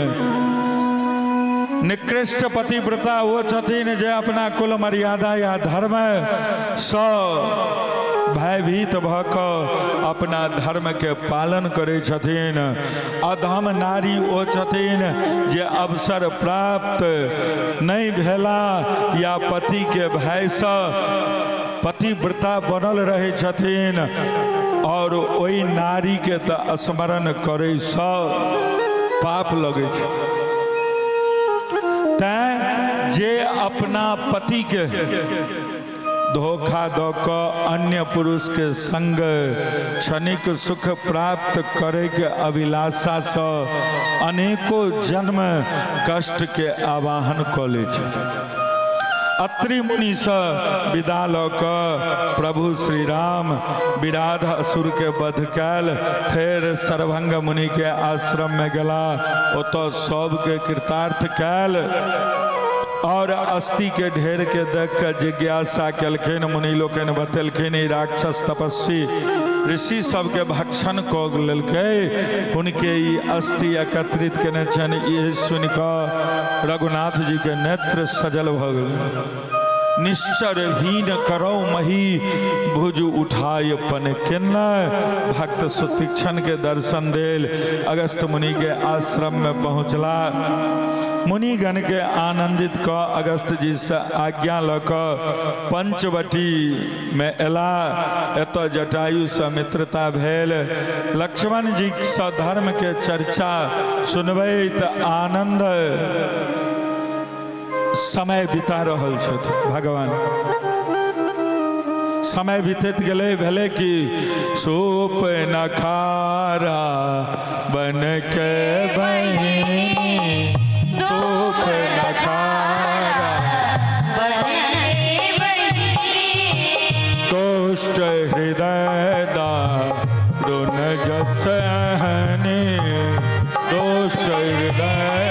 निकृष्ट पतिव्रता ओ छथिन जे अपना कुल मर्यादा या धर्म सँ भयभीत भऽ कऽ अपना धर्म के पालन करै छथिन। अधम नारी ओ छथिन जे अवसर प्राप्त नहि भेला या पति के भयसँ पतिव्रता बनल रहै छथिन, और ओहि नारी के तऽ स्मरण करैसँ पाप लगै छै। तैं जे अपना पति के धोखा दऽ कऽ अन्य पुरुष के संग क्षणिक सुख प्राप्त करे के अभिलाषा सँ अनेको जन्म कष्ट के आवाहन कऽ लै छै। अत्रि मुनि सँ विदा लऽ कऽ प्रभु श्री राम विराध असुर के वध कयल, फेर सर्वभंग मुनि के आश्रम में गेला, ओतऽ सबके कृतार्थ कयल और अस्थि के ढेर के देख के जिज्ञासा केलखिन। मुनि लोकनि बतेलखिन ई राक्षस तपस्वी ऋषि सबके भक्षण कऽ लेलकै, हुनके ई अस्थि एकत्रित केने छनि। ई सुनि कऽ रघुनाथ जी के नेत्र सजल भऽ गेल। निश्चरहीन करौ मही भुज उठाय पन केना। भक्त सुतीक्षण के दर्शन देल। अगस्त मुनि के आश्रम में पहुँचला। मुनिगण के आनंदित कऽ अगस्त जी से आज्ञा लऽ कऽ पंचवटी में एला। एतऽ जटायु से मित्रता भेल। लक्ष्मण जी से धर्म के चर्चा सुनबैत आनंद समय बिता रहल छथि भगवान। समय बीतैत गेलै, भेलै कि सूप नखारा बन के बहिनी, सूप नखारा दुष्ट हृदय दारुण जस हनी, दुष्ट हृदय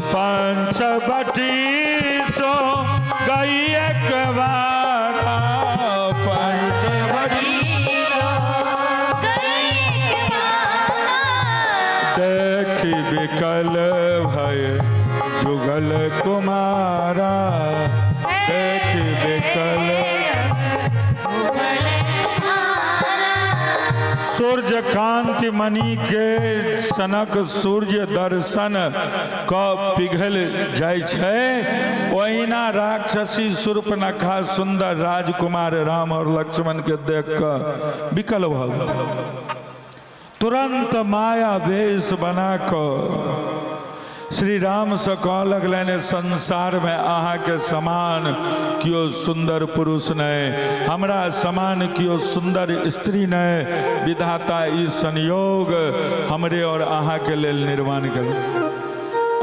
पंचवटी सो गई एक बार, पंचवटी देखी विकल भय जुगल कुमारा, देखी विकल। सूर्य कांति मणि के सनक सूर्य दर्शन क पिघल जाइ छै, ओहिना राक्षसी शूर्पणखा सुंदर राजकुमार राम और लक्ष्मण के देख कऽ विकल भऽ गेल। तुरंत माया वेश बना कऽ श्री राम से कह लगलनि, संसार में अहाँ के समान केओ सुंदर पुरुष नहीं, हमरा समान केओ सुंदर स्त्री नहीं, विधाता ई संयोग हमरे और अहाँ के लेल निर्माण करू।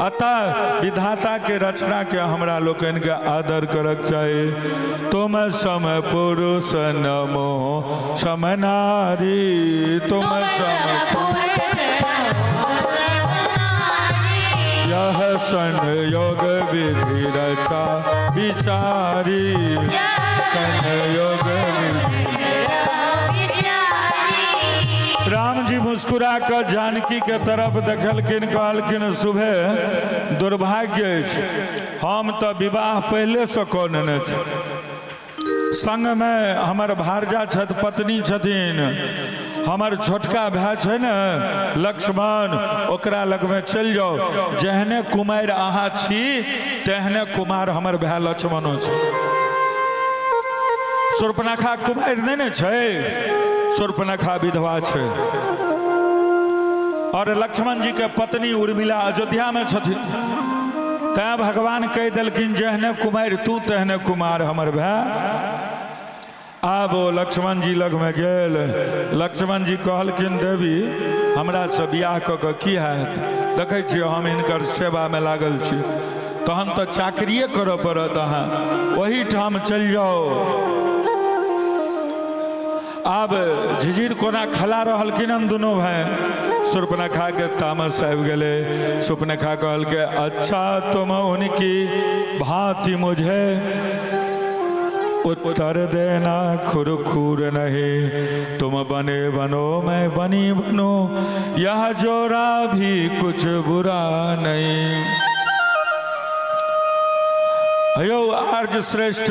अतः विधाता के रचना के हमरा लोकनि के आदर करक चाही। तुम सम पुरुष नमो सम नारी, तुम सम यह संयोग विधि रचा विचारी, संयोग विधि। राम जी मुस्कुरा कऽ जानकी के तरफ देखलखिन, कहलखिन सुबह दुर्भाग्य अछि, हम तऽ विवाह पहिले से कऽ नेने छी, संगमे हमर भारजा छथि, पत्नी छथिन, हमर छोटका भाय छै ने लक्ष्मण, ओकरा लगमे चलि जाउ। जेहने कुमारि अहाँ छी तेहने कुमार हमर भाय लक्ष्मणो छै। शूर्पणखा कुमारि नहि ने छै, शूर्पणखा विधवा छै। और लक्ष्मण जी के पत्नी उर्मिला अयोध्या में छथिन। तैं भगवान कहि देलखिन जेहने कुमारि तू तेहने कुमार हमर भाय। आब ओ लक्ष्मण जी लगमे गेल। लक्ष्मण जी कहलखिन देवी हमरा से बियाह कऽ कऽ की हैत, देखै छियै हम हिनकर सेवामे लागल छी, तहन तऽ चाकरिए करऽ पड़त, अहाँ ओहिठाम चलि जाउ। आब झिझिर कोना खला रहलखिन हन दुनू भाय। शूर्पणखा के तामस आबि गेलै। शूर्पणखा कहलकै अच्छा तुम उनकी भांति मुझे उत्तर देना खुरखुर नहीं, तुम बने बनो मैं बनी बनो, यह जोड़ा भी कुछ बुरा नहीं। यौ आर्य श्रेष्ठ,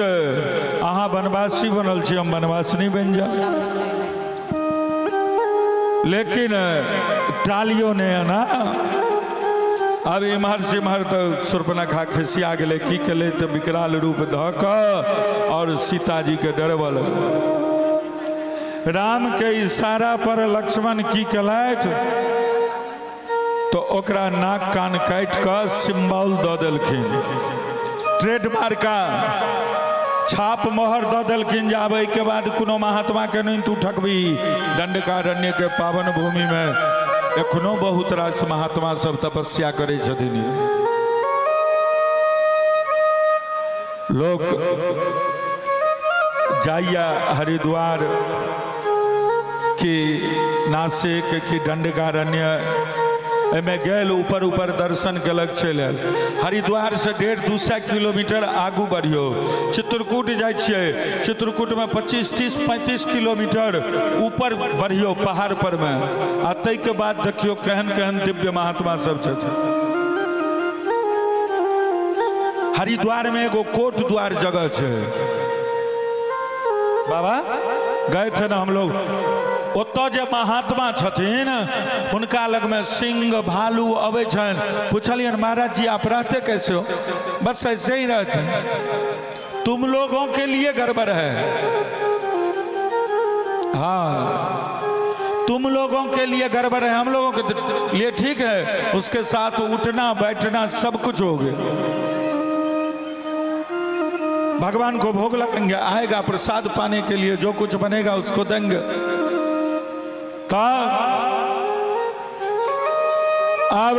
अहाँ वनवासी बनल छी, हम वनवासिनी बनि जाउ। लेकिन टालियो नहि ना। आब इम्हर से इम्हर तऽ शूर्पणखा खिसिया गेलै। की केलै तऽ विकराल रूप धऽ कऽ और सीताजीके डरबऽ लगलै। राम के इशारा पर लक्ष्मण की केलथि तो ओकरा नाक कान काटि कऽ सिम्बॉल दऽ देलखिन, ट्रेडमार्का छाप मोहर दऽ देलखिन जे आब एहिके बाद कोनो महात्माके नहि तू ठकबी। दंडकारण्य के पावन भूमिमे एखनो बहुत रास महात्मा सब तपस्या करै छथिन। लोक जाइया हरिद्वार कि नासिक कि दंडकारण्य, एहिमे गेल, ऊपर ऊपर दर्शन केलक, चलि आयल। हरिद्वार से 150-200 किलोमीटर आगू बढ़ियौ, चित्रकूट जाइ छियै, चित्रकूटमे 25 30 35 किलोमीटर ऊपर बढ़ियौ पहाड़ पर मे, आ ताहिके बाद देखियौ केहन केहन दिव्य महात्मा सब छथिन। हरिद्वार में एगो कोट द्वार जगह छै, बाबा गए थे ना हम लोग, ओतऽ जे महात्मा छथिन हुनका लगमे सिंह भालू अबै छनि। पुछलियनि महाराज जी आप रहते कैसे हो? बस ऐसे ही रहते हैं, तुम लोगों के लिए गड़बड़ है। हाँ तुम लोगों के लिए गड़बड़ है, हम लोगों के लिए ठीक है। उसके साथ उठना बैठना सब कुछ हो गया। भगवान को भोग लगाएंगे, आएगा प्रसाद पाने के लिए, जो कुछ बनेगा उसको देंगे। अब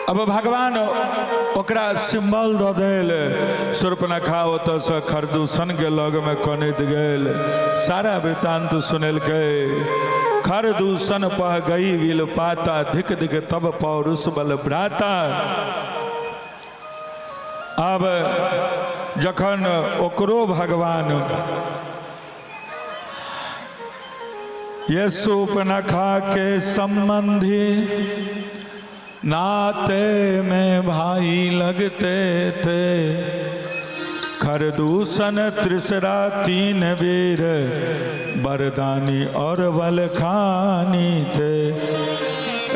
अब भगवान ओकरा सिम्बल दऽ देल। शूर्पणखा ओतऽसँ खरदूषणके लगमे कनैत गेल, सारा वृत्तांत सुनेलकै। खरदूषण पह गई will पाता, धिक धिक तब पौरुष बल भ्राता। आब जखन ओकरो भगवान ये शूर्पणखा के संबंधी नाते में भाई लगते थे, खरदूषण त्रिसरा तीन वीर बरदानी और बलखानी थे,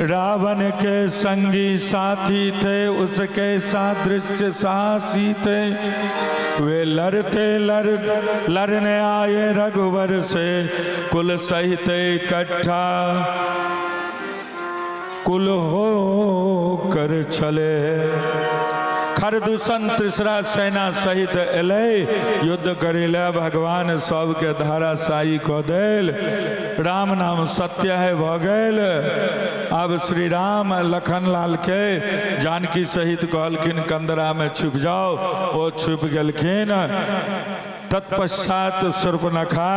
रावण के संगी साथी थे, उसके सादृश्य साहसी थे, वे लड़ते लड़ने आए रघुवर से, कुल सहित इकट्ठा कुल हो कर छले। खरदूषण तीसरा सेना सहित एलै युद्ध करै लए, भगवान सबके धाराशायी कऽ देल। राम नाम सत्य है भऽ गेल। आब श्री राम लखन लाल के जानकी सहित कहलखिन कंदरा में छुप जाओ, ओ छुप गेलखिन। तत्पश्चात शूर्पणखा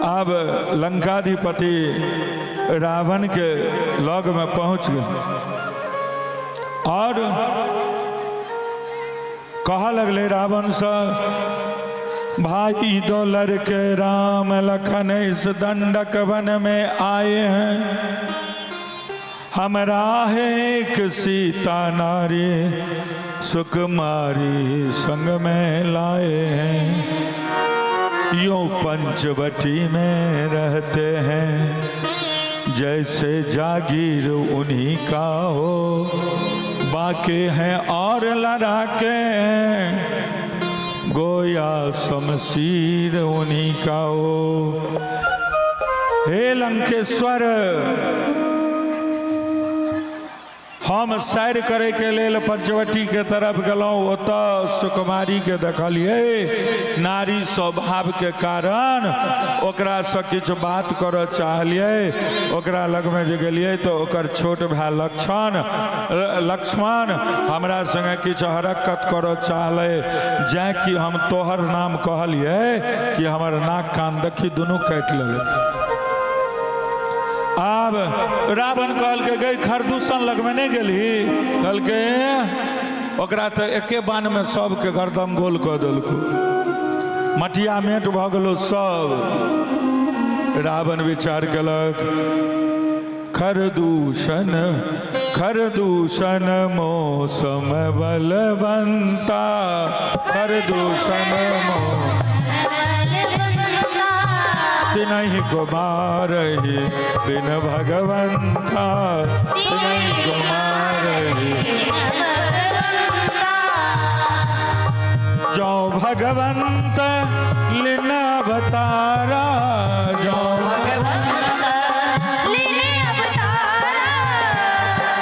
आब लंकाधिपति रावण के लग में पहुंच गए और कह लगले रावण से, भाई दो लड़के राम लखन इस दंडक वन में आए हैं, हमरा है एक सीता नारी सुकुमारी संग में लाए हैं। यूं पंचवटी में रहते हैं जैसे जागीर उन्हीं का हो। बाके हैं और लड़ाके हैं, गोया शमशीर उन्हीं का हो। हे लंकेश्वर, हम सैर करे के लेल पंचवटी के तरफ गेलहुँ, ओतऽ सुकुमारी के देखलियै। नारी स्वभाव के कारण ओकरासँ किछु बात करऽ चाहलियै। ओकरा लगमे जे गेलियै तऽ ओकर छोट भाय लक्ष्मण हमरा संगे किछु हरकत करऽ चाहलै। जैं कि हम तोहर नाम कहलियै कि हमर नाक कान देखी दुनू काटि लेलै। आब रावण कहलकै, गई खरदूषण लगमे नहि गेलही? कहलकै, ओकरा तऽ एके बाणमे सबके गर्दन गोल कऽ देलकौ, मटिया मेट भऽ गेलौ सब। रावण विचार केलक, खरदूषण खरदूषण मौसम बलवंता, खरदूषण मौसम तिनहि को मारही बिन भगवंता, तिनहि को मारही। जो भगवंत लिन अवतारा, जो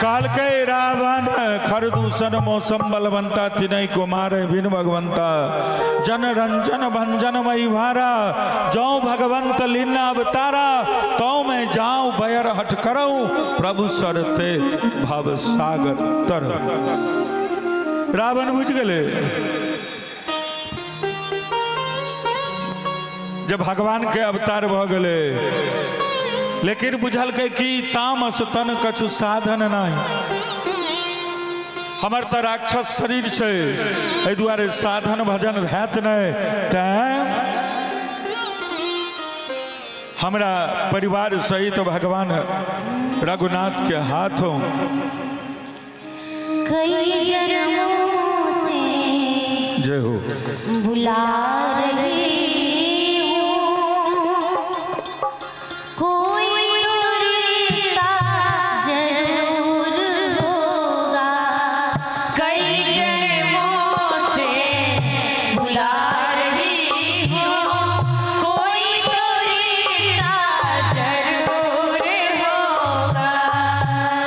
कहलकै रावण, खरदूषण मौसम बलवंता, तिनहि को मारे बिन भगवंता, जन रंजन भंजन मई भारा, जो भगवंत लिन अवतारा, तो मैं जाऊं बयर हट करऊं, प्रभु सरते भव सागर तर। रावण बुझ गेलै जब भगवान के अवतार भऽ गेलै, लेकिन बुझलकै कि तामस तन कछु साधन नहि, हमर तऽ राक्षस शरीर छै, एहि दुआरे साधन भजन हैत नहि, तैं हमरा परिवार सहित भगवान रघुनाथ के हाथों कई जन्मों से जय हो बुला रही हूँ, कोई तो रिश्ता जरूर होगा। कई जन्मों से बुला रही हूँ, कोई तो रिश्ता जरूर होगा।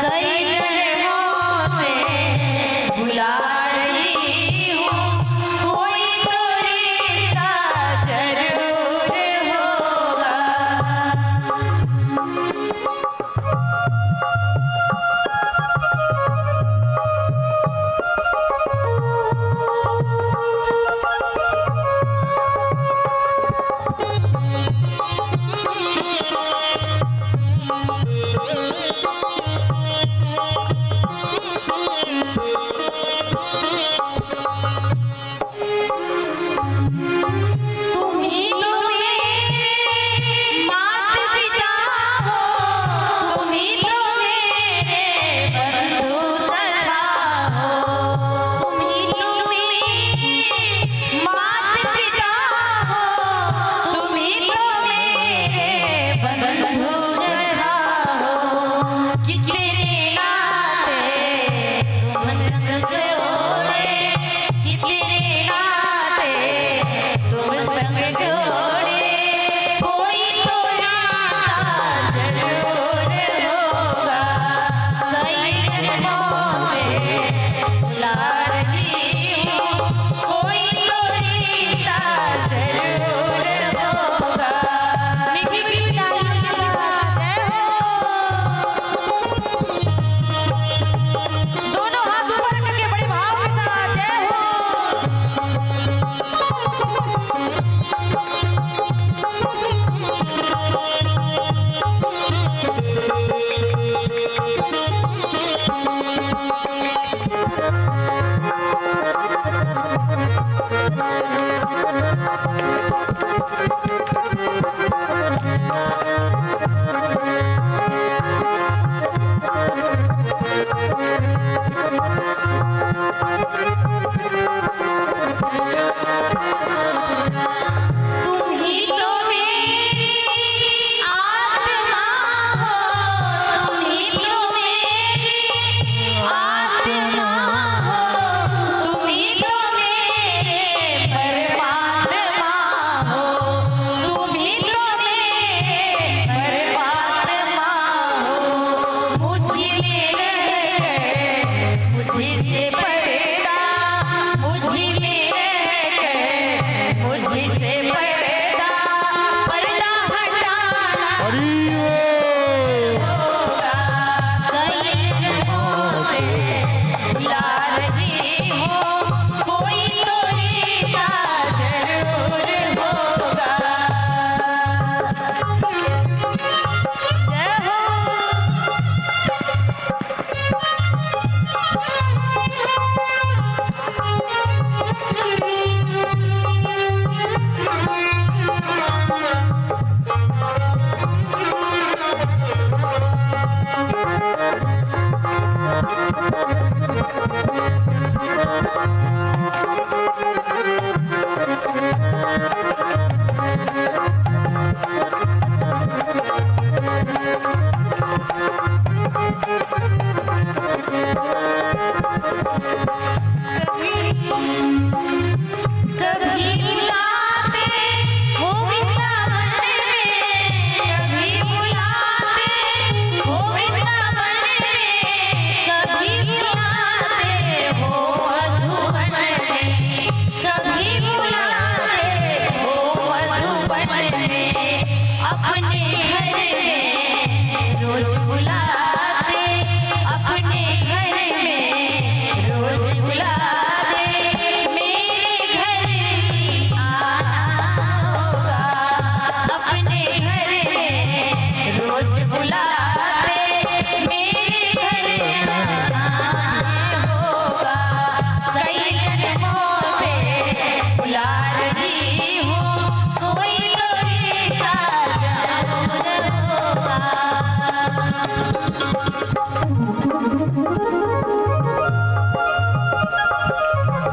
कई जन्मों से बुला रही हूँ, कोई तो रिश्ता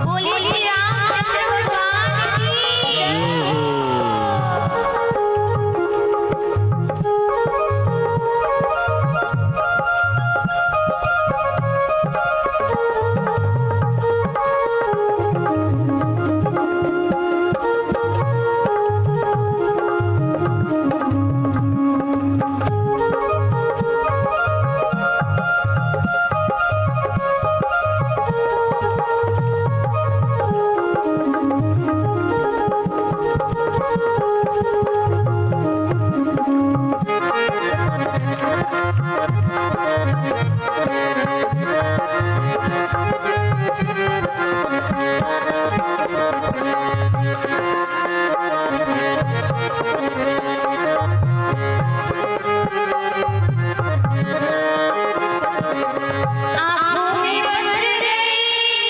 बोलिए श्री रामचंद्र भगवान की जय। आँखों में बस गई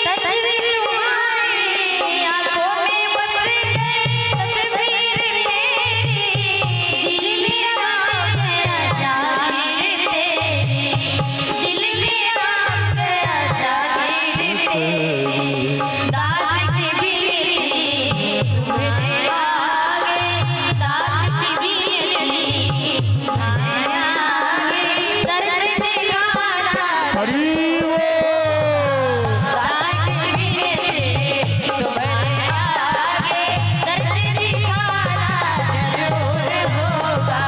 तस्वीर तुम्हारी, आँखों में बस गई तस्वीर तेरी, दिल में आ गया जागीर तेरी, दिल में आ गया जागीर तेरी। दास की विनती तुम्हारे आगे, दास की विनती तुम्हारे आगे, दर्श दिखाना दास की विनती तुम्हारे आगे, दर्श दिखाना जरूर होगा।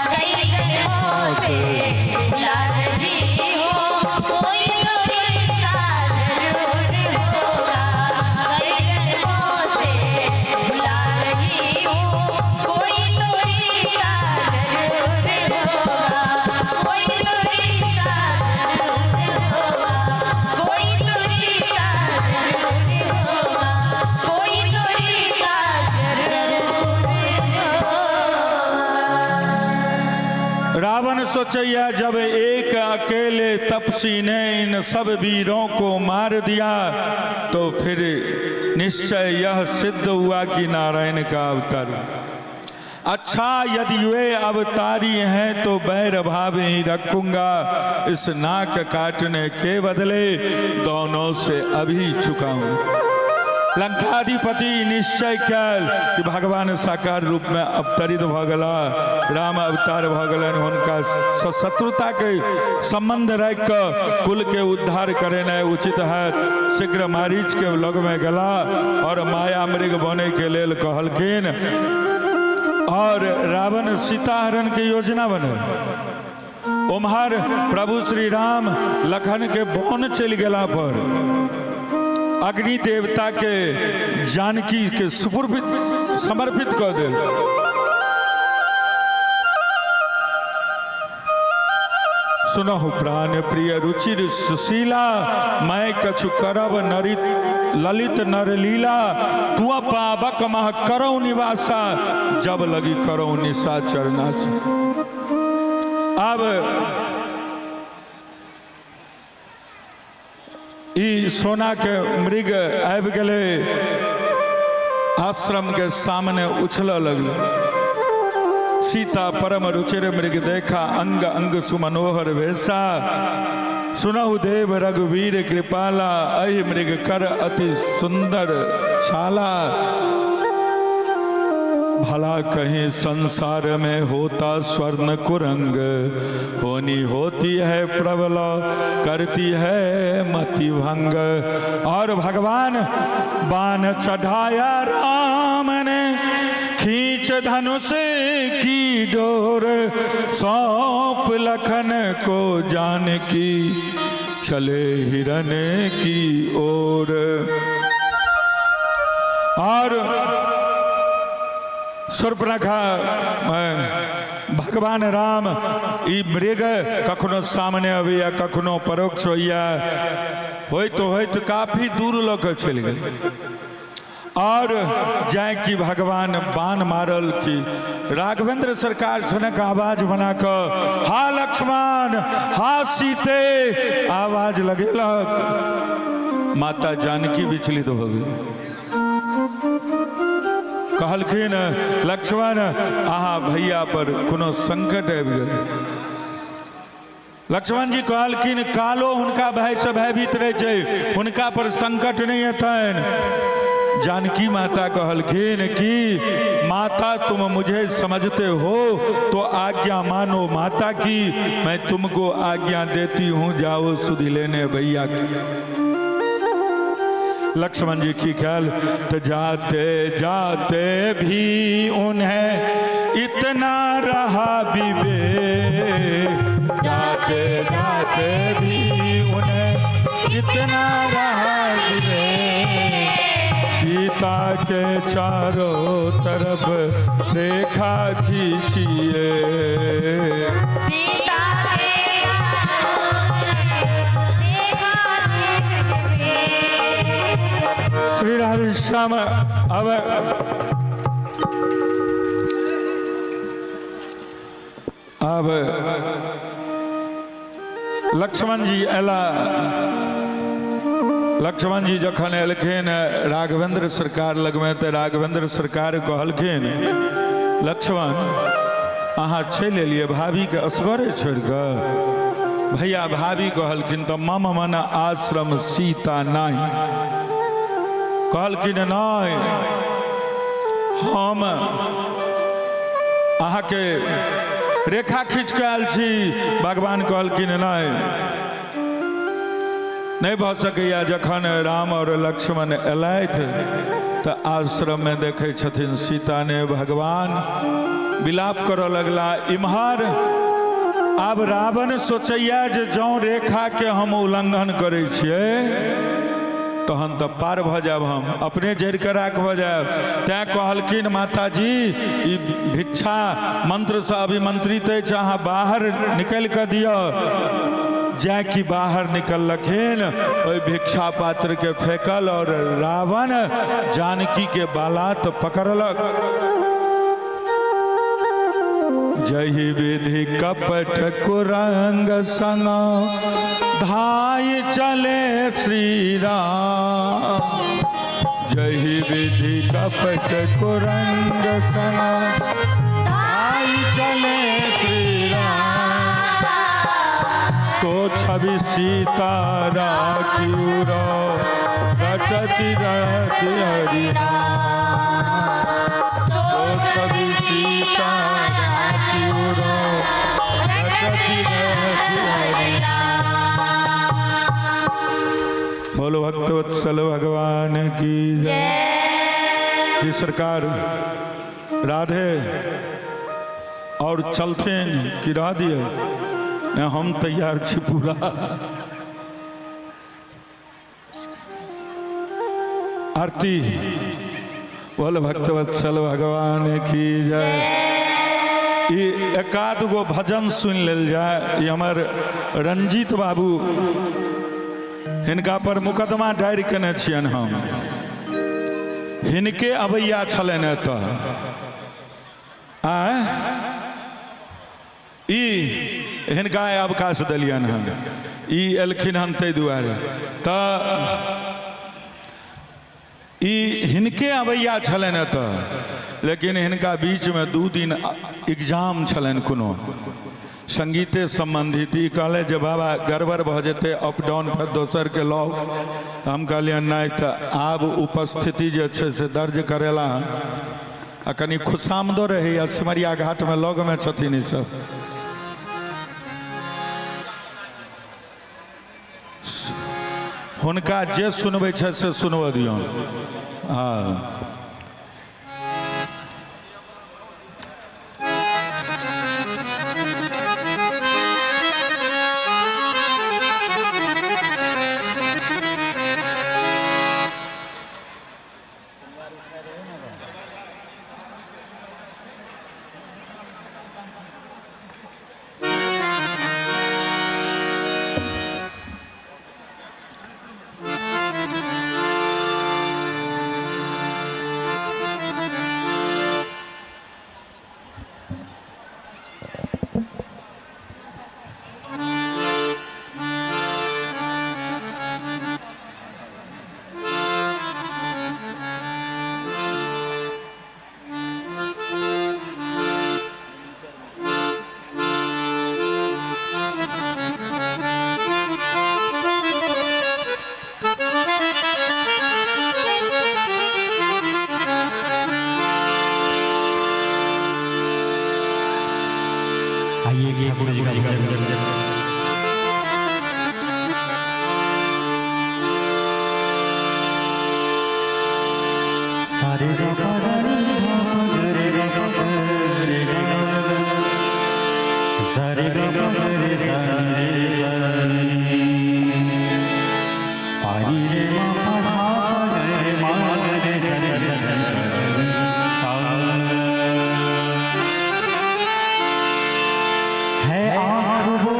कई जन्मों से बुला रही हो, कोई तो रिश्ता जरूर होगा। कई जन्मों से बुला रही हो, कोई तो रिश्ता जरूर होगा। कोई तो रिश्ता जरूर होगा, कोई तो रिश्ता जरूर होगा, कोई तो रिश्ता जरूर होगा। रावण सोचैया जब एक अकेले तपसी ने इन सब वीरों को मार दिया तो फिर निश्चय यह सिद्ध हुआ कि नारायण का अवतार। अच्छा, यदि वे अवतारी हैं तो बैर भाव ही रखूंगा, इस नाक काटने के बदले दोनों से अभी चुकाऊं। लंकाधिपति निश्चय कैल कि भगवान साकार रूप में अवतरित भ गेला, राम अवतार भ गेलनि, हुनका शत्रुता के संबंध राखि कऽ कुल के उद्धार करेनाइ उचित हैत। शीघ्र मारीच के लग में गेला और माया मृग बने के लेल कहलखिन और रावण सीता हरण के योजना बने। उम्हर प्रभु श्री राम लखन के वन चलि गेला पर अग्नि देवता के जानकी के सुपुर्पित समर्पित कऽ देल। सुनहु प्राण प्रिय रुचिर सुशीला, मैं कछु करब नरित ललित नर लीला, तुअ पावक मह करौ निवासा, जब लगी करौ निशा चरनास। अब ई सोना के मृग आबि गेलै, आश्रम के सामने उछलऽ लगलै। सीता परम रुचिर मृग देखा, अंग अंग सुमनोहर वेशा, सुनहु देव रघुवीर कृपाला, अहि मृग कर अति सुंदर छाला। भला कहीं संसार में होता स्वर्ण कुरंग, होनी होती है प्रबल करती है मति भंग। और भगवान बाण चढ़ाया राम ने, खींच धनुष की डोर, सौंप लखन को जानकी, चले हिरन की ओर। और शूर्पणखा भगवान राम ई मृग कखनो सामने अबैया कखनो परोक्ष होइया, होइत होइत काफी दूर लऽ कऽ चलि गेल। और जाय कि भगवान बाण मारल कि राघवेंद्र सरकार सनक आवाज बना कऽ हा लक्ष्मण हा सीते आवाज लगेलक। माता जानकी विचलित भऽ गेल, कहलखिन लक्ष्मण अहाँ भैया पर कोनो संकट आबि गेल। लक्ष्मण जी कहलखिन कालो हुनका भयसँ भयभीत रहै छै, हुनका पर संकट नहि एतनि। जानकी माता कहलखिन कि माता तुम मुझे समझते हो तो आज्ञा मानो माता की, मैं तुमको आज्ञा देती हूँ, जाओ सुधि लेने भैया की। लक्ष्मण जी की ख्याल तो जाते जाते भी उन्हें इतना रहा विवेक, जाते जाते भी उन्हें इतना रहा विवेक, सीता के चारों तरफ रेखा खींचिए, सीता के रेखा खींचिए। श्री राधे श्याम। अब अब लक्ष्मण जी अयला। लक्ष्मण जी जखन एलखिन राघवेंद्र सरकार लगमे तऽ राघवेंद्र सरकार कहलखिन लक्ष्मण अहाँ चलि एलियै भाभीके असगरे छोड़ि कऽ। भैया भाभी कहलखिन तऽ मम मन आश्रम सीता नहि। कहलखिन नहि, हम अहाँके रेखा खींच कऽ आयल छी। भगवान कहलखिन नहि, नहि भऽ सकैए। जखन राम और लक्ष्मण एलथि तऽ आश्रममे देखै छथिन सीता ने, भगवान विलाप करऽ लगला। इम्हर आब रावण सोचैया जे जँ रेखाके हम उल्लंघन करै छियै तहन तऽ पार भऽ जायब, हम अपने जरि कऽ राख भऽ जायब। तैँ कहलखिन माताजी ई भिक्षा मंत्रसँ अभिमंत्रित अछि, अहाँ बाहर निकलि कऽ दिअ। जाय कि बाहर निकललखिन, ओहि भिक्षा पात्र के फेकल और रावण जानकी के बालात पकड़लक। जही विधि कपट कुरंग संग धाय चले श्री राम, जही विधि कपट कुरंग संग धाय चले श्री राम, सो छवि सीता राखियो रटति रहति हरि नाम, सो छवि सीता राखियो रटति रहति हरि नाम। बोलो भक्तवत्सल भगवान की जय। जी सरकार राधे और चलथिन कि रह दिए? नहीं, हम तैयार छी पूरा। आरती बोल भक्तवत्सल भगवान की जय। ई एकाध गो भजन सुन लेल जाय। ई हमर रंजीत बाबू, हिनका पर मुकदमा दायर केने छियनि हम। हिनके अबैया छलनि एतऽ। आँय, ई हिनका अवकाश देलियनि हन, ई एलखिन हन ताहि दुआरे। तऽ ई हिनके अबैया छलनि एतऽ, लेकिन हिनका बीचमे 2 दिन एग्जाम छलनि कोनो संगीते सम्बन्धित। ई कहले जे बाबा गड़बड़ भऽ जेतै, अप डाउन फेर दोसरके लाउ। हम कहलियनि नहि, तऽ आब उपस्थिति जे छै से दर्ज करेला हन। आ कनि खुशामदो रहैया, सिमरिया घाटमे लगमे छथिन ईसब। हुनका जे सुनबै छै से सुनबऽ दियौन। हँ, ग प ग नी ध प ग रे ग प ग रे ग सा रे ग प ग रे सा नी रे सा नी पा नी रे म प ध प ग रे म ग रे सा रे सा सा सा। है आँख वो,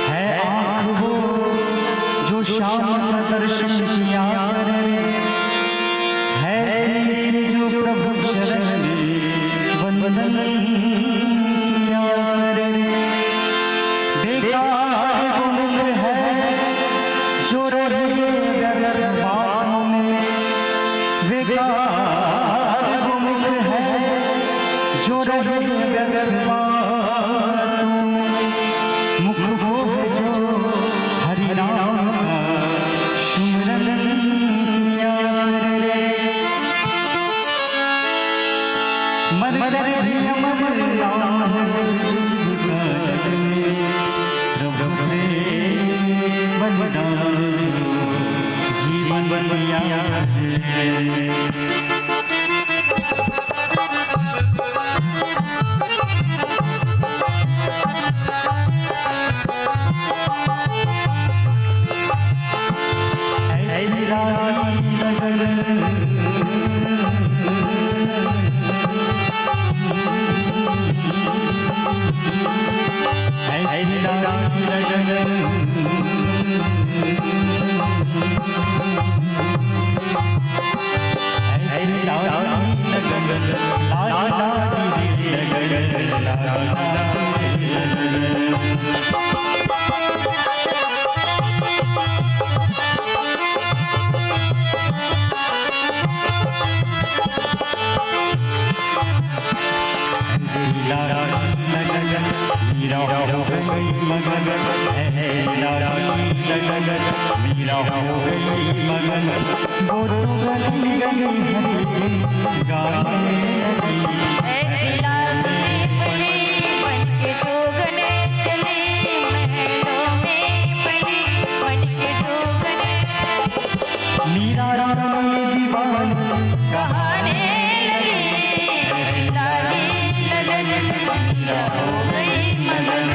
है आँख वो जो श्याम का दर्शन किया करे, है शीश जो प्रभु चरण में वंदन किया करे। बेकार वो मुख है जो रहे व्यर्थ बातों में, बेकार वो मुख है जो रहे व्यर्थ बातों में। मुख वो है जो हरि नाम का सुमरन किया करे। मर कर भी अमर नाम है सुख का जग में, प्रभु प्रेम बलिदान जो जीवन दिया करे। ऐसी रानी लगन, ऐसी रानी लगन, ऐसी रानी लगन, लाला री लगन, लाला री लगन। मीरा हो गई मगन, लगन मीरा हो गई मगन, वो तो गली गली हरी गाने लगी। ऐसी लागी पली बन के जोगने चली, महलों में पली बन के जोगने मीरा रानी दीवानी कहाने लगी। ऐसी लागी लगन मीरा हो गई मगन।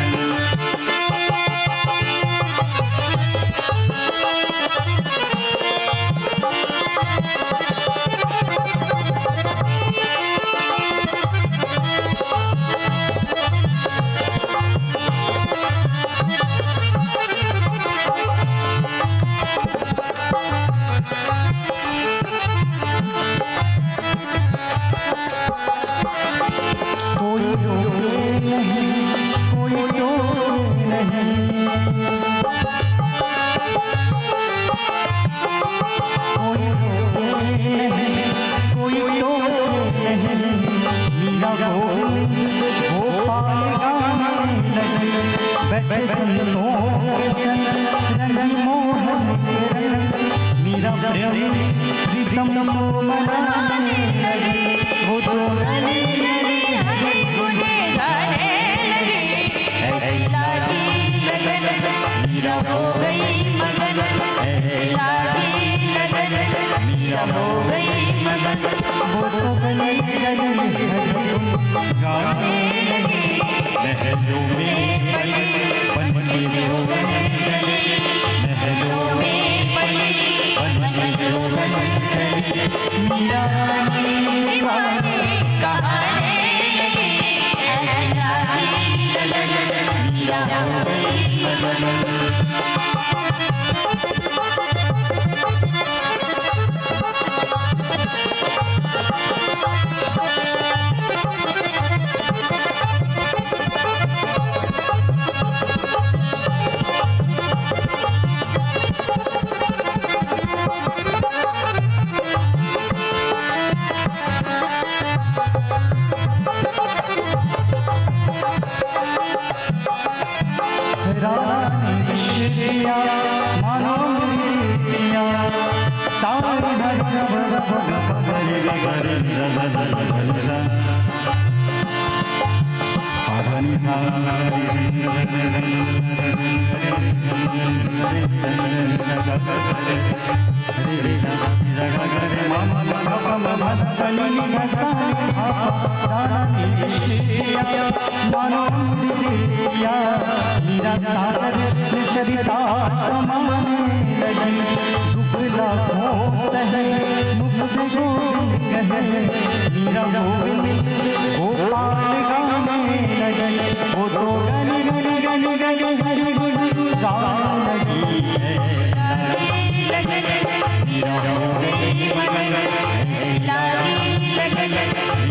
कोई रोके नहीं, कोई टोके नहीं, कोई रोके नहीं, कोई टोके नहीं। मीरा गोविंद गोपाल गाने लगे, बैठे संतों के संग रंग मोहन के रंग। मीरा प्रेम प्रीतम को मनाने लगे, वो तो गली गली हरि गुण गाने लगी। ऐसी लागी लगन मीरा हो गई मगन। ऐसी लागी लगन मीरा हो गई मगन। वो तो गली गली हरि गाने लगी। महलों में पली बन के जोगन चले, महलों में पली बन के जोगन चले। मीरा रानी दीवानी कहाने लगी। ऐसी लागी लगन मीरा हो गई मगन। रानी मीरा सागर में सरिता समाने लगी, दुख लाखों सहे मुख से गोविंद कहे, मीरा गोविंद गोपाल गाने लगे, वो तो गली गली गली गली हरि गुण गाने लगी। लगन मीरा हो गई मगन, ऐसी लागी लगन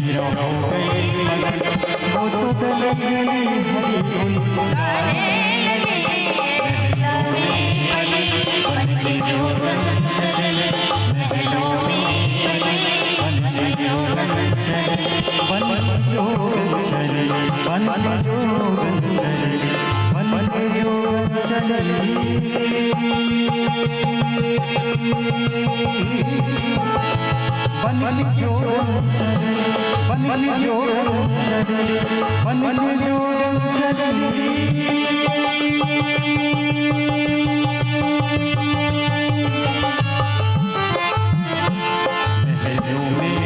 मीरा हो गई मगन, वो तो गली गली हरि गुण गाने लगे। लागे पली बन के जोगन चले, महलों में पली बन के जोगन चले, बन जोगन चले, बन जोगन चले, बन जोगन चले, बन जोगन चले, बन जोगन चले, बन जोगन चले। महलों में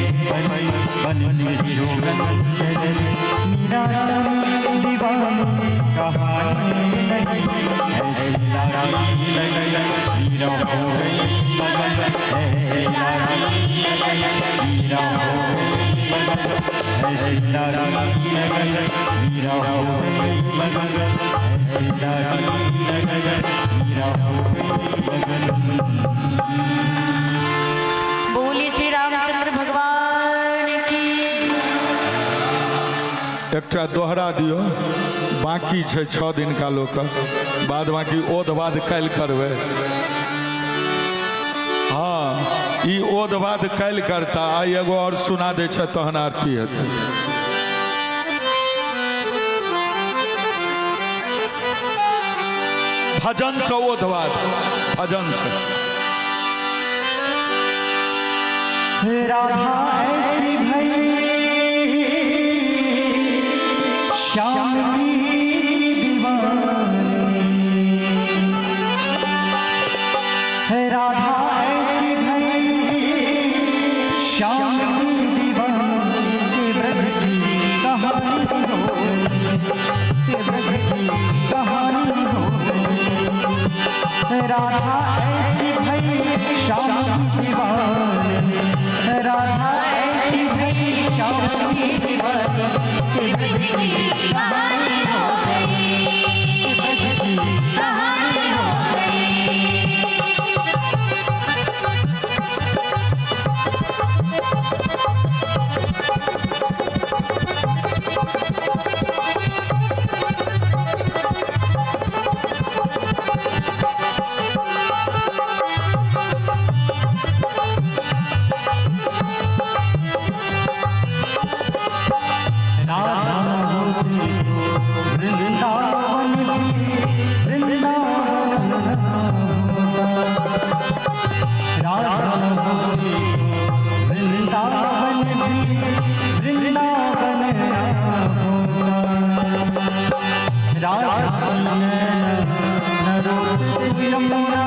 बन बन जोगन चले, मीरा दीवानी कहानी लगी, ऐसी लागी लगन मीरा हो गई मगन, ऐसी लागी लगन मीरा हो गई मगन, ऐसी लागी लगन मीरा हो गई मगन, ऐसी लागी लगन मीरा हो गई मगन। बोली श्री रामचंद्र भगवान की। एकटा दोहरा दियो, बाकी छै 6 दिन का लोक, बाद बाकी ओध बाद काल्हि करबै। हाँ, ई ओध बाद काल्हि करता, आइ एगो और सुना दै छै तहन आरती हेतै। भजन से ओध बाद, भजन से। राधा ऐसी भई श्याम की दीवानी, राधा ऐसी भई श्याम की दीवानी, के ब्रज की कहानी हो गई, के ब्रज की कहानी हो गई। राधा ऐसी भई श्याम की दीवानी, राधा ऐसी भई श्याम की दीवानी, के ब्रज की कहानी हो गई, ब्रज की कहानी हो गई। राधा होती वृंदावन भी वृंदावन होता, राधा होती वृंदावन भी वृंदावन होता, राधा नरोत यमुना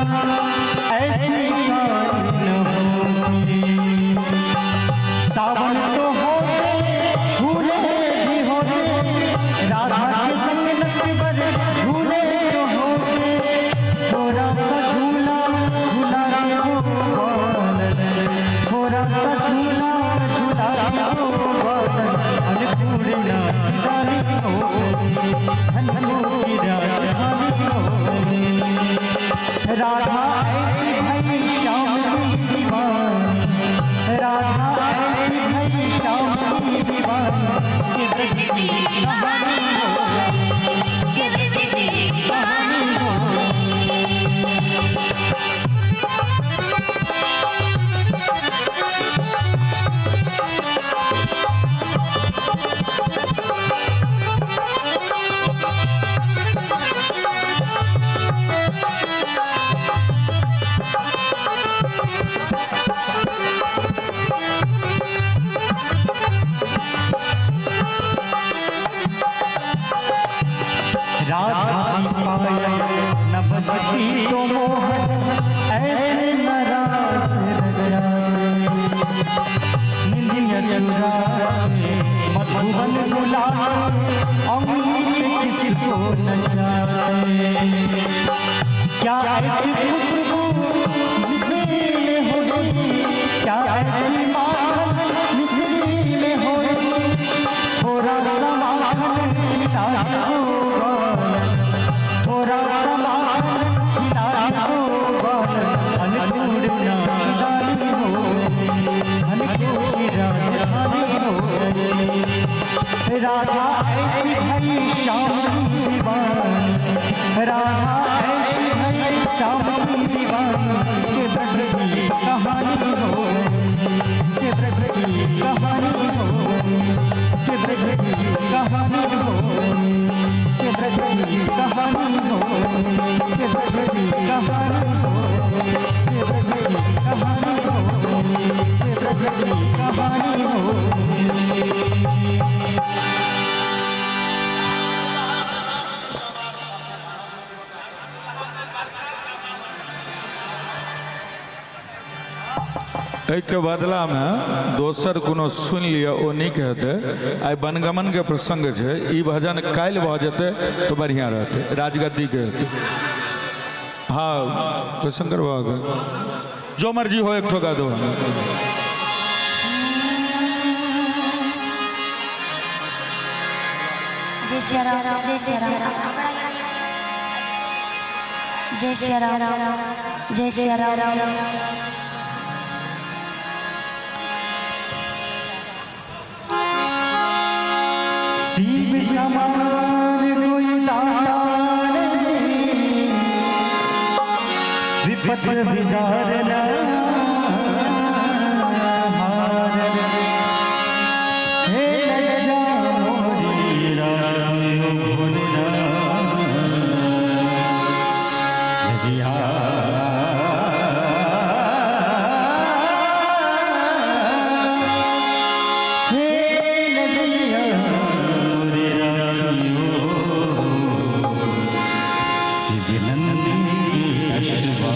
ऐसी सावन होती, सावन तो होते झूले भी होते, राधा के संग नटवर झूले तो होते, थोड़ा सा झूला झूला रे गोपाल, थोड़ा सा झूला झूला रे गोपाल, अन्नपूर्णा सिधारी हो गई, धन्नो की राजधानी। अंगुली पे किसको नचाते। क्या ऐसी खुशबू मिश्री में होगी, क्या ऐसी माखन मिश्री में होगी, थोड़ा सा माखन खिलाए गोपाल, थोड़ा सा माखन खिलाए गोपाल, अनुकूल राजधानी हो, अनुकूल राजधानी हो। राधा ऐसी भई श्याम की दीवानी, राधा ऐसी भई श्याम की दीवानी, के ब्रज की कहानी हो, के ब्रज की कहानी हो, के ब्रज की कहानी हो, के ब्रज की कहानी हो, के ब्रज की कहानी हो, के ब्रज की कहानी हो, के ब्रज की कहानी हो। एहिके बदलामे दोसर कोनो सुनि लिअ, ओ नीक हेतै। आइ वनगमनके प्रसंग छै, ई भजन काल्हि भऽ जेतै तऽ बढ़िआँ रहतै, राजगद्दीके हेतै। हाँ तो शंकर बाबा जो मर्जी हो एक ठोका दो। जय श्री राम, जय श्री राम, जय श्री राम, जय श्री राम। शिव समान कोई दाता नहीं, विपत विदारण हार। हे लज्जा मोरी राखियो भोलना, रजिया हे लज्जा मोरी राखियो, शिवनंदी अश्वर।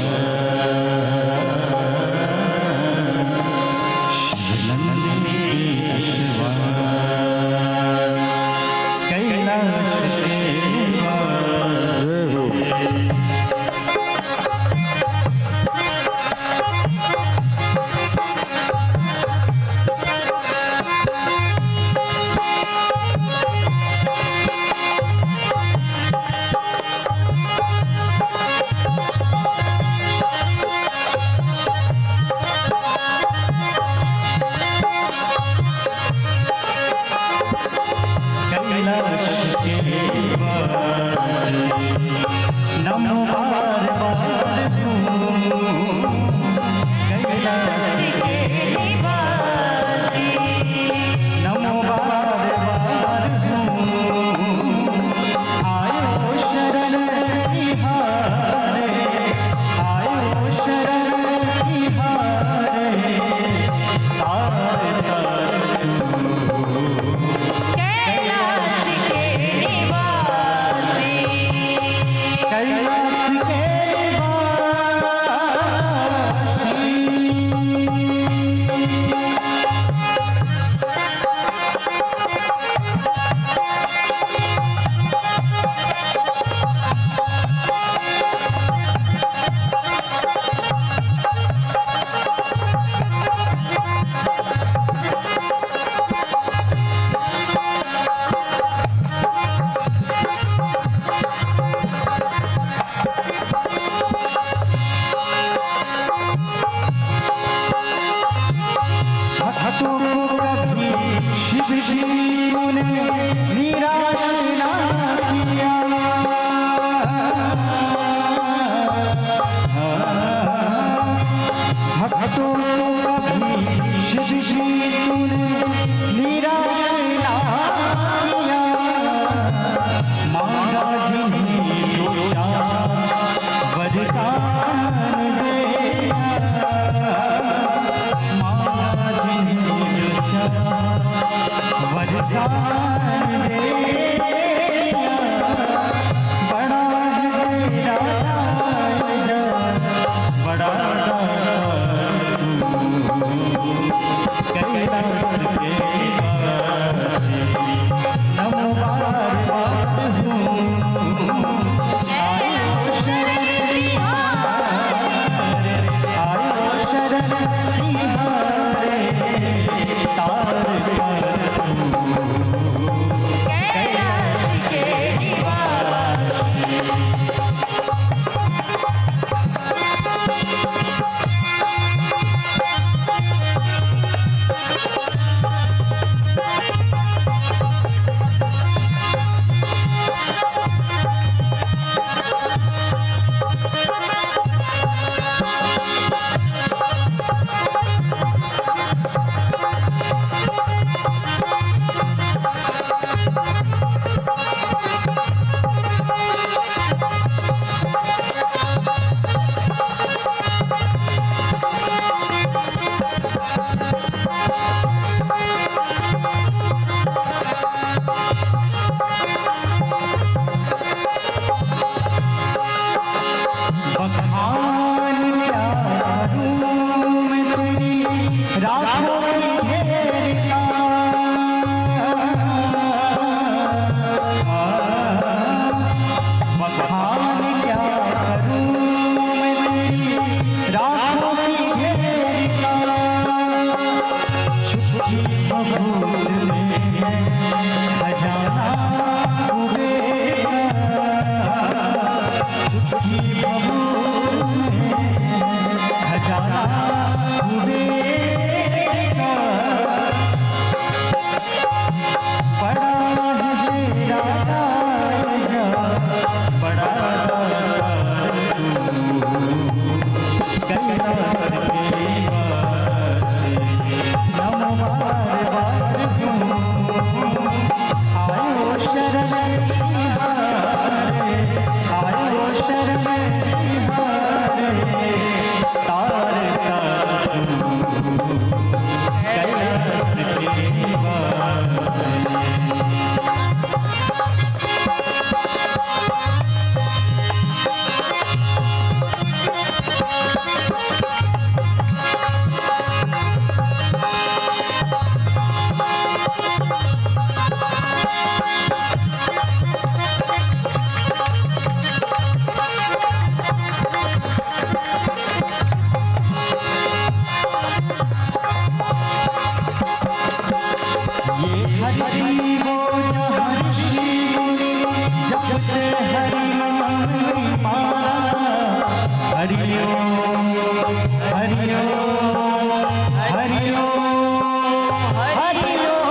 तिहारे, आयो शरण तिहारे, तार का तू कैलाश के निवासी। ये हरि वो जहाँ ऋषि मुनि जपते हरि नाम की माला। हरि ओम हरि ओम हरि ओम हरि ओम।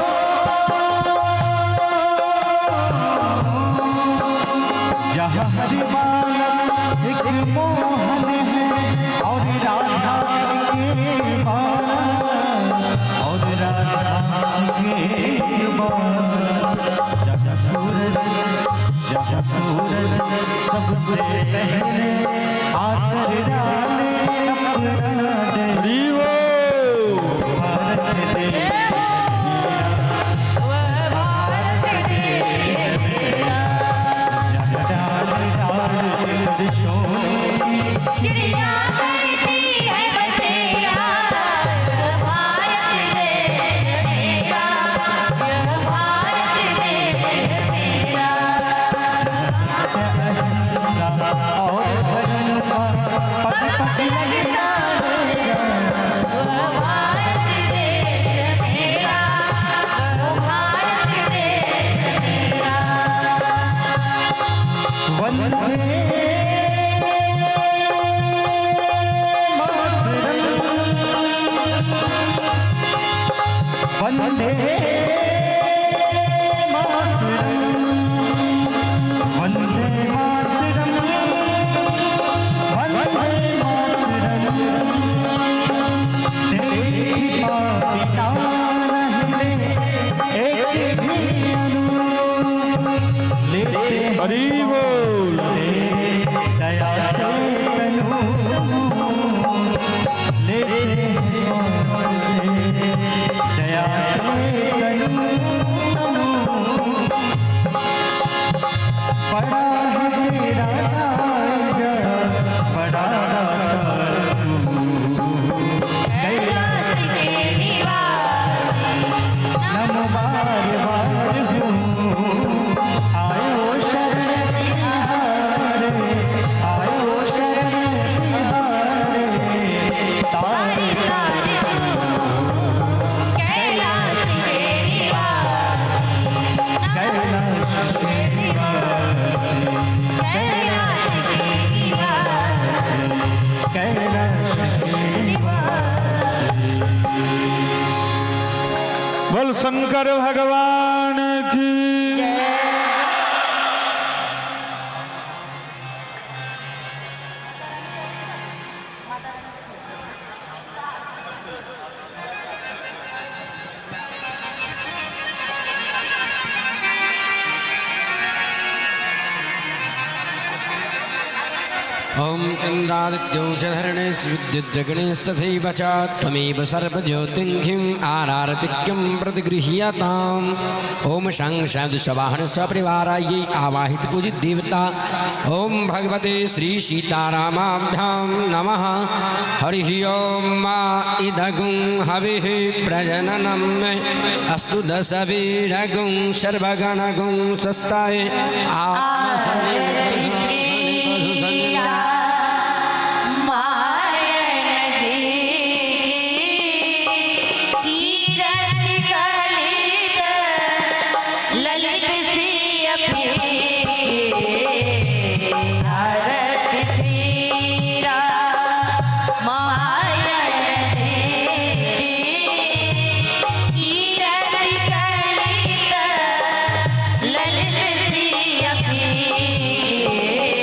जहाँ हरि बालक एक मोहन है और राधा के बाला, और राधा के बाला। जहाँ सूरज, जहाँ सूरज सबसे पहले आकर डाले अपना दे हरि बोल। भारत देश वह भारत देश मेरा। जहाँ डाल डाल कर सोने की चिड़िया करती है बसेरा, यह भारत देश मेरा, यह भारत देश मेरा। और धर्म का पग पग लगता वह भारत देश मेरा, वह भारत देश मेरा। वंदे मातरम, वंदे मातरम, वंदे मातरम, वंदे मातरम। तेरी पापिता रहने एक भी अनु लेते हैं हरि बोल। दया से तनु, लेते हैं सांस दया से तनु। बड़ा है तेरा राजा, बड़ा दाता तू, कैलाश के निवासी, नम बार बार हूँ आयो शरण तिहारे, आयो शरण तिहारे, तारे तारे तू कैलाश के निवासी, कैलाश के निवासी, कैलाश के निवासी, कैलाश के निवासी। बोल शंकर भगवान की। जय। ॐ चन्द्रादित्यौ च धरणेस्विद्युद्गणेस्तथैव च त्वमेव सर्वज्योतिर्घिम् आरारतिक्यं प्रतिगृह्यताम्। ॐ शं शदशवाहन सपरिवारायै आवाहित पूजित देवता ॐ भगवते श्रीसीतारामाभ्यां नमः। हरिः ॐ मा इदगुं हविः प्रजननं मे अस्तु दशवीरगुं सर्वगणगुं स्वस्ताय आत्मसनि श्री रामायण जी की कीरति कलित ललित सिय फीके। भारत श्री रामायण जी की कीरति कलित ललित सिय फीके।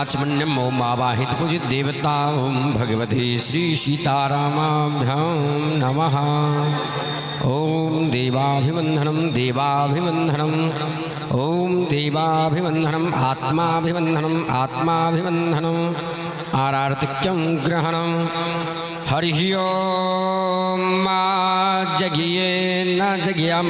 आचमन्यम ओम आवाहित पूजित देवता ओम भगवती श्री सीतारामाभ्यां नमः। ओम देवाभिवंदनम देवाभिवंदनम ओम देवाभिवंदनम आत्माभिवंदनम आत्माभिवंदनम आरार्तिक्यं ग्रहणम। हरि ओम। मा जगिए न जगिया।